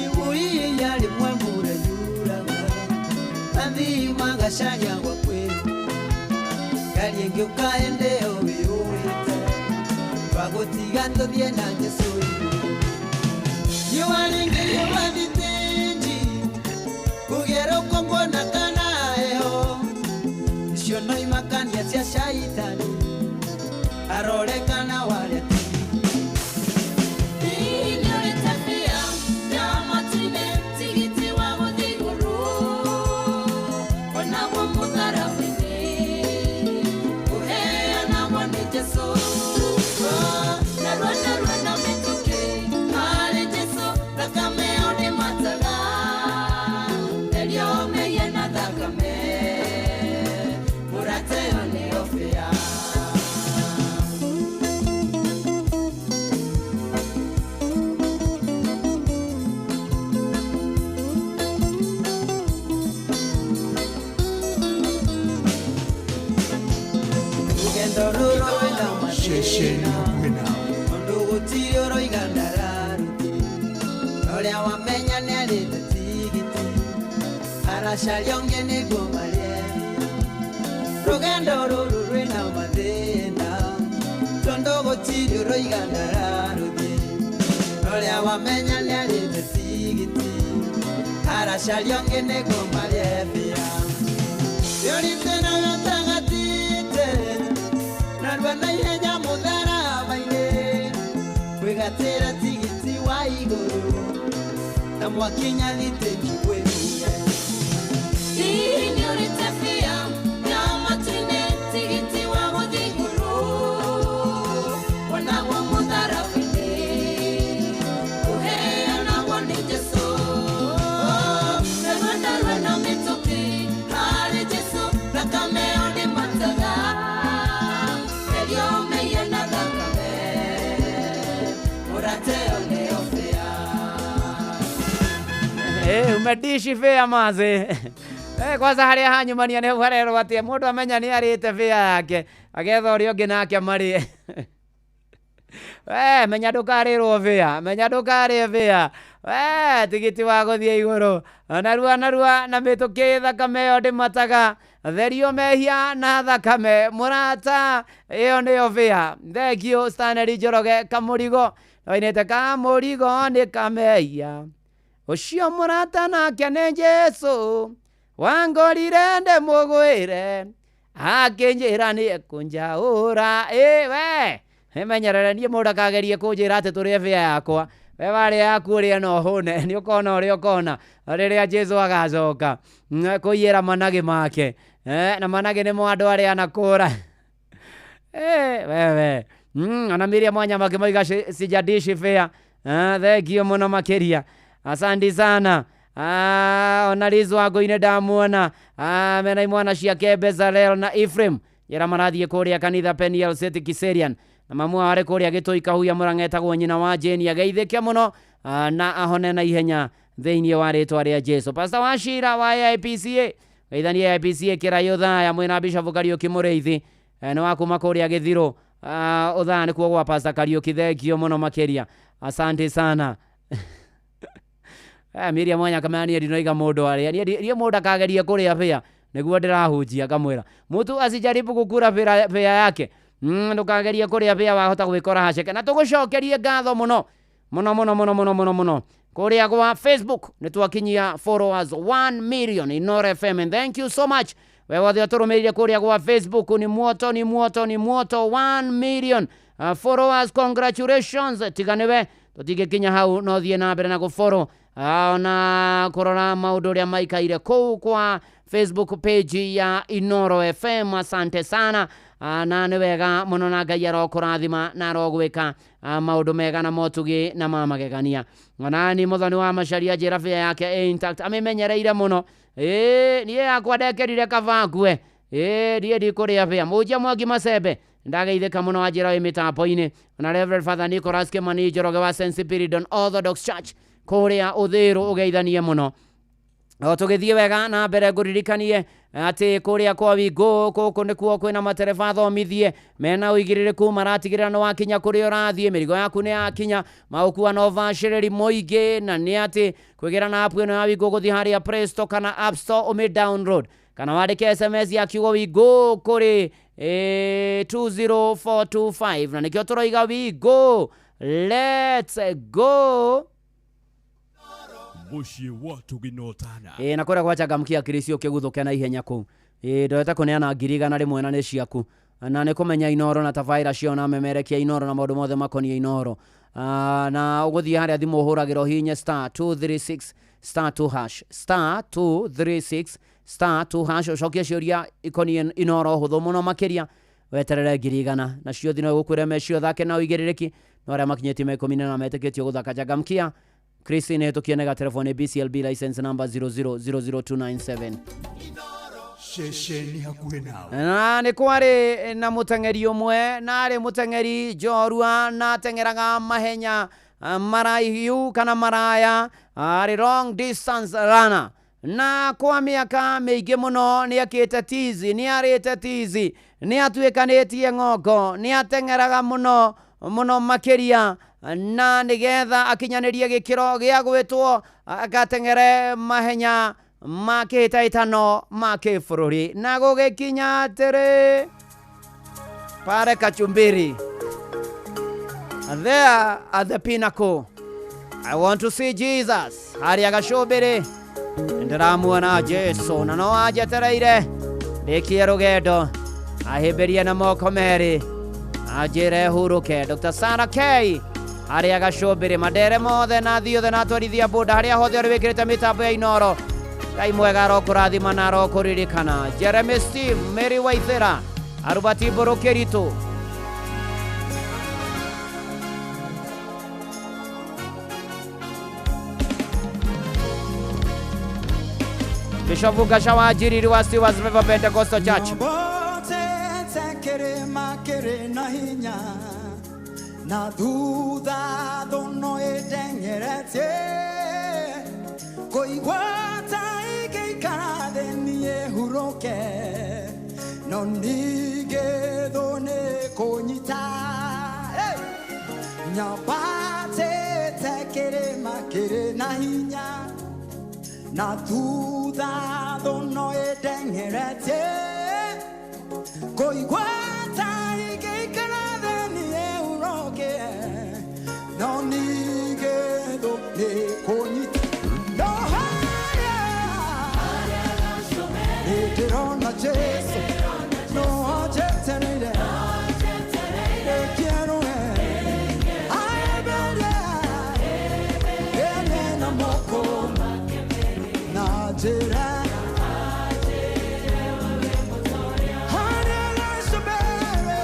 S2: iwuiya rĩmwe mbura yuraga mathiĩ magacaria gwa kwĩyũa ngari ĩngĩũka hĩndĩ ĩyo wĩyũĩte twagũtiga tũthiĩ na Jesũ riũa rĩngĩhiũha thitĩnji kũgĩa rũkũngũ na kana heho icio no imakania cia caitani arore kana warĩa rũgendo rũrũ rwĩna mathĩna tondũ gũtirĩ ũroiga ndararuti ũrĩa wamenya nĩarĩte tigiti aracaria ũngĩ nĩguo marĩe rũgendo rũrũ rwĩna mathĩna tondũ gũtirĩ ũroiga ndararuti ũrĩa wamenya nĩarĩte tigiti aracaria ũngĩ nĩguo marĩe bĩa Yũrĩte na gatagatĩte narua na ihenya mũtharaba-inĩ kwĩgatĩra tigiti wa igũrũ na mwakinya thitĩnji gwĩthiĩ
S12: Hihi nĩũrĩte bĩa ya matu-inĩ tigiti wa gũthiĩ igũrũ wonagwo mũtharaba-inĩ ũheanagwo nĩ Jesũ narua narua na mĩtũkĩ harĩ Jesũ thakame ĩyo nĩmataga therio mehia na thakame mũrate ĩyo nĩyo bĩa.
S18: Umedishi fea maze. Kwanza haria hanyumania nĩ harerwo atĩ mũndũ amenya nĩ arĩte fea yake agetha ũrĩa ũngĩ nake marĩe. Menya ndũkarĩrwo bĩa, menya ndũkarĩe bĩa. Tigiti wa gũthiĩ igũrũ narua narua na mĩtũkĩ thakame ĩyo ndĩmataga therio mehia na thakame mũrata ĩyo nĩyo bĩa. Thank you Stanley Njoroge Kamũrigo wainĩte kamũrigo nĩ kamehia ũcio mũrata nake nĩ Jesũ wangorire ndĩmũgwĩre akĩnjĩra nĩekũnjaũra. We menyerere niĩ mũndũ akagerie kũnjĩra atĩ tũrĩe bĩa yakwa we warĩa yaku ũrĩe na ũhũne nĩ ũkona ũrĩa ũkona rĩrĩa Jesũ agacoka kũiyĩra managĩ make na managĩ nĩmo andũ arĩa anakũra. Wewe ona Miriam Wanyama akĩmoiga sijadishi fea. Thank you mũno makĩria, asante sana. Ona Liz Wangũi ndamuona mena imwana ciake Bezalel na Ephraim yera marathiĩ kũrĩa kanitha Peniel City Kiserian na mamu wao arĩ kũrĩa Gĩtũi Kahuya Mũrang'a etagwo nyina wa Jane ageithĩke mũno na ahone na ihenya thĩinĩ wa rĩtwa rĩa Jesu. Pastor Wachira wa AIPCA geithanie AIPCA Kĩrayũ Thaya mwĩna Bishop Kariũki Mũrĩithi nĩ wa kuma kũrĩa Gĩthirũ Ũthaa nĩkuo gwa Pastor Kariũki, thengio mũno makĩria, asante sana. Miriam Mwanya kamenya niĩ ndinoiga mũndũ arĩa niĩ mũndũ akageria kũrĩa bĩa nĩguo ndĩrahunjia ngamwĩra mũtu asijaribu gũkura bĩa yake ndũkagerie kũrĩa bĩa wahota gwĩkora haceke. Na tũgũcokerie ngatho mũno mũno mũno mũno mũno mũno mũno kũrĩa gwa Facebook nĩ twakinyia followers 1 million Inooro FM and thank you so much we wothe ũtũrũmĩrĩire kũrĩa gwa Facebook ni muoto ni muoto ni muoto 1 million followers, congratulations. Tiga nĩwe tũtingĩkinya hau no thiĩ na mbere na gũfollow ona kũrora maũndũ ũrĩa maikaire kũu kwa Facebook page ya Inooro FM. Asante sana na nĩ wega mũno na Ngai arokũrathima na arogwĩka maũndũ mega na motugi na ma magegania. Onani Mũthoni wa Macharia njĩra bĩa yake ĩ intact amĩmenyereire mũno. Niĩ yakwa ndekerire kaba ngue niĩ ndikũrĩa bĩa. Mũnjia Mwangi Macembe ndageithĩka mũno wanjĩra wĩ mĩtambo-inĩ. Ona Reverend Father Nicholas Kimani Njoroge wa St. Spiridon Orthodox Church kũrĩa Ũthĩrũ ũgeithanie mũno. O tũgĩthiĩ wega na mbere, ngũririkanie atĩ kũrĩa kwa Wingo gũkũ nĩkuo kwĩna matereba athomithie mena ũigĩrĩrĩku, maratigĩrĩra nĩ wakinya kũrĩa ũrathiĩ, mĩrigo yaku nĩ yakinya, magũkua na ũbacĩrĩri mũingĩ. Na nĩ atĩ kwĩgĩra na app ĩno ya Wingo, gũthiĩ harĩa Play Store kana App Store, ũmĩ download kana wandĩke SMS ya kiugo Wingo kũrĩ 20425, na nĩkĩo tũroiga Wingo, let's go.
S1: Mũciĩ wa Tũginotana.
S18: Ĩ, na kũrĩa gwachangamkia Kristo ũkĩguthũke na ihenya kũu. Ĩ, ndorete kũneana 100,000 na nĩ ciaku, na nĩ kũmenya Inoro na tabaira cio na memerekia Inoro na maũndũ mothe makoniĩ Inoro. Na ũgũthiĩ harĩa thimũ ũhũragĩra, ũhihinye *236 *2 hash, *236 *2 hash, ũcokie ciũria ikoniĩ Inoro hũthũ mũno makĩria, weterere 100,000 nacio thino ĩgũkwĩra mecio thake na ũigĩrĩrĩki. No arĩa makinyĩtie mĩaka 14 metĩkĩtio gũthaka. Changamkia Christine hetũkie nega telefoni BCLB license number 0000297.
S3: Ceceni hakuhĩ nawe.
S18: Na nĩ kwarĩ na mũteng'eri ũmwe, na arĩ mũteng'eri njorua, na ateng'eraga mahenya maraihu kana maraya, arĩ long distance runner, na kwa mĩaka mĩingĩ mũno nĩ akĩte tizi, nĩ arĩte tizi, nĩ atuĩkanĩtie ng'ongo, nĩ ateng'eraga mũno mũno makĩria, na nĩgetha akinyanĩrie gĩkĩro gĩa gwĩtwo agateng'ere mahenya ma kĩhĩtahĩtano ma kĩbũrũri. Na gũgĩkinya atĩrĩ, pare Kachumbiri, there at the pinnacle, I want to see Jesus. Harĩa gacumbĩrĩ ndĩramuona Jesu, na no anjetereire ndĩkie rũgendo, ahĩmbĩrie na moko merĩ, anjĩre hurũke. Dr. Sarah K harĩa gacumbĩrĩ, mandere mothe na thiothe na atwarithia boda harĩa hothe ũrĩ wĩkĩrĩte mĩtambo ya Inoro, Ngai mwega arokũrathima na arokũririkana. Jeremy Steve, Mary Waithera, Arubati Mbũrũ Kĩritũ. Bishop Gasha wa Njiriri wa Stewards River Pentecostal Church.
S2: Nyambũtĩte kĩrĩma kĩrĩ na hinya, na thutha thũ no ĩndengeretie, kũigua ta ingĩikara thĩ niĩ hurũke, no ningĩ thũ nĩ kũnyita. Hey! Nyambatĩte kĩrĩma kĩrĩ na hinya, na thutha thũ no ĩndengeretie, kũigua ta ingĩikara thĩ niĩ hurũke, no ningĩ thũ nĩ kũnyita. No harĩa nĩndĩrona Jesu, no anjetereire ndĩkie rũgendo, ahĩmbĩrie ene na moko na njĩra harĩa gacũmbĩrĩ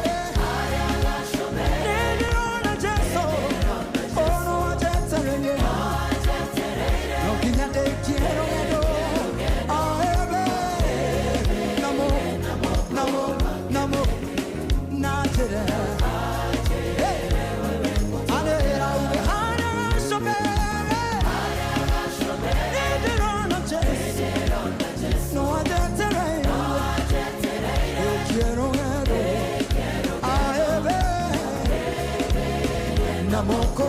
S2: nĩndĩrona Jesu, ono anjetereire no nginya ndĩkie rũgendo, ahĩmbĩrie namo namo namo na njĩra. Hey! Arĩra uge harĩa gacũmbĩrĩ nĩndĩrona Jesu, no anjetereire ndĩkie rũgendo, ahĩmbĩrie na moko.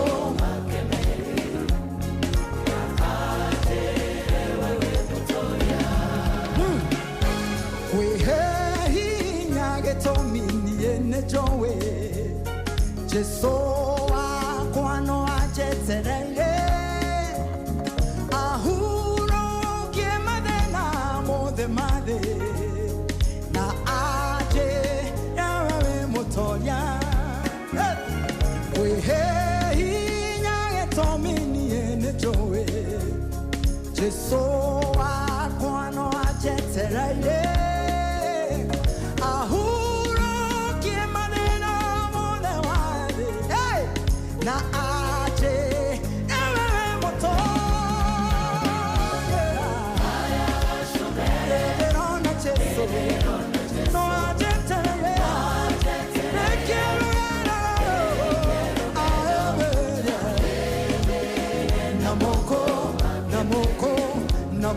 S2: Kwĩhe hinya gĩtũmi niĩ nĩ njũĩ Jesu wakwa no anjetereire ahurũkie mathĩna mothe ma thĩ, na anjĩre we wĩ mũtoria. Hey! Kwĩhe hinya gĩtũmi niĩ nĩ njũĩ Jesu wakwa no anjetereire ahurũkie mathĩna mothe ma thĩ. Hey! Na anjĩre we wĩ mũtoria. Nĩndĩrona Jesu, no anjetereire ndĩkie rũgendo, ahĩmbĩrie na moko, na moko, na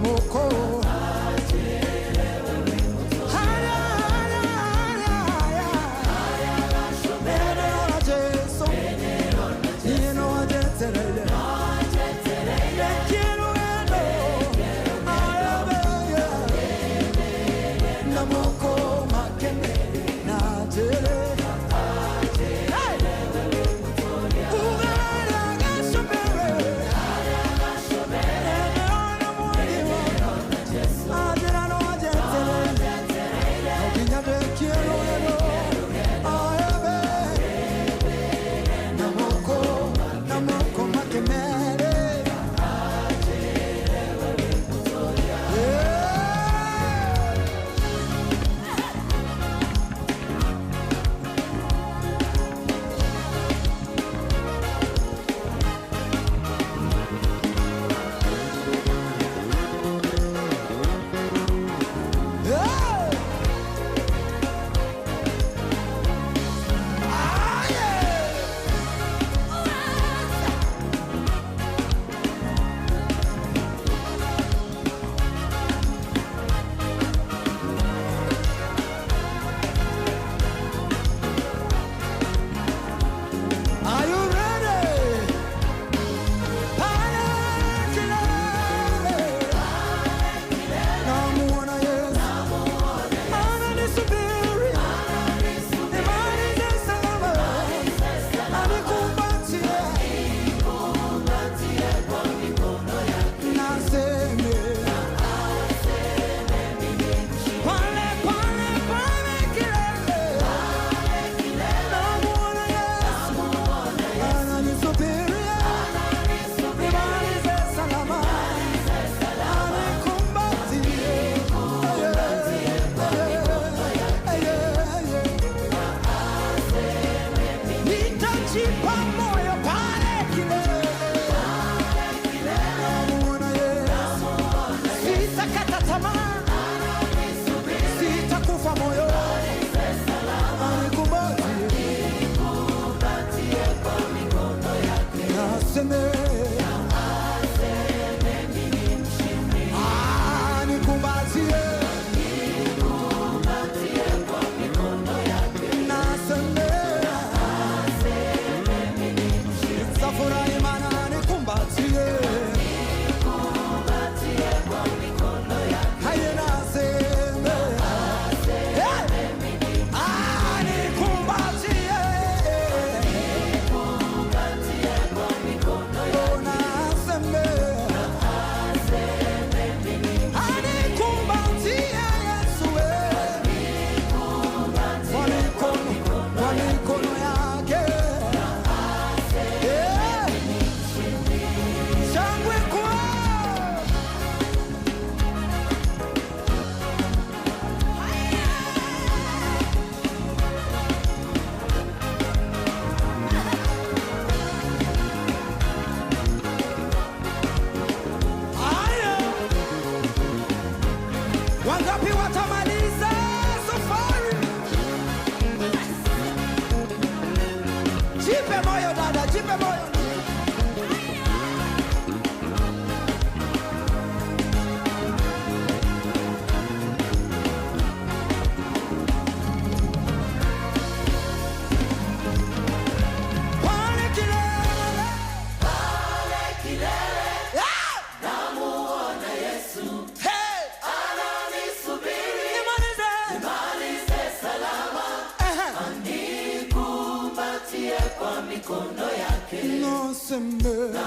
S12: mikono yake.
S7: Naseme
S12: na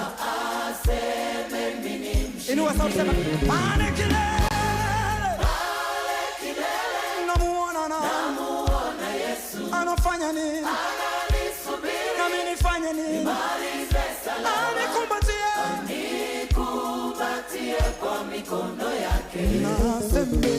S12: aseme mimi ni mshindi.
S7: Inua sauti, sema pale kilele,
S12: pale kilele
S7: namuona na
S12: namuona Yesu
S7: anafanya nini,
S12: ananisubiri
S7: nami nifanye nini,
S12: nimalize salama,
S7: anikumbatie,
S12: anikumbatie kwa mikono yake.
S7: Naseme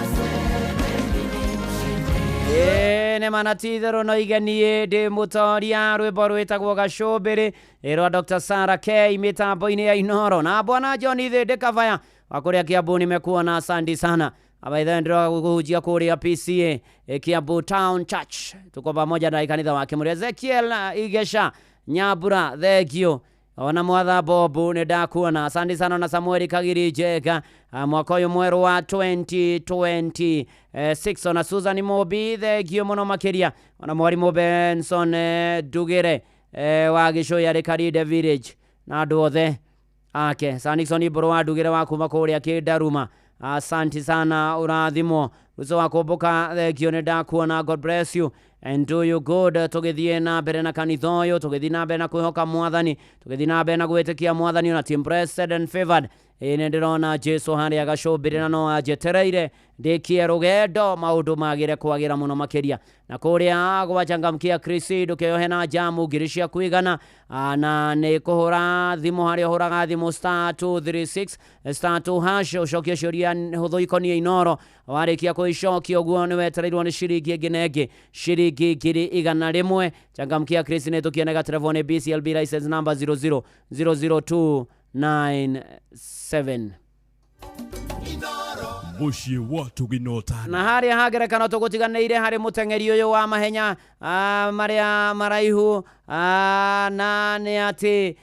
S12: aseme mimi ni mshindi.
S18: Ĩĩ nĩ mana ti itherũ no igenie ndĩ mũtoria rwĩmbo rwĩtagwo gacũmbĩrĩ rwa Dr. Sarah K mĩtambo-inĩ ya Inoro na bwana John Thĩndĩ Kavaya wa kũrĩa Kiambu nimekuona, asante sana. Abaithe ndĩroga kũhunjia kũrĩa PCA Kiambu Town Church, tuko pamoja na kanitha wake mũrĩ Ezekiel Igesha Nyambura, thengio ona mwatha Bobu nĩ ndakuona, asante sana. Na Samueli Kagiri Njega, mwaka ũyũ mwerũ wa 2026 ona Susan Mobi, thengio mũno makĩria, ona mwarimũ Benson Ndugĩre wa Gĩcũya Rĩkarinde Village na andũ othe ake. Sanixon Mbũrũ wa Ndugĩre wa kuma kũrĩa Kĩndaruma, asante sana, ũrathimwo. Ruco wa kũmbũka, thengio nĩ ndakuona, God bless you and do you good. Tũgĩthiĩ na mbere na kanitha ũyũ, tũgĩthiĩ na mbere na kwĩhoka mwathani, tũgĩthiĩ na mbere na gwĩtĩkia mwathani, ona team blessed and favored. Ĩĩ nĩ ndĩrona Jesu harĩa gacũmbĩrĩ na no anjetereire ndĩkie rũgendo maũndũ magĩre kwagĩra mũno makĩria. Na kũrĩa gwachangamkia Krisi, ndũkeyohe na jamu ngiri cia kuigana, na nĩ kũhũra thimũ harĩa ũhũraga thimũ star 236 star 2 hash ũcokie ciũria hũthũ ikoniĩ Inoro. Warĩkia kũicokia ũguo nĩ wetereirwo nĩ ciringi ĩngĩ na ĩngĩ, ciringi 100,000. Changamkia Krisi nĩ tũkionega Trevor nĩ BCLB license number 0000297.
S1: Mũciĩ wa Tũginota.
S18: Na harĩa ha ngerekano tũgũtiganĩire harĩ mũteng'eri ũyũ wa mahenya marĩa maraihu, na nĩ atĩ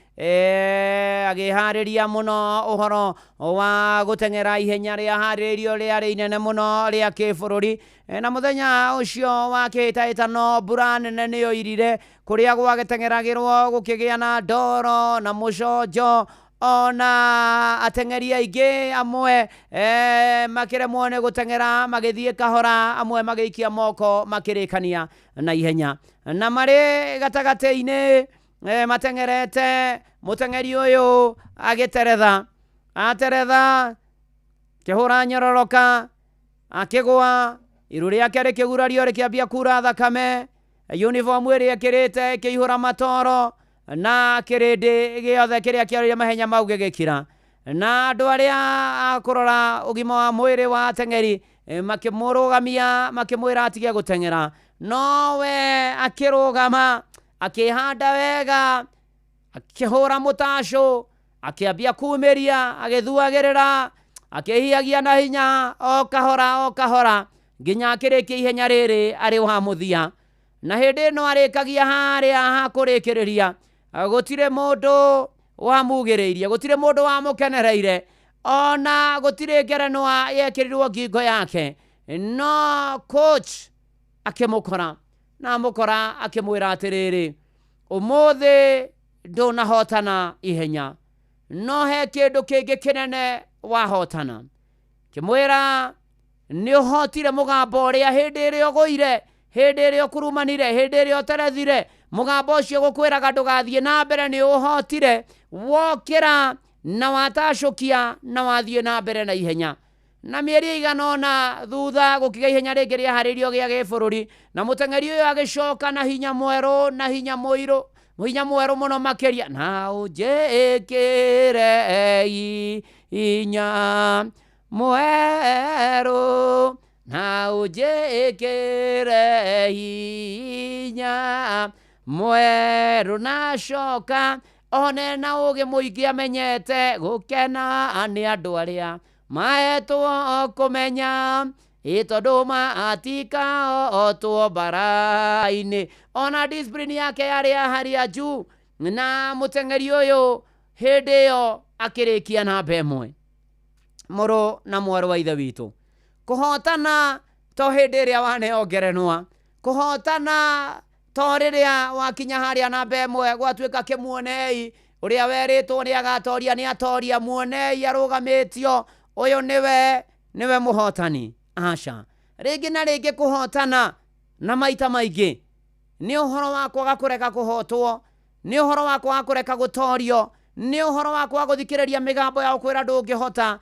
S18: agĩharĩria mũno ũhoro wa gũteng'era ihenya rĩaharĩrĩirio rĩarĩ inene mũno rĩa kĩbũrũri. Na mũthenya ũcio wa kĩhĩtahĩtano mbura nene nĩyoirire kũrĩa gwagĩteng'eragĩrwo gũkĩgĩa na ndoro na mũconjo, ona ateng'eri aingĩ amwe makĩremwo nĩ gũteng'era magĩthiĩ kahora, amwe magĩikia moko makĩrĩkania na ihenya. Na marĩ gatagatĩ-inĩ mateng'erete, mũteng'eri ũyũ agĩteretha, ateretha kĩhũra nyororoka, akĩgũa, iru rĩake rĩkĩgurario rĩkĩambia kura thakame, uniform ĩrĩa ĩkĩrĩte ĩkĩihũra matoro, na kĩrĩndĩ gĩothe kĩrĩa kĩarĩire mahenya mau gĩgĩkira. Na andũ arĩa a kũrora ũgima wa mwĩrĩ wa ateng'eri makĩmũrũgamia, makĩmwĩra atige gũteng'era, nowe akĩrũgama, akĩhanda wega, akĩhũra mũtacũ, akĩambia kumĩria, agĩthuagĩrĩra, akĩhihagia na hinya o kahora o kahora nginya akĩrĩkia ihenya rĩrĩ arĩ wa mũthia. Na hĩndĩ ĩno arĩkagia harĩa ha kũrĩkĩrĩria, gũtirĩ mũndũ wamugĩrĩirie, gũtirĩ mũndũ wamũkenereire, ona gũtirĩ ngerenwa yekĩrirwo ngingo yake. No coach akĩmũkora, na amũkora akĩmwĩra atĩrĩrĩ, ũmũthĩ ndũnahotana ihenya, no he kĩndũ kĩngĩ kĩnene wahotana. Kĩmwĩra nĩ ũhotire mũgambo ũrĩa hĩndĩ ĩrĩa ũgũire, hĩndĩ ĩrĩa ũkurumanire, hĩndĩ ĩrĩa ũterethire, mũgambo ũcio gũkwĩraga ndũgathiĩ na mbere nĩ ũhotire, wokĩra na watacũkia na wathiĩ na mbere na ihenya. Na mĩeri ĩigana ũna thutha gũkĩgĩa ihenya rĩngĩ rĩaharĩirio gĩa gĩbũrũri, na mũteng'eri ũyũ agĩcoka na hinya mwerũ na hinya mũirũ, hinya mwerũ mũno makĩria. Na ũnjĩkĩre hinya mwerũ, na ũnjĩkĩre hinya mwerũ, nacoka one na ũgĩ mũingĩ amenyete gũkena nĩ andũ arĩa maetwo kũmenya, ĩ tondũ matikaotwo mbara-inĩ. Ona discipline yake yarĩ ya harĩa juu, na mũteng'eri ũyũ hĩndĩ ĩyo akĩrĩkia namba ĩmwe. Mũrũ na mwarĩ wa ithe witũ, kũhotana to hĩndĩ ĩrĩa waneo ngerenwa, kũhotana to rĩrĩa wakinya harĩa namba ĩmwe gwatuĩka kĩmuonei, ũrĩa werĩtwo nĩ agatoria nĩ atoria, muonei arũgamĩtio, ũyũ nĩwe mũhotani. Aca, rĩngĩ na rĩngĩ kũhotana na maita maingĩ Nĩ ũhoro wa kwaga kũreka kũhotwo, nĩ ũhoro wa kwaga kũreka gũtorio, nĩ ũhoro wa kwaga gũthikĩrĩria mĩgambo ya gũkwĩra ndũngĩhota.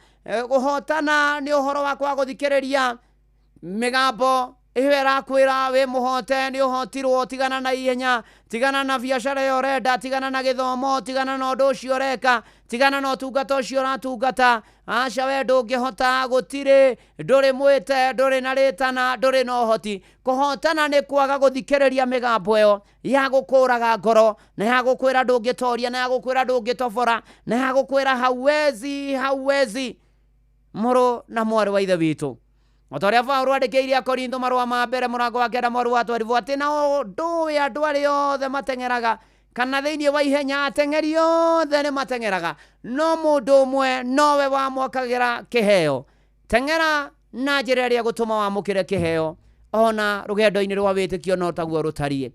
S18: Kũhotana nĩ ũhoro wa kwaga gũthikĩrĩria mĩgambo ĩyo ĩrakwĩra wĩ mũhote, nĩ ũhotirwo, tigana na ihenya, tigana na biacara ĩyo ũrenda, tigana na gĩthomo, tigana na ũndũ ũcio ũreka, tigana na ũtungata ũcio ũratungata. Aca, we ndũngĩhota, gũtirĩ, ndũrĩ mwĩte, ndũrĩ na rĩtana, ndũrĩ na ũhoti. Kũhotana nĩ kwaga gũthikĩrĩria mĩgambo ĩyo ya gũkũraga ngoro, na ya gũkwĩra ndũngĩtoria, na ya gũkwĩra ndũngĩtobora, na ya gũkwĩra hauwezi, hauwezi. Mũrũ na mwarĩ wa ithe witũ, o ta ũrĩa Paũlũ andĩkĩire Akorintho marũa ma mbere mũrango wa 9 mweri wa 12, atĩ nao ndũĩ andũ arĩa othe mateng'eraga, kana thĩinĩ wa ihenya ateng'eri othe nĩ mateng'eraga, no mũndũ ũmwe nowe wamwakagĩra kĩheo. Teng'era na njĩra ĩrĩa ĩgũtũma wamũkĩre kĩheo, ona rũgendo-inĩ rwa wĩtĩkio no taguo rũtariĩ.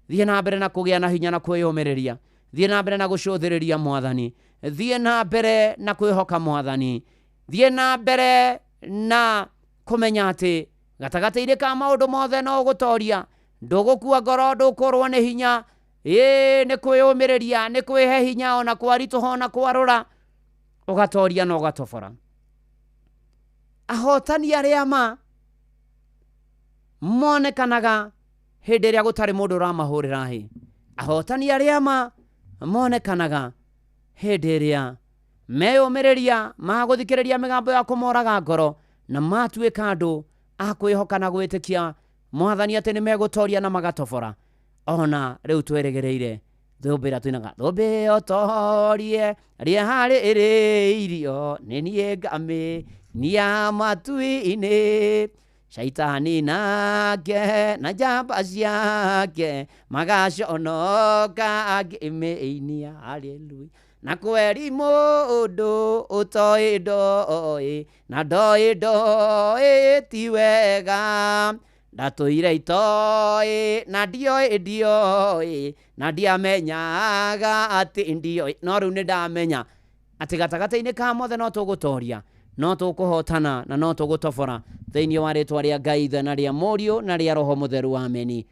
S18: Thiĩ na mbere na kũgĩa na hinya na kwĩyũmĩrĩria, thiĩ na mbere na gũcũthĩrĩria Mwathani, thiĩ na mbere na kwĩhoka Mwathani, thiĩ na mbere na kũmenya atĩ gatagatĩ-inĩ ka maũndũ mothe no ũgũtoria, ndũgũkua ngoro, ndũkũrwo nĩ hinya. Ĩĩ, nĩ kwĩyũmĩrĩria, nĩ kwĩhe hinya, ona kwaritũha, ona kwarũra, ũgatoria na ũgatobora. Ahotani arĩa ma monekanaga hĩndĩ ĩrĩa gũtarĩ mũndũ ũramahũrĩra hĩ. Ahotani arĩa ma monekanaga hĩndĩ ĩrĩa meyũmĩrĩria, magũthikĩrĩria mĩgambo ya kũmoraga ngoro, na matuĩka andũ a kwĩhoka na gwĩtĩkia Mwathani atĩ nĩ megũtoria na magatobora. Ona rĩu twĩrĩgĩrĩire thũmbĩ ĩrĩa tũinaga, thũmbĩ ũtorie rĩharĩrĩirio nĩ niĩ ngamĩnia matu-inĩ, shaitani nake na njamba ciake magaconoka ngĩmĩinia, haleluya. Na kweri mũndũ ũtoĩ ndoĩ na ndoĩ ndoĩ ti wega, ndatũire itoĩ na ndioĩ ndioĩ na ndiamenyaga atĩ ndioĩ, no rĩu nĩ ndamenya atĩ gatagatĩ-inĩ ka mothe no tũgũtoria, no tũkũhotana na no tũgũtobora thĩinĩ wa rĩtwa rĩa Ngai Ithe na rĩa Mũriũ na rĩa Roho Mũtheru, ameni.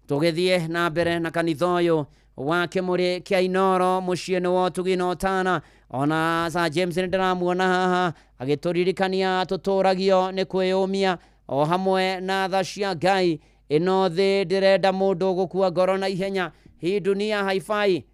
S18: Tũgĩthiĩ na mbere na kanitha ũyũ wa Kĩmũrĩ kĩa Inooro, mũciĩ-inĩ wa ũtugi na ũtana. Ona Sir James nĩ ndĩramuona haha agĩtũririkania tũtũragio nĩ kwĩyũmia o hamwe na tha cia Ngai. Ĩno thĩ ndĩrenda mũndũ gũkua ngoro na ihenya, hii dunia haifai.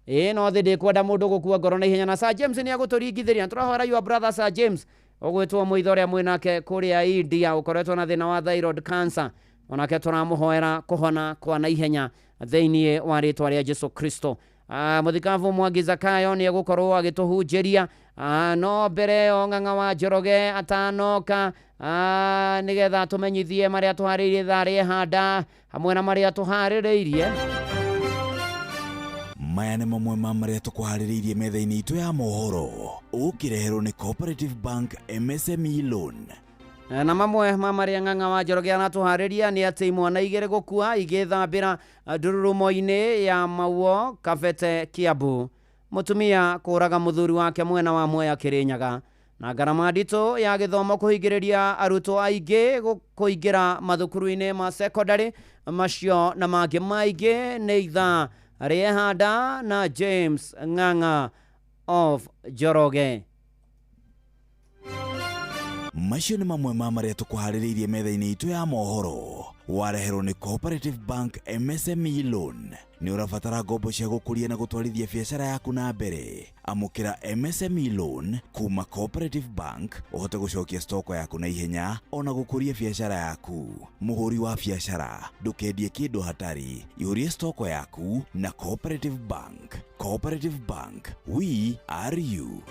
S18: Ĩno thĩ ndĩkwenda mũndũ gũkua ngoro na ihenya, na Sir James nĩ agũtũringithĩria. Tũrahoera your brother Sir James ũgwĩtwo Mũitho ũrĩa mwĩnake kũrĩa India, ũkoretwo na thĩna wa thyroid cancer, onake tũramũhoera kũhona kwa naihenya thĩinĩ wa rĩtwa rĩa Jesu Kristo. Mũthikabu Mwangi Zakayo nĩ egũkorwo agĩtũhunjĩria, no mbere ĩyo Ng'ang'a wa Njoroge atanoka, nĩgetha tũmenyithie marĩa tũharĩrĩirie thaa rĩehanda hamwe na marĩa tũharĩrĩirie.
S27: Maya nĩ mamwe ma marĩa tũkũharĩrĩirie metha-inĩ itũ ya mohoro, ũkĩreherwo nĩ Cooperative Bank MSME Loan.
S18: Na mamwe ma marĩa Ng'ang'a wa Njoroge aratũharĩria nĩ atĩ imwana igĩrĩ gũkua igĩthambĩra ndururumo-inĩ ya Mauo, Kabete, Kiambu. Mũtumia kũraga mũthuri wake mwena wa Mwea, Kĩrĩnyaga. Na ngarama nditũ ya gĩthomo kũhingĩrĩria arutwo aingĩ kũingĩra mathukuru-inĩ ma secondary. Macio na mangĩ maingĩ nĩ ithaa rĩehanda na James Ng'ang'a of Njoroge.
S27: Macio nĩ mamwe ma marĩa tũkũharĩrĩirie metha-inĩ itũ ya mohoro, wareherwo nĩ Cooperative Bank MSME Loan. Nĩ ũrabatara ngombo cia gũkũria na gũtwarithia biacara yaku na mbere? Amũkĩra MSME Loan kuma Cooperative Bank ũhote gũcokia stoko yaku na ihenya ona gũkũria biacara yaku. Mũhũri wa biacara, ndũkendie kĩndũ hatari, ihũrie stoko yaku na Cooperative Bank. Cooperative Bank, we are you.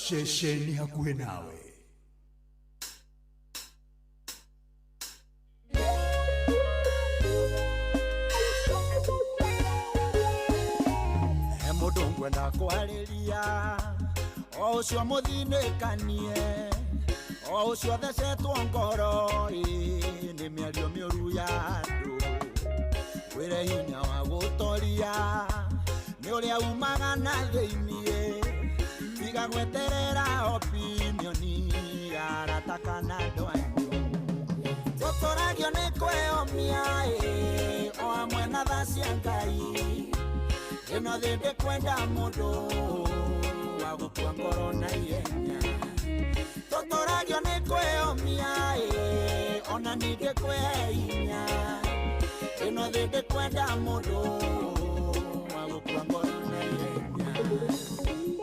S3: Ceceni hakuhĩ nawe.
S7: He mũndũ ngwenda kwarĩria, o ũcio mũthinĩkanie, o ũcio thecetwo ngoro ĩ, nĩ mĩario mĩũru ya andũ. Wĩre hinya wa gũtoria nĩ ũrĩa umaga na thĩiniĩ, tiga gweterera opinioni ya arata kana andũ anyu. Ĩno thĩ ndĩkwenda mũndũ wa gũkua ngoro na ihenya. Tũtũragio nĩ kwĩyũmia ĩ, ona ningĩ kwĩhe hinya. Ĩno thĩ ndĩkwenda mũndũ wa gũkua ngoro na ihenya.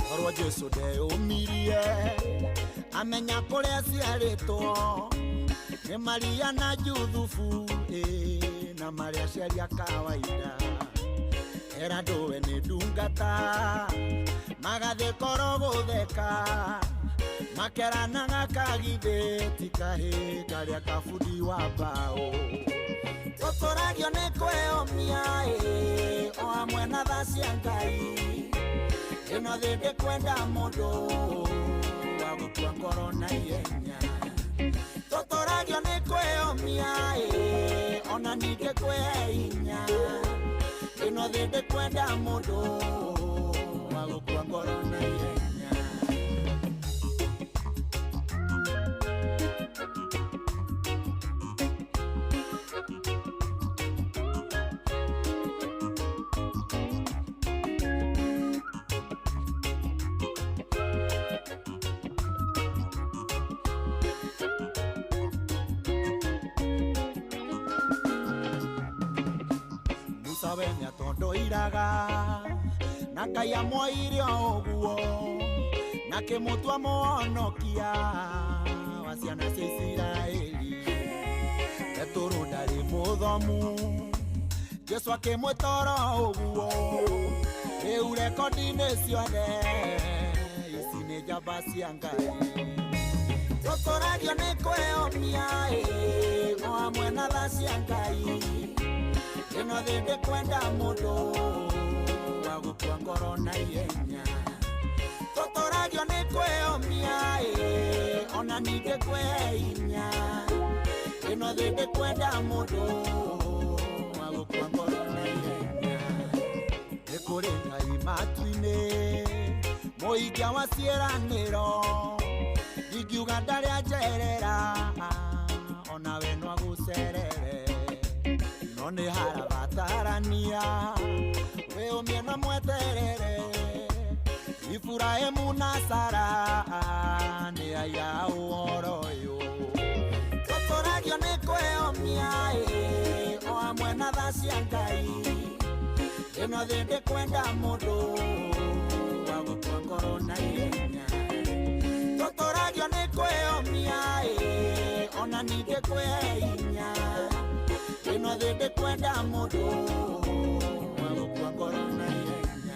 S7: Korwo Jesũ ndeyũmirie amenya kũrĩa aciarĩtwo nĩ Maria na Juthubu ĩ, na marĩa aciari a kawaida. Era ndũwe nĩ ndungata magathiĩ korwo gũtheka makeranaga kagithĩ ti kahĩ karĩa kabundi wa mbaũ. Tũtũragio nĩ kwĩyũmia ĩ, o hamwe na tha cia Ngai. Ĩno thĩ ndĩkwenda mũndũ wa gũkua ngoro na ihenya. Tũtũragio nĩ kwĩyũmia ĩ, ona ningĩ kwĩhe hinya. Ĩno thĩ ndĩkwenda mũndũ wa gũkua ngoro na ihenya. Musa we nĩatondoiraga na Ngai amwoire o ũguo na kĩmũtua mũhonokia wa ciana cia Isiraeli. Petũrũ ndarĩ mũthomu, Jesũ akĩmwĩta oro ũguo. Rĩu rekondi-inĩ ciothe ici nĩ njamba cia Ngai. Tũtũragio nĩ kwĩyũmia ĩ, o hamwe na tha cia Ngai. Ĩno thĩ ndĩkwenda mũndũ wa gũkua ngoro na ihenya. Tũtũragio nĩ kwĩyũmia ĩ, ona ningĩ kwĩhe hinya. Ĩno thĩ ndĩkwenda mũndũ wa gũkua ngoro na ihenya. Nĩ kũrĩ Ngai matu-inĩ, mũikia wa ciĩranĩro. Ingiuga ndarĩ anjerera, onawe no agũcerere. No nĩ harabatarania wĩyũmie na mweterere. Iburahĩmu na Sara nĩ aira a ũhoro ũyũ. Tũtũragio nĩ kwĩyũmia ĩ, o hamwe na tha cia Ngai. Ĩno thĩ ndĩkwenda mũndũ wa gũkua ngoro na ihenya. Tũtũragio nĩ kwĩyũmia ĩ, ona ningĩ kwĩhe hinya. Ĩno thĩ ndĩkwenda mũndũ wa gũkua ngoro na ihenya.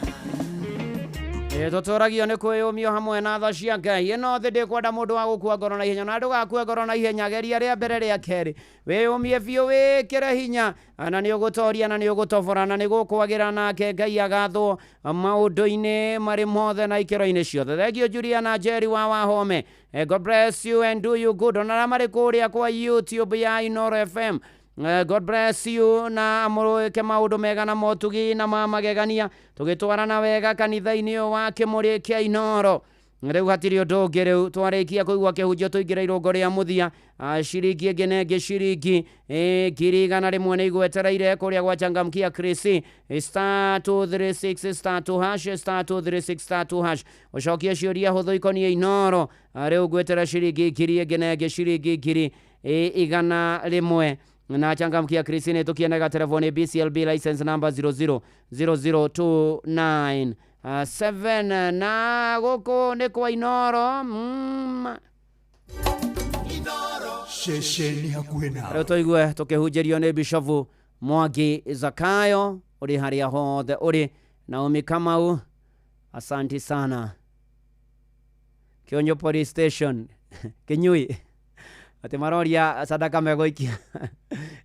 S18: Tũtũragio nĩ kwĩyũmio hamwe na tha cia Ngai. Ĩno thĩ ndĩkwenda mũndũ wa gũkua ngoro na ihenya, na ndũgakue ngoro na ihenya. Geria rĩa mbere rĩa kerĩ, wĩyũmie biũ, wĩkĩre hinya, na nĩ ũgũtoria na nĩ ũgũtobora na nĩ gũkwagĩra, nake Ngai agathwo maũndũ-inĩ marĩ mothe na ikĩro-inĩ ciothe. Thengio Juliana Njeri wa Wahome. God bless you and do you good. Ona arĩa marĩ kũrĩa kwa YouTube ya Inooro FM, God bless you na amũrũĩke maũndũ mega na motugi na ma magegania tũgĩtwarana wega kanitha-inĩ ũyũ wa Kĩmũrĩ kĩa Inooro. Rĩu hatirĩ ũndũ ũngĩ, rĩu twarĩkia kũigua kĩhunjio tũingĩre irũngo rĩa mũthia. Ciringi ĩngĩ na ĩngĩ, ciringi 100,000 nĩ igwetereire kũrĩa gwa Changamkia Krisi, star 236 star 2 hash, star 236 star 2 hash. Ũcokie ciũria hũthũ ikoniĩ Inooro. Rĩu ngwetera ciringi ngiri ĩngĩ na ĩngĩ, ciringi 100,000 na Changamkia Krisi nĩ tũkienega telefoni BCLB license number 000029 7 na gũkũ nĩ kwa Inooro.
S3: Ceceni hakuhĩ nawe.
S18: Rĩu tũigue tũkĩhunjĩrio nĩ Bishofu Mwangi Zakayo ũrĩ harĩa hothe ũrĩ. Naomi Kamau, asanti sana. Kionyo Police Station Kinyui, atĩ maroria sadaka megũikia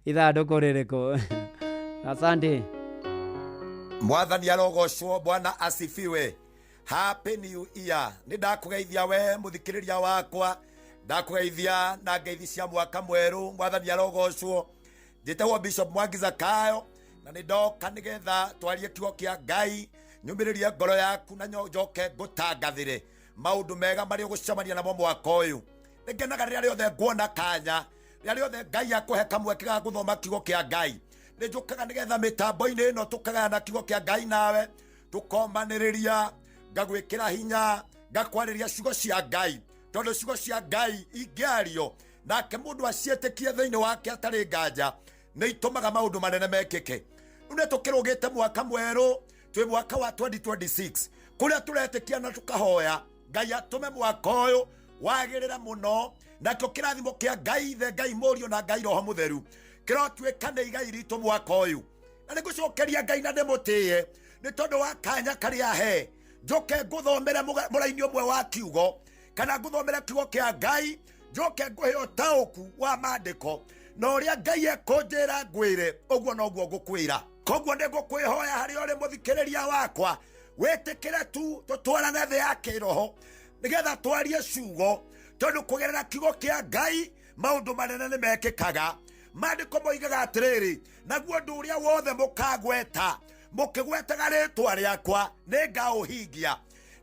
S18: ithandũkũ rĩrĩkũ. Asante.
S9: Mwathani arogocwo. Bwana asifiwe. Happy New Year. Nĩ ndakũgeithia we mũthikĩrĩria wakwa, ndakũgeithia na ngeithi cia mwaka mwerũ. Mwathani arogocwo. Njĩtagwo Bishop Mwangi Zakayo na nĩ ndoka nĩgetha twarie kiugo kĩa Ngai, nyũmĩrĩrie ngoro yaku na njoke ngũtangathĩre maũndũ mega marĩa ũgũcemania namo mwaka ũyũ. Nĩ ngenaga rĩrĩa rĩothe nguona kanya, rĩrĩa rĩothe Ngai akũhe kamweke ga gũthoma kiugo kĩa Ngai, nĩ njũkaga nĩgetha mĩtambo-inĩ ĩno tũkagayana kiugo kĩa Ngai nawe. Tũkomanĩrĩria, ngagwĩkĩra hinya, ngakwarĩria ciugo cia Ngai, tondũ ciugo cia Ngai ingĩario nake mũndũ aciĩtĩkie thĩinĩ wake atarĩ nganja, nĩ itũmaga maũndũ manene mekĩke. Rĩu nĩ tũkĩrũgĩte mwaka mwerũ, twĩ mwaka wa 2026, kũrĩa tũretĩkia na tũkahoya Ngai atũme mwaka ũyũ wagĩrĩre mũno, nakĩo kĩrathimo kĩa Ngai Ithe, Ngai Mũriũ na Ngai Roho Mũtheru kĩrotuĩka nĩ igai ritũ mwaka ũyũ. Na nĩ ngũcokeria Ngai na ndĩmũtĩe nĩ tondũ wa kanya karĩa he njoke ngũthomere mũraini ũmwe wa kiugo, kana ngũthomere kiugo kĩa Ngai, njoke ngũhe ũtaũku wa maandĩko na ũrĩa Ngai ekũnjĩra ngwĩre, ũguo noguo ngũkwĩra. Koguo nĩ ngũkwĩhoya harĩa ũrĩ mũthikĩrĩria wakwa, wĩtĩkĩre tu tũtwarane thĩ ya kĩroho nĩgetha twarie ciugo, tondũ kũgerera kiugo kĩa Ngai maũndũ manene nĩ mekĩkaga. Maandĩko moigaga atĩrĩrĩ, naguo ũndũ ũrĩa wothe mũkagweta mũkĩgwetaga rĩtwa rĩakwa nĩ ngaũhingia.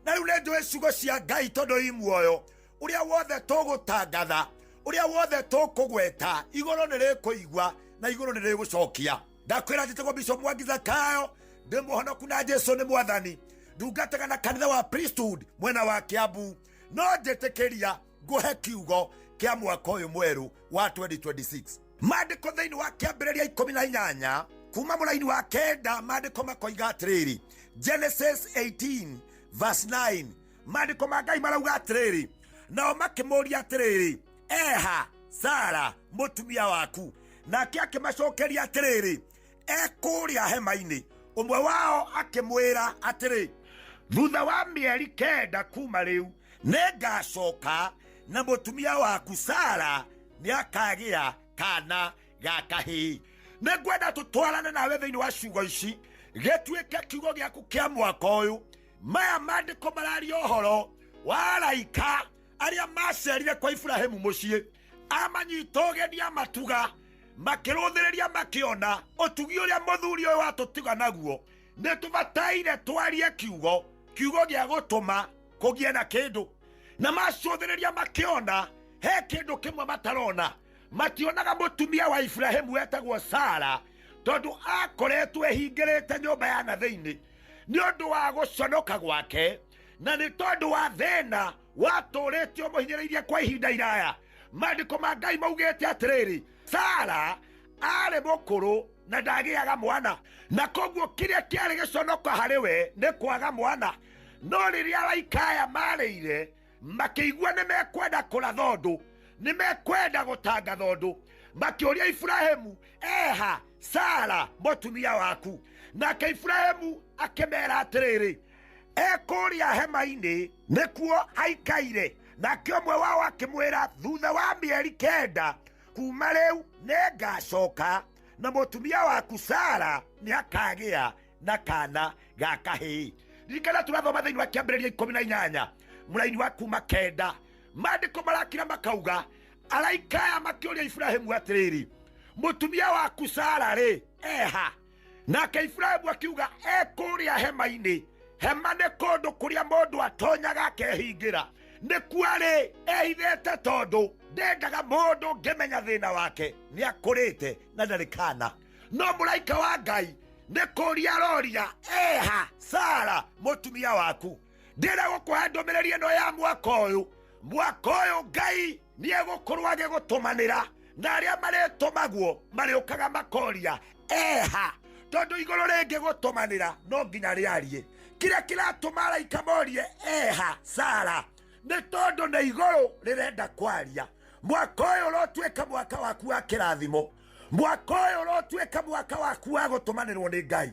S9: Na rĩu nĩ njũĩ ciugo cia Ngai tondũ i muoyo, ũrĩa wothe tũgũtangatha, ũrĩa wothe tũkũgweta, igũrũ nĩ rĩkũigua na igũrũ nĩ rĩgũcokia. Ndakwĩra njĩtagwo Bishop Mwangi Zakayo, ndĩ mũhonoku na Jesu nĩ mwathani, ndungataga na kanitha wa Priesthood mwena wa Kiambu. No njĩtĩkĩria ngũhe kiugo kĩa mwaka ũyũ mwerũ wa 2026. Maandĩko thĩinĩ wa kĩambĩrĩria 18 kuma mũraini wa 9, maandĩko makoiga atĩrĩrĩ, Genesis 18 verse 9, maandĩko ma Ngai marauga atĩrĩrĩ, nao makĩmũria atĩrĩrĩ, eha Sara mũtumia waku? Nake akĩmacokeria atĩrĩrĩ, ekũrĩa hema-inĩ. Ũmwe wao akĩmwĩra atĩrĩ, thutha wa mĩeri 9 kuma rĩu nĩngacoka, na mũtumia waku Sara nĩakagĩa kana ga kahĩĩ. Nĩngwenda tũtwarane nawe thĩinĩ wa ciugo ici, gĩtuĩke kiugo gĩaku kĩa mwaka ũyũ. Maya maandĩko mararia ũhoro wa araika arĩa macerire kwa Iburahĩmu mũciĩ, amanyita ũgeni, amatuga, makĩrũthĩrĩria, makĩona ũtugi ũrĩa mũthuri ũyũ watũtiga naguo. Nĩ tũbataire twarie kiugo, kiugo gĩa gũtũma kũgĩe na kĩndũ. Na macũthĩrĩria makĩona he kĩndũ kĩmwe matarona, mationaga mũtumia wa Iburahĩmu wetagwo Sara, tondũ akoretwo ehingĩrĩte nyũmba ya na thĩinĩ nĩ ũndũ wa gũconoka gwake, na nĩ tondũ wa thĩna watũrĩte ũmũhinyĩrĩirie kwa ihinda iraya. Maandĩko ma Ngai maugĩte atĩrĩrĩ, Sara arĩ mũkũrũ na ndagĩaga mwana, na koguo kĩrĩa kĩarĩ gĩconoko harĩ we nĩ kwaga mwana. No rĩrĩa araika aya marĩire, makĩigua nĩ mekwenda kũratha ũndũ, nĩ mekwenda gũtangatha ũndũ, makĩũria Iburahĩmu, eha Sara mũtumia waku? Nake Iburahĩmu akĩmera atĩrĩrĩ, ekũrĩa hema-inĩ nĩkuo aikaire. Nake ũmwe wao akĩmwĩra, thutha wa mĩeri 9 kuma rĩu nĩngacoka, na mũtumia waku Sara nĩakagĩa na kana ga kahĩĩ. Ririkana tũrathoma thĩinĩ wa kĩambĩrĩria 18 mũraini wa kuma 9. Maandĩko marakira makauga, araika aya makĩũria Iburahĩmu atĩrĩrĩ, mũtumia waku Sara rĩ eha? Nake Iburahĩmu akiuga, ekũrĩa hema-inĩ. Hema nĩ kũndũ kũrĩa mũndũ atonyaga akehingĩra, nĩkuo arĩ ehithĩte, tondũ ndendaga mũndũ ũngĩmenya thĩna wake. Nĩ akũrĩte na ndarĩ kana. No mũraika wa Ngai nĩ kũria aroria, eha Sara mũtumia waku? Ndĩrenda gũkũhe ndũmĩrĩri ĩno ya mwaka ũyũ. Mwaka ũyũ Ngai nĩ egũkorwo agĩgũtũmanĩra, na arĩa marĩtũmagwo marĩũkaga makoria eha, tondũ igũrũ rĩngĩgũtũmanĩra no nginya rĩarie. Kĩrĩa kĩratũma araika morie eha Sara nĩ tondũ nĩ igũrũ rĩrenda kwaria. Mwaka ũyũ ũrotuĩka mwaka waku wa kĩrathimo, mwaka ũyũ ũrotuĩka mwaka waku wa gũtũmanĩrwo nĩ Ngai,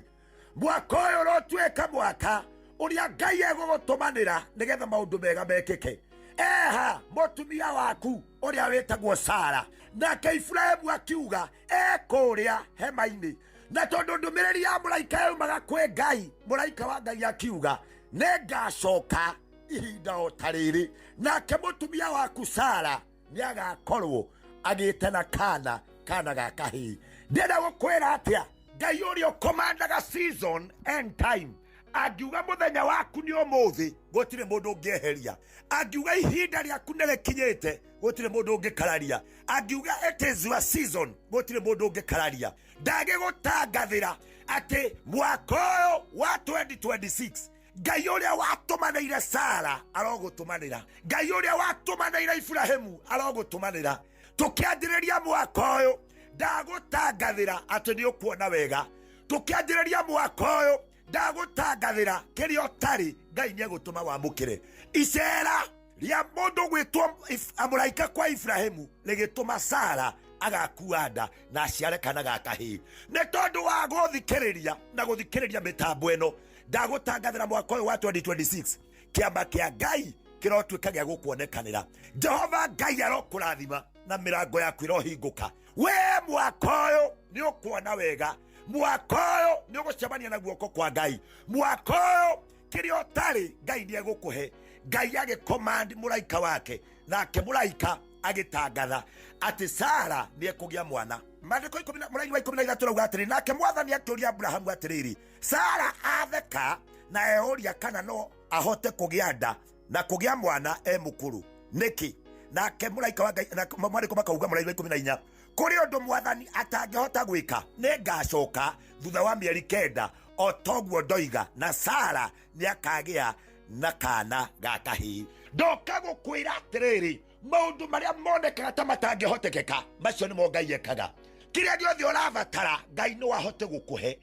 S9: mwaka ũyũ ũrotuĩka mwaka ũrĩa Ngai egũgũtũmanĩra nĩgetha maũndũ mega mekĩke. Eha mũtumia waku ũrĩa wĩtagwo Sara? Nake Iburahĩmu akiuga, ekũrĩa hema-inĩ. Na tondũ ndũmĩrĩri ya mũraika yaumaga kwĩ Ngai, mũraika wa Ngai akiuga, nĩngacoka ihinda o ta rĩrĩ, nake mũtumia waku Sara nĩagakorwo agĩte na kana ga kahĩĩ. Ndĩrenda gũkwĩra atĩa, Ngai ũrĩa ũkomandaga season and time, angiuga mũthenya waku nĩ ũmũthĩ, gũtirĩ mũndũ ũngĩeheria. Angiuga ihinda rĩaku nĩ rĩkinyĩte, gũtirĩ mũndũ ũngĩkararia. Angiuga it is your season, gũtirĩ mũndũ ũngĩkararia. Ndagĩgũtangathĩra Atĩ mwaka ũyũ wa 2026 Ngai ũrĩa watũmanĩire Sara arogũtũmanĩra, Ngai ũrĩa watũmanĩire Iburahĩmu arogũtũmanĩra. Tũkĩanjĩrĩria mwaka ũyũ ndagũtangathĩra atĩ nĩ ũkuona wega. Tũkĩanjĩrĩria mwaka ũyũ ndagũtangathĩra kĩrĩa ũtarĩ Ngai nĩ egũtũma wamũkĩre. Icera rĩa mũndũ gwĩtwo mũraika kwa Iburahĩmu rĩgĩtũma Sara agakua nda na aciare kana ga kahĩĩ. Nĩ tondũ wa gũthikĩrĩria na gũthikĩrĩria mĩtambo ĩno, ndagũtangathĩra mwaka ũyũ wa 2026 kĩama kĩa Ngai kĩrotuĩka gĩa gũkuonekanĩra. Jehova Ngai arokũrathima na mĩrango yaku ĩrohingũka. We mwaka ũyũ nĩ ũkuona wega, mwaka ũyũ nĩ ũgũcemania na guoko kwa Ngai, mwaka ũyũ kĩrĩa ũtarĩ Ngai nĩ egũkũhe. Ngai agĩcommand mũraika wake, nake mũraika agĩtangatha atĩ Sara nĩ ekũgĩa mwana. Maandĩko mũraini wa 13 rauga atĩrĩ, nake mwathani akĩũria Abrahamu atĩrĩrĩ, Sara atheka na eũria kana no ahote kũgĩa nda na kũgĩa mwana e mũkũrũ nĩkĩ? Nake mũraika wa Ngai, na maandĩko makauga mũraini wa 14, kũrĩ ũndũ mwathani atangĩhota gwĩka, nĩ ngacoka thutha wa mĩeri 9 o toguo ndoiga, na Sara nĩ akagĩa na kana ga kahĩĩ. Ndoka gũkwĩra atĩrĩrĩ, maũndũ marĩa monekaga ta matangĩhotekeka macio nĩmo Ngai ekaga. Kĩrĩa gĩothe ũrabatara Ngai no ahote gũkũhe.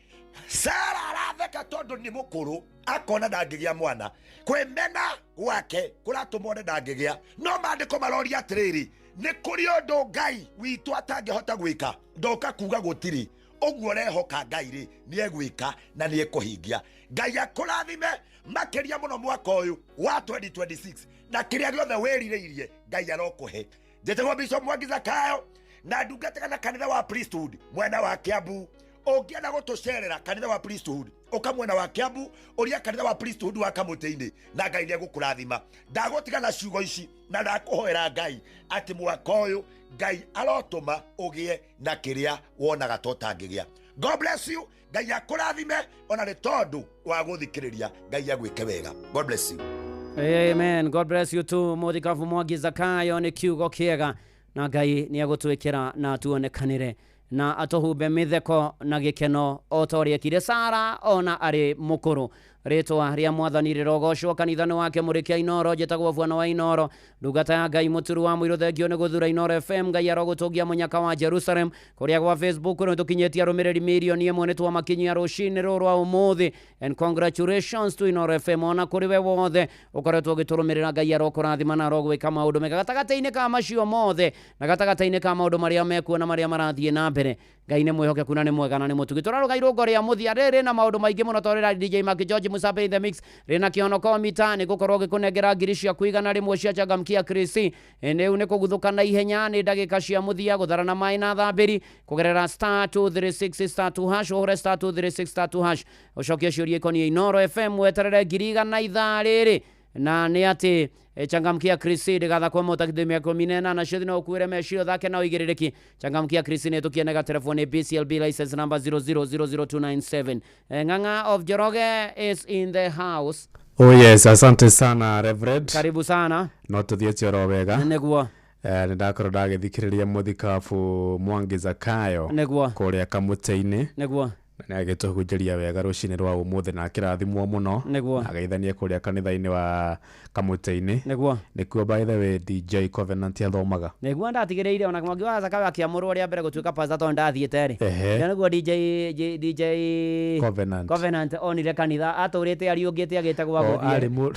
S9: Sara aratheka tondũ nĩ mũkũrũ, akona ndangĩgĩa mwana. Kwĩmena gwake kũratũma one ndangĩgĩa. No maandĩko maroria atĩrĩrĩ, nĩ kũrĩ ũndũ Ngai witũ atangĩhota gwĩka? Ndoka kuga gũtirĩ. Ũguo ũrehoka Ngai rĩ, nĩ egwĩka na nĩ ekũhingia. Ngai akũrathime makĩria mũno mwaka ũyũ wa 2026, na kĩrĩa gĩothe wĩrirĩirie Ngai arokũhe. Njĩtagwo Bishop Mwangi Zakayo na ndungataga na kanitha wa Priesthood mwena wa Kiambu. Ũngĩenda gũtũcerera kanitha wa Priesthood, ũka mwena wa Kiambu, ũria kanitha wa Priesthood wa Kamũtĩ-inĩ, na Ngai nĩ egũkũrathima. Ndagũtiga na ciugo ici na ndakũhoera Ngai atĩ mwaka ũyũ Ngai arotũma ũgĩe na kĩrĩa wonaga ta ũtangĩgĩa. God bless you. Ngai akũrathime ona nĩ tondũ wa gũthikĩrĩria. Ngai agwĩke wega. God bless you.
S18: Amen. God bless you too. Mũthikabu Mwangi Zakayo nĩ kiugo kĩega na Ngai nĩ egũtwĩkĩra na atuonekanĩre na atũhumbe mĩtheko na gĩkeno o ta ũrĩa ekire Sara ona arĩ mũkũrũ. Rĩtwa rĩa mwathani rĩrogocwo kanitha-inĩ wake Mũrĩkia Inoro. Njĩtagwo Bwana wa Inoro, ndungata ya Ngai mũturu wa mũirũ. Thengio nĩ gũthura Inoro FM. Ngai arogũtũngia mũnyaka wa Jerusalem. Kũrĩa gwa Facebook nĩ tũkinyĩtie arũmĩrĩri 1 million, nĩ twamakinyia rũcinĩ rũrũ rwa ũmũthĩ. And congratulations to Inoro FM, ona kũrĩ we wothe ũkoretwo ũgĩtũrũmĩrĩra. Ngai arokũrathima na arogwĩka maũndũ mega gatagatĩ-inĩ ka macio mothe na gatagatĩ-inĩ ka maũndũ marĩa mekuo na marĩa marathiĩ na mbere. Ngai nĩ mwĩhokeku na nĩ mwega na nĩ mũtugi. Tũrarũga irũngo rĩa mũthia rĩrĩ na maũndũ maingĩ mũno, tondũ rĩra DJ Mark George Musabe in the mix, rĩna kĩhonoko mita nĩ gũkorwo gĩkũnengera ngiri ciaku 100 cia Changamkia Krisi. Rĩu nĩ kũguthũka na ihenya, nĩ ndagĩka cia mũthia gũtharana maĩ na thambĩri kũgerera *236 *2#. Ũhũre *236 *2# ũcokie ciũria ikoniĩ Inoro FM, weterere 100,000 ithaa rĩrĩ. Na nĩ atĩ Changamkia Krisi ndĩgathakwo mũtakithio mĩaka 18 ciothe, no ũkuĩre meciria, ũthake na ũigĩrĩrĩki. Changamkia Krisi nĩ tũkienega telefoni BCLB license number 0000297. Ng'ang'a of Njoroge is in the house.
S4: Oh yes, asante sana Reverend.
S18: Karibu sana.
S4: No tũthiĩte oro wega.
S18: Nĩguo.
S4: Nĩ ndakorwo ndagĩthikĩrĩria mũthikabu Mwangi Zakayo kũrĩa Kamũtĩ-inĩ. Na nĩ agĩtũhunjĩria wega rũcinĩ rwa ũmũthĩ na akĩrathimwo mũno. Ageithanie kũrĩa kanitha-inĩ wa Kamũtĩ-inĩ. Nĩkuo by the way DJ Covenant athomaga.
S18: Nĩguo ndatigĩrĩire ona Mwangi wa Zakayo akĩamũrwo rĩa mbere gũtuĩka pastor, tondũ ndathiĩte rĩ. Nĩguo DJ
S4: Covenant.
S18: Covenant onire kanitha atũrĩte ariũngĩte agĩte gwa
S4: O,
S18: gũthiĩ.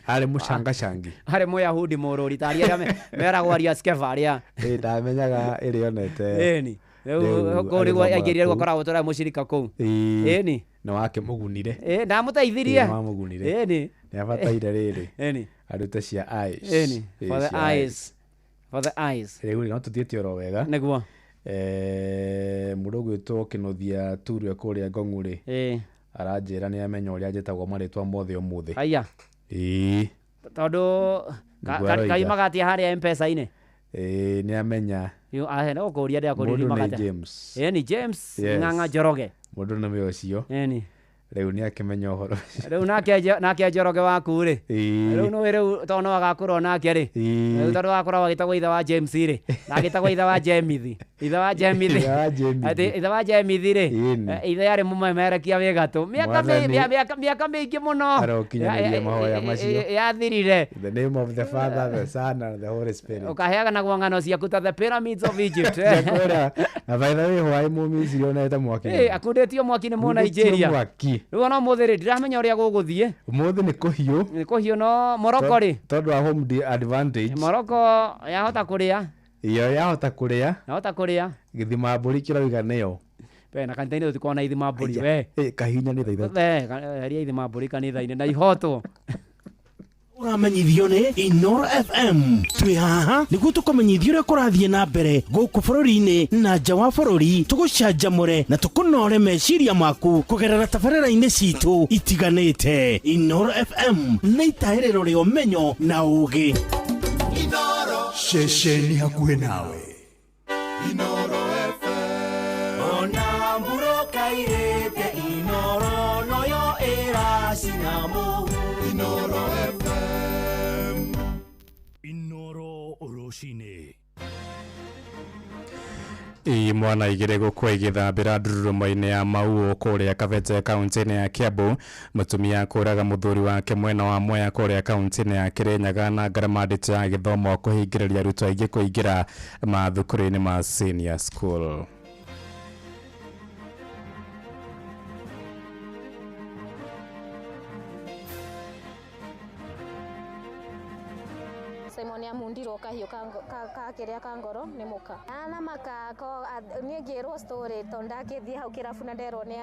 S4: Arĩ mũcangacangi.
S18: Arĩ mũyahudi mũrũri tarĩ arĩa meragwo aria Skeva arĩa.
S4: Ĩ ndamenyaga ĩrĩa onete.
S18: Ĩni. Rĩu kũu nĩguo
S4: agĩthomaga
S18: aingĩrire, rĩu
S4: kũu.
S18: akoragwo tũrarĩ mũcirika kũu. Ĩni.
S4: Nĩ wakĩmũgunire.
S18: Ĩ ndamũteithirie.
S4: Ĩ, nĩwamũgunire.
S18: Ĩni.
S4: Nĩ abataire rĩrĩ.
S18: Ĩni.
S4: Arute cia eyes.
S18: Ĩni.
S4: Ĩ,
S18: For the
S4: cia
S18: eyes. For the eyes.
S4: Rĩu rĩ, no tũthiĩte oro wega.
S18: Nĩguo.
S4: Mũndũ ũgwĩtwo Kĩnuthia Turwe kũrĩa Ngong'u rĩ, aranjĩra nĩ amenya ũrĩa njĩtagwo marĩtwa mothe ũmũthĩ.
S18: Aya.
S4: Ĩĩ.
S18: Tondũ
S4: Nĩguo aroiga.
S18: kaimaga atĩa harĩa M-Pesa-inĩ?
S4: Ĩĩ, nĩ amenya.
S18: Ahe no kũria ndĩrakũria.
S4: Mũndũ
S18: Riumaga
S4: nĩ
S18: atĩa?
S4: James.
S18: Ĩni James
S4: Yes.
S18: Ng'ang'a Njoroge.
S4: Mũndũ nĩwe ũcio.
S18: Ĩni.
S4: Rĩu nĩ akĩmenya ũhoro.
S18: Rĩu nake Njoroge waku rĩ, rĩu nĩũĩ rĩu tondũ no agakũrwo nake rĩ, rĩu tondũ agakorwo agĩtagwo ithe wa James rĩ, na agĩtagwo ithe wa Jemithi, ithe wa Jemithi,
S4: Ithe wa Jemithi.
S18: Atĩ ithe wa Jemithi rĩ,
S4: Ĩni.
S18: Ithe arĩ mũmemerekia wĩ gatũ mĩaka
S4: Mwathani
S18: mĩaka mĩingĩ mũno
S4: arokinyanĩria mahoya macio.
S18: Yathirire.
S4: In the name of the Father, the Son and the Holy Spirit.
S18: Ũkaheanagwo ng'ano ciaku ta the pyramids of Egypt.
S4: Njakwĩra, na by the way hwaĩ Mũmisiri onete mwaki.
S18: Ĩ, akundĩtio mwaki nĩ
S4: Akundĩtio
S18: Mũnigeria.
S4: mwaki.
S18: Rĩu ona ũmũthĩ rĩ, ndiramenya ũrĩa gũgũthiĩ.
S4: Ũmũthĩ nĩ kũhiũ.
S18: Nĩ kũhiũ, no Morocco rĩ,
S4: tondũ wa home advantage.
S18: Morocco yahota kũrĩa.
S4: Iyo yahota kũrĩa.
S18: Yahota kũrĩa.
S4: Gĩthima mbũri kĩroiga nĩyo.
S18: We na kanitha-inĩ tũtikoragwo na ithima mbũri we.
S4: Kahinya nĩ thaa 3.
S18: We eheria ithima mbũri kanitha-inĩ na ihotwo.
S29: Ũramenyithio nĩ Inoro FM. Twĩ haha nĩguo tũkũmenyithia ũrĩa kũrathiĩ na mbere gũkũ bũrũri-inĩ na nja wa bũrũri, tũgũcanjamũre na tũkũnore meciria maku kũgerera tabarĩra-inĩ citũ itiganĩte. Inoro FM nĩ itahĩrĩro rĩa ũmenyo na ũũgĩ.
S3: Ceceni hakuhĩ nawe.
S5: Ona mbura kairĩte Inoro noyo ĩracina mũhu. Inoro
S1: FM. Inoro rũcinĩ.
S4: Imwana igĩrĩ gũkua igĩthambĩra ndururumo-inĩ ya Mauũ kũrĩa Kabete kaunti-inĩ ya Kiambu. Mũtumia kũraga mũthuri wake mwena wa Mwea kũrĩa kaunti-inĩ ya Kirinyaga, na ngarama nditũ ya gĩthomo kũhingĩrĩria arutwo aingĩ kũingĩra mathukuru-inĩ ma senior school.
S10: Simon amundirwo kahiũ ka kĩrĩa ka ngoro nĩ mũka na makako niĩ ngĩrwo story tondũ ndakĩthiĩ hau kĩrabu na nderwo nĩ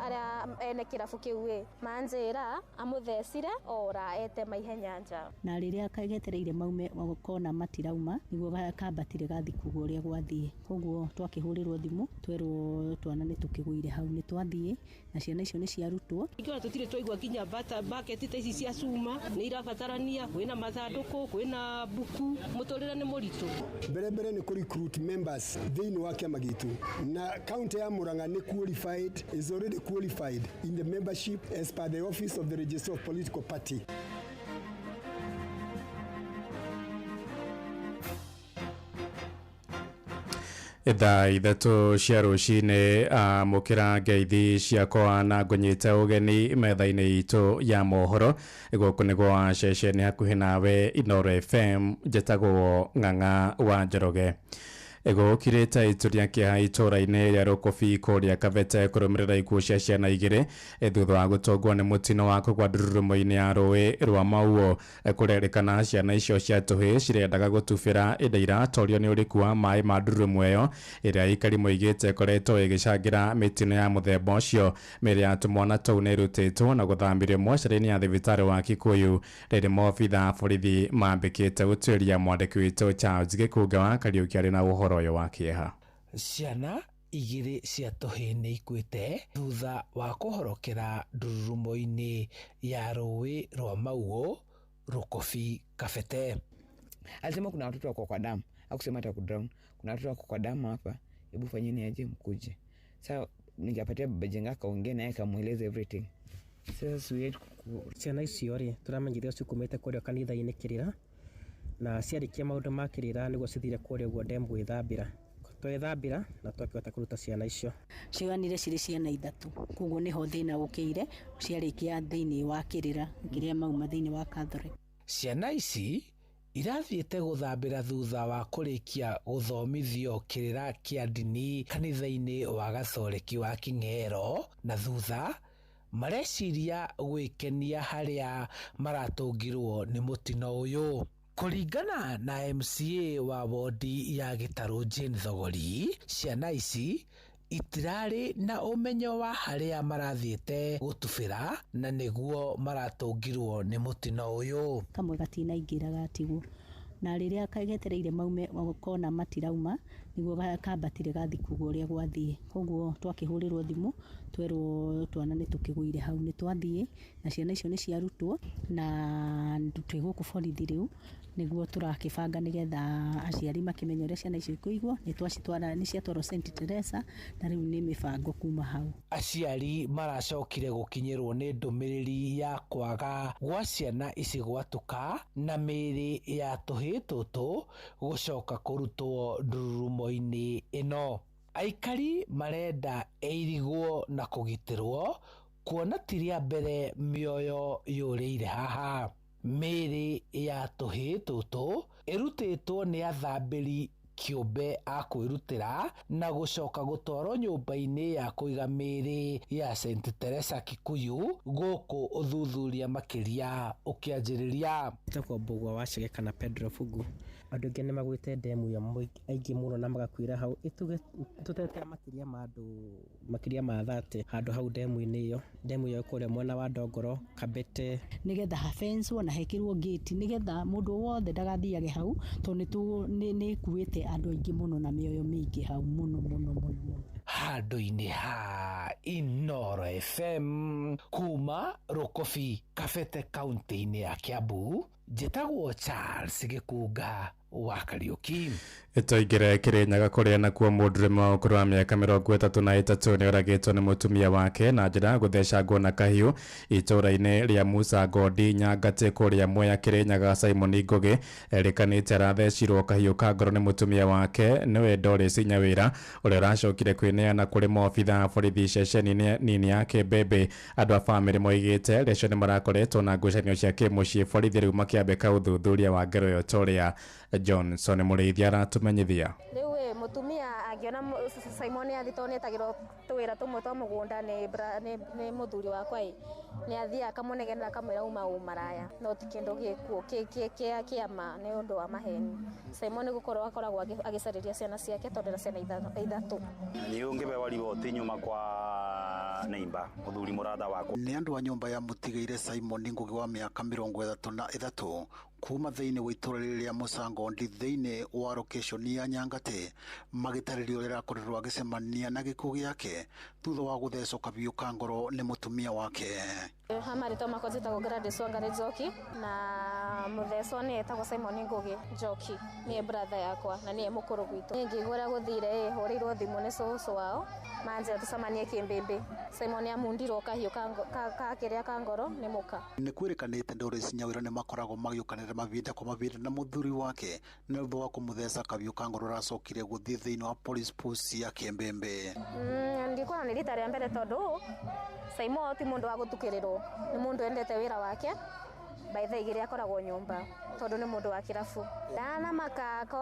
S10: arĩa ene kĩrabu kĩu ĩ manjĩra amũthecire ora etema ihenya nja.
S15: Na rĩrĩa getereire maume kona matirauma nĩguo kambatire gathi kugua ũrĩa gwathiĩ, koguo twakĩhũrĩrwo thimũ twerwo twana nĩ tũkĩgũire hau, nĩ twathiĩ na ciana icio nĩ ciarutwo.
S16: Ingĩona tũtirĩ twaigua nginya bucket ta ici cia cuma nĩ irabatarania, kwĩna mathandũkũ, kwĩna mbuku, mũtũrĩre nĩ mũritũ.
S19: Mbere mbere nĩ kũ recruit members thĩinĩ wa kĩama gitũ, na county ya Murang'a nĩ qualified, is already qualified in the membership as per the office of the registrar of political party.
S4: Thaa 3 cia rũcinĩ, amũkĩra ngeithi ciakwa na ngũnyite ũgeni metha-inĩ itũ ya mohoro. Gũkũ nĩ gwa ceceni hakuhĩ nawe Inoro FM, njĩtagwo Ng'ang'a wa Njoroge. Gũkirĩte itu rĩa kĩeha itũũra-inĩ rĩa Rũkũbi kũrĩa Kabete kũrũmĩrĩra ikuũ cia ciana igĩrĩ thutha wa gũtũngwo nĩ mũtino wa kũgwa ndururumo-inĩ ya rũĩ rwa Mauũ. Kũrerĩkana ciana icio cia tũhĩĩ cirendaga gũtubĩra ĩndĩ iratorio nĩ ũriku wa maĩ ma ndururumo ĩyo ĩrĩa aikari moigĩte ĩkoretwo ĩgĩcangĩra mĩtino ya mũthemba ũcio. Mĩĩrĩ ya tũmwana tũu nĩ ĩrutĩtwo na gũthambĩrio mocarĩ-inĩ ya thibitarĩ wa Kikuyu rĩrĩ maobitha a borithi mambĩkĩte gũtuĩria. Mwandĩki witũ Charles Gĩkũnga wa Kariũki arĩ na ũhoro ũyũ wa kĩeha.
S22: Ciana igĩrĩ cia tũhĩĩ nĩ ikuĩte thutha wa kũhorokera ndururumo-inĩ ya rũĩ rwa Mauũ, Rũkũbi, Kabete.
S23: Alisema kuna watoto wako kwa damu, hakusema hata kudrown. Kuna watoto wako kwa damu hapa, hebu fanyeni aje mkuje. Sasa nikapatia baba Jenga akaongea naye akamueleza everything. Sasa siwezi
S26: ciana icio rĩ tũramenyithio cikumĩte kũrĩa kanitha-inĩ kĩrĩra, na ciarĩkia maũndũ ma kĩrĩra nĩguo cithire kũrĩa ũguo ndemu gwĩthambĩra. Twethambĩra na twakĩhota kũruta ciana icio.
S15: Cioyanire cirĩ ciana 3, koguo nĩho thĩna ũkĩire, ciarĩkia thĩinĩ wa kĩrĩra kĩrĩa mauma thĩinĩ wa Catholic.
S22: Ciana ici irathiĩte gũthambĩra thutha wa kũrĩkia gũthomithio kĩrĩra kĩa ndini kanitha-inĩ wa Gatholeki wa King'ero, na thutha mareciria gwĩkenia harĩa maratũngirwo nĩ mũtino ũyũ. Kũringana na MCA wa wodi ya Gĩtarũ Jane Thogori, ciana ici itirarĩ na ũmenyo wa harĩa marathiĩte gũtubĩra na nĩguo maratũngirwo nĩ mũtino ũyũ.
S15: Kamwe gatinaingĩra gatigwo, na rĩrĩa getereire maume kona matirauma nĩguo kambatire gathi kugua ũrĩa gwathiĩ, koguo twakĩhũrĩrwo thimũ twerwo twana nĩ tũkĩgũire hau, nĩ twathiĩ na ciana icio nĩ ciarutwo na twĩ gũkũ borithi rĩu Nĩguo tũrakĩbanga nĩgetha aciari makĩmenye ũrĩa ciana icio ikũigwo. Nĩ twacitwara, nĩ ciatwarwo St Teresa, na rĩu nĩ mĩbango kuma hau.
S22: Aciari maracokire gũkinyĩrwo nĩ ndũmĩrĩri ya kwaga gwa ciana ici gwatuka na mĩĩrĩ ya tũhĩĩ tũtũ gũcoka kũrutwo ndururumo-inĩ ĩno. Aikari marenda ĩirigwo na kũgitĩrwo kuona ti rĩa mbere mĩoyo yũrĩire haha. Mĩĩrĩ ya tũhĩĩ tũtũ ĩrutĩtwo nĩ athambĩri kĩũmbe a kwĩrutĩra na gũcoka gũtwarwo nyũmba-inĩ ya kũiga mĩĩrĩ ya St Teresa Kikuyu, gũkũ ũthuthuria makĩria ũkĩanjĩrĩria.
S26: Njĩtagwo Mbũgua wa Chege kana Pedro Bugu. Andũ aingĩ nĩ magwĩte ndemu ĩyo, aingĩ mũno, na magakuĩra hau. Ĩtuge tũtete makĩria ma andũ makĩria ma 30 handũ hau ndemu-inĩ ĩyo. Ndemu ĩyo kũrĩa mwena wa Ndongoro, Kabete.
S15: Nĩgetha habenswo na hekĩrwo gate, nĩgetha mũndũ wothe ndagathiage hau, tondũ nĩ ĩkuĩte andũ aingĩ mũno na mĩoyo mĩingĩ hau mũno mũno mũno mũno.
S22: Handũ-inĩ ha Inooro FM kuma Rũkobi, Kabete, kaunti-inĩ ya Kiambu, njĩtagwo Charles Gĩkunga wa Kariũki.
S4: Tũingĩre Kĩrĩnyaga kũrĩa nakuo mũndũrũme wa ũkũrũ wa mĩaka 33 nĩ oragĩtwo nĩ mũtumia wake na njĩra ya gũthecangwo na kahiũ itũũra-inĩ rĩa Musa Ngondi Nyangatĩ kũrĩa Mwea Kĩrĩnyaga. Simon Ngũgĩ erĩkanĩte arathecirwo kahiũ ka ngoro nĩ mũtumia wake nĩwe Doris Nyawĩra, ũrĩa ũracokire kwĩneana kũrĩ maobitha a borithi ceceni nini ya Kĩmbĩmbĩ. Andũ a bamĩrĩ moigĩte rĩacio nĩ marakoretwo na ngucanio cia kĩmũciĩ, borithi rĩu makĩambĩka ũthuthuria wa ngero ĩyo ta ũrĩa Johnson Mũrĩithi aratumenyithia.
S10: Rĩu ĩ mũtumia angĩona Simon nĩ athiĩ, tondũ nĩ etagĩrwo tũwĩra tũmwe twa mũgũnda nĩ mũthuri wakwa ĩ, nĩ athiaga akamũnegenera, akamwĩra uma maraya, no ti kĩndũ gĩkuo kĩa kĩama, nĩ ũndũ wa maheni. Simon gũkorwo akoragwo agĩcarĩria ciana ciake, tondũ ena ciana ithatũ.
S6: Niĩ ũngĩbewa riboti nyuma kwa neighbor mũthuri mũrata wakwa.
S13: Nĩ andũ a nyũmba ya mũtigaire Simon Ngũgĩ wa mĩaka 33 kuma thĩinĩ wa itũũra rĩrĩ rĩa Mũcangondi thĩinĩ wa location ya Nyangatĩ, magĩtarĩria ũrĩa arakorirwo agĩcemania na gĩkuũ gĩake thutha wa gũthecwo kabiũ ka ngoro nĩ mũtumia wake.
S10: Ha marĩtwa makwa njĩtagwo Gladys Wangari Njoki, na mũthecwo nĩ etagwo Simon Ngũgĩ Njoki, nĩye brother yakwa na nĩye mũkũrũ gwitũ. Niĩ ngĩigua ũrĩa gũthire ĩ, hũrĩirwo thimũ nĩ cũcũ wao manjĩra tũcemanie Kĩmbĩmbĩ. Simon amundirwo kahiũ ka kĩrĩa ka ngoro nĩ mũka.
S13: Nĩ kwĩrĩkanĩte Doris Nyawĩra nĩ makoragwo magĩũkanĩra mahinda kwa mahinda na mũthuri wake, na thutha wa kũmũtheca kabiũ ka ngoro aracokire gũthiĩ thĩinĩ wa police post ya Kĩmbĩmbĩ.
S10: Ndikuona nĩ rita rĩa mbere, tondũ Simon ti mũndũ wa gũtukĩrĩrwo, nĩ mũndũ endete wĩra wake. By thaa 2 akoragwo nyũmba, tondũ nĩ mũndũ wa kĩrabu. Ndanamaka ko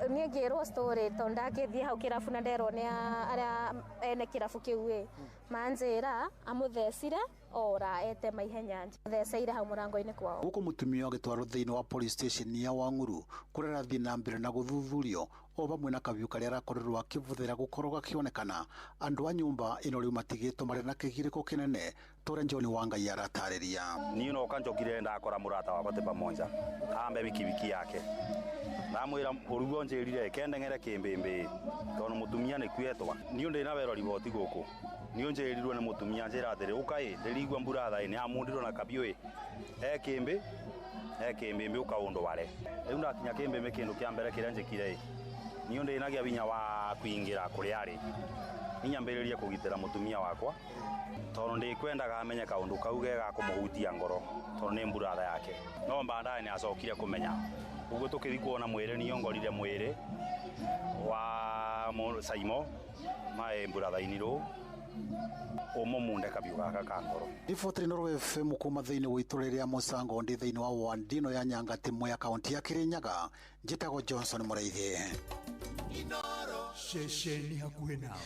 S10: niĩ ngĩrwo story, tondũ ndakĩthiĩ hau kĩrabu na nderwo nĩ arĩa ene kĩrabu kĩu ĩ, manjĩra amũthecire ora ete maihenya, theceire hau mũrango-inĩ kwao.
S13: Gũkũ mũtumia agĩtwarwo thĩinĩ wa police station ya Wang'uru kũrĩa arathiĩ na mbere na gũthuthurio o vamwe na kabiũ karĩa arakorirwo akĩbũthĩra gũkorwo gakĩonekana. Andũ a nyũmba ĩno rĩu matigĩtwo marĩ na kĩgirĩko kĩnene ta ũrĩa John Wangai aratarĩria.
S6: Niĩ noka njokire ndakora mũrata wakwa tĩ pamoja ambe bikibiki yake, ndamwĩra ũrugo njĩrire kendeng'ere Kĩmbĩmbĩ tondũ mũtumia nĩ kuetwa. Niĩ ndĩna wero riboti gũkũ, niĩ njĩrirwo nĩ mũtumia njĩra atĩrĩ ũka ĩ ndĩrigua mburatha ĩ nĩ amundirwo na kabiũ ĩ e Kĩmbĩ e Kĩmbĩmbĩ ũka ũndũ ware. Rĩu ndakinya Kĩmbĩmbĩ kĩndũ kĩa mbere kĩrĩa njĩkire ĩ, niĩ ndĩnagia binya wa kũingĩra kũrĩa arĩ, ninyambĩrĩrie kũgitĩra mũtumia wakwa tondũ ndĩkwendaga amenye kaũndũ kau ge ga kũmũhutia ngoro tondũ nĩ mburatha yake. No baadaye nĩ acokire kũmenya ũguo tũkĩthiĩ kuona mwĩrĩ, niĩ ngorire mwĩrĩ wa Saimo mae mburatha-inĩ rũ ũmũmunde kabiũ gaka ka ngoro.
S13: Riboti Inooro FM kuma thĩinĩ wa itũũra rĩa Mũcangondi thĩinĩ wa ward ĩno ya Nyangatĩ Mwea kaunti ya Kĩrĩnyaga, njĩtagwo Johnson Mũrĩithi.
S3: Ceceni hakuhĩ nawe.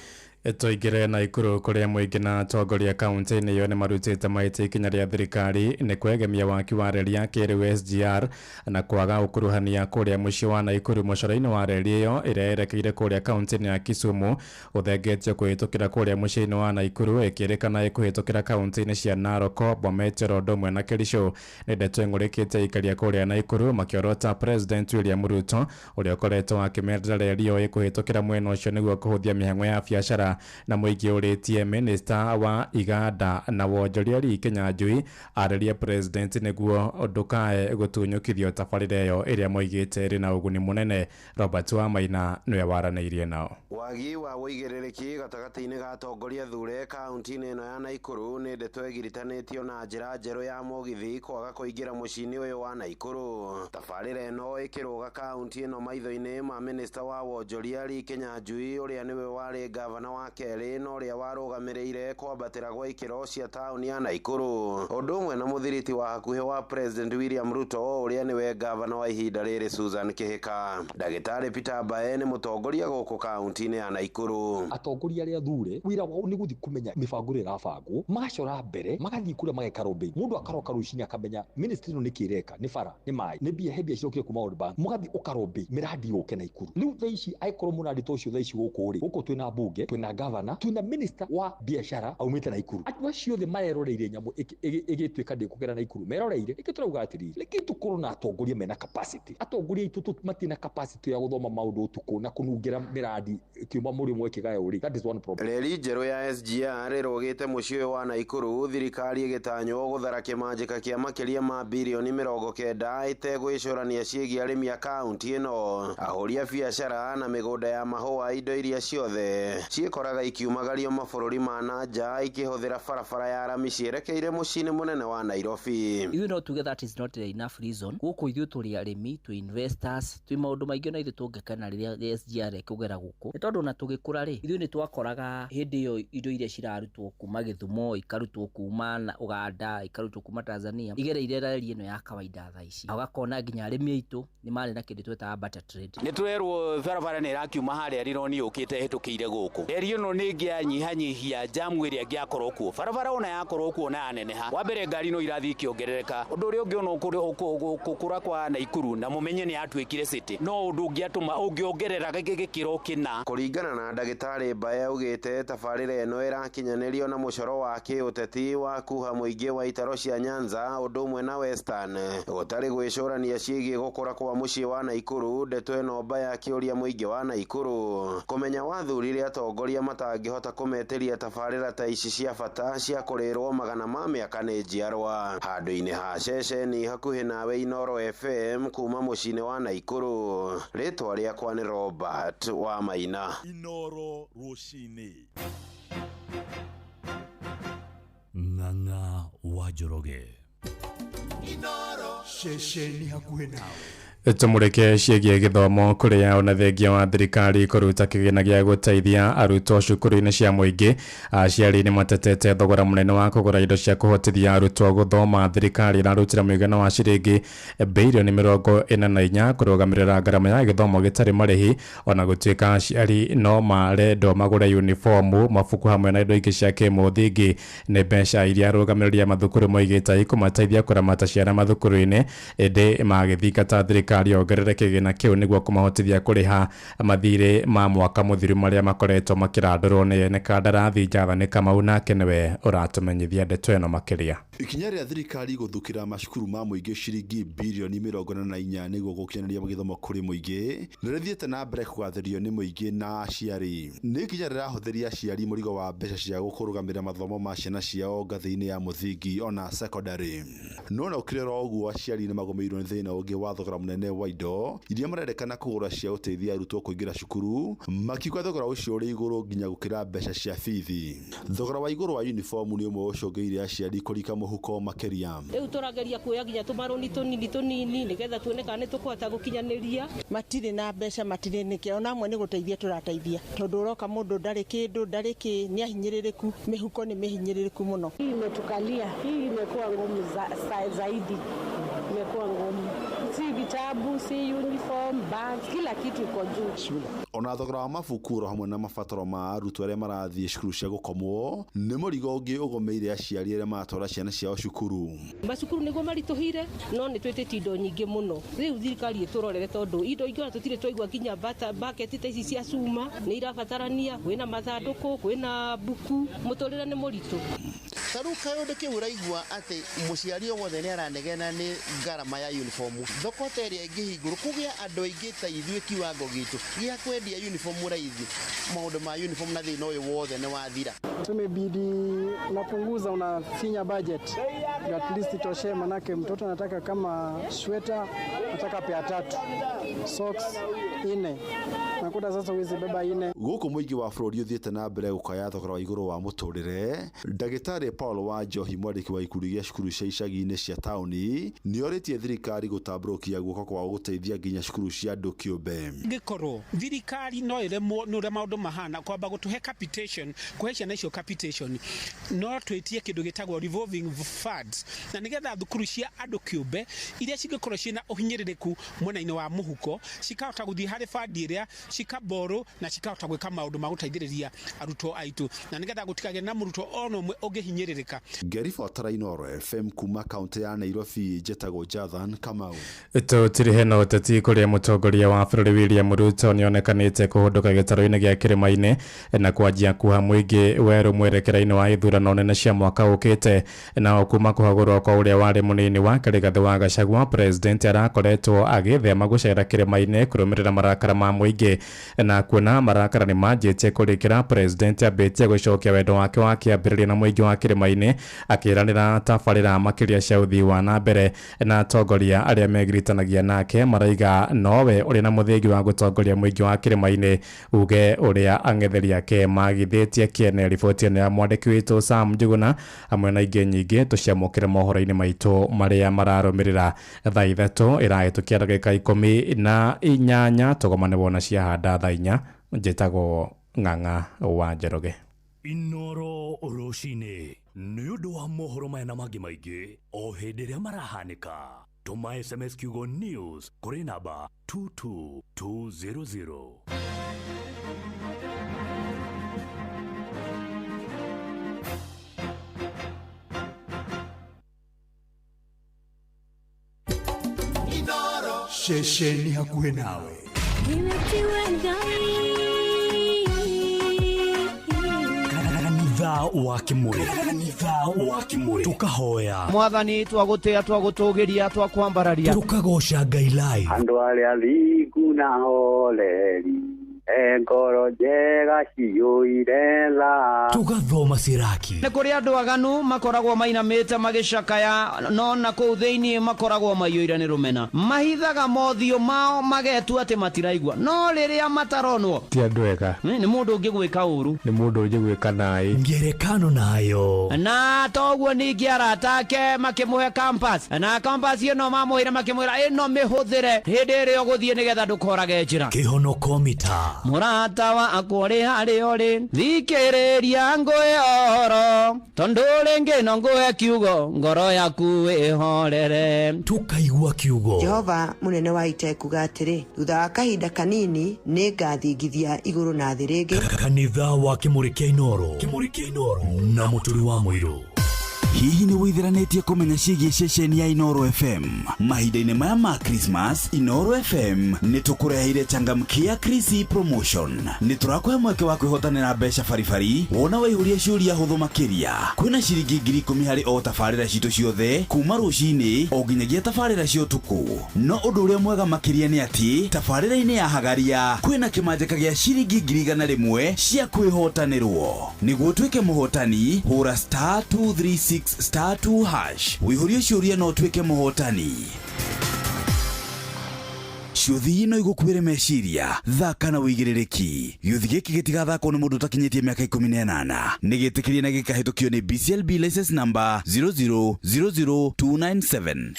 S4: Tũingĩre Naikuru kũrĩa mũingĩ na atongoria kaunti-inĩ ĩyo nĩ marutĩte maĩtĩ ikinya rĩa thirikari nĩ kwegemia waki wa reri ya kĩrĩu SGR na kwaga ũkuruhania kũrĩa mũciĩ wa Naikuru mũcoro-inĩ wa reri ĩyo ĩrĩa yerekeire kũrĩa kaunti-inĩ ya Kisumu ũthengetio kũhĩtũkĩra kũrĩa mũciĩ-inĩ wa Naikuru ĩkĩrĩkana ĩkũhĩtũkĩra kaunti-inĩ cia Narok, Bomet, Oro ũmwe na Kericho. Nĩ ndeto ĩng'ũrĩkĩte aikaria kũrĩa Naikuru makĩorota President William Ruto ũrĩa ũkoretwo akĩmerera reri ĩyo ĩkũhĩtũkĩra mwena ũcio nĩguo kũhũthia mĩhang'o ya biacara. biacara na mũingĩ ũrĩtie minista wa iganda na wonjoria Lee Kinyanjui arĩrie president nĩguo ndũkae gũtunyũkithio tabarĩra ĩyo ĩrĩa moigĩte ĩrĩ na ũguni mũnene. Robert Wamaina nĩwe waranĩirie nao.
S8: Wagi wa ũigĩrĩrĩki gatagatĩ-inĩ ga atongoria thure kaunti-inĩ ĩno ya Naikuru nĩ ndeto ĩgiritanĩtio na njĩra njerũ ya mũgithi kwaga kũingĩra mũciĩ-inĩ ũyũ wa Naikuru. Tabarĩra ĩno ĩkĩrũga kaunti ĩno maitho-inĩ ma minista wa wonjoria Lee Kinyanjui ũrĩa nĩwe warĩ gavana wa kerĩ na ũrĩa warũgamĩrĩire kwambatĩra gwa ikĩro cia taũni ya Naikuru, ũndũ ũmwe na mũthiriti wa hakuhĩ wa President William Ruto ũrĩa nĩwe gavana wa ihinda rĩrĩ Susan Kihika. Ndagĩtarĩ Peter Mbae nĩ mũtongoria gũkũ kaunti-inĩ ya Naikuru.
S11: Atongoria arĩa thure wĩra wao nĩ gũthiĩ kũmenya mĩbango ĩrĩa ĩrabangwo, magacora mbere, magathiĩ kũrĩa mageka lobbying. Mũndũ akaroka rũcinĩ akamenya ministry ĩno nĩkĩ ĩreka, nĩ bara, nĩ maĩ, nĩ mbia, he mbia cirokire kuma World Bank, mũgathiĩ ũkarobĩ mĩradi yũke Naikuru. Rĩu thaa ici angĩkorwo mũradi ta ũcio thaa ici gũkũ rĩ, gũkũ twĩna mbunge, twĩna gavana, twĩna minister wa biacara aumĩte Naikuru. Andũ acio othe mareroreire nyamũ ĩgĩtuĩka ndĩkũgera Naikuru, meroreire nĩkĩo tũrauga atĩrĩrĩ, reke tũkorwo na atongoria mena capacity. Atongoria aitũ matirĩ na capacity ya gũthoma maũndũ ũtukũ na kũnungĩra mĩradi ĩkiuma mũrĩmo ĩkĩgayo rĩ, that is one problem.
S8: Reri njerũ ya SGR ĩrũgĩte mũciĩ ũyũ wa Naikuru, thirikari ĩgĩtanywo gũthara kĩmanjĩka kĩa makĩria ma birioni 90 ĩtegwĩcũrania ciĩgiĩ arĩmi a kaunti ĩno, ahũri a biacara na mĩgũnda ya mahũa, indo iria ciothe ciĩkoraga ikiumagario mabũrũri ma na nja ikĩhũthĩra barabara ya rami cierekeire mũciĩ-inĩ mũnene wa Nairobi.
S14: Ithuĩ no tuge that is not enough reason. Gũkũ ithuĩ tũrĩ arĩmi, twĩ investors, twĩ maũndũ maingĩ na ithuĩ tũngĩkena rĩrĩa SGR ĩkũgera gũkũ, nĩ tondũ ona tũgĩkũra rĩ, ithuĩ nĩ twakoraga hĩndĩ ĩyo indo iria cirarutwo kuma Gĩthumo, ikarutwo kuma Uganda, ikarutwo kuma Tanzania, igereire reri ĩno ya kawaida thaa ici. Ũgakona nginya arĩmi aitũ nĩ marĩ na kĩndũ twĩtaga barter trade.
S17: Nĩ tũrerwo barabara nĩ ĩrakiuma harĩa Rironi yũkĩte ĩhĩtũkĩire gũkũ. Reri ĩno nĩ ĩngĩanyihanyihia jamu ĩrĩa ĩngĩakorwo kuo. Barabara ona yakorwo kuo na yaneneha, wa mbere ngari no irathiĩ ikĩongerereka. Ũndũ ũrĩa ũngĩ ona gũkũra kwa Naikuru na mũmenye nĩ yatuĩkire city, no ũndũ ũngĩatũma ũngĩongerera gĩkĩro kĩna.
S8: Kũringana na ndagĩtarĩ Mbae augĩte tabarĩra ĩno ĩrakinyanĩrio na mũcoro wa kĩũteti wa kuha mũingĩ wa itaro cia Nyanza ũndũ ũmwe na Western, gũtarĩ gwĩcũrania ciĩgiĩ gũkũra kwa mũciĩ wa Naikuru. Ndeto ĩno Mbae akĩũria mũingĩ wa Naikuru kũmenya wathurire atongoria matangĩhota kũmetĩria tabarĩra ta ici cia bata cia kũrĩrwo magana ma mĩaka nĩ njiarwa. Handũ-inĩ ha ceceni hakuhĩ nawe Inooro FM kuma mũciĩ-inĩ wa Naikuru, rĩtwa rĩakwa nĩ Robert wa Maina.
S3: Inooro rũcinĩ.
S1: Ng'ang'a wa Njoroge.
S3: Inooro ceceni hakuhĩ nawe.
S4: Tumurike ciĩgiĩ gĩthomo kũrĩa ona thengia wa thirikari kũruta kĩgĩna gĩa gũteithia arutwo cukuru-inĩ cia mũingĩ. Aciari nĩ matetete thogora mũnene wa kũgũra indo cia kũhotithia arutwo gũthoma. Thirikari ĩrarutĩra mũigana wa ciringi birioni 44 kũrũgamĩrĩra ngarama ya gĩthomo gĩtarĩ marĩhi, ona gũtuĩka aciari no marendwo magũre uniformu, mabuku hamwe na indo ingĩ cia kĩmũthingi. Nĩ mbeca iria arũgamĩrĩri a mathukuru moigĩte ikũmateithia kũramata ciana mathukuru-inĩ, ĩndĩ magĩthingata thirikari ongerere kĩgĩna kĩu nĩguo kũmahotithia kũrĩha mathirĩ ma mwaka mũthiru marĩa makoretwo makĩrandũrwo nĩ ene kandarathi. Njathani Kamau nake nĩwe ũratũmenyithia ndeto ĩno makĩria.
S20: Ikinya rĩa thirikari gũthukĩra macukuru ma mũingĩ ciringi birioni 44 nĩguo gũkinyanĩria gĩthomo kũrĩ mũingĩ nĩrĩthiĩte na mbere kũgathĩrĩrio nĩ mũingĩ na aciari. Nĩ ikinya rĩrahũthĩria aciari mũrigo wa mbeca cia gũkũrũgamĩrĩra mathomo ma ciana ciao ngathĩ-inĩ ya mũthingi ona secondary. No na ũkĩrĩ oro ũguo, aciari nĩ magũmĩirwo nĩ thĩna ũngĩ wa thogora mũnene wa indo iria marendekana kũgũra cia gũteithia arutwo kũingĩra cukuru, makiuga thogora ũcio ũrĩ igũrũ nginya gũkĩra mbeca cia bithi. Thogora wa igũrũ wa uniform nĩ ũmwe ũcũngĩire aciari kũrika mũhuko makĩria.
S16: Rĩu tũrageria kuoya nginya tũmarũni tũnini tũnini nĩgetha tuone kana nĩtũkũhota gũkinyanĩria.
S21: Matirĩ na mbeca, matirĩ nĩkĩ, ona amwe nĩ gũteithia tũrateithia, tondũ ũroka mũndũ ndarĩ kĩndũ, ndarĩ kĩ, nĩ ahinyĩrĩrĩku, mĩhuko nĩ mĩhinyĩrĩrĩku mũno.
S24: Hii imetukalia, hii imekuwa ngumu zaidi, imekuwa ngumu. Si vitabu, si uniform, bags, kila kitu iko juu.
S20: Ona thogora wa mabuku oro hamwe na mabataro ma arutwo arĩa marathiĩ cukuru cia gũkomwo nĩ mũrigo ũngĩ ũgũmĩire aciari arĩa maratwara ciana ciao cukuru.
S16: Macukuru nĩguo maritũhire, no nĩ twĩtĩtie indo nyingĩ mũno. Rĩu thirikari ĩtũrorere tondũ indo ingĩ ona tũtirĩ twaigua nginya bucket ta ici cia cuma nĩ irabatarania, kwĩna mathandũkũ, kwĩna mbuku, mũtũrĩre nĩ mũritũ.
S2: Ta rĩu kaũndũ kĩu ũraigua atĩ mũciari o wothe nĩ aranegena nĩ ngarama ya uniform. Thoko ta ĩrĩa ĩngĩhingũrwo kũgĩa andũ aingĩ ta ithuĩ kiwango gitũ gĩa kwendia uniform raithi, maũndũ ma uniform na thĩna ũyũ wothe nĩ wathira.
S7: Tumebidi unapunguza, unafinya budget ndio at least itoshe, manake mtoto anataka kama sweta anataka pea tatu, socks ine, nakuta sasa huwezi beba ine.
S20: Gũkũ mũingĩ wa bũrũri ũthiĩte na mbere gũkaya thogora wa igũrũ wa mũtũrĩre, ndagĩtarĩ Paul Wanjohi, mwandĩki wa ikundi gĩa cukuru cia icagi-inĩ cia taũni, nĩorĩtie thirikari gũtambũrũkia guoko kwao gũteithia nginya cukuru cia andũ kĩũmbe.
S9: Ngĩkorwo thirikari no ĩremwo nĩ ũrĩa maũndũ mahana kwamba gũtũhe capitation, kũhe ciana icio capitation, no twĩtie kĩndũ gĩtagwo revolving funds, na nĩgetha thukuru cia andũ kĩũmbe iria cingĩkorwo ciĩna ũhinyĩrĩrĩku mwena-inĩ wa mũhuko cikahota gũthiĩ harĩ fund ĩrĩa cikaborrow na cikahota gwĩka maũndũ ma gũteithĩrĩria arutwo aitũ, na nĩgetha gũtikagĩe na mũrutwo ona ũmwe ũngĩhinyĩrĩrĩka.
S20: Ngĩribotera Inooro FM kuma kaunti ya Nairobi, njĩtagwo Jathan Kamau.
S4: Tũtirihe na ũteti kũrĩa mũtongoria wa bũrũri William Ruto nĩonekanĩte kũhũndũka gĩtarũ-inĩ gĩa kĩrĩma-inĩ na kwanjia kuha mũingĩ werũ mwerekera-inĩ wa ithurano nene cia mwaka ũkĩte. Nao kuma kũhagũrwo kwa ũrĩa warĩ mũnini wake Rigathĩ wa Gachagua, president arakoretwo agĩthema gũcera kĩrĩma-inĩ kũrũmĩrĩra marakara ma mũingĩ, na kuona marakara nĩ manjĩtie kũrĩkĩra, president ambĩtie gũcokia wendo wake wa kĩambĩrĩria na mũingĩ wa kĩrĩma-inĩ, akĩranĩra tabarĩra makĩria cia ũthii wa na mbere, na atongoria arĩa megiritanagia nake maraiga nowe ũrĩ na mũthingi wa gũtongoria mũingĩ wa kĩrĩma-inĩ, uge ũrĩa ang'etheri ake magithĩtie kĩene. Riboti ĩno ya mwandĩki witũ Sam Njuguna hamwe na ingĩ nyingĩ tũciamũkĩre mohoro-inĩ maitũ marĩa mararũmĩrĩra. Thaa 3 ĩrahĩtũkia ndagĩka 18, tũgomane wona ciahanda thaa 4. Njĩtagwo Ng'ang'a wa Njoroge.
S1: Inooro rũcinĩ nĩ ũndũ wa mohoro maya na mangĩ maingĩ o hĩndĩ ĩrĩa marahanĩka, tũma SMS kiugo news kũrĩ namba 22200.
S3: Ceceni hakuhĩ nawe.
S1: Kanitha wa Kimuri, kanitha wa Kimuri, tukahoya
S12: Mwathani, twagũtĩa, twagũtũgĩria, twakwambararia,
S1: tukagoca Ngai live.
S18: Andũ arĩa thingu na horeri, ngoro njega ciyũire tha,
S1: tugathoma Siraki.
S12: Nĩ kũrĩ andũ aganu makoragwo mainamĩte magĩcakaya, no na kũu thĩinĩ makoragwo maiyũire nĩ rũmena, mahithaga mothiũ mao magetua atĩ matiraigua, no rĩrĩa mataronwo
S4: ti andũ ega,
S12: nĩ mũndũ ũngĩgwĩka ũru,
S4: nĩ mũndũ ũngĩgwĩka naĩ
S1: ngerekano nayo.
S12: Na toguo ningĩ arata ake makĩmũhe compass, na compass ĩno mamũheire makĩmwĩra ĩno mĩhũthĩre hĩndĩ ĩrĩa ũgũthiĩ nĩgetha ndũkorage njĩra.
S1: Kĩhonoko mita
S12: Mũrata wakwa ũrĩ harĩa ũrĩ, thikĩrĩria ngũhe ũhoro, tondũ rĩngĩ no ngũhe kiugo, ngoro yaku ĩhorere.
S1: Tukaigua kiugo.
S25: Jehova mũnene wa ita ekuga atĩrĩ, thutha wa kahinda kanini nĩ ngathingithia igũrũ na thĩ rĩngĩ.
S1: Kanitha wa Kimuri kĩa Inooro, Kimuri kĩa Inooro na Mũturi wa Mũirũ.
S27: Hihi nĩ wĩtheranĩtie kũmenya ciĩgiĩ ceceni ya Inooro FM? Mahinda-inĩ maya ma Christmas, Inooro FM nĩ tũkũreheire changamkia Krisi promotion. Nĩ tũrakũhe mweke wa kwĩhotanĩra mbeca baribari wona waihũria ciũria hũthũ makĩria. Kwĩna ciringi 10,000 harĩ o tabarĩra citũ ciothe kuma rũcinĩ o nginyagia tabarĩra cia ũtukũ. No ũndũ ũrĩa mwega makĩria nĩ atĩ tabarĩra-inĩ ya Hagaria kwĩna kĩmanjĩka gĩa ciringi 100,000 cia kwĩhotanĩrwo. Nĩguo ũtuĩke mũhotani, hũra *236 *2# wĩihũrie ciũria na ũtuĩke mũhotani. Ciũthi no igũkuĩre meciria, thaka na wĩigĩrĩrĩki. Gĩũthi gĩkĩ gĩtigathakwo nĩ mũndũ ũtakinyĩtie mĩaka 18. Nĩ gĩtĩkĩrie na gĩkahĩtũkio nĩ BCLB license number 0000297.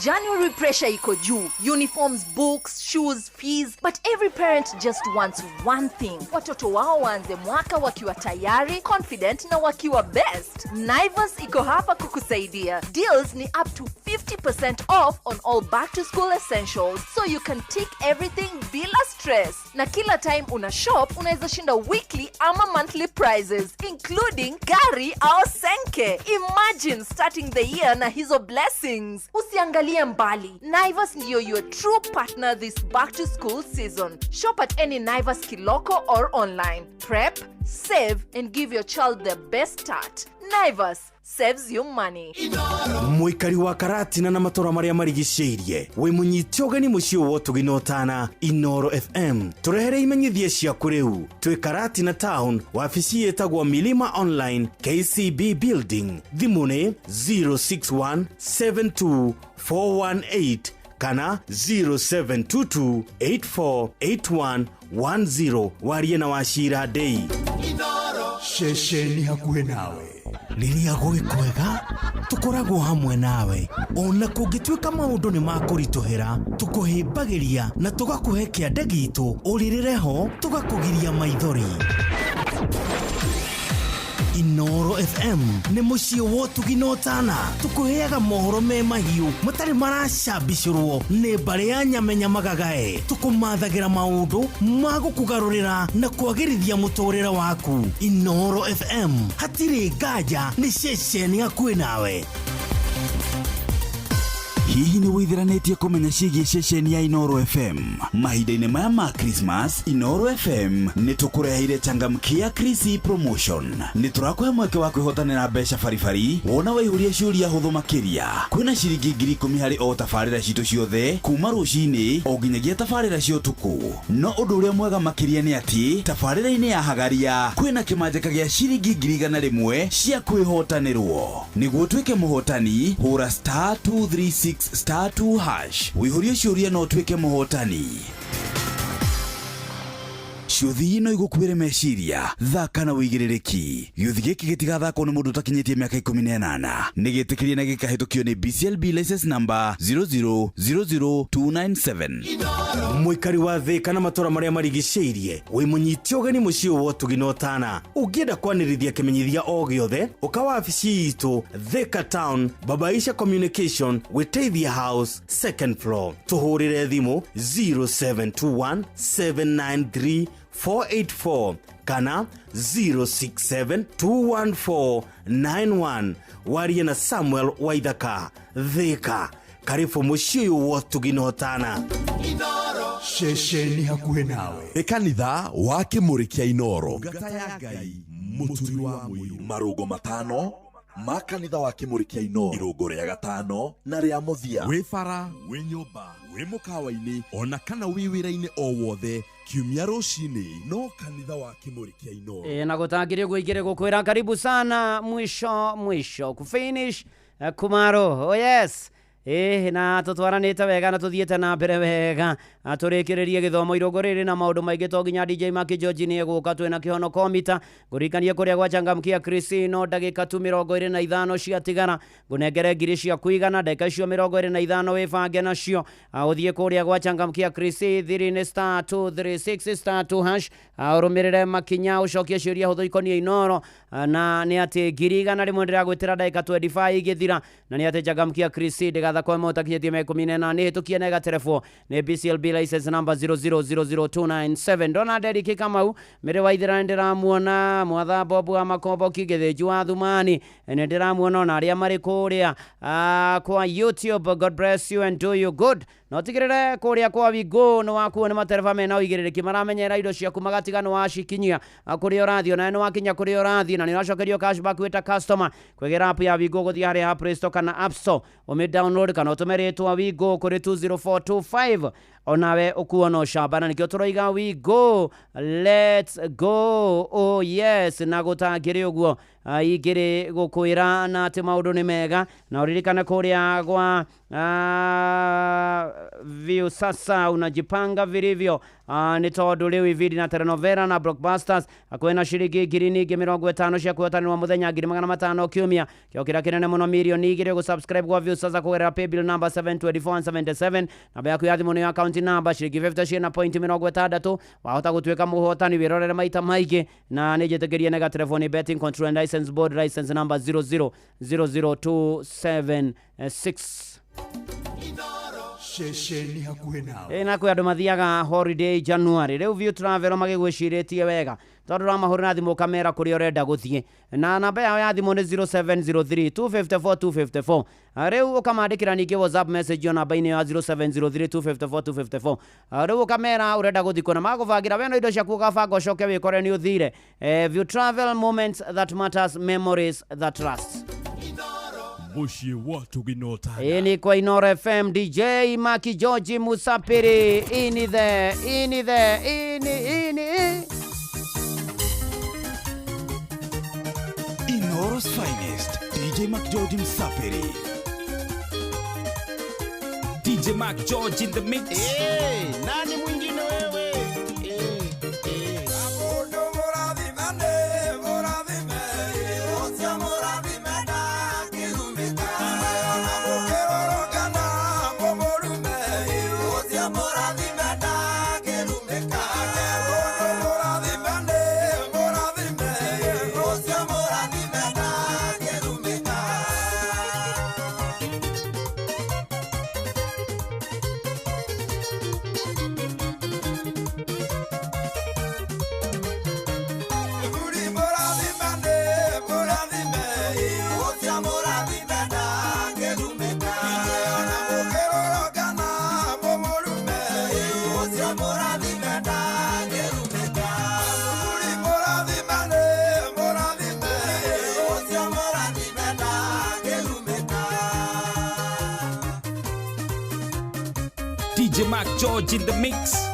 S28: January pressure iko juu. Uniforms, books, shoes, fees. But every parent just wants one thing. Watoto wao waanze mwaka wakiwa tayari, confident na wakiwa best. Naivas iko hapa kukusaidia. Deals ni up to 50% off on all back to school essentials, so you can tick everything bila stress. Na kila time una shop, unaweza shinda weekly ama monthly prizes, including gari au senke. Imagine starting the year na hizo blessings. Usiangalie Usiangalie mbali. Naivas ndiyo your true partner this back to school season. Shop at any Naivas Kiloko or online. Prep, save and give your child the best start. Naivas saves you money.
S5: Mũikari wa Karatina na matũra marĩa marigicĩirie, wĩ mũnyite ũgeni mũciĩ wa ũtugi na ũtana Inoro FM. Tũrehere imenyithia ciaku rĩu. Twĩ Karatina Town, wabici ĩtagwo Milima Online, KCB Building. Thimũ nĩ 061 72 418 kana 0722 848110. Warie na Wacira Ndei.
S3: Ceceni hakuhĩ nawe.
S5: Rĩrĩa gwĩ kwega tũkoragwo hamwe nawe, ona kũngĩtuĩka maũndũ nĩ makũritũhĩra, tũkũhĩmbagĩria na tũgakũhe kĩande gitũ, ũrĩrĩre ho tũgakũgiria maithori. Inoro FM nĩ mũciĩ wa ũtugi na ũtana. Tũkũheaga mohoro me mahiũ matarĩ maracambicũrwo nĩ mbarĩ ya nyamenya magagae. Tũkũmathagĩra maũndũ ma gũkũgarũrĩra na kwagĩrithia mũtũrĩre waku. Inoro FM, hatirĩ nganja, nĩ ceceni hakuhĩ nawe.
S27: Hihi nĩ wĩithiranĩtie kũmenya ciĩgiĩ ceceni ya Inoro FM? Mahinda-inĩ maya ma Christmas, Inoro FM nĩ tũkũreheire changamkia Krisi promotion. Nĩ tũrakũhe mweke wa kwĩhotanĩra mbeca baribari wona waihũria ciũria hũthũ makĩria. Kwĩna ciringi 10,000 harĩ o tabarĩra citũ ciothe kuma rũcinĩ o nginyagia tabarĩra cia ũtukũ. No ũndũ ũrĩa mwega makĩria nĩ atĩ tabarĩra-inĩ ya Hagaria kwĩna kĩmanjĩka gĩa ciringi 100,000 cia kwĩhotanĩrwo. Nĩguo ũtuĩke mũhotani, hũra star 236 star 2 hash wĩihũrie ciũria na ũtuĩke mũhotani. Ciũthi no igũkuĩre meciria, thaka na wĩigĩrĩrĩki. Gĩũthi gĩkĩ gĩtigathakwo nĩ mũndũ ũtakinyĩtie mĩaka 18. Nĩ gĩtĩkĩrie na gĩkahĩtũkio nĩ BCLB license number 0000297.
S5: Mũikari wa Thĩka na matũra marĩa marigicĩirie, wĩ mũnyite ũgeni mũciĩ wa ũtugi na ũtana. Ũngĩenda kwanĩrithia kĩmenyithia o gĩothe, ũka wabici itũ Thĩka Town, Babaisha Communication, Wĩteithia House, second floor. Tũhũrĩre thimũ 0721 793 484 kana 067 214 91. Warie na Samuel Waithaka. Thĩka, karibu mũciĩ ũyũ wa ũtugi na ũtana.
S3: Ceceni hakuhĩ nawe.
S6: Nĩ kanitha wa Kĩmũrĩ kĩa Inoro.
S3: Ngata ya Ngai,
S6: mũturi wa mũiru. Marũngo matano ma kanitha wa Kĩmũrĩ kĩa Inoro. Irũngo rĩa gatano na rĩa mũthia.
S20: Wĩ bara, wĩ nyũmba, wĩ mũkawa-inĩ, ona kana wĩ wĩra-inĩ o wothe, kiumia rũcinĩ no kanitha wa Kĩmũrĩ kĩa Inoro.
S12: Na gũtangĩrĩ ũguo ingĩrĩ gũkwĩra karibu sana mwisho mwisho kufinish kumaro. Oh yes. Na tũtwaranĩte wega na tũthiĩte na mbere wega, tũrĩkĩrĩrie gĩthomo irũngũ rĩrĩ na maũndũ maingĩ to nginya DJ Maki George nĩ egũka twĩna kĩhono komita. Ngũririkanie kũrĩa gwa changamkia Kristino ndagĩka tu 25 ciatigara, ngũnengere ngiri cia kũigana ndagĩka icio 25 wĩbange nacio. Ũthiĩ kũrĩa gwa changamkia Krisi thiri-inĩ star 236 star 2 hash, ũrũmĩrĩre makinya ũcokie ciũria hũthũ ikoniĩ Inoro, na nĩ atĩ 100,000 ndĩragwĩtĩra ndagĩka 25 igĩthira, na nĩ atĩ changamkia Krisi ndĩgatha kwa mota kinyĩtie mĩaka 18 nĩ hĩtũkie na ĩgaterebwo nĩ BCLB license number 0000297. Ndona Derrick Kamau mĩrĩ wa ithira nĩndĩramuona, Mwatha Bob wa Makomboki Gĩthĩnju wa Thumani nĩndĩramuona, ona arĩa marĩ kũrĩa kwa YouTube. God bless you and do you good. No tigĩrĩre kũrĩa kwa Wigo nĩ wakuo nĩ matereba mena ũigĩrĩrĩki, maramenyera indo ciaku magatiga nĩ wacikinyia kũrĩa ũrathiĩ, onawe nĩ wakinya kũrĩa ũrathiĩ na nĩ ũracokerio cashback wĩ ta customer kwĩgĩra app ya Wigo gũthiĩ harĩa ha Play Store kana App Store ũmĩ download kana ũtũme rĩtwa Wigo kũrĩ 20425, onawe ũkuona ũcamba, na nĩkĩo tũroiga Wigo, let's go. Oh yes, na gũtangĩrĩ ũguo ingĩrĩ gũkwĩra na atĩ maũndũ nĩ mega, na ũririkane kũrĩa gwa View sasa unajipanga vilivyo, nĩ tondũ rĩu ibindi na telenovela na blockbusters kwĩna ciringi 50,000 cia kwĩhotanĩrwo mũthenya, 500,000 kiumia, kĩo kĩrĩa kĩnene mũno 2,000,000 gũsubscribe gwa View sasa kũgerera paybill number 72477, namba yaku ya thimũ nĩyo account number, ciringi 50 ciĩna point 60, wahota gũtuĩka mũhotani wĩrorere maita maingĩ, na nĩ njĩtĩkĩrie nega telefoni betting control and license board license number 0000276.
S3: Ceceni hakuhĩ nawe.
S12: Ĩ na kwĩ andũ mathiaga holiday January. Rĩu View Travel magĩgwĩcirĩtie wega tondũ ũramahũrĩra thimũ ũkamera kũrĩa ũrenda gũthiĩ, na namba yao ya thimũ nĩ 0703 254 254. Rĩu ũkamandĩkĩra ningĩ WhatsApp message o namba-inĩ ya 0703 254 254. Rĩu ũkamera ũrenda gũthiĩ kũ na magũbangĩra we no indo ciaku ũgabanga ũcoke wĩkore nĩ ũthire. View Travel, moments that matters, memories that last.
S1: Mũciĩ wa Tũgina.
S12: Hii ni kwa Inoro FM, DJ Maki George Musapiri ini the ini the ini ini.
S27: Inoro's finest, DJ Mac George Msapiri.
S10: DJ Mac George in the mix.
S2: Hey, nani mwingine wewe? Hey, hey.
S10: DJ Mac George in the mix.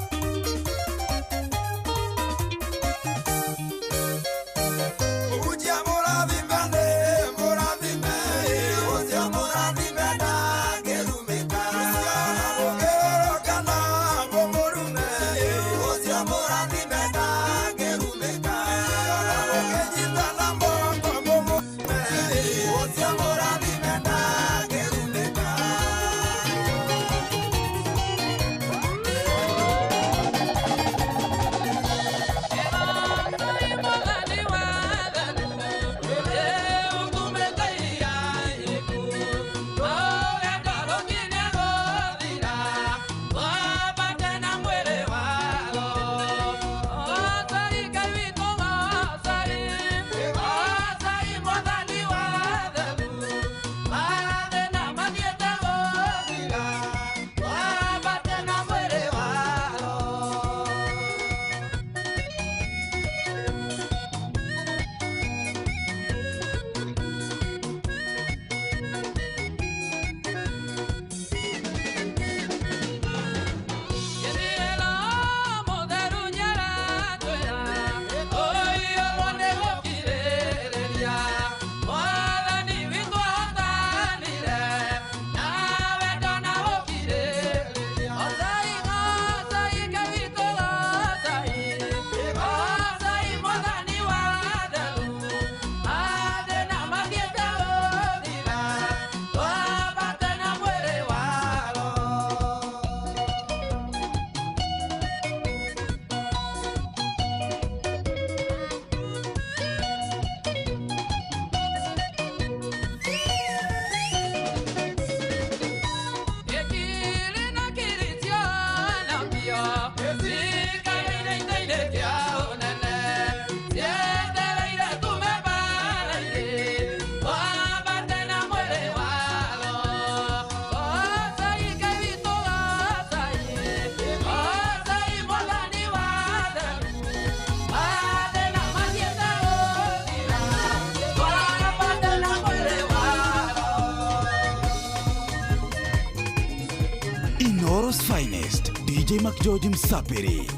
S27: Inoro's finest, DJ Mac George Msapiri.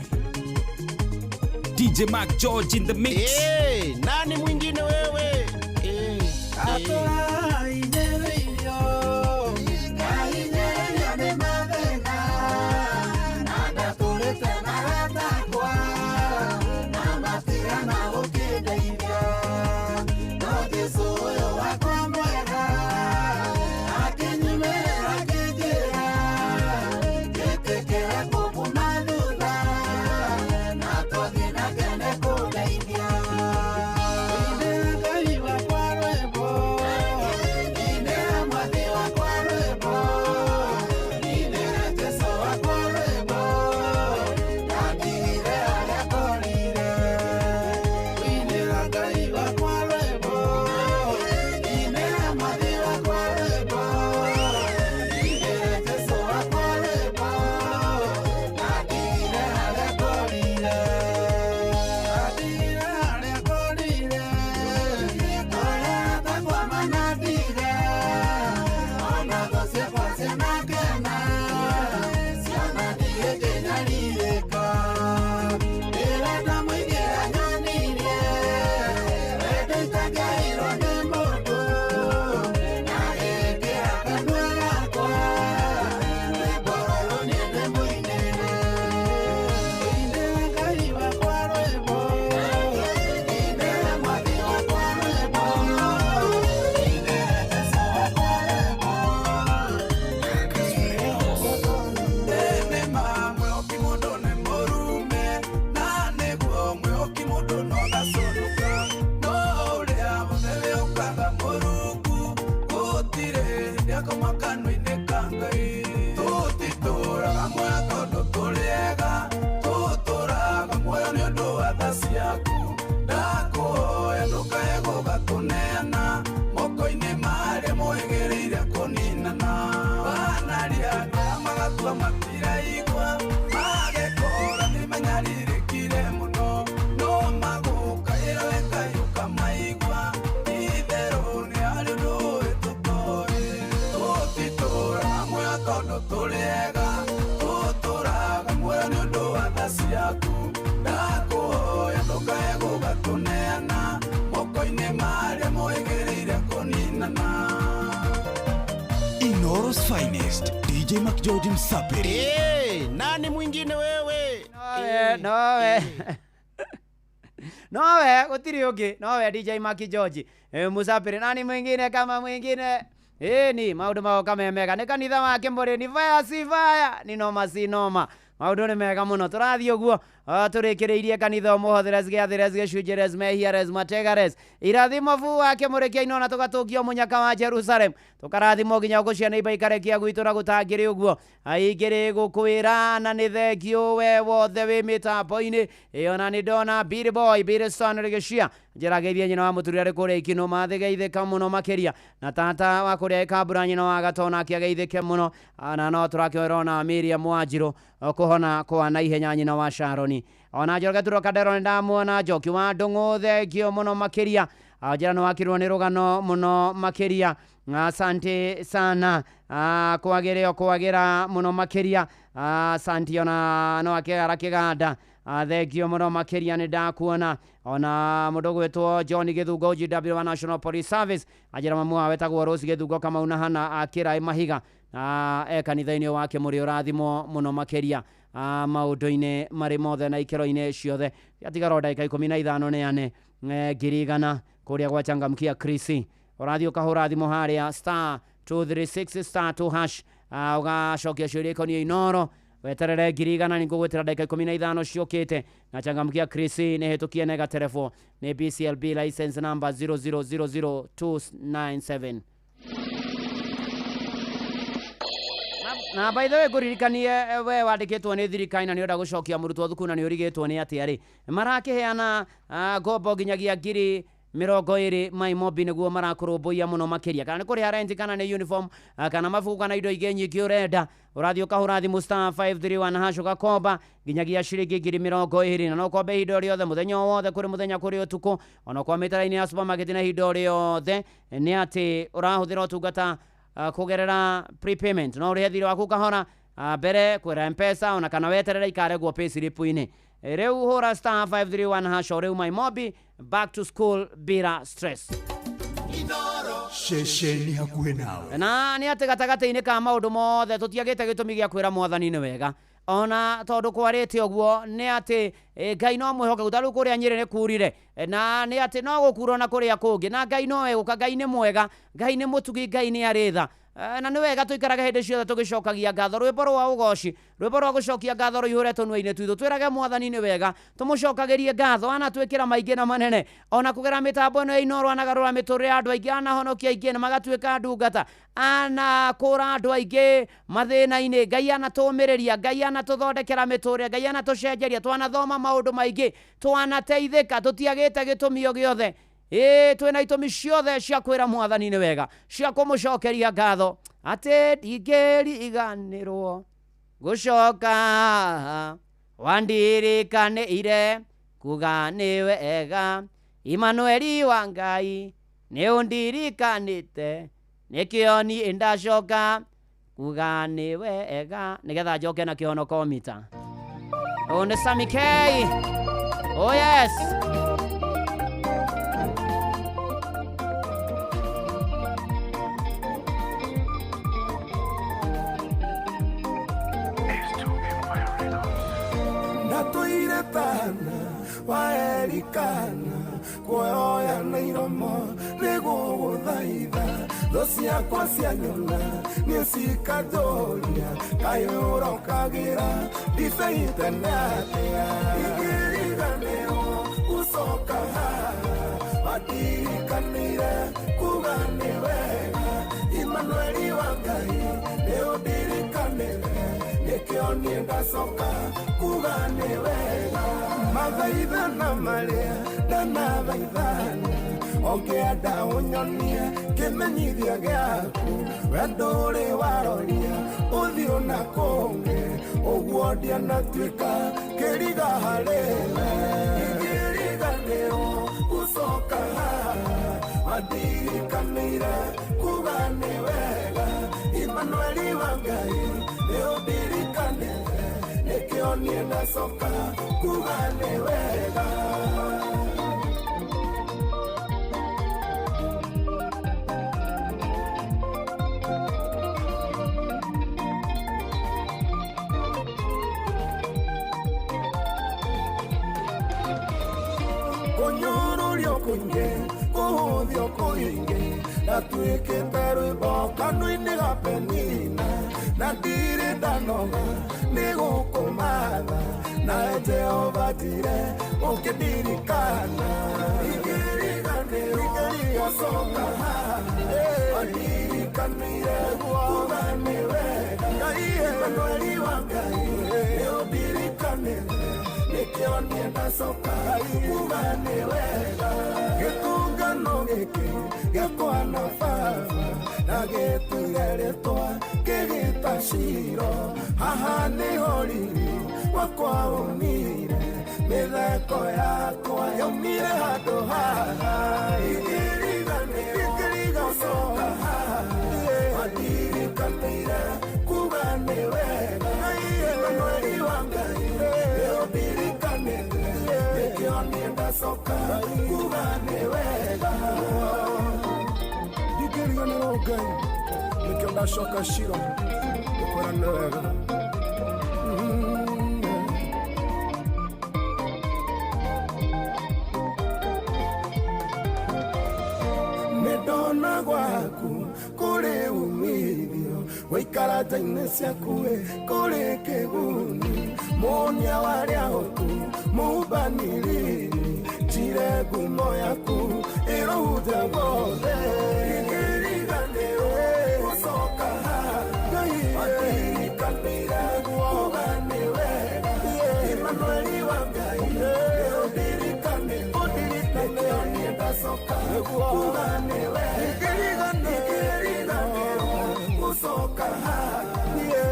S10: DJ Mac George in the mix.
S2: Hey, nani mwingine wewe? Hey, hey.
S11: Ngai wakwa rwĩmbo. tha ciaku ndakũhoya ndũkae gũgatũneana moko-inĩ marĩa moĩgĩrĩire kũninana.
S27: Inoro's finest DJ McGeorge Msapiri.
S2: Hey, nani mwingine wewe?
S12: Nowe nowe gutiri ungi nowe DJ Maki George Musapiri nani mwingine kama mwingine ni maundu magoka me mega ni kanitha wa Kimuri ni fire si fire ni noma si noma maundu ni mega muno turathie uguo turikiriirie kanitha umuhotheres giathires gicunjires mehiares mategares irathimo bu wa Kimuri kia Inoro na tugatungio munyaka wa Jerusalem tukarathimo nginya uguo ciana imba ikarekia gwitu na gutangiri uguo aingiri gukwira na ni thengio we wothe wi mitambo-ini iyo na ni ndona Billy Boy Billy Son rigicia njirageithie nyina wa muturire ari kuria ikino mathigeithika muno makiria na tata wa kuria ikambura nyina wa gatona akiageithike muno na no turakĩoerwo na Miriam Wanjiru kuhona kwa na ihenya nyina wa Sharoni ona Njoroge Turo Kandero ndamuona Njoki wa Ndung'u thengio muno makiria njira no wakirwo ni rugano muno makiria asante sana kwagire kwagira muno makiria asante ona no akigara kiganda thengio muno makiria ni ndakuona ona mundu gwitwo John Githungo GW wa National Police Service ajira mamu wawe wetagwo Rose Githungo Kamau na Hana akira mahiga e kanitha-inĩ wa Kimuri ũrathimwo mũno makĩria maũndũ-inĩ marĩ mothe na ikĩro-inĩ ciothe atigara ndagĩka 15 neane 100,000 kũrĩa gwa Changamkia Krisi ũrathiĩ ũkahũra thimũ harĩa star 236 star 2 hash ũgacokia ciũria ikoniĩ Inoro weterere 100,000 nĩngũgwĩtĩra ndagĩka 15 ciũkĩte na Changamkia Krisi nĩ hĩtũkie na ĩgaterebwo nĩ BCLB license number 0000297. Na by the way ngũririkanie we wandĩkĩtwo nĩ thirikari na nĩ ũrenda gũcokia mũrutwo thukuru na nĩ ũrigĩtwo nĩ atĩa rĩ marakĩheana ngombo nginyagia 20,000 maimobi nĩguo marakũrũmbũiya mũno makĩria kana nĩ kũrĩha rent kana nĩ uniform kana mabuku kana indo ingĩ nyingĩ ũrenda ũrathiĩ ũkahũra thimũ star 531 hash ũgakomba nginyagia ciringi 20,000 na no ũkombe ihinda o rĩothe mũthenya o wothe kũrĩ mũthenya kũrĩ ũtukũ ona kwa mĩtara-inĩ ya supermarket na ihinda o rĩothe nĩ atĩ ũrahũthĩra ũtungata kugerera prepayment no urihe thiri waku kahora mbere kwira mpesa ona kana weterere ikaregwo payslip-inĩ riu hura star 531 hash o riu maimobi back to school bila stress.
S3: Ceceni hakuhĩ nawe
S12: na nĩ atĩ gatagatĩ-inĩ ka maũndũ mothe tũtiagĩte gĩtũmi gĩa kwĩra mwathani nĩ wega ona tondu kwarĩte ũguo nĩ atĩ Ngai no mwĩhokeku ta rĩu kũrĩa Nyĩrĩ nĩ kurire na nĩ atĩ no gũkura na kũrĩa kũngĩ na Ngai no egũka Ngai nĩ mwega Ngai nĩ mũtugi Ngai nĩ arĩ tha na nĩ wega tũikarage hĩndĩ ciothe tũgĩcokagia ngatho rwĩmbo rwa ũgoci rwĩmbo rwa gũcokia ngatho rũihũre tũnua-inĩ twitũ twĩrage mwathani nĩ wega tũmũcokagĩrie ngatho anatwĩkĩra maingĩ na manene ona kũgera mĩtambo ĩno ya Inoro anagarũra mĩtũrĩre ya andũ aingĩ anahonokia aingĩ na magatuĩka ndungata anakũra andũ aingĩ mathĩna-inĩ Ngai anatũmĩrĩria Ngai anatũthondekera mĩtũrĩre Ngai anatũcenjeria twanathoma maũndũ maingĩ twanateithĩka tũtiagĩte gĩtũmi o gĩothe twĩna itũmi ciothe cia kwĩra mwathani nĩ wega cia kũmũcokeria ngatho atĩ ndingĩriganĩrwo gũcoka wandirikanĩire kuga nĩ wega Imanueli wa Ngai nĩ ũndirikanĩte nĩkĩo niĩ ndacoka kuga nĩ wega nĩgetha njoke na kĩhonoko mita. Ũyũ nĩ Sammy K. Oh yes.
S11: Tana waerikana kuoya na iromo nĩgũgũthaitha thũ ciakwa cianyona nĩcikatũria kaĩ ũrokagĩra ndibei tene atĩa ingĩriganĩrwo gũcoka haha watirikanĩire kuga nĩ wega Imanueli wa Ngai nĩũndirikanĩre nĩkĩo niĩ ndacoka kuga nĩ wega mathaithana marĩa ndanathaithana ũngĩenda ũnyonie kĩmenyithia gĩaku wendo ũrĩ waroria ũthiũ na kũngĩ ũguo ndianatuĩka kĩriga harĩ we ingĩriganĩrwo gũcoka haha wandirikanĩire kuga nĩ wega Imanueli wa Ngai nĩũndirikanĩte nĩkĩo Nĩkĩo niĩ ndacoka kuga nĩ wega. Kũnyũrũrio kũingĩ, kũhũthio kũingĩ, ndatuĩkĩte rwĩmbo kanua-inĩ ga Penina, na ndirĩ ndanoga nĩ gũkũmatha, nawe Jehova njire ũkĩndirikana. Ingĩriganĩrwo gũcoka haha, wandirikanire kuga nĩ wega. Emmanueli wa Ngai, nĩũndirikanĩte, nĩkĩo niĩ ndacoka kuga nĩ wega. Gĩtũngano gĩkĩ gĩakwa na baba, na gĩtuire rĩtwa kĩgĩta Shiro, haha nĩho riri wakwa umire, mĩtheko yakwa yaumire handũ haha. Ingĩriganĩrwo haha, wandirikanĩire kuga nĩ wega. Emmanueli wa Ngai, nĩũndirikanĩte, nĩkĩo niĩ ndacoka kuga nĩ wega. Ndingĩriganĩrwo Ngai, nĩkĩo ndacoka Shiro gũkwĩra nĩ wega. Nĩndona gwaku kũrĩ umithio, gũikara nja-inĩ ciaku kũrĩ kĩguni, mũnia wa arĩa ahũtu, mũhubanĩrĩri, njire ngumo yaku ĩrohunja guothe. Ingĩriganĩrwo gũcoka haha, wandirikanĩire kuga nĩ wega. Emmanueli wa Ngai, nĩũndirikanĩte, nĩkĩo niĩ ndacoka kuga nĩ wega. Ingĩriganĩrwo gũcoka haha,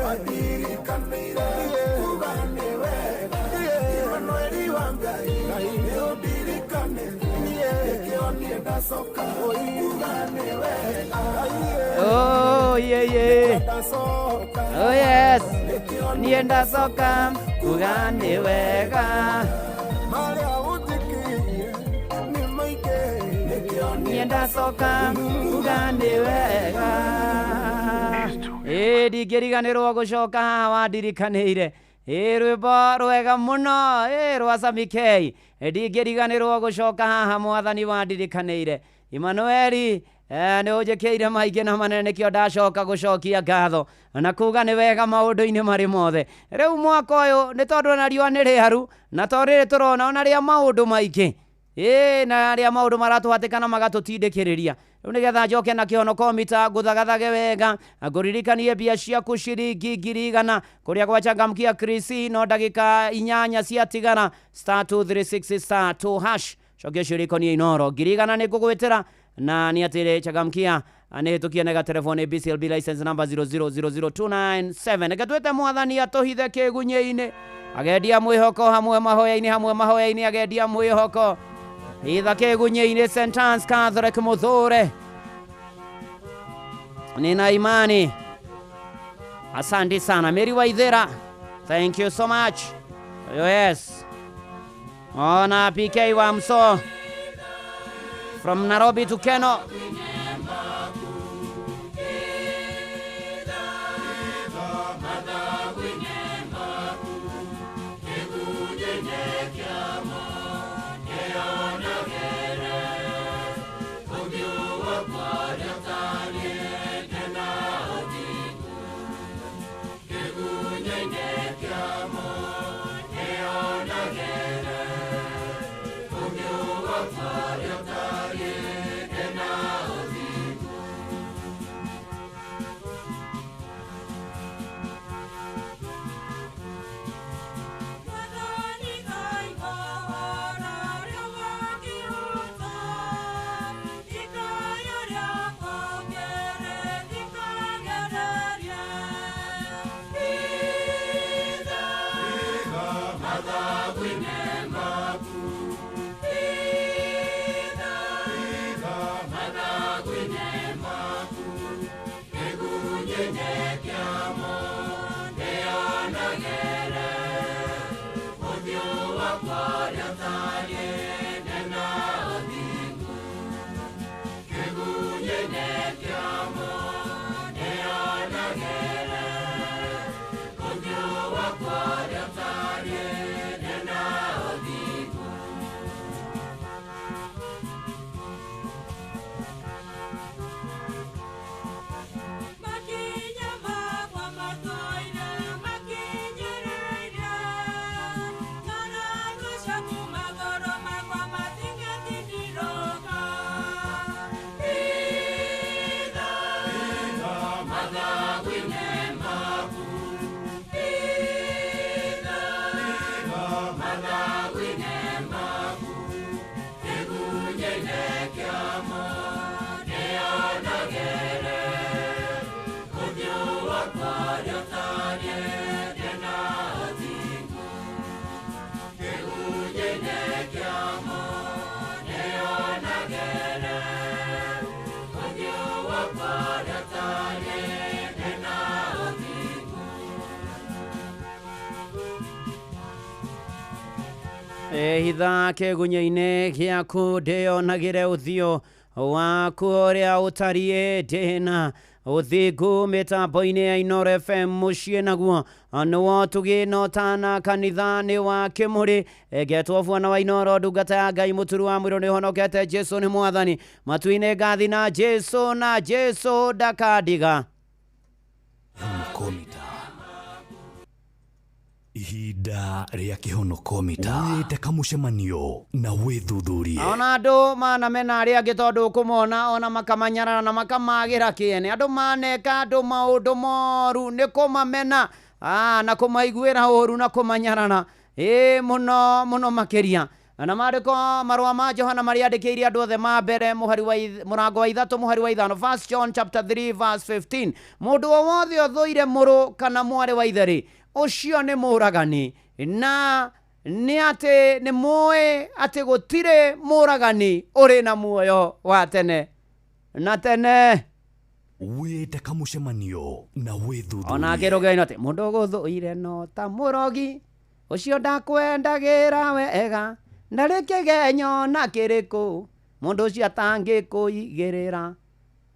S11: wandirikanĩire kuga nĩ wega. Emmanueli wa Ngai, nĩũndirikanĩte, nĩkĩo niĩ ndacoka kuga nĩ wega.
S12: Oh, yeah, yeah. Oh, yes. Niĩ ndacoka kuga nĩ wega.
S11: Marĩa ũnjĩkĩire nĩ maingĩ, nĩkĩo
S12: Niĩ ndacoka kuga nĩ wega. Ĩ ndingĩriganĩrwo gũcoka haha wandirikanĩire. Ĩ rwĩmbo rwega mũno, ĩ rwa Sami K. Ndingĩriganĩrwo gũcoka haha mwathani wandirikanĩire. Emmanueli, nĩ ũnjĩkĩire maingĩ na manene, nĩkĩo ndacoka gũcokia ngatho na kuga nĩ wega maũndũ-inĩ marĩ mothe. Rĩu mwaka ũyũ nĩ tondũ ona riũa nĩ rĩharu, na to rĩrĩ tũrona ona rĩa maũndũ maingĩ, ĩ na rĩa maũndũ maratũhatĩka na magatũtindĩkĩrĩria. Rĩu nĩgetha njoke na kĩhonoko mita ngũthagathage wega, ngũririkanie mbia ciaku ciringi 100,000 kũrĩa gwa Changamkia Krisi, no ndagĩka 8 ciatigara, star 236 star 2 hash. Cokia ciũria ikoniĩ Inooro 100,000 nĩ ngũgwĩtĩra, na nĩ atĩrĩ Changamkia nĩ hĩtũkie nega telefoni BCLB license number 0000297. Reke twĩte mwathani atũhithe kĩgunyĩ-inĩ, agendia mwĩhoko hamwe mahoya-inĩ, hamwe mahoya-inĩ agendia mwĩhoko. Hitha kĩgunyĩ-inĩ, St. Anne's Catholic Muthure. Nina imani. Asante sana Mary Waithera, thank you so much. Yes. Ona PK wa Mso from Nairobi to Keno. Hitha kĩgunyĩ-inĩ gĩaku ndĩonagĩre ũthiũ waku ũrĩa ũtariĩ ndĩna ũthingu mĩtambo-inĩ ya Inooro FM mũciĩ naguo nĩwo tũgĩ tana kanitha-nĩ wa Kĩmũrĩ ngetwo bwana wa Inooro ndungata ya Ngai mũturu wa mwĩrĩ nĩhonokete Jesu nĩ mwathani matu-inĩ ngathi na Jesu na Jesu ndakandiga.
S1: Ihinda rĩa kĩhonoko mita wĩte kamũcemanio na wĩthuthurie.
S12: Ona andũ manamena arĩa angĩ tondũ ũkũmona ona makamanyarara na makamagĩra kĩene. Andũ maneka andũ maũndũ moru nĩ kũmamena na kũmaiguĩra ũru na kũmanyarara ĩ mũno mũno makĩria. Na maandĩko marũa ma Johana marĩa andĩkĩire andũ othe ma mbere mũhari wa mũrango wa 3 mũhari wa 5, 1 John chapter 3 verse 15. Mũndũ o wothe ũthũire mũrũ kana mwarĩ wa ithe-rĩ, ũcio nĩ mũragani, na nĩ atĩ nĩ mũĩ atĩ gũtirĩ mũragani ũrĩ na muoyo wa tene na tene.
S1: Wĩte kamũcemanio na wĩthuthurie.
S12: Ona ngĩrũgĩra atĩ mũndũ gũthũire no ta mũrogi ũcio ndakwendagĩra wega ndarĩ kĩgenyo na kĩrĩkũ mũndũ ũcio atangĩkũigĩrĩra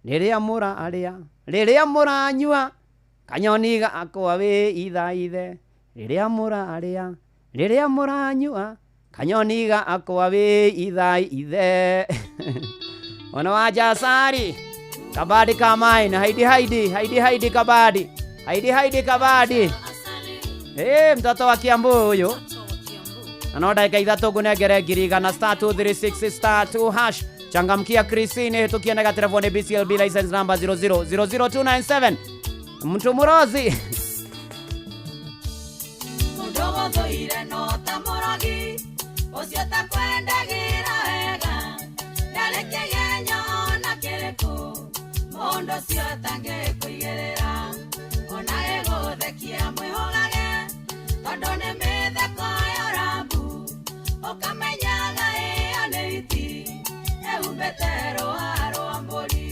S12: rĩrĩa mũrarĩa rĩrĩa mũranyua kanyoni gakwa wĩ ithaithe rĩrĩa mũrarĩa rĩrĩa mũranyua kanyoni gakwa wĩ ithaithe. Ona wa Jasari kabadi kamaina haidi haidi haidi haidi kabadi haidi haidi kabadi. Mtoto wa Kiambu huyu. Ano dakika 3 ngunengere 1,000 star 236 star 2 hash. Changamkia Christine tukienega telefone BCLB license number 0000297. Mtu murozi.
S13: Mudogo thoire no ta murogi ucio ta kwendagira wega ndarĩ kĩgenyo ona kĩrĩkũ mũndũ ũcio atangĩkũigĩrĩra ona gĩgũthekia mwĩhũgage tondũ nĩ mĩtheko ya ũrambu ũkamenyaga ĩyo nĩ iti ĩhumbĩte rũa rwa mbũri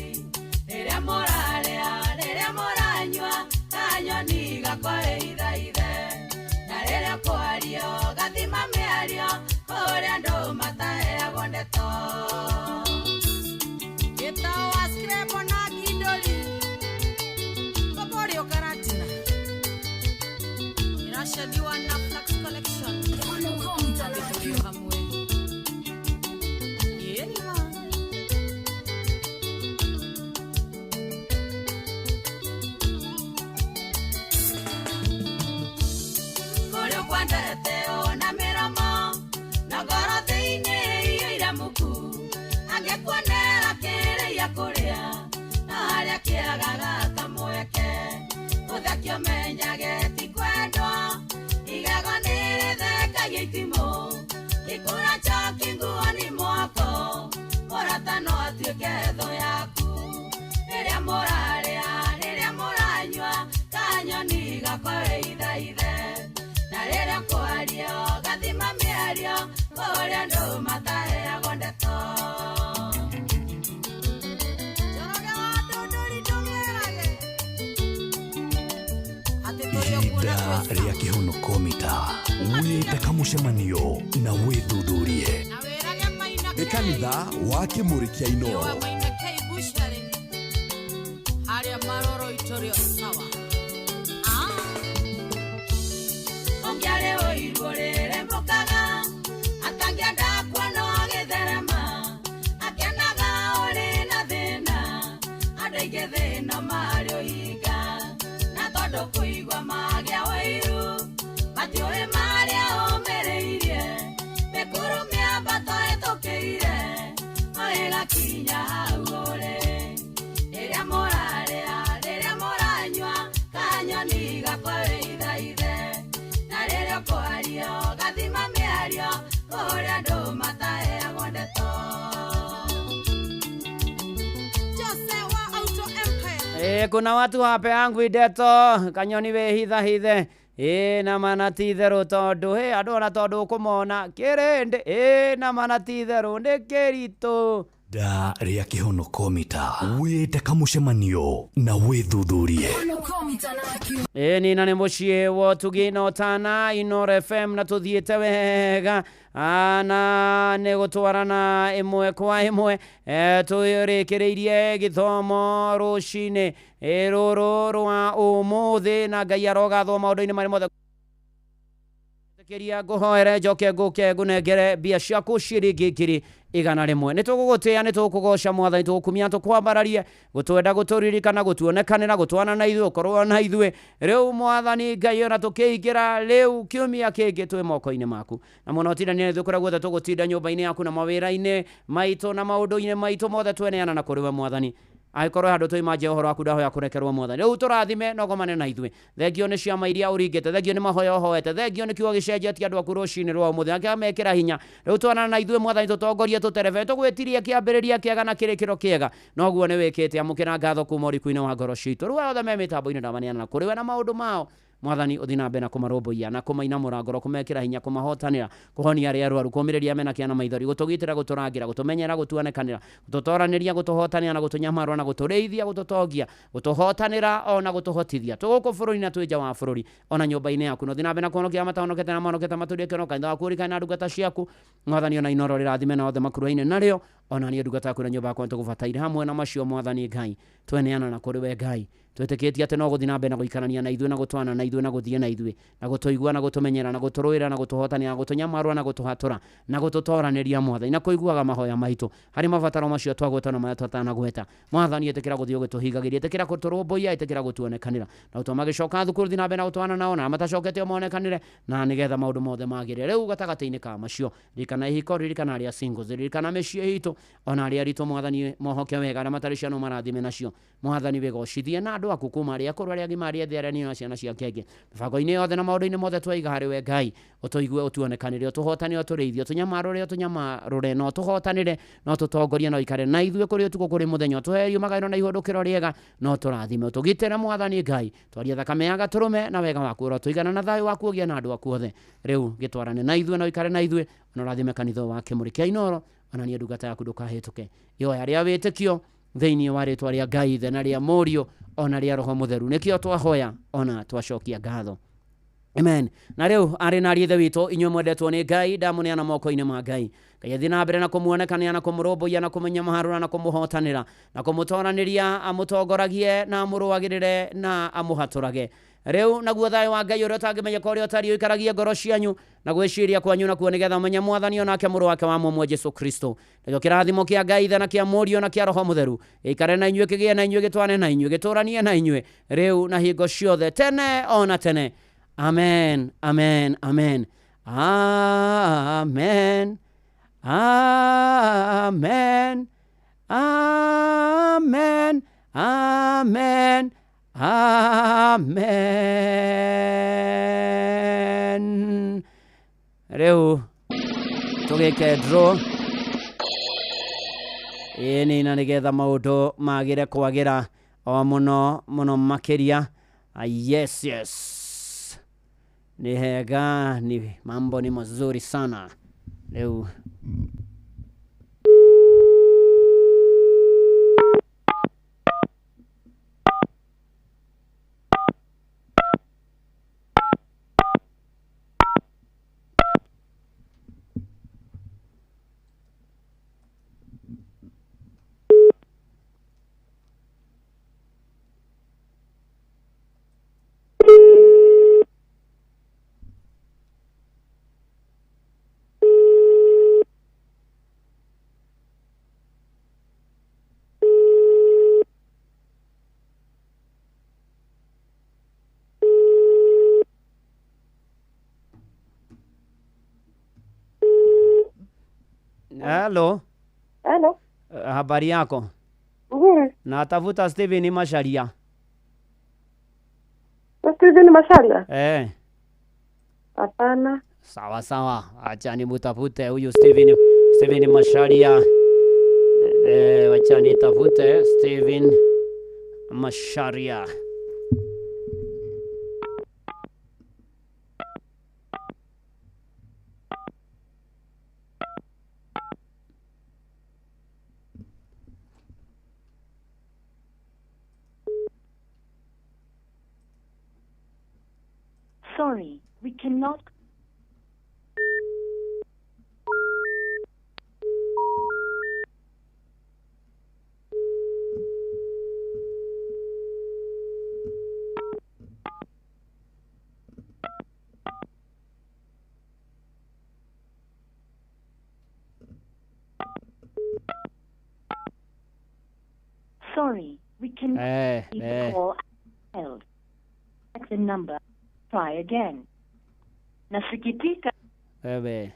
S13: rĩrĩa mũrarĩa rĩrĩa mũranyua kanyoni gakwa ithaithe na rĩrĩa kwario gathima mĩario kũrĩa andũ mataheagwo ndeto.
S14: Gĩtawa screbo na kindori Koborio Karatina Irashadiwa na Flax Collection Gĩtũrio hamwe Yena.
S13: Kũrĩa kwendete ona mĩromo na ngoro thĩinĩ iyũire muku angĩkuonera kĩrĩa kũrĩa na harĩa kĩagaga kamweke ũthekio menyage ti kwendwo igego nĩ rĩthekagia itimũ gĩkũra njoki nguo-inĩ mwako mũrata no atuĩke thũ yaku rĩrĩa mũrarĩa rĩrĩa mũranyua kanyoni gakwa ithaithe na rĩrĩa kwario gathima mĩario kũrĩa andũ mataheagwo ndeto.
S14: Njoroge wa Ndũndũri ndũmwĩrage atĩ tũrĩ o kuona
S1: Ihinda rĩa kĩhonoko mita Wĩte kamũcemanio na wĩthuthurie.
S6: Nĩ kanitha wa Kĩmũrĩ kĩa Inooro.
S13: Harĩa maroro itũrĩ o sawa. Ũngĩarĩ ũiru ũrĩrĩmbũkaga, atangĩenda kuona ũgĩtherema, akenaga ũrĩ na thĩna, andũ aingĩ thĩna marĩ ũhinga, na tondũ kũigua magĩa ũiru, matiũĩ marĩa ũmĩrĩirie, mĩkuru mĩambato ĩtũkĩire, o ĩgakinya hau ũrĩ. Rĩrĩa mũrarĩa, rĩrĩa mũranyua, kanyoni gakwa wĩithaithe, na rĩrĩa ũkwaria ũgathima mĩario, kũrĩa andũ mataheagwo ndeto.
S14: Jose wa Auto Empire.
S12: Kuna watu hapeangwi ndeto kanyoni wĩhithahithe na mana ti itherũ tondũ andũ ona tondũ ũkũmona kĩrĩndĩ na mana ti itherũ nĩ kĩritũ.
S1: Nda rĩa kĩhonokomita. Wĩte kamũcemanio na wĩthuthurie.
S12: Nina nĩ mũciĩ wa ũtugi na ũtana Inooro FM na tũthiĩte wega na nĩ gũtwarana ĩmwe kwa ĩmwe tũrĩkĩrĩirie gĩthomo rũcinĩ rũrũ rwa ũmũthĩ na Ngai arogathwo maũndũ-inĩ marĩa mothe. Kiria ngũhoere njoke ngũke ngũnengere mbia ciaku ciringi 100,000. Nĩ tũgũgũtĩĩa, nĩ tũgũkũgoca mwathani, tũgũkumia, tũkwambararie, gũtwenda, gũtũririkana, gũtuonekanĩra, gũtwana na ithuĩ, ũkorwo na ithuĩ rĩu mwathani Ngai, ona tũkĩingĩra rĩu kiumia kĩngĩ twĩ moko-inĩ maku, na mũno ũtindania ithuĩ kũrĩa guothe tũgũtinda nyũmba-inĩ yaku na mawĩra-inĩ maitũ na maũndũ-inĩ maitũ mothe tweneana na kũrĩ we mwathani. Angĩkorwo handũ tũima nje ũhoro waku ndahoya kũrekerwo mwathani. Rĩu tũrathime na ũgomane na ithuĩ. Thengio nĩ ciama iria ũringĩte, thengio nĩ mahoya ũhoete, thengio nĩ kiugo gĩcenjetie andũ aku rũcinĩ rwa ũmũthĩ, akĩmekĩra hinya. Rĩu twanana na ithuĩ mwathani, tũtongorie, tũterebe, tũgwĩtirie kĩambĩrĩria kĩega na kĩrĩkĩro kĩega, noguo nĩ wĩkĩte. Amũkĩra ngatho kuma ũriku-inĩ wa ngoro citũ. Rĩu othe me mĩtambo-inĩ ndamaneana na kũrĩ we na maũndũ mao mwathani, ũthiĩ na mbere na kũmarũmbũiya na kũmainamũra ngoro, kũmekĩra hinya, kũmahotanĩra, kũhonia arĩa arwaru, kũũmĩrĩria mena kĩana maithori, gũtũgitĩra, gũtũrangĩra, gũtũmenyera, gũtuonekanĩra, gũtũtoranĩria, gũtũhotanĩra na gũtũnyamarũra na gũtũrĩithia, gũtũtongia, gũtũhotanĩra ona gũtũhotithia tũgũkũ bũrũri na twĩ nja wa bũrũri ona nyũmba-inĩ yaku. Na ũthiĩ na mbere na kũhonokia arĩa matahonokete na mahonokete matũrie kĩono kanitha waku ũrikane na ndungata ciaku mwathani, ona Inooro rĩrathime na othe makuruhaine narĩo, ona niĩ ndungata yaku na nyũmba yakwa nĩtũgũbataire hamwe na macio mwathani Ngai. Tweneana na kũrĩ we Ngai, twĩtĩkĩtie atĩ no gũthiĩ na mbere na gũikarania na ithuĩ na gũtwana na ithuĩ na gũthiĩ na ithuĩ na gũtũigua na gũtũmenyera na gũtũrũĩra na gũtũhotanĩra na gũtũnyamarũra na gũtũhatũra na gũtũtoranĩria mwathani, na kũiguaga mahoya maitũ harĩ mabataro macio twagweta na marĩa tũtanagweta. Mwathani, ĩtĩkĩra gũthiĩ ũgĩtũhingagĩria, ĩtĩkĩra gũtũrũmbũiya, ĩtĩkĩra gũtuonekanĩra na gũtũma magĩcoka thukuru thiĩ na mbere na gũtwana nao na matacokete o monekanĩre, na nĩgetha maũndũ mothe magĩrĩre. Rĩu gatagatĩ-inĩ ka macio, ririkana ihiko, ririkana arĩa singles, ririkana mĩciĩ itũ ona arĩa aritũ mwathani mohoke wega, arĩa matarĩ ciana marathime nacio mwathani, wĩgocithie na andũ aku kuma arĩa akũrũ, arĩa agima, arĩa ethĩ, arĩa anini na ciana cia kenge, mĩbango-inĩ yothe na maũndũ-inĩ mothe twaiga harĩ we Ngai. Ũtũigue, ũtuonekanĩre, ũtũhotanĩre, ũtũrĩithie, ũtũnyamarũre, ũtũnyamarũre, na ũtũhotanĩre, na ũtũtongorie, na ũikare na ithuĩ kũrĩ ũtukũ kũrĩ mũthenya, ũtũhe riumagaĩro na ihũndũkĩro rĩega, na ũtũrathime, ũtũgitĩre mwathani Ngai. Twarie thakame ya gatũrũme na wega waku ũrotũigana na thayũ waku ũgĩe na andũ aku othe. Rĩu gĩtwarane na ithuĩ na ũikare na ithuĩ, ona ũrathime kanitha wa Kĩmũrĩ kĩa Inooro, ona niĩ ndungata yaku ndũkahĩtũke ihoya rĩa wĩtĩkio thĩinĩ wa rĩtwa rĩa Ngai Ithe na rĩa Mũriũ ona rĩa Roho Mũtheru. Nĩkĩo twahoya ona twacokia ngatho. Amen. Na rĩu arĩ na ariũ ithe witũ inyuĩ mwendetwo nĩ Ngai, ndamũneana moko-inĩ ma Ngai. Ngai athiĩ na mbere na kũmuonekanĩra na kũmũrũmbũiya na kũmũnyamarũra na kũmũhotanĩra na kũmũtoranĩria, amũtongoragie na amũrũagĩrĩre na amũhatũrage. Rĩu naguo thayũ wa Ngai ũrĩa ũtangĩmenyeka ũrĩa ũtariĩ ũikaragie ngoro cianyu na gwĩciria kwanyu nakuo, nĩgetha ũmenye mwathani onake mũrũ wake wa mũmwe Jesũ Kristo. Nakĩo kĩrathimo kĩa Ngai Ithe na kĩa Mũriũ na kĩa Roho Mũtheru gĩikare na inyuĩ, kĩgĩe na inyuĩ, gĩtwane na inyuĩ, gĩtũranie na inyuĩ rĩu na hingo ciothe, tene ona tene. Amen, amen, amen, amen, amen, amen, amen, amen. Rĩu tũgĩke draw ĩni na nĩgetha maũndũ magĩre kwagĩra o mũno mũno makĩria. Yes, yes, ni hega, ni mambo ni mazuri sana rĩu. Hello.
S8: Hello.
S12: Habari yako?
S8: Nzuri.
S12: Natafuta Steven Macharia.
S8: Steven Macharia?
S12: Eh.
S8: Hapana.
S12: Sawa sawa, acha nimutafute huyu Steven Macharia. Acha nitafute Steven Macharia.
S15: Sorry, we cannot. Sorry, we cannot call held. The number. Try again. Nasikitika.
S12: Wewe.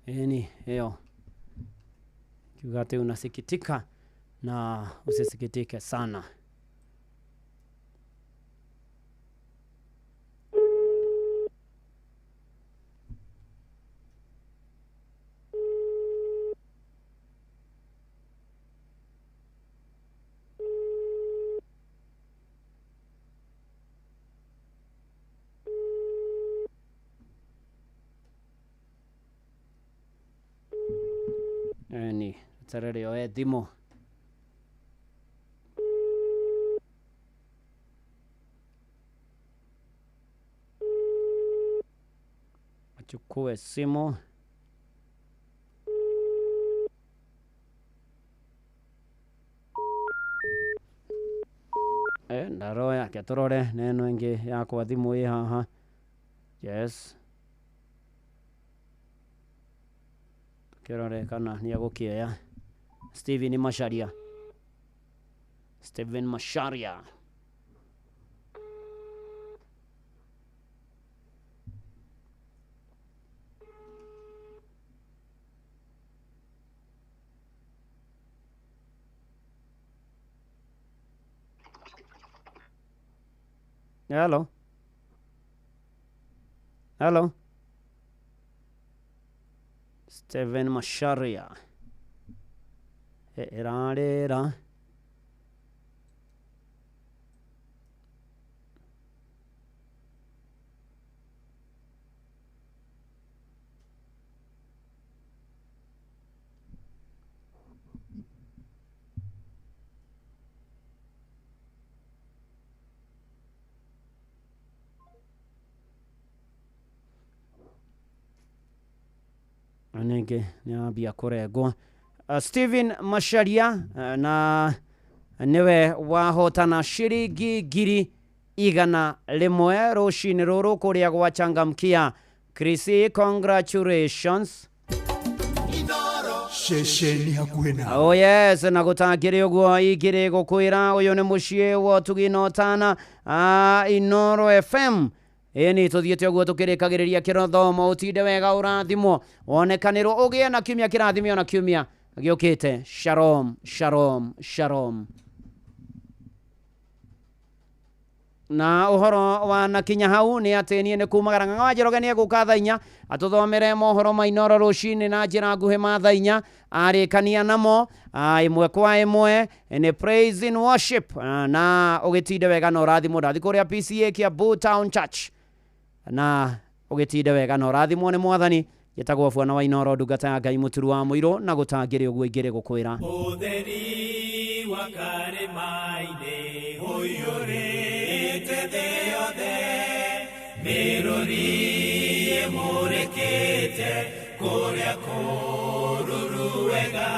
S12: Eni, hiyo. Kiuga ati unasikitika na usisikitike sana. Eni, terere oe thimũ. Achukue simu. Ndaroya ke tũrore neno ĩngĩ yakwa thimũ ĩ haha. Yes. Tukĩrore kana nĩ egũkĩoya. Steven Macharia. Steven Macharia. Hello. Hello. Steven Macharia. Ĩrarĩra. Ningĩ nĩambia kũrengwo. Steven Macharia na nĩwe wahotana ciringi 100,000 rũcinĩ rũrũ kũrĩa gwa Changamkia. Chrissy, congratulations.
S3: Ceceni hakuhĩ nawe.
S12: Oh yes, na gũtangĩrĩ ũguo ingĩrĩ gũkwĩra ũyũ nĩ mũciĩ wa ũtugi na ũtana Inoro FM. Ĩni tũthiĩte ũguo tũkĩrĩkagĩrĩria kĩrothomo, ũtinde wega ũrathimwo, wonekanĩrwo ũgĩe na kiumia kĩrathimio na kiumia gĩũkĩte. Shalom, shalom, shalom. Na ũhoro wa nakinya hau nĩ atĩ niĩ nĩ kumagara Ng'ang'a wa Njoroge nĩ egũka thaa inya atũthomere mohoro ma Inoro rũcinĩ na njĩra nguhĩ ma thaa inya arĩkania namo ĩmwe kwa ĩmwe nĩ praise and worship, na ũgĩtinde wega na ũrathimwo. Ndathi kũrĩa PCA Kiambu Town Church na ũgĩtinde wega na ũrathimwo nĩ Mwathani. Njĩtagwo Bwana wa Inoro, ndungata ya Ngai mũturu wa mũirũ, na gũtangĩrĩ ũguo ingĩrĩ gũkwĩra.
S17: Ũtheri wa karĩma-inĩ ũiyũrĩte thĩ yothe, mĩrũri ĩmũrĩkĩte kũrĩa kũruru wega,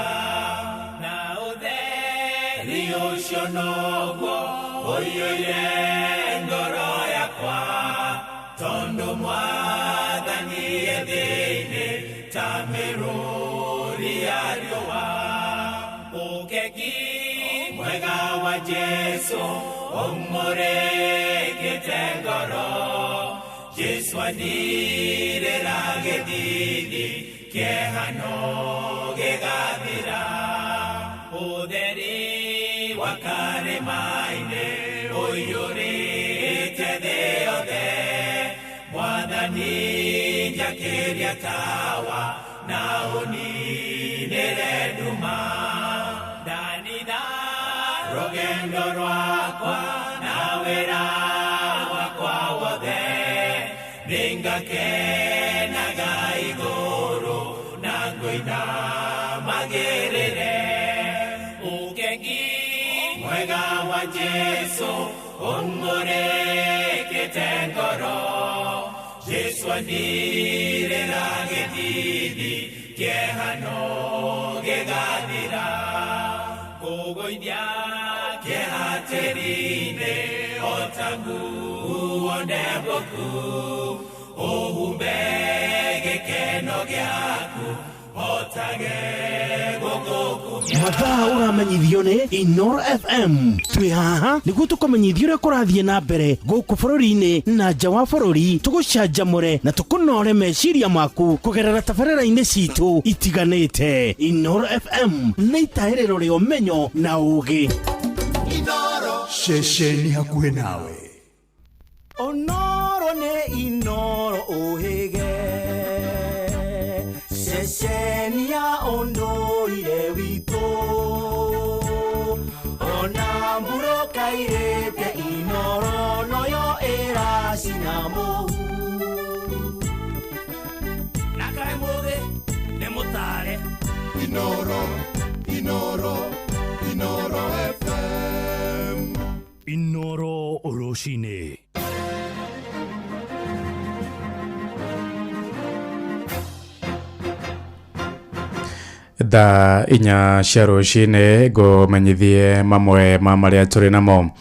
S17: na ũtheri ũcio noguo ũiyũire ngoro yakwa, tondũ Mwathani e thĩinĩ. Ta mĩrũri ya riũa. Ũkengi mwega wa Jesũ ũmũrĩkĩte ngoro. Jesũ andirĩra gĩthithi, kĩeha no gĩgathira. Ũtheri wa karĩma-inĩ ũiyũrĩte thĩ yothe. Mwathani njakĩria tawa na ũninĩre nduma. Ndanina rũgendo rwakwa na wĩra wakwa wothe, nĩngakenaga igũrũ na ngũina magĩrĩre. Ũkengi mwega wa Jesũ ũmũrĩkĩte ngoro. Jesũ andirĩra gĩthithi, kĩeha no gĩgathira. Kũgũithia kĩeha tĩri-inĩ o ta nguo ndembũku, ũhumbe gĩkeno gĩaku o ta gĩgũgũkumia.
S5: Mathaa ũramenyithio nĩ Inoro FM. Twĩ haha nĩguo tũkũmenyithia ũrĩa kũrathiĩ na mbere gũkũ bũrũri-inĩ na nja wa bũrũri, tũgũcanjamũre na tũkũnore meciria maku kũgerera tabarĩra-inĩ citũ itiganĩte. Inoro FM nĩ itahĩrĩro rĩa ũmenyo na ũũgĩ.
S3: Ceceni hakuhĩ nawe.
S5: Onoro nĩ Inoro ũhĩge, ceceni ya ũndũire witũ. Ona mbura kairĩte Inoro noyo ĩracina mũhu.
S17: Na kaĩ mũthĩ nĩ mũtare.
S6: Inoro, Inoro, Inoro FM.
S1: Inoro rũcinĩ.
S4: Thaa 4 cia rũcinĩ ngũmenyithie mamwe ma marĩa tũrĩ namo.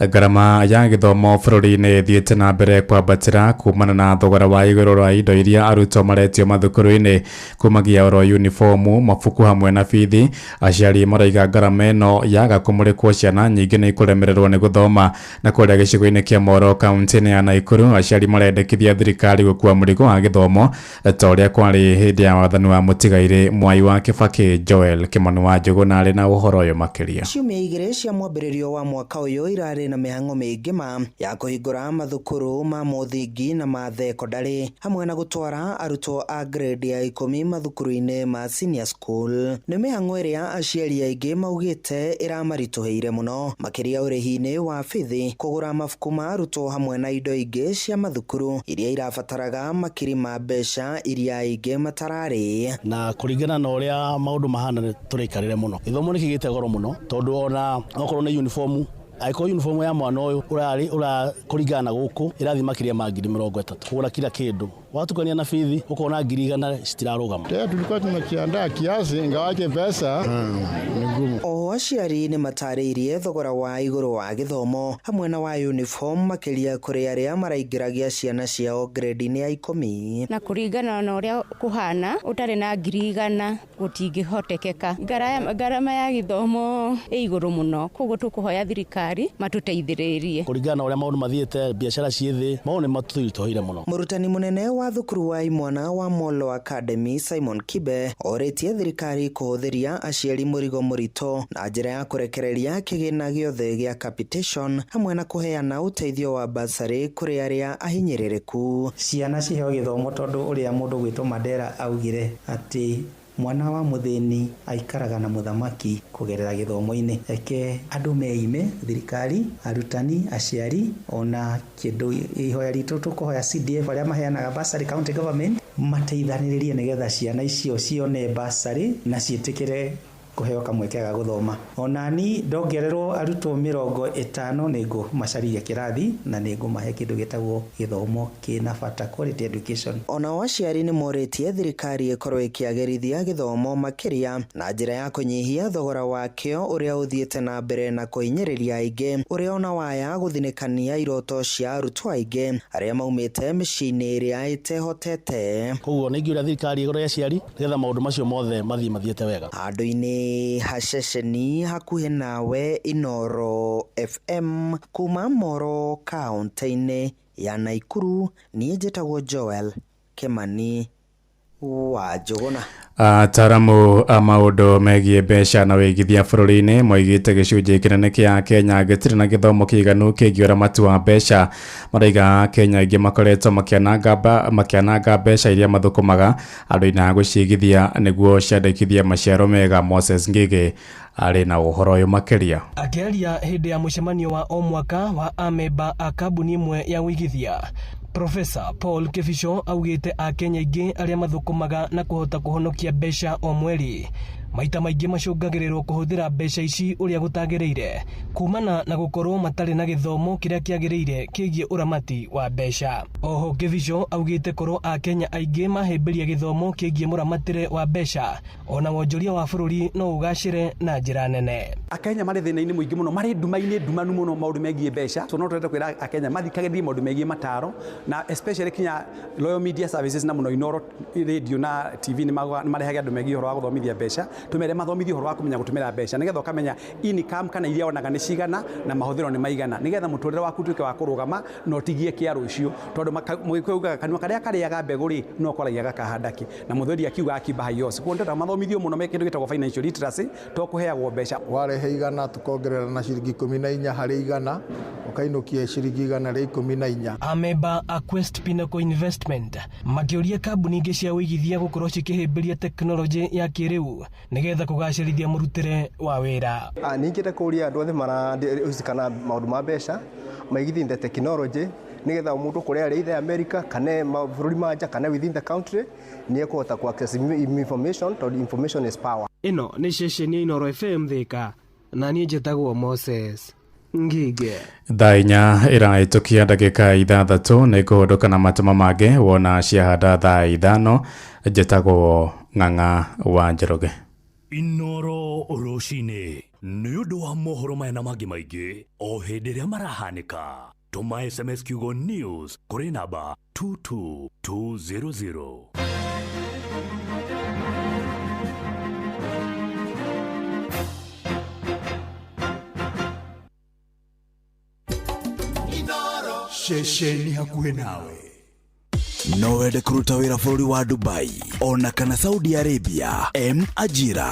S4: Ngarama ya gĩthomo bũrũri-inĩ ĩthiĩte na mbere kwambatĩra kumana na thogora wa igũrũ rwa indo iria arutwo maretio mathukuru-inĩ, kumagia oro uniformu, mabuku hamwe na bithi. Aciari maraiga ngarama ĩno yaga kũmũrĩkwo ciana nyingĩ nĩ ikũremererwo nĩ gũthoma. Na kũrĩa gĩcigo-inĩ kĩa Moro kaunti-inĩ ya Naikuru, aciari marendekithia thirikari gũkua mũrigo wa gĩthomo ta ũrĩa kwarĩ hĩndĩ ya wathani wa mũtigairĩ Mwai wa Kibaki. Joel Kimani wa Njũgũna arĩ na ũhoro ũyũ makĩria.
S7: Ciumia 2 cia mwambĩrĩrio wa mwaka ũyũ irarĩ na mĩhang'o mĩingĩ ma ya kũhingũra mathukuru ma mũthingi na ma thekondarĩ, hamwe na gũtwara arutwo a grade ya 10 mathukuru-inĩ ma senior school. Nĩ mĩhang'o ĩrĩa aciari aingĩ maugĩte ĩramaritũhĩire mũno, makĩria ũrĩhi-inĩ wa bithi, kũgũra mabuku ma arutwo hamwe na indo ingĩ cia mathukuru iria irabataraga makiri ma mbeca iria aingĩ matararĩ.
S16: Na kũringana na ũrĩa maũndũ mahana nĩ tũraikarĩre mũno. Gĩthomo nĩ kĩgĩte goro mũno tondũ ona okorwo nĩ uniform, angĩkorwo uniform ya mwana ũyũ ũrarĩ ũrakũringana na gũkũ ĩrathiĩ makĩria ma 30,000 kũgũra kila kĩndũ, watukania na bithi ũkona 100,000 citirarũgama.
S11: Tena tulikuwa tunakiandaa kiasi ingawaje pesa ni ngumu.
S7: Oho aciari nĩ matarĩirie thogora wa igũrũ wa gĩthomo hamwe na wa uniform, makĩria kũrĩ arĩa maraingĩragia ciana ciao grade-inĩ ya 10.
S19: Na kũringana na ũrĩa kũhana ũtarĩ na 100,000 gũtingĩhotekeka. Ngarama ya gĩthomo ĩ igũrũ mũno, koguo tũkũhoya thirikari matũteithĩrĩrie.
S16: Kũringana na ũrĩa maũndũ mathiĩte, biacara ciĩ thĩ, maũndũ nĩ matũritũhĩire mũno.
S7: Mũrutani mũnene wa thukuru wa imwana wa Molo Academy Simon Kibe orĩtie thirikari kũhũthĩria aciari mũrigo mũritũ na njĩra ya kũrekereria kĩgĩna gĩothe gĩa capitation hamwe na kũheana ũteithio wa bursary kũrĩ arĩa ahinyĩrĩrĩku.
S21: Ciana ciheo gĩthomo tondũ ũrĩa mũndũ gwĩtwo Mandela augire atĩ mwana wa mũthĩni aikaraga na mũthamaki kũgerera gĩthomo-inĩ. Reke andũ meime, thirikari, arutani, aciari, ona kĩndũ ihoya ritũ tũkũhoya CDF arĩa maheanaga bursary county government mateithanĩrĩrie nĩgetha ciana icio cione bursary na ciĩtĩkĩre Kũheo kamweke ga gũthoma. Onani ndongererwo arutwo 50 nĩ ngũmacarĩria kĩrathi na nĩ ngũmahe kĩndũ gĩtagwo gĩthomo kĩna bata, quality education.
S7: Onao aciari nĩ morĩtie thirikari ĩkorwo ĩkĩagĩrithia gĩthomo makĩria na njĩra ya kũnyihia thogora wakĩo ũrĩa ũthiĩte na mbere na kũhinyĩrĩria aingĩ, ũrĩa ona waya gũthinĩkania iroto cia arutwo aingĩ arĩa maumĩte mĩciĩ-inĩ ĩrĩa ĩtehotete.
S16: Koguo nĩ ingĩũria thirikari ĩgũre aciari nĩgetha maũndũ macio mothe mathiĩ mathiĩte wega.
S7: Handũ-inĩ ha ceceni hakuhĩ nawe Inooro FM kuma Moro kaũntĩ-inĩ ya Naikuru, niĩ njĩtagwo Joel Kimani wa Njũgũna.
S4: Ataaramu a maũndũ megiĩ mbeca na wĩigithia bũrũri-inĩ moigĩte gĩcunjĩ kĩnene kĩa Kenya gĩtirĩ na gĩthomo kĩiganu kĩgiĩ ũramati wa mbeca. Maraiga Kenya aingĩ makoretwo makĩananga mbeca iria mathũkũmaga andũ-inĩ a gũciigithia nĩguo ciandĩkithie maciaro mega. Moses Ngigi arĩ na ũhoro ũyũ makĩria.
S9: Akĩaria hĩndĩ ya mũcemanio wa o mwaka wa amemba a kambuni ĩmwe ya ũigithia, Profesa Paul Kibicho augĩte akenya aingĩ arĩa mathũkũmaga na kũhota kũhonokia mbeca o mweri maita maingĩ macũngagĩrĩrwo kũhũthĩra mbeca ici ũrĩa gũtagĩrĩire kumana na gũkorwo matarĩ na gĩthomo kĩrĩa kĩagĩrĩire kĩgiĩ ũramati wa mbeca. Oho Kibicho augĩte korwo akenya aingĩ mahĩmbĩria gĩthomo kĩgiĩ mũramatĩre wa mbeca ona wonjoria wa bũrũri no ũgacĩre na njĩra nene.
S18: Akenya marĩ thĩna-inĩ mũingĩ mũno, marĩ nduma-inĩ ndumanu mũno maũndũ megiĩ mbeca. So no tũrenda kwĩra akenya mathikagĩrĩrie maũndũ megiĩ mataro na especially kinya Royal Media Services na mũno Inooro radio na TV nĩ marehaga andũ megiĩ ũhoro wa gũthomithia mbeca. Tumere mathomithio ũhoro wa kũmenya gũtũmĩra mbeca nĩgetha ũkamenya income kana iria wonaga nĩ cigana na mahũthĩro nĩ maigana nĩgetha mũtũrĩre waku ũtuĩke wa kũrũgama na ũtigie kĩa rũciũ, tondũ mũgĩkũyũ ugaga kanua karĩa karĩaga mbegũ rĩ no kwaragia gakahanda kĩ, na mũthuri akiuga akiba haiyosi. Kuo ndĩrenda mathomithio mũno me kĩndũ gĩtagwo financial literacy to kũheagwo mbeca.
S22: Warehe igana tukongerera na ciringi 14 harĩ igana ũkainũkia ciringi 114.
S9: Amemba a Quest Pinnacle Investment makĩũria kambuni ingĩ cia ũigithia gũkorwo cikĩhĩmbĩria tekinoronjĩ ya kĩrĩu nĩgetha kũgacĩrithia mũrutĩre wa wĩra.
S23: Ningĩte kũria andũ othe marahusika na maũndũ ma mbeca maigithie in the technology nĩgetha mũndũ kũrĩa arĩ either America kana mabũrũri ma nja kana within the country nĩ ekũhota ku access information tondũ information is power.
S9: Ĩno nĩ ceceni ya Inooro FM Thika na niĩ njĩtagwo Moses Ngige.
S4: Thaa 4 ĩrahĩtũkia ndagĩka 6 nĩ kũhũndũka na matũma mangĩ wona ciahanda thaa 5. Njĩtagwo Ng'ang'a wa Njoroge.
S1: Inooro rũcinĩ nĩ ũndũ wa mohoro maya na mangĩ maingĩ o hĩndĩ ĩrĩa marahanĩka. Tũma SMS kiugo news kũrĩ namba 22200.
S3: Ceceni hakuhĩ nawe.
S27: No wende kũruta wĩra bũrũri wa Dubai ona kana Saudi Arabia? M Ajira.